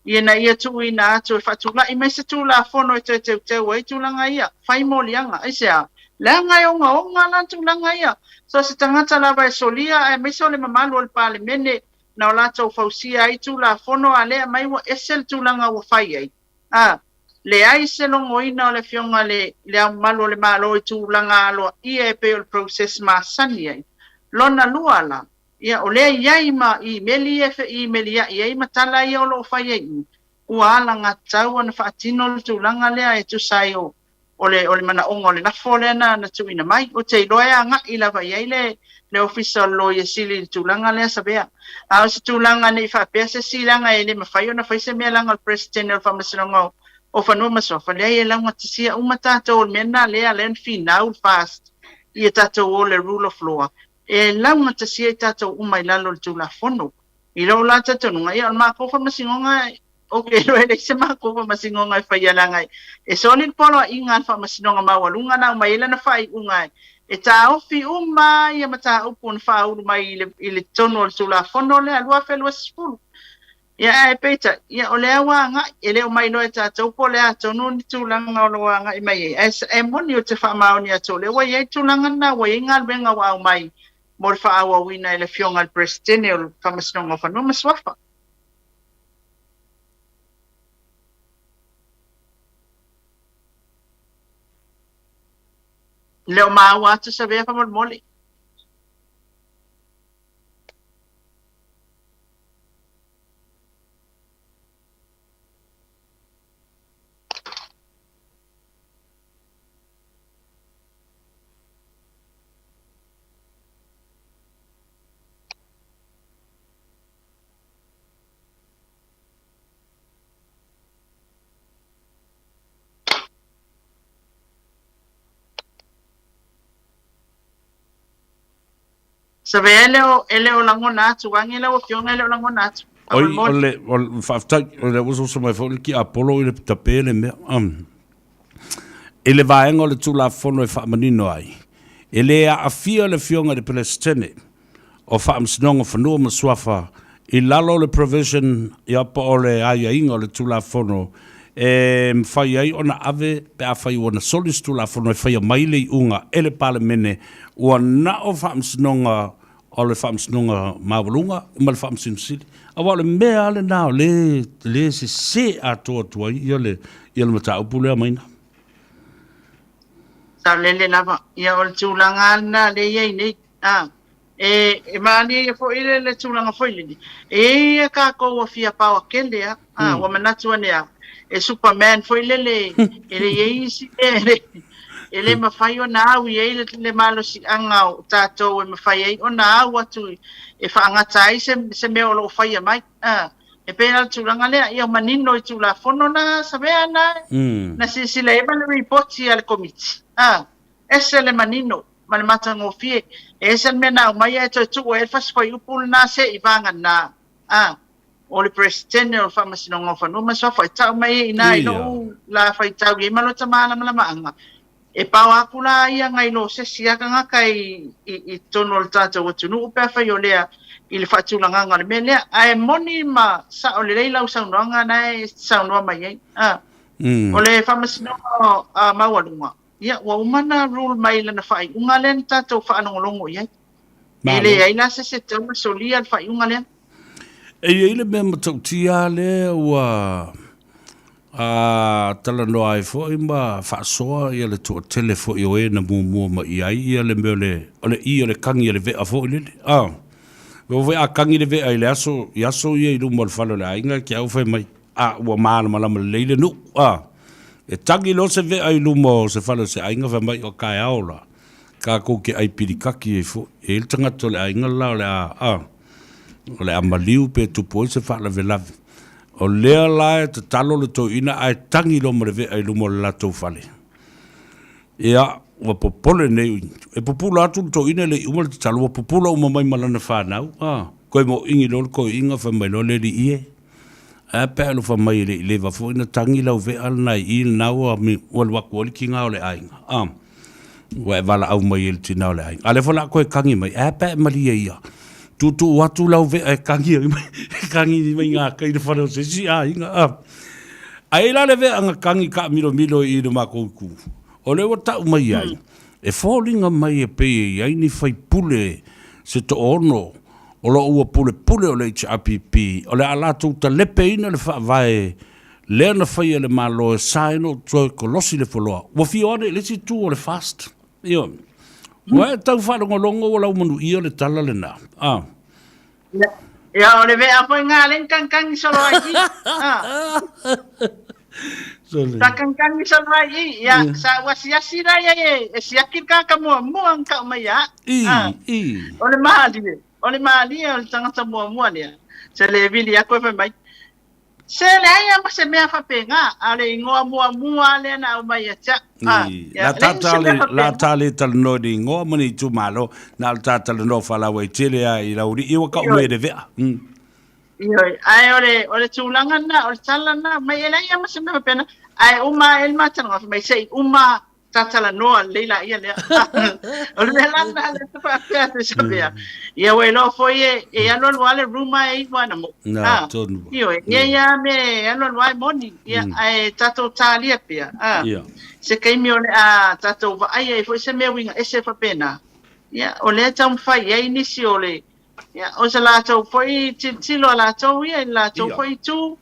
ina ia tuuina atu e faatulai mai se Tulafono e toe teuteu ai tulaga ia, fai moliaga. Aisea? Leaga e ogaoga la tulaga ia. So se tagata lava e solia aemaise o le mamalu o le Palemene na o latou fausia ai Tulafono a lea mai ua ese le tulaga ua fai ai. A, leai se logoina o le Afioga i le Le Ao Mamalu o le Malo i tulaga aloaia e pei o le process masani ai. Lona lua la, ia, o lea i ai ma imeli ia e feimelia'i ai ma tala ia o lo o fai ai i, ua alagatatau ona faatino le tulaga lea e tusa ai o o le, o le manaoga o le lafo lea na, na tuuina mai. Ou te iloa e agai lava i ai le, le Ofisa o le Loia Sili i le tulaga lea, Savea. A o se tulaga ne i faapea se isi leaga e le mafai ona fai se mea leaga o le President o le Faamasinoga o, o Fanua ma Suafa, leai e laugatasia uma tatou, o le mea lena lea e ala ai ona finau le FAST ia tatou o le rule of law, e laugatasia i tatou uma i lalo o le Tulafono. I lou la talitonuga, ia o le matou faamasinoga Ou te iloa e leai se matou faamasinoga e faia leaga e soli le poloaiga a le faamasinoga maualuga na aumai ai lana faaiuga e taofi uma ia mataupu na faaulu mai i le, i le totonu o le Tulafono lea 2020. Ia ae peitai, ia o lea ua agai, e le o mailoa e tatou po o le a tonu ni tulaga o lo o agai mai ai. Ae, e moni ou te faamaoni atu o lea ua i ai tulaga na, ua i ai galuega ua aumai mo le faaauauina e le Afioga i le Peresetene o le Faamasinoga o Fanua ma Suafa. Le o maua atu Savea faamolemole. Savea e le o, e le o lagona atu, age lau afioga e le o lagona atu. Oi, o le, o le, faafetai, o le ua soso mai foi le tiapolo i le tape le mea. Um, i le vaega o le Tulafono e faamanino ai, e le aafia le afioga i le Peresetene o Faamasinoga o Fanua ma Suafa i lalo o le provision ia po o le aiaiga o le Tulafono e mafai ai ona ave pe afai ua na soli se Tulafono e faia mai le iuga e le Palemene ua na o Faamasinoga o le Faamasinoga Maualuga ma le Faamasino Sili. Aua o le mea lava lena o le le sese atoa atu ai ia le ia le mataupu lea Maina. Saolele lava. Ia o le tulaga lava lena lea e i ai nei. A, e, e malie ia foi le, le tulaga foi lele, e i ai ia tatou ua fia paoa kele a, a, ua manatu ane a, e Superman foi lele, e le i ai isi mea e le, e le mafai ona au i ai le, le malosiaga o tatou e mafai ai ona au atu e faagata ai se, se mea o lo o faia mai. A, e pei la le tulaga lea, ia manino i Tulafono na Savea na, na silasila i ai ma le ripoti a le Komiti. A, ese le manino. ma le matagofie. E ese le mea na aumai ae toe tuu ai le fasi fuaiupu lena se'i vagana a o le Peresetene o le Faamasinoga o Fanua ma Suafa e tau mai ai i ina i lo'u la faitau i ai ma lota malamalamaaga. E pao aku la ia nai lo se isi lava tagata i i totonu o le tatou atunuu pe afai o lea i le faatulagaga o le mea lea. Ae moni ma sao lelei lau saunoaga na e saunoa mai ai. A. O le Faamasinoga Maualuga, ia ua uma ona rule mai i lana faaiuga lea na tatou faalogologo i ai. E leai la se isi e tatau ona solia le faaiuga lea. E i ai le mea matautia lea ua A talanoa ai foi ma faasoa ia le toatele foi o e na muamua mai i ai ia le mea o le, o le i o le kagi a le vea foi lele. A, ua foi a kagi le vea i le aso, i aso ia i luma o le fale o le aiga, ke au fai mai, a, ua malamalama lelei le nuu. A, e tagi loa se vea i luma o se fale o se aiga, fai mai, o kaeao la, kakou ke ai pilikaki ai foi. E i ai le tagata o le aiga la o le a, a, o le a maliu pe tupu ai se faalavelave. O lea la e tatalo le toeaina ae tagi loa ma le vea i luma o le latou fale. Ia, ua popole nei, e pupula atu le toeaina e le i uma le tatalo, ua pupula uma mai ma lana fanau, a, koe moʻigi loa le toeaina fai mai loa le alii e, ae a pe a alofa mai e le i leva foi ona tagi lau vea lena i i lena ua alu atu ai le tiga o le aiga, a. Ua e valaau mai e le tina o le aiga. A lea foi o le a toe kagi mai, ae a pe a e malie ia. Tuutuu atu lau vea e kagi ai mai, e kagi mai ngā kai le fale o se isi aiga. A. Ai la le vea na kagi kaamilomilo i le makou itu. O lea ua tau mai ai, e foliga mai e pei e i ai ni faipule se toono o lo o ua pulepule o le HRPP, o le a latou talepeina le faavae Lea na faia e le Malo e sa ai ona ou toe kolosi le foloa. Ua fio ane i le isi itu o le fast. Ioe. Ua e tau faalogologo ua laumanuia le tala lena. A. Ia, o le vea foi ngā leng kangkangi solo ai i. A. Sa kangkangi solo ai i. Ia, sa uasiasi la ia e, e siaki le kāka muamua ang kau mai ia. I, i. O le malie, o le malie o le tangata muamua lea. Se le vili aku e fai mai. Se leai lava ma se mea faapena, a o le igoa muamua lea na aumai ia te au. A, ia, leai ma se mea faapena. La ta le talanoa i le igoa ma le itumalo, na o le ta talanoa faalauaitele lava i lau alii, ua kau mai e le vea. Ioe, ae o le, o le tulaga lena, o le tala lena, mai e leai lava ma se mea faapena, ae uma ae le ma talanoa, fai mai se i uma tatalanoa lelei laia lea. O le mea la lena lea te faapea atu i Samea. Ia ua iloa foi e, e alualu lava le ruma e iu ana mo. Nā, Ah, tonu. Ioe, ia ia me e alualu lava e moni. Ia, ae tatou talia pea. Ah, se taimi o le a tatou vaai ai foi se mea uiga ese faapena. Ia, o lea e taumafai i ai nisi o le, ia, o se latou foi tilotilo a latou ia i le latou foi itu.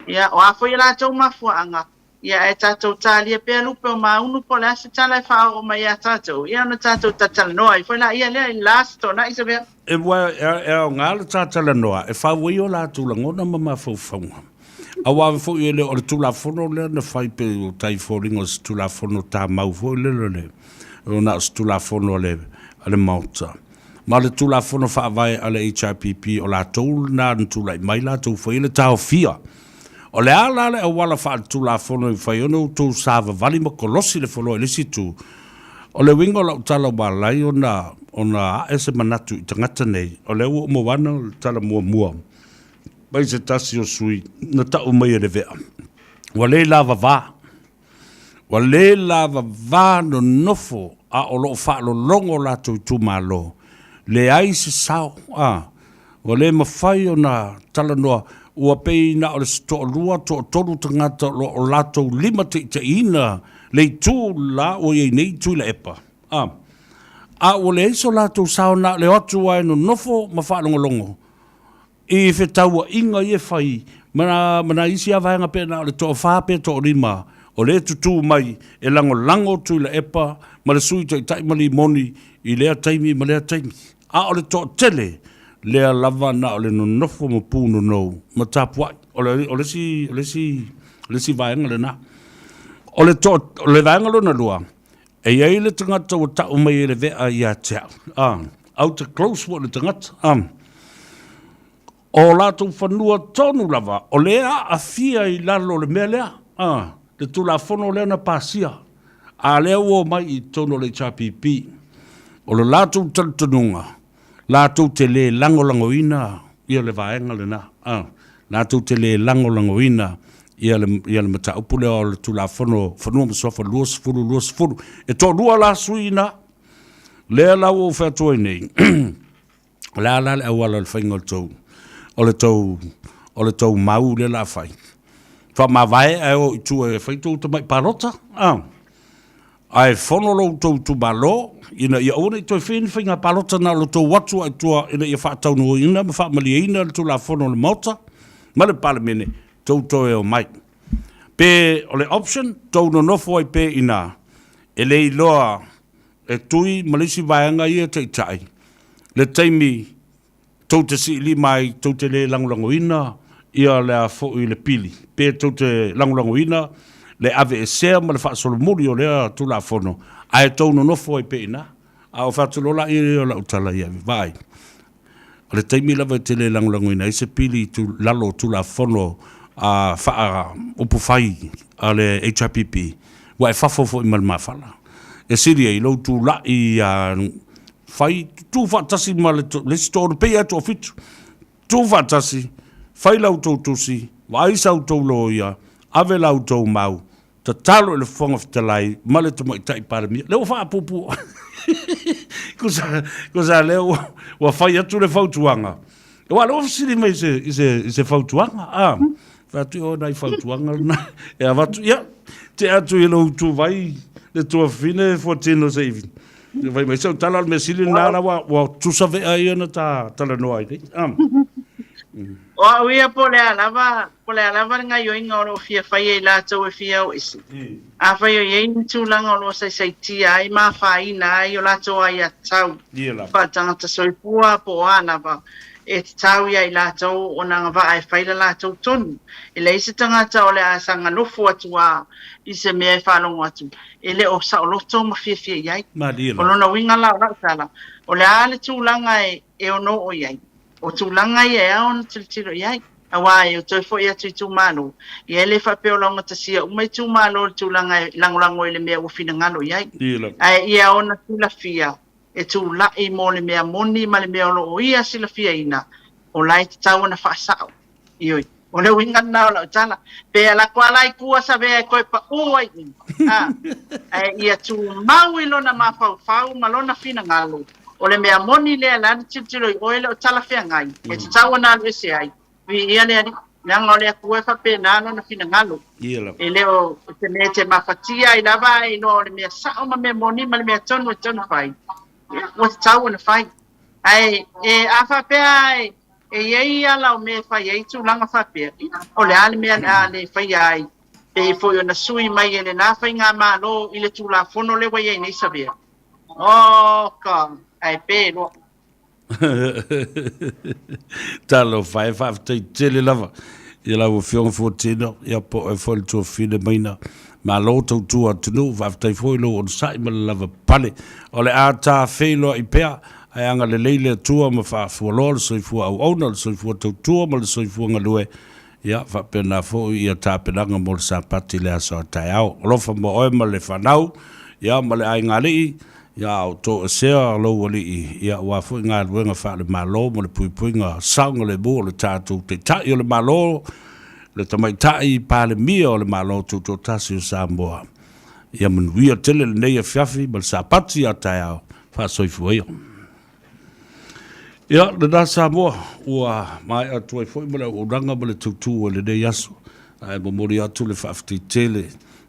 Ia, o a foi a latou mafuaaga, Ia, ae tatou talia pea lupe o Maunu po o le a se tala e faaoo mai ia tatou, ia ona tatou tatalanoa ai foi laia lea i le la Aso Toonai se mea. E e aoga le tatalanoa e fau ai o latou lagona ma mafaufauga. Aua foi e le o le Tulafono lea na fai pei o tai foliga o se Tulafono tamau foi lele le o na o se Tulafono a le a le Maota. Ma le Tulafono Faavae a le HRPP o latou lena na tulai mai latou faia le taofia. O le a la le auala faaletulafono e mafai ai ona outou savavali ma kolosi le foloa i le isi itu? O le uiga o lau tala ua ala ai ona ona ae se manatu i tagata nei, o lea ua ou maua ana le tala muamua mai se tasi o sui na tau mai e le vea, ua le lavava. Ua le lavava nonofo a o lo o faalologo o latou itumalo, leai se sao, a, ua le mafai ona talanoa, ua pei na o le toalua, toatolu tagata o lo o latou limataitaiina le itu la ua i ai nei Tuilaepa, a, a ua leai so latou sao na o le o atu lava e nonofo ma faalogologo i fetauaiga ia e fai ma nai isi lava vaega pe na o le toafa pe toalima o lea e tutū mai e lagolago Tuilaepa ma le Sui Taitai ma Limoni i lea taimi ma lea taimi. A o le toatele lea lava na o le nonofo ma pūnonou ma tapuai. O le, o le isi, o le isi, o le isi vaega lena. O le, to, o le vaega lona lua, e i ai le tagata ua tau mai e le vea ia te au. Ah, au te close foi le tagata. Ah. O latou fanua tonu lava, o lea aafia i lalo o le mea lea, ah, le Tulafono lea na pasia, a lea ua omai i totonu o le HRPP. O le latou talitonuga, latou te le lagolagoina ia le vaega lena, a, latou te le lagolagoina ia le, ia le mataupu lea o le Tulafono Fanua ma Suafa 2020. E toalua la sui ina, lea la ua ou fai atu ai nei, o le a la le auala o le faiga o le tou, o le tou, o le tou mau lea o le a fai? Faamavae ae o i tua e fai tou tamai palota, a. Ae fono lo outou itumalo, ina ia aua ne i toe faia ni faiga palota na o lo outou o atu lava i tua ina ia faataunuuina ma faamalieina le Tulafono a le Maota ma le Palemene, tou toe omai. Pe o le option, tou nonofo ai pea i ina, e le iloa e Tui ma le isi vaega ia e taitai le taimi tou te siilima ai, tou te le lagolagoina ia le a foi le pili, pe tou te lagolagoina le aveesea ma le faasolomuli o lea Tulafono, ae tou nonofo ai pea i ina. A o fai atu loa laia o lau tala ia, vaai, o le taimi lava e te le lagolagoina ai se pili i lalo o Tulafono a faa-upufai a le HRPP, ua e fafo foi ma le mafala. E sili ai lou tulai ia Fai, tu faatasi ma le, le isi toaono, pei lava e toafitu. Tu faatasi, fai la outou tusi, vaai sa outou loia, ave la outou mau, tatalo i le Fofoga Fetalai ma le Tamaitai Palemia. Lea ua faapuupuu. Kusa, kusa lea ua, ua fai atu le fautuaga. Aua o lea ua fesili mai i se, i se, i se fautuaga. Ah, fai atu, o nai fautuaga lena e avatu. Ia, tea atu i lou ituvai le tuafafine Fuatino se i fai mai sau tala, o le mea sili lena la ua, ua tutusa vea ia na ta talanoa ai nei. Ah. O au ia po o le a lava, po o le a lava le gaioiga o lo o fia faia i latou e fia o ese. Afai o i ai ni tulaga o lo o saisaitia ai ma afaina ai o latou aiatatau faaletagata soifua po o a lava, e tatau ia i latou ona agavaa e fai la latou tonu. E leai se tagata o le a saga nofo atu a i se mea e faalogo atu e le o saoloto ma fiafia i ai. O lona uiga la o lau tala, o le a le tulaga e ono oo i ai? O tulaga ia e ao ona tilotilo i ai, aua e toe foi atu i itumalo, ia e le faapea o laugatasia uma itumalo i le tulaga e lagolago i le mea ua finagalo i ai, ae ia ona silafia e tulai mo le mea moni ma le mea o lo o ia silafiaina, o la e tatau ona faasao. Ioe. O le uiga lena o lau tala. Pe alu atu lava la i tua Savea e toe pau ai i i, a, ae ia tumau i lona mafaufau ma lona finagalo, o le mea moni lea la na tilotilo i oe e le o talafeagai, e tatau ona alu ese ai, viia le Alii, leaga o le Atua e faapena lona finagalo. E le o se mea e te mafatia ai lava ae iloa o le mea sao ma mea moni ma le mea tonu e tatau ona fai, ia, ua tatau ona fai. Ae, e, a faapea e, E i ai ala o mea e fai ai tulaga faapea, o le a le mea o le a le faia ai, pei foi ona sui mai e lena faigamalo i le Tulafono lea ua i ai nei Savea. Oka, ae pe loa. Talofa e, faafetai tele lava i lau Afioga Fuatino, ia po o oe foi le tuafafine Maina. Malo tautua atunuu, faafetai foi i lou onosai ma le lava pale. O le a ta feiloai pea, ae agalelei le Atua ma faafualoa le soifua auauna, le soifua tautua ma le soifua galue, ia faapena foi ia tapenaga mo le Sapati i le aso a taeao. Alofa mo oe ma le fanau, ia ma le aigaalii, ia a o toesea lou alii, ia aua foi galuega faale-Malo ma le puipuiga saogalemu o le tatou Taitai o le Malo, le Tamaitai Palemia o le Malo Tutoatasi o Samoa. Ia manuia tele lenei afiafi ma le Sapati a taeao. Faasoifua ia. Ia, lena Samoa, ua maea atu ai foi ma le auaunaga ma le tautu o lenei aso. Ae momoli atu le faafetai tele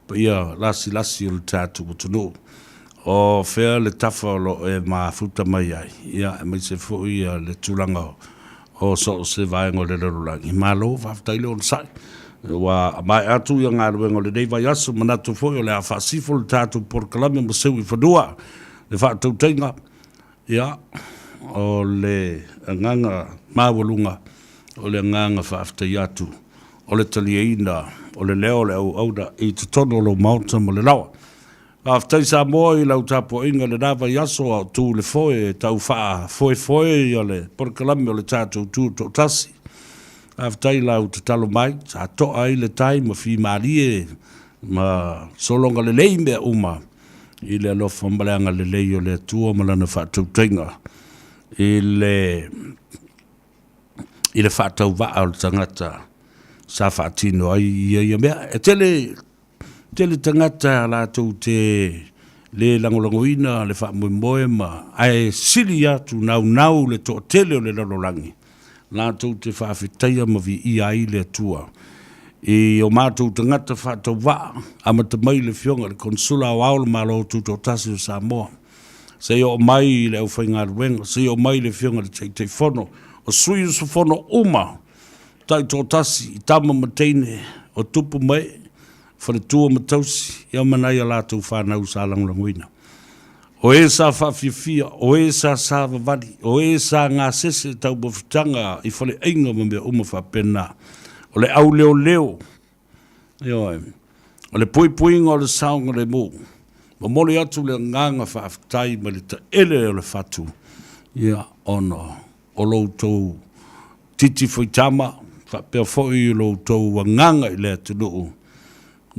paia lasilasi o le tatou atunuu. O fea le tafa o lo o e mafuta mai ai, ia, aemaise foi le tulaga o so o se vaega o le lalolagi. Malo, faafetai le onosai. Ua maea atu ia galuega o lenei vaiaso, manatu foi o le a faasifo le tatou polokalame ma seu i fanua le faatautaiga, ia, o le agaga maualuga, o le agaga faafetai atu, o le taliaina o le leo o le auauna i totonu o lou Maota ma le laoa. Faafetai Samoa i lau tapuaiga i lena vaiaso a o tu i le foe e tau faafoefoe ia le polokalame o le tatou Tutoatasi. Faafetai i lau tatalo mai, sa toa ai le tai ma fimalie ma sologa lelei mea uma. i le alofa ma le agalelei o le Atua ma Lana faatautaiga i le i le faatauvaa o le tagata sa faatino ai ia ia mea. E tele tele tagata latou te le lagolagoina le faamoemoe ma ae sili atu naunau le toatele o le lalolagi latou te faafetaia ma viia ai le Atua i o matou tagata faatauvaa, amata mai i le Afioga i le Konesula Aoao o le Malo Tutoatasi o Samoa, seia oo mai i le aufaigaluega, seia oo mai i le Afioga i le Taitaifono, o sui usufono uma taitoatasi i tama ma teine, o tupu ma ee, faletua ma tausi, ia ma nai a latou fanau sa lagolagoina. O e sa faafiafia, o e sa savavali, o e sa gasese taumafataga i faleaiga ma mea uma faapena. O le auleoleo, ioe, o le puipuiga o le saogalemu. Momoli atu le agaga faafetai mai le taele o le fatu, ia, ona o lo outou titi faitama, faapea foi lo outou agaga i le atunuu,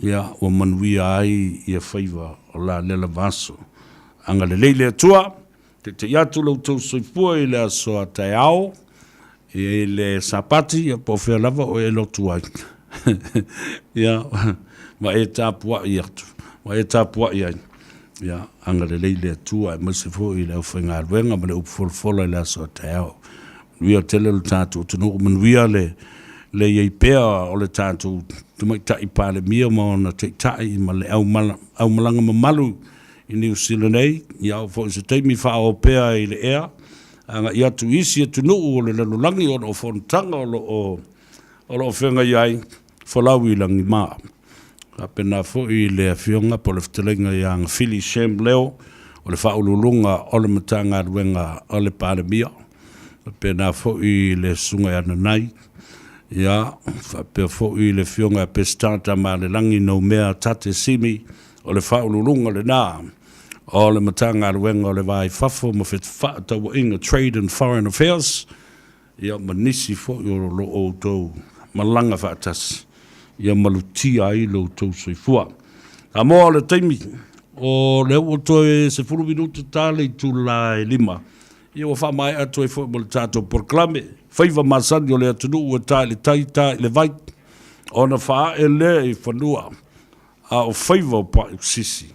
ia, ua manuia ai ia faiva o la lea lava aso. Agalelei le Atua, taitai atu lo outou soifua i le aso a taeao, i le Sapati, ia po o fea lava o e lotu ai. Ia, ma e tapuai atu, ma e tapuai ai. Ia, agalelei le Atua, aemaise foi i le aufaigaluega ma le upu folafola i le aso a taeao. Manuia tele lo tatou atunuu, manuia le le i ai pea o le tatou Tamaitai Palemia ma ona taitai ma le aumalaga mamalu i Niu Sila nei. Ia oo foi i se taimi faaoo pea i le ea, agai atu i isi atunuu o le lalolagi ona o fonotaga o lo o o lo o feagai ai, folau i lagima. Faapena foi le Afioga po o le Fetalaiga ia Gafili Shem Leo, o le Faauluuluga o le Matagaluega a le Palemia. Faapena foi le Susuga ia Nanai, ia, faapea foi le Afioga ia Peseta Tamaalelagi Noumea Tate Simi, o le Faauluuluga lena o le Matagaluega o le Va i Fafo ma Fefaatauaiga, Trade and Foreign Affairs. ia ma nisi foi o lo outou malaga faatasi, ia malutia ai lo outou soifua. Samoa o le taimi, o lea ua toe 10 minute ta le itula e 5, ia ua faamaea atu ai foi ma le tatou polokalame, faiva masani o le atunuu e ta i le tai, ta i le vai, ona faaee lea i fanua, a o faiva o Paʻiusisi.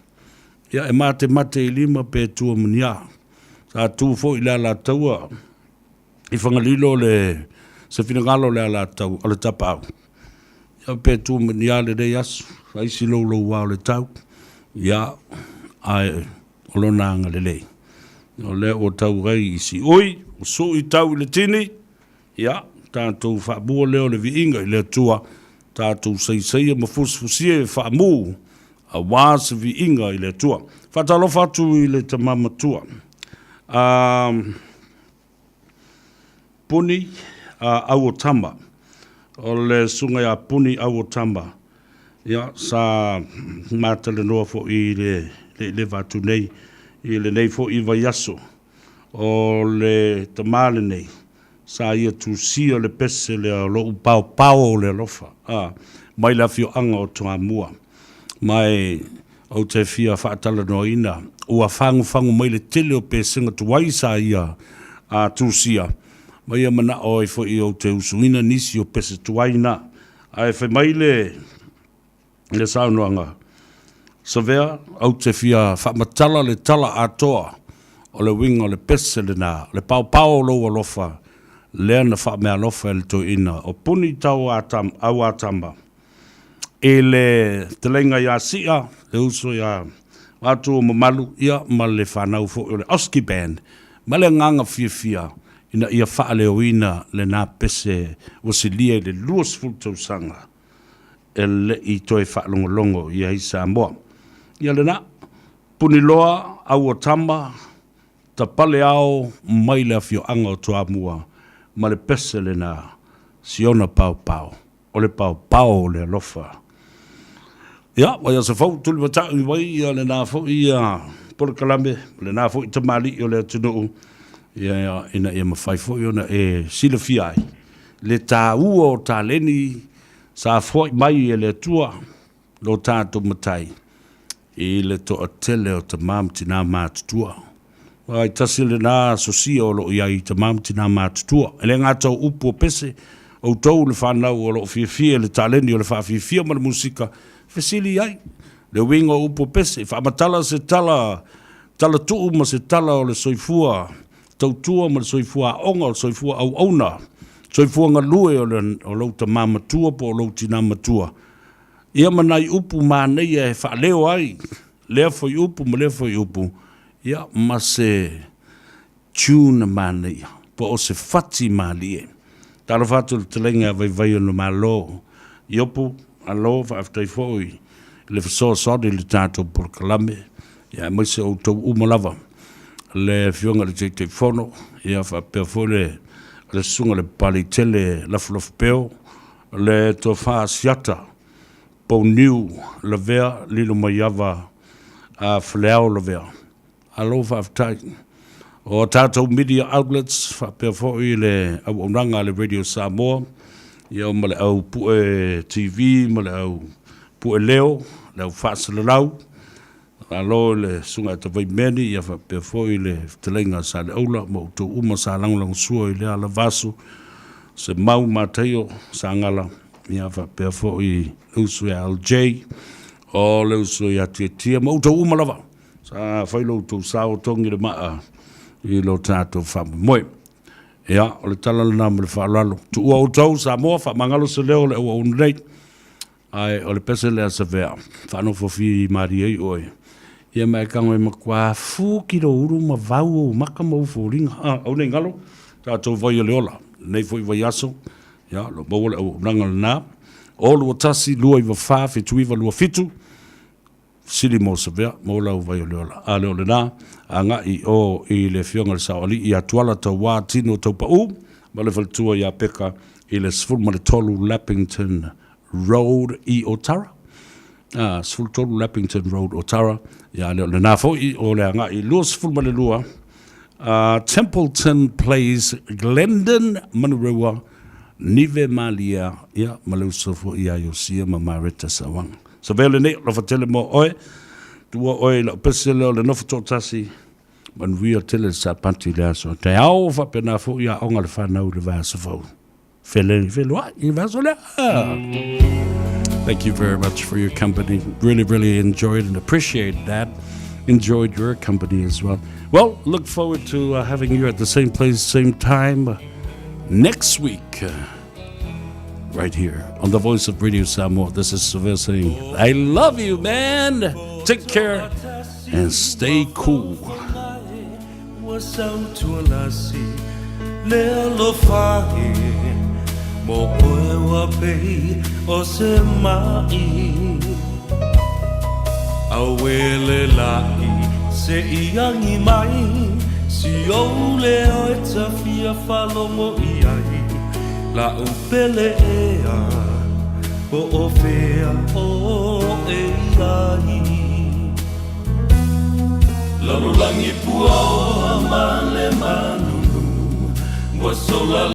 Ia e matemate i lima pe tua ma ni a. Sa tu foi i le Alataua i Fagalilo le se finagalo o le Alataua, o le Tapaau. Ia pe tu ma ni a lenei aso, aisi louloua o le tau, ia, ae o lona agalelei. O lea ua tau ai i siui, ua sui tau i le tini, ia, tatou faamua lea o le viiga i le Atua, tatou saisaia ma fusifusia e faamu, aua se viiga i le Atua. Faatalofa atu i le tama matua. Um, Puni Auotama, o le Susuga ia Puni Auotama, ia, sa ma talanoa foi i le le i leva atu nei i lenei foi vaiaso. O le tama lenei, sa ia tusia le pese lea o lou paopao o le alofa, a, mai le afioaga o Toamua. Ma e ou te fia faatalanoaina, ua fagufagu mai le tele o pesega tuai sa ia a tusia, ma ia manao ai foi ou te usuina nisi o pese tuai na. Ae fai mai le le saunoaga, Savea, ou te fia faamatala le tala atoa o le uiga o le pese lena, o le paopao o lou alofa, lea na faameaalofa e le toeaina o Puni Tau Auatama, I le fetalaiga ia Si'a, le uso ia Atu o Mamalu, ia ma le fanau foi o le Oski Band, ma le agaga fiafia ina ia faaleoina lena pese ua silia i le 20 tausaga e le i toe faalogologo i ai Samoa. Ia lena, Puniloa, Auatama, Tapaleao mai le afioaga o Toamua ma le pese lena, Siona Paopao. O le paopao o le alofa. Ia, ua ia safau tulimatau i mai ia lena foi ia polokalame, lena foi tamalii o le atunuu, ia, ina ia mafai foi ona e silafia ai le taua o taleni sa foai mai e le Atua lo tatou Matai. i le toatele o tamā ma tinā matutua. Aua e tasi lena asosia o lo o i ai i tamā ma tinā matutua. E le gata o upu o pese, outou le fanau o lo o fiafia i le taleni o le faafiafia ma le musika, fesili i ai le uiga o upu o pese, faamatala se tala, tala tuu ma se tala o le soifua tautua ma le soifua aoga, o le soifua auauna, soifua galue o, le, o lou tamā matua po o lou tinā matua. Ia ma nai upu manaia e faaleo ai lea foi upu ma lea foi upu, ia ma se tune manaia po o se fati malie. Talofa atu i le fetalaiga ia Vaivai o le Malo. Iopu, malo, faafetai foi i le fesoasoani i le tatou polokalame, ia aemaise outou uma lava, le Afioga i le Taitaifono, ia faapea foi le le Susuga i le Papaliitele Lafulafu Peo, le Tofa Asiata Pouniu Lavea Lilomaiava a Faleao Lavea. Malo faafetai. O a tatou media outlets faapea foi le auaunaga a le Radio Samoa, ia ma le au Pue TV ma le au Pue Leo, le au faasalalau. Malo i le Susuga ia Tavai Meni, ia faapea foi le fetalaiga a Saleaula ma outou uma sa lagolagosua i lea lava aso, Semau Mataio Sagala, ia faapea foi le uso ia LJ, o le uso ia Tiatia ma outou uma lava sa fai lo outou sao togi le maa i lo tatou faamoemoe. Ia, o le tala lena ma le faaaloalo. Tuua outou Samoa, faamagalo se leo o le auauna nei. Ae o le pese lea Savea, faanofo fimalie ai oe. Ia ma e tago e matua fuki lou ulu ma vau ou maka ma ou foliga. A, aua ne i galo, tatou vai o le ola, lenei foi vaiaso, ia, o lo o maua le auaunaga lena. 0 21 294 7927, fesili mo Savea, maua lau vai o le ola. A le o lena, agai i o i le Afioga i le Saoalii ia Tuala Tauā Tino Taupau ma le faletua ia Peka i le 13 Lappington Road i Otara. A, 13 Lappington Road, Otara. Ia, le o lena foi o le agai 22 Templeton Place, Glendon, Manurewa, Nive Malia, ia, ma le uso foi ia Iosia ma Mareta Sauaga. Savea lenei, alofa tele mo oe, tuua oe i lau pese lea o le nofo toatasi, manuia tele le Sapati i le aso. Taeao faapena foi aoga a le fanau i le vaiaso fou. Fele, feloai i le vaiaso lea. Thank you very much for your company. Really, really enjoyed and appreciate that. Enjoyed your company as well. Well, look forward to having you at the same place, same time next week. Right here on the Voice of Radio Samoa. This is Savea saying, I love you, man. Take care and stay cool. Ua sautualasi le alofa e Mo oe ua pei o se maʻi Auē le laʻi se i agi mai Si ou leo e ta fia faalogo i ai La'u pele ea po o fea oe i ai Lalolagi puaoa ma le manunu Ua sola.